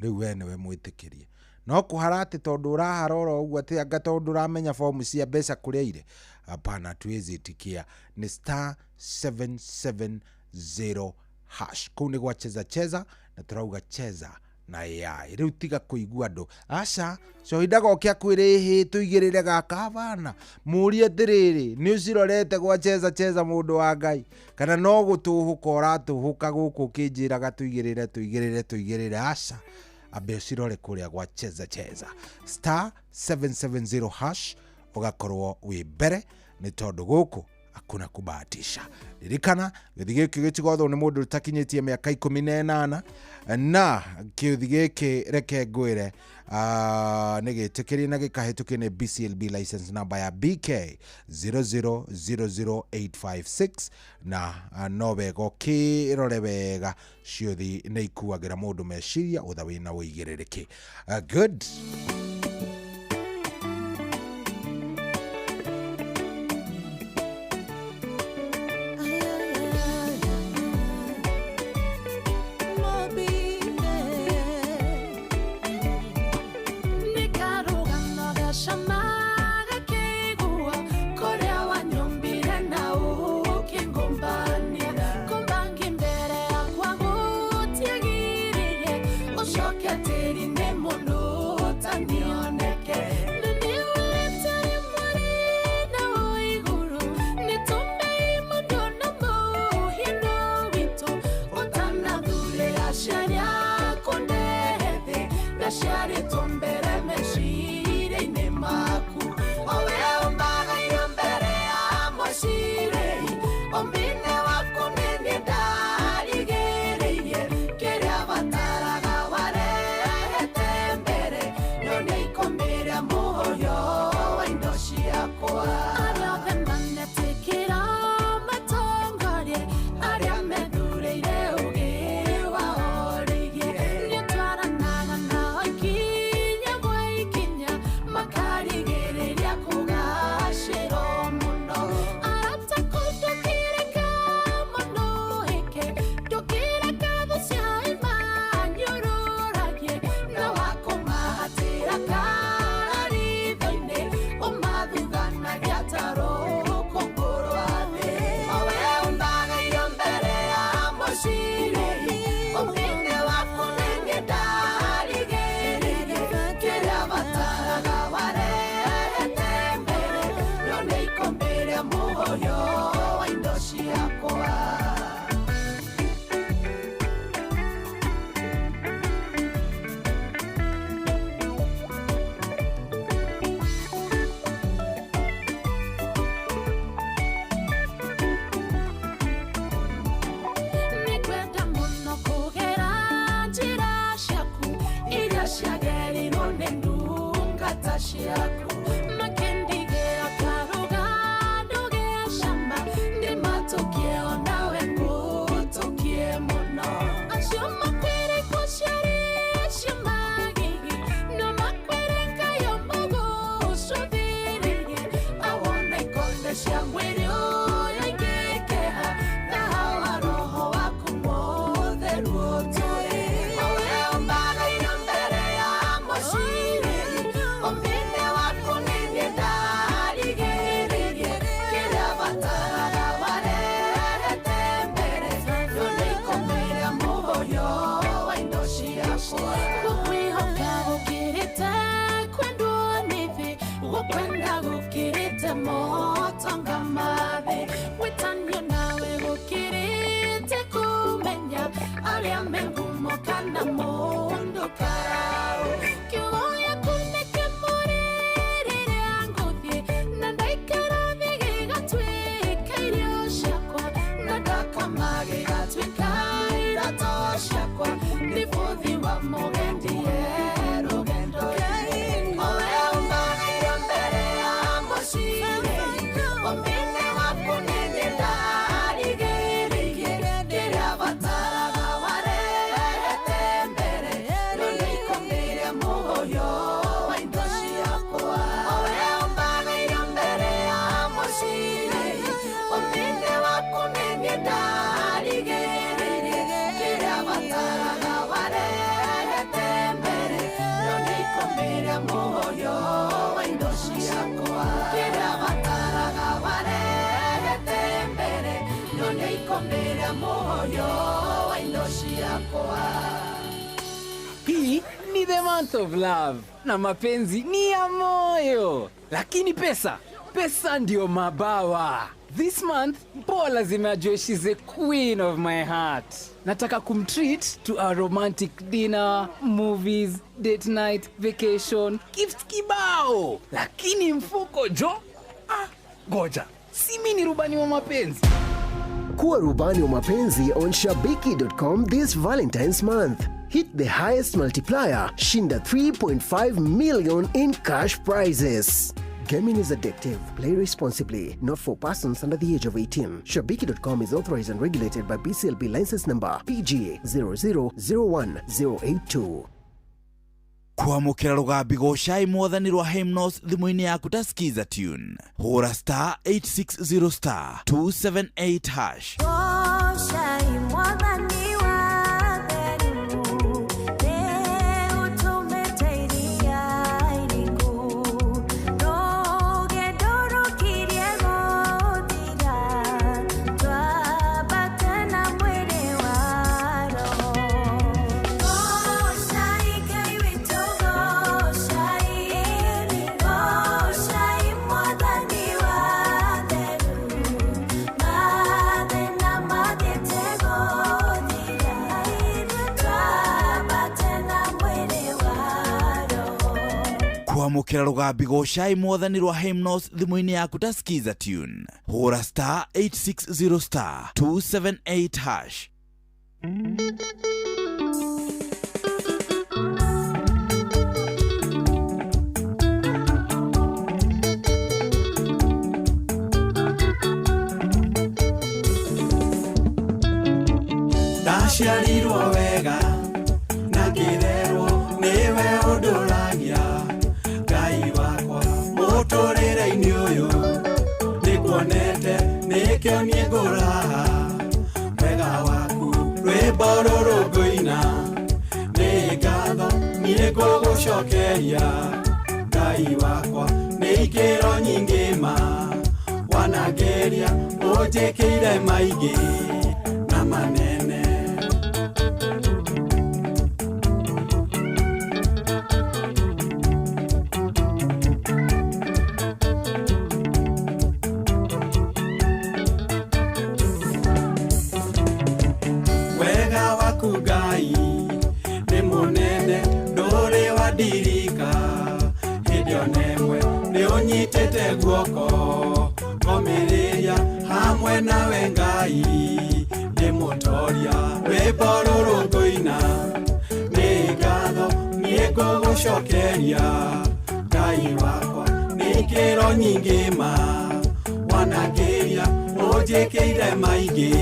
rĩu we nĩwe mwĩtĩkĩrie, no kũhara atĩ tondũ ũrahara oro ũguo atĩ anga tondũ ũramenya fomu cia mbeca kũrĩa irĩ, hapana, tuwezi itikia. Nĩ star 770 hash kũu nĩ gwa Cheza Cheza, na tũrauga cheza na AI. Rĩu tiga kũigua andũ aca coindaga oke akwĩre ĩhĩ tũigĩrĩre gaka bana, mũrie atĩrĩrĩ, nĩ ũcirorete gwa Cheza Cheza mũndũ wa Ngai, kana no gũtũhũka ũratũhũka gũkũ ũkĩnjĩraga tũigĩrĩre tũigĩrĩre tũigĩrĩre, aca ambe ũcirore kũrĩa gwa Cheza Cheza star 770 hash ũgakorwo wĩ mbere, nĩ tondũ gũkũ hakuna kubahatisha. Ririkana gĩũthi gĩkĩ gĩtigothwo nĩ mũndũ ũtakinyĩtie mĩaka 18, na kĩũthi gĩkĩ reke ngwĩre nĩ gĩtĩkĩrie na gĩkahĩtũkio nĩ BCLB license number ya BK 0000856, na no wega ũkĩrore wega, ciũthi nĩ ikuagĩra mũndũ meciria ũtha wĩna ũigĩrĩrĩki. Good. Sharia konde. ciaku makendigea karugando gea shamba ndimatukie onawe ngutukie muno acio makwire kuciaria magigi no makwire ngayo mugucuthiririe awona ikonde cia mwĩrĩ ũyũ ingĩkeha thahawa roho waku mũtheru ũtũre owe ũmbaga irio mbere ya mũcirĩri ũmine waku nĩniĩ ndarigĩrĩrie kĩrĩa bataraga warehete mbere none ikũmĩra mũhũyũ wa indo ciakwa gũkwĩhoka gũkĩrĩte kwendwo nĩ thĩ gũkwenda gũkĩrĩte motonga ma thĩ gwĩtanio nawe gũkĩrĩte kũmenya arĩa me ngumo kana mũndũ karau kiugo gĩaku nĩkĩmũrĩ rĩrĩa ngũthiĩ na ndaikara thĩ gĩgatuĩka irio ciakwa na ndakoma gĩgatuĩka iratũ ciakwa nĩ bũthi wa mũgendi e rũgendo owe ũmbaga irio mbere ya mũcirĩri ũmine waku nĩniĩ ndarigĩrĩrie kĩrĩa bataraga warehete mbere none ikũmĩre mũhũyũ wa indo ciakwa owe ũmbaga irio mbere ya mũcirĩri ũmine waku nĩniĩ ndarigĩrĩrie kĩrĩa bataraga warehete mbere none ikũmĩre mũhũyũ wa indo ciakwa kĩrĩa bataraga warehete mbere none ikũmĩre mũhũyũ wa indo ciakwa. Hii ni the month of love na mapenzi ni ya moyo, lakini pesa, pesa ndio mabawa. This month mpoa lazima ajue she's the queen of my heart. Nataka kumtreat to a romantic dinner, movies, date night, vacation, gifts kibao, lakini mfuko jo, ah, goja, si mi ni rubani wa mapenzi. Kuwa rubani wa mapenzi on Shabiki.com this Valentine's month. Hit the highest multiplier, shinda 3.5 million in cash prizes. Gaming is addictive. Play responsibly. Not for persons under the age of 18. Shabiki.com is authorized and regulated by BCLB license number PG 0001082. Kwamũkĩra rũgambi gocai mwathani rwa hymnos thimũ-inĩ yaku ta skiza tune hũra star 860 star 278 hash. Goshai mwathani wa theru nĩ ũtũmĩte iria iriku rũgendo rũkirie gũthira twambate na mwĩrĩ wa roho. Goshai Ngai witũ goshai, goshai mwathani wa theru mathĩna mathiĩte gũthira twambate na mwĩrĩ wa roho. Kwamũkĩra rũgambi gocai mwathani rwa hymnos thimũ-inĩ yaku ta skiza tune hũra star 860 star 278 hash. Ndaciarirwo wega na ngĩrerwo nĩwe ũndũragia Ngai wakwa mũtũrĩre-inĩ ũyũ nĩkuonete nĩkĩo niĩ ngũraha wega waku rwĩmbo rũrũ ngũina nĩ ngatho niĩ ngũgũcokeria Ngai wakwa nĩ ikĩro nyingĩ ma wanangeria ũnjĩkĩire maingĩ na manene. Wega waku Ngai nĩ mũnene ndũrĩ wandirika hĩndĩ ona ĩmwe nĩ ũnyitĩte guoko ngomĩrĩria hamwe nawe Ngai ndĩ mũtoria rwĩmbo rũrũ ngũina nĩ ngatho niĩ ngũgũcokeria Ngai. Ngai wakwa nĩ ikĩro nyingĩ ma wanangĩria ũnjĩkĩire maingĩ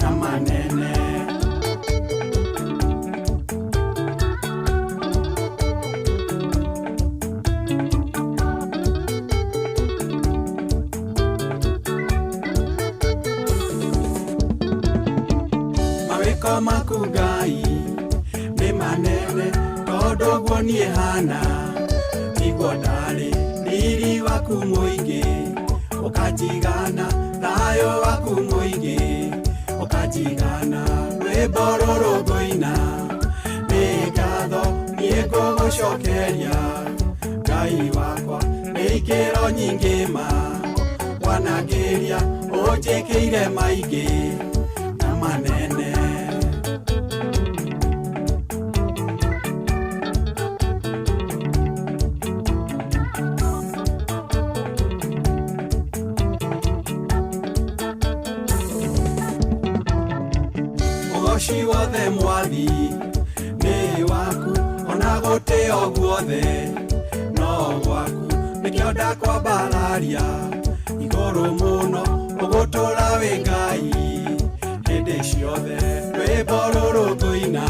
na manene. Mawĩko maku Ngai nĩ manene tondũ guo niĩ hana niguo ndarĩ riri waku mũingĩ ũkanjigana thayũ waku mũingĩ ũkanjigana rwĩmbo rũrũ ngũina nĩ ngatho niĩ ngũgũcokeria Ngai wakwa nĩ ikĩro nyingĩ ma wanangĩria ũnjĩkĩire maingĩ na manene. Ũgoci wothe mwathi nĩ waku ona gũtĩo guothe no gwaku nĩkĩo ndakwambararia igũrũ mũno ũgũtũra wĩ Ngai hĩndĩ ciothe rwĩmbo rũrũ ngũina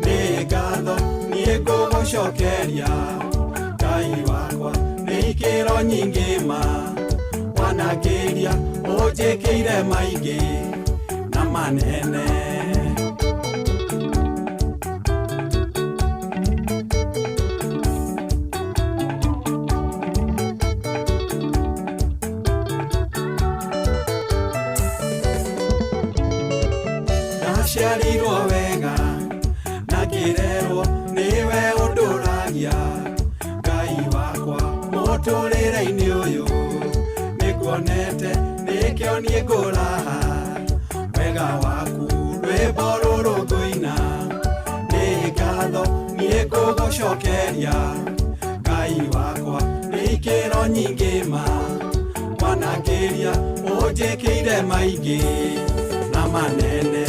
nĩ ngatho niĩ ngũgũcokeria Ngai wakwa nĩ ikĩro nyingĩ ma wanangĩria ũnjĩkĩire maingĩ na manene. Ndaciarirwo wega na ngĩrerwo nĩwe ũndũragia Ngai wakwa mũtũrĩre-inĩ ũyũ nĩnguonete nĩkĩo niĩ ngũraha wega waku rwĩmbo rũrũ ngũina nĩ ngatho niĩ ngũgũcokeria Ngai wakwa nĩ ikĩro nyingĩ ma wanangĩria ũnjĩkĩire maingĩ na manene.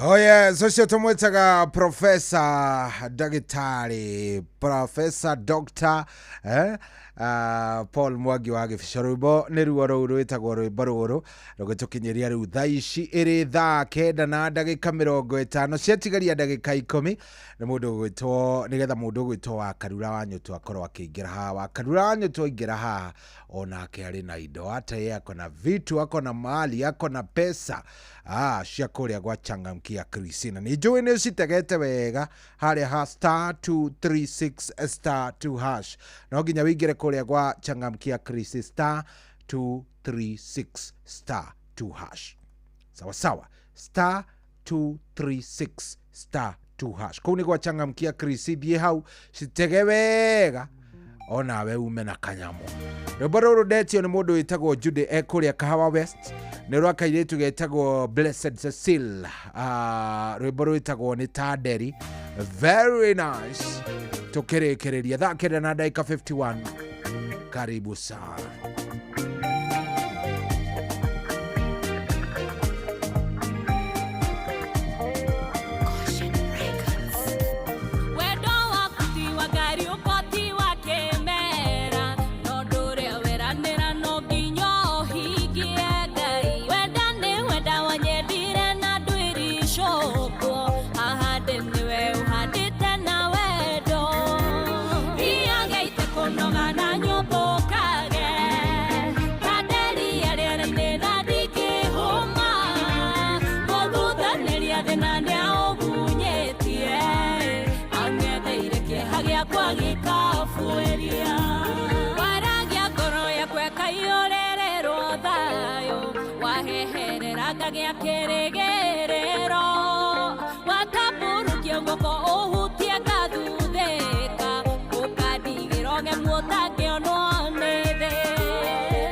Oh yes, ũcio tũmwĩtaga profesa ndagĩtarĩ profesa doctor Paul Mwangi wa Gĩbico. Rwĩmbo nĩ ruo rũu rwĩtagwo rwĩmbo rũrũ rũgĩtũkinyĩria rĩu thaa ici ĩrĩ thaa 9 na ndagĩka 50 ciatigaria ndagĩka 10 nĩ mũndũ ũgwĩtwo nĩgetha mũndũ ũgwĩtwo wa Karura wa Nyũtũ akorwo akĩingĩra haha. Wa Karura wa Nyũtũ aingĩra haha onake arĩ na indo, hata yeye ako na vitu, ako na mali, ako na pesa cia kũrĩa gwa Changamkia Christina. Nĩ njũĩ nĩ ũcitegete wega harĩa ha star 236 star 2 hash. No nginya wĩingĩre kũrĩa gwa Changamkia Christina star 236 star 2 hash. Sawa sawa, star 236 star 2 hash. Kũu nĩ gwa Changamkia Christina, thiĩ hau citege wega onawe ume na kanyamo. Rwĩmbo rũrũ ndetio nĩ mũndũ wĩtagwo Judy ekũrĩa Kahawa West, nĩ rwa kairĩtu getagwo Blessed Cecil. Rwĩmbo rwĩtagwo nĩ Tanderi. Very nice. Tũkĩrĩkĩrĩria thaa 9 na ndagĩka 51. Karibu sana. Wendo waku ti wa ngari ũkoti wa kĩmera no ndũrĩa weranĩra no nginya ũhingie Ngai. Wenda nĩ wenda wanyendire na ndwĩricũkwo haha ndĩ nĩwe ũhandĩte na wendo riagaite kũnoga na nyũmbũkage kanderia rĩera-inĩ na ndingĩhũma mũthuthanĩria thĩna nĩaũgunyĩtie ang'etheire kĩeha gĩakwa gĩkabuĩria waragia ngoro yakwa Ngagĩa kĩrĩgĩrĩro watambũrũkia guoko ũhutie ngathuthĩka ũkandigĩra ũgemu ũtangĩonwo nĩ thĩ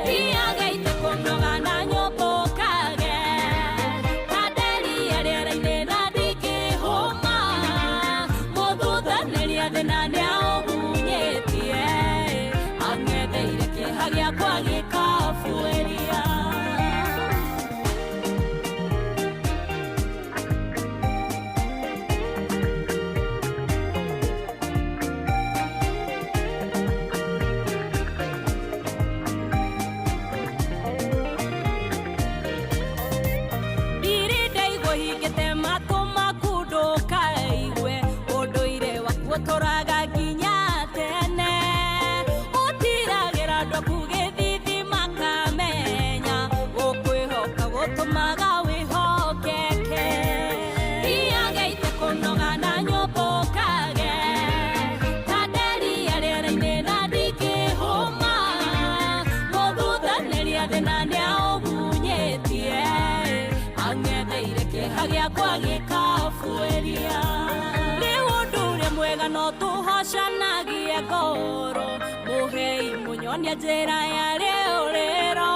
Thiaga kũnoga na nyũmbũkage ta nderia rĩera-inĩ na ndingĩhũma mũthuthanĩria thĩna nĩaũmunyĩtie ang'etheire kĩeha gĩakwa gĩkabuĩria. Ndirĩ ndaigua hingĩte matũ maku ndũkaigue ũndũire waku ũtũraga nginya tene ũtiragĩra andũ aku gĩthithi makamenya gũkwĩhoka gũtũmaga wĩhokeke Thiaga kũnoga na nyũmbũkage ta nderia rĩera-inĩ na ndingĩhũma mũthuthanĩria thĩna nĩaũmunyĩtie ang'etheire kĩeha gĩakwa gĩkabuĩria rĩu ũndũ ũrĩa mwega no tũhocanagie ngoro mũhei mũnyonia njĩra ya rĩũrĩro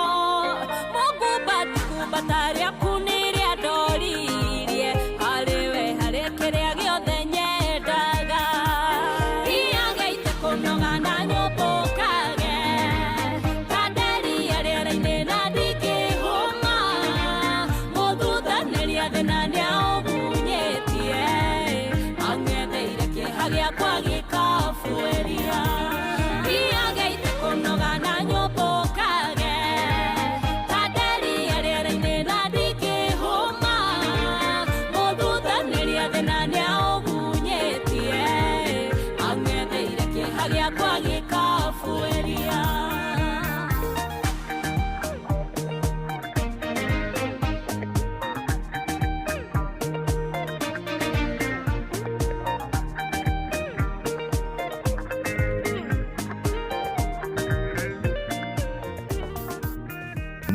mũkumbati kumbata rĩaku nĩrĩa ndoririe harĩ we harĩ kĩrĩa gĩothe nyendaga Thiaga kũnoga na nyũmbũkage ta nderia rĩera-inĩ na ndingĩhũma mũthuthanĩria thĩna nĩaũmunyĩtie ang'etheire kĩeha gĩakwa gĩkabuĩria Thiaga kũnoga na nyũmbũkage ta nderia rĩera-inĩ na ndingĩhũma mũthuthanĩria thĩna nĩaũmunyĩtie ang'etheire kĩeha gĩakwa gĩkabuĩria.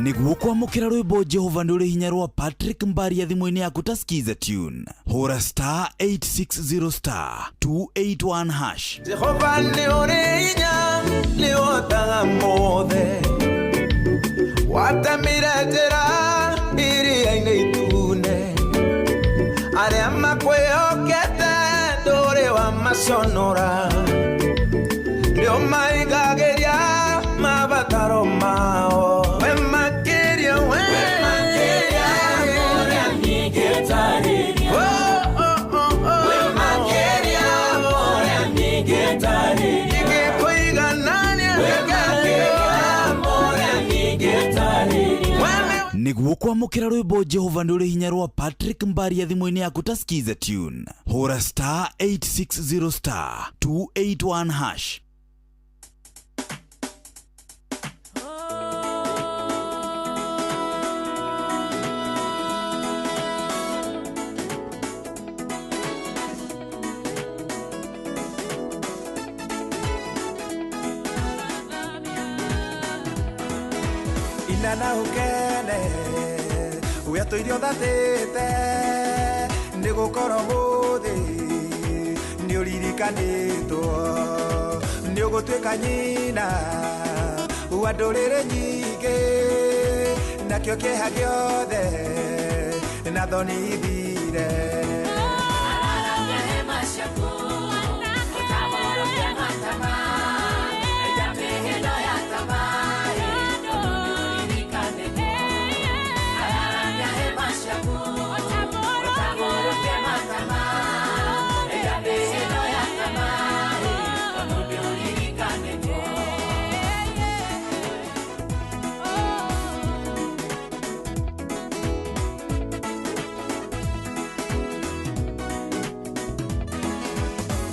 Nĩguo kwamũkĩra rwĩmbo Jehova nĩ ũrĩ hinya rwa Patrick Mbaria thimũ-inĩ yaku ta skiza tune hũra star 860 star 281 hash. Jehova nĩ ũrĩ hinya nĩ ũhotaga mothe watemire njĩra iria-inĩ itune arĩa makwĩhokete ndũrĩ wamaconora nĩ ũmaigagĩria mabataro mao we makĩria we makĩria ũrĩa ningĩtarĩria we makĩria ũrĩa ningĩtarĩria ingĩkũiganania we makĩria ũrĩa ningĩtarĩria. Nĩguo kwamũkĩra rwĩmbo Jehova nĩ ũrĩ hinya rwa Patrick Mbaria thimũ-inĩ yaku ta skiza tune hũra star 860 star 281 hash. Inana ukene wetũirio thatĩte nĩ gũkorwo mũthĩ nĩ ũririkanĩtwo nĩ ũgũtuĩka nyina wa ndũrĩrĩ nyingĩ nakĩo kĩeha gĩothe na thoni ithire. Araramia hema ciaku ũtambũrũkie matama enda mĩhĩndo ya tamaa ũririkane Araramia hema ciaku ũtambũrũkie matama enda mĩhĩndo ya tamaa ũririkane.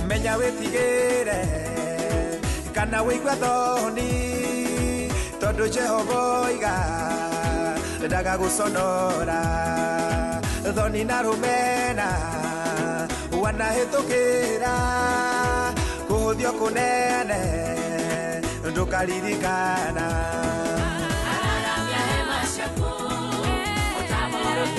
Menya wĩtigĩre kana wĩigue thoni tondũ Jehova oiga ndagagũconora thoni na rũmena wanahĩtũkĩra kũhũthio kũnene ndũkaririkana. Araramia hema ciaku ũtambũrũkie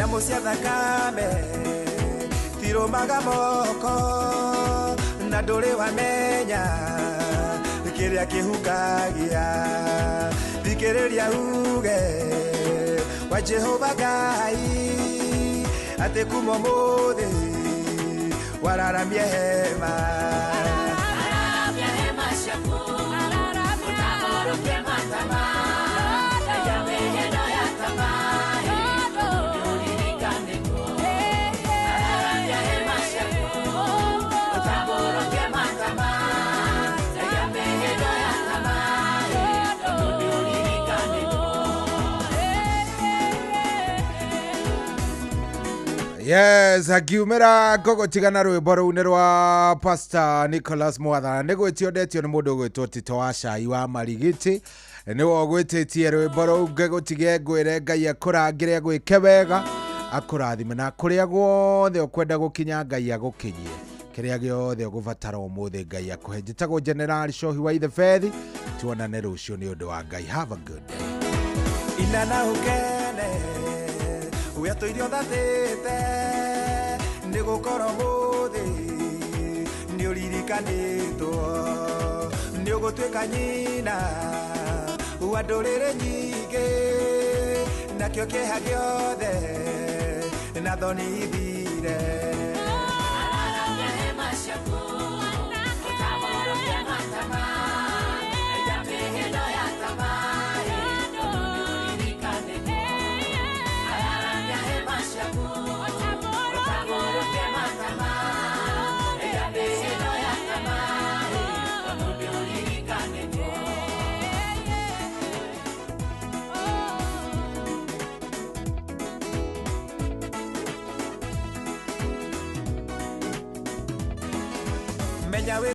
Nyamũ cia thakame Tiromaga moko Na ndũrĩ wamenya Kĩrĩa kĩhukagia Thikĩrĩria uge Wa Jehova Ngai Atĩ kuma ũmũthĩ Wararamie hema Araramia hema ciaku Ũtambũrũkie matama Ya mĩhĩndo ya tamaa Ũririkane Araramia hema ciaku Ũtambũrũkie matama Ya mĩhĩndo ya tamaa Ũririkane Yes, akiumĩra ngũgũtigana rwĩmbo rũu nĩ rwa Pastor Nicholas Mwathana nĩ gwĩtio ndetio nĩ mũndũ ũgwĩtwo Tito wa Cai wa Marigiti nĩwe ũgwĩtĩtie rwĩmbo rũu ngĩgũtige ngwĩre Ngai akũrangĩre agwĩke wega akũrathime na kũrĩa guothe ũkwenda gũkinya Ngai agũkinyie kĩrĩa gĩothe ũgũbatara ũmũthĩ Ngai akũhe. Njĩtagwo General Shohi wa Ithebethi, tuonane rũciũ nĩ ũndũ wa Ngai. Have a good day. Inana ukene Wĩatũire ũthatĩte Nĩ gũkorwo mũthĩ Nĩ ũririkanĩtwo Nĩ ũgũtuĩka nyina Wa ndũrĩrĩ nyingĩ Nakĩo kĩeha gĩothe Na thoni ithire Araramia hema ciaku Ũtambũrũkie matama Ya mĩhĩndo ya tamaa Ũririkane Araramia hema ciaku Ũtambũrũkie matama Ya mĩhĩndo ya tamaa Ũririkane Menya wĩ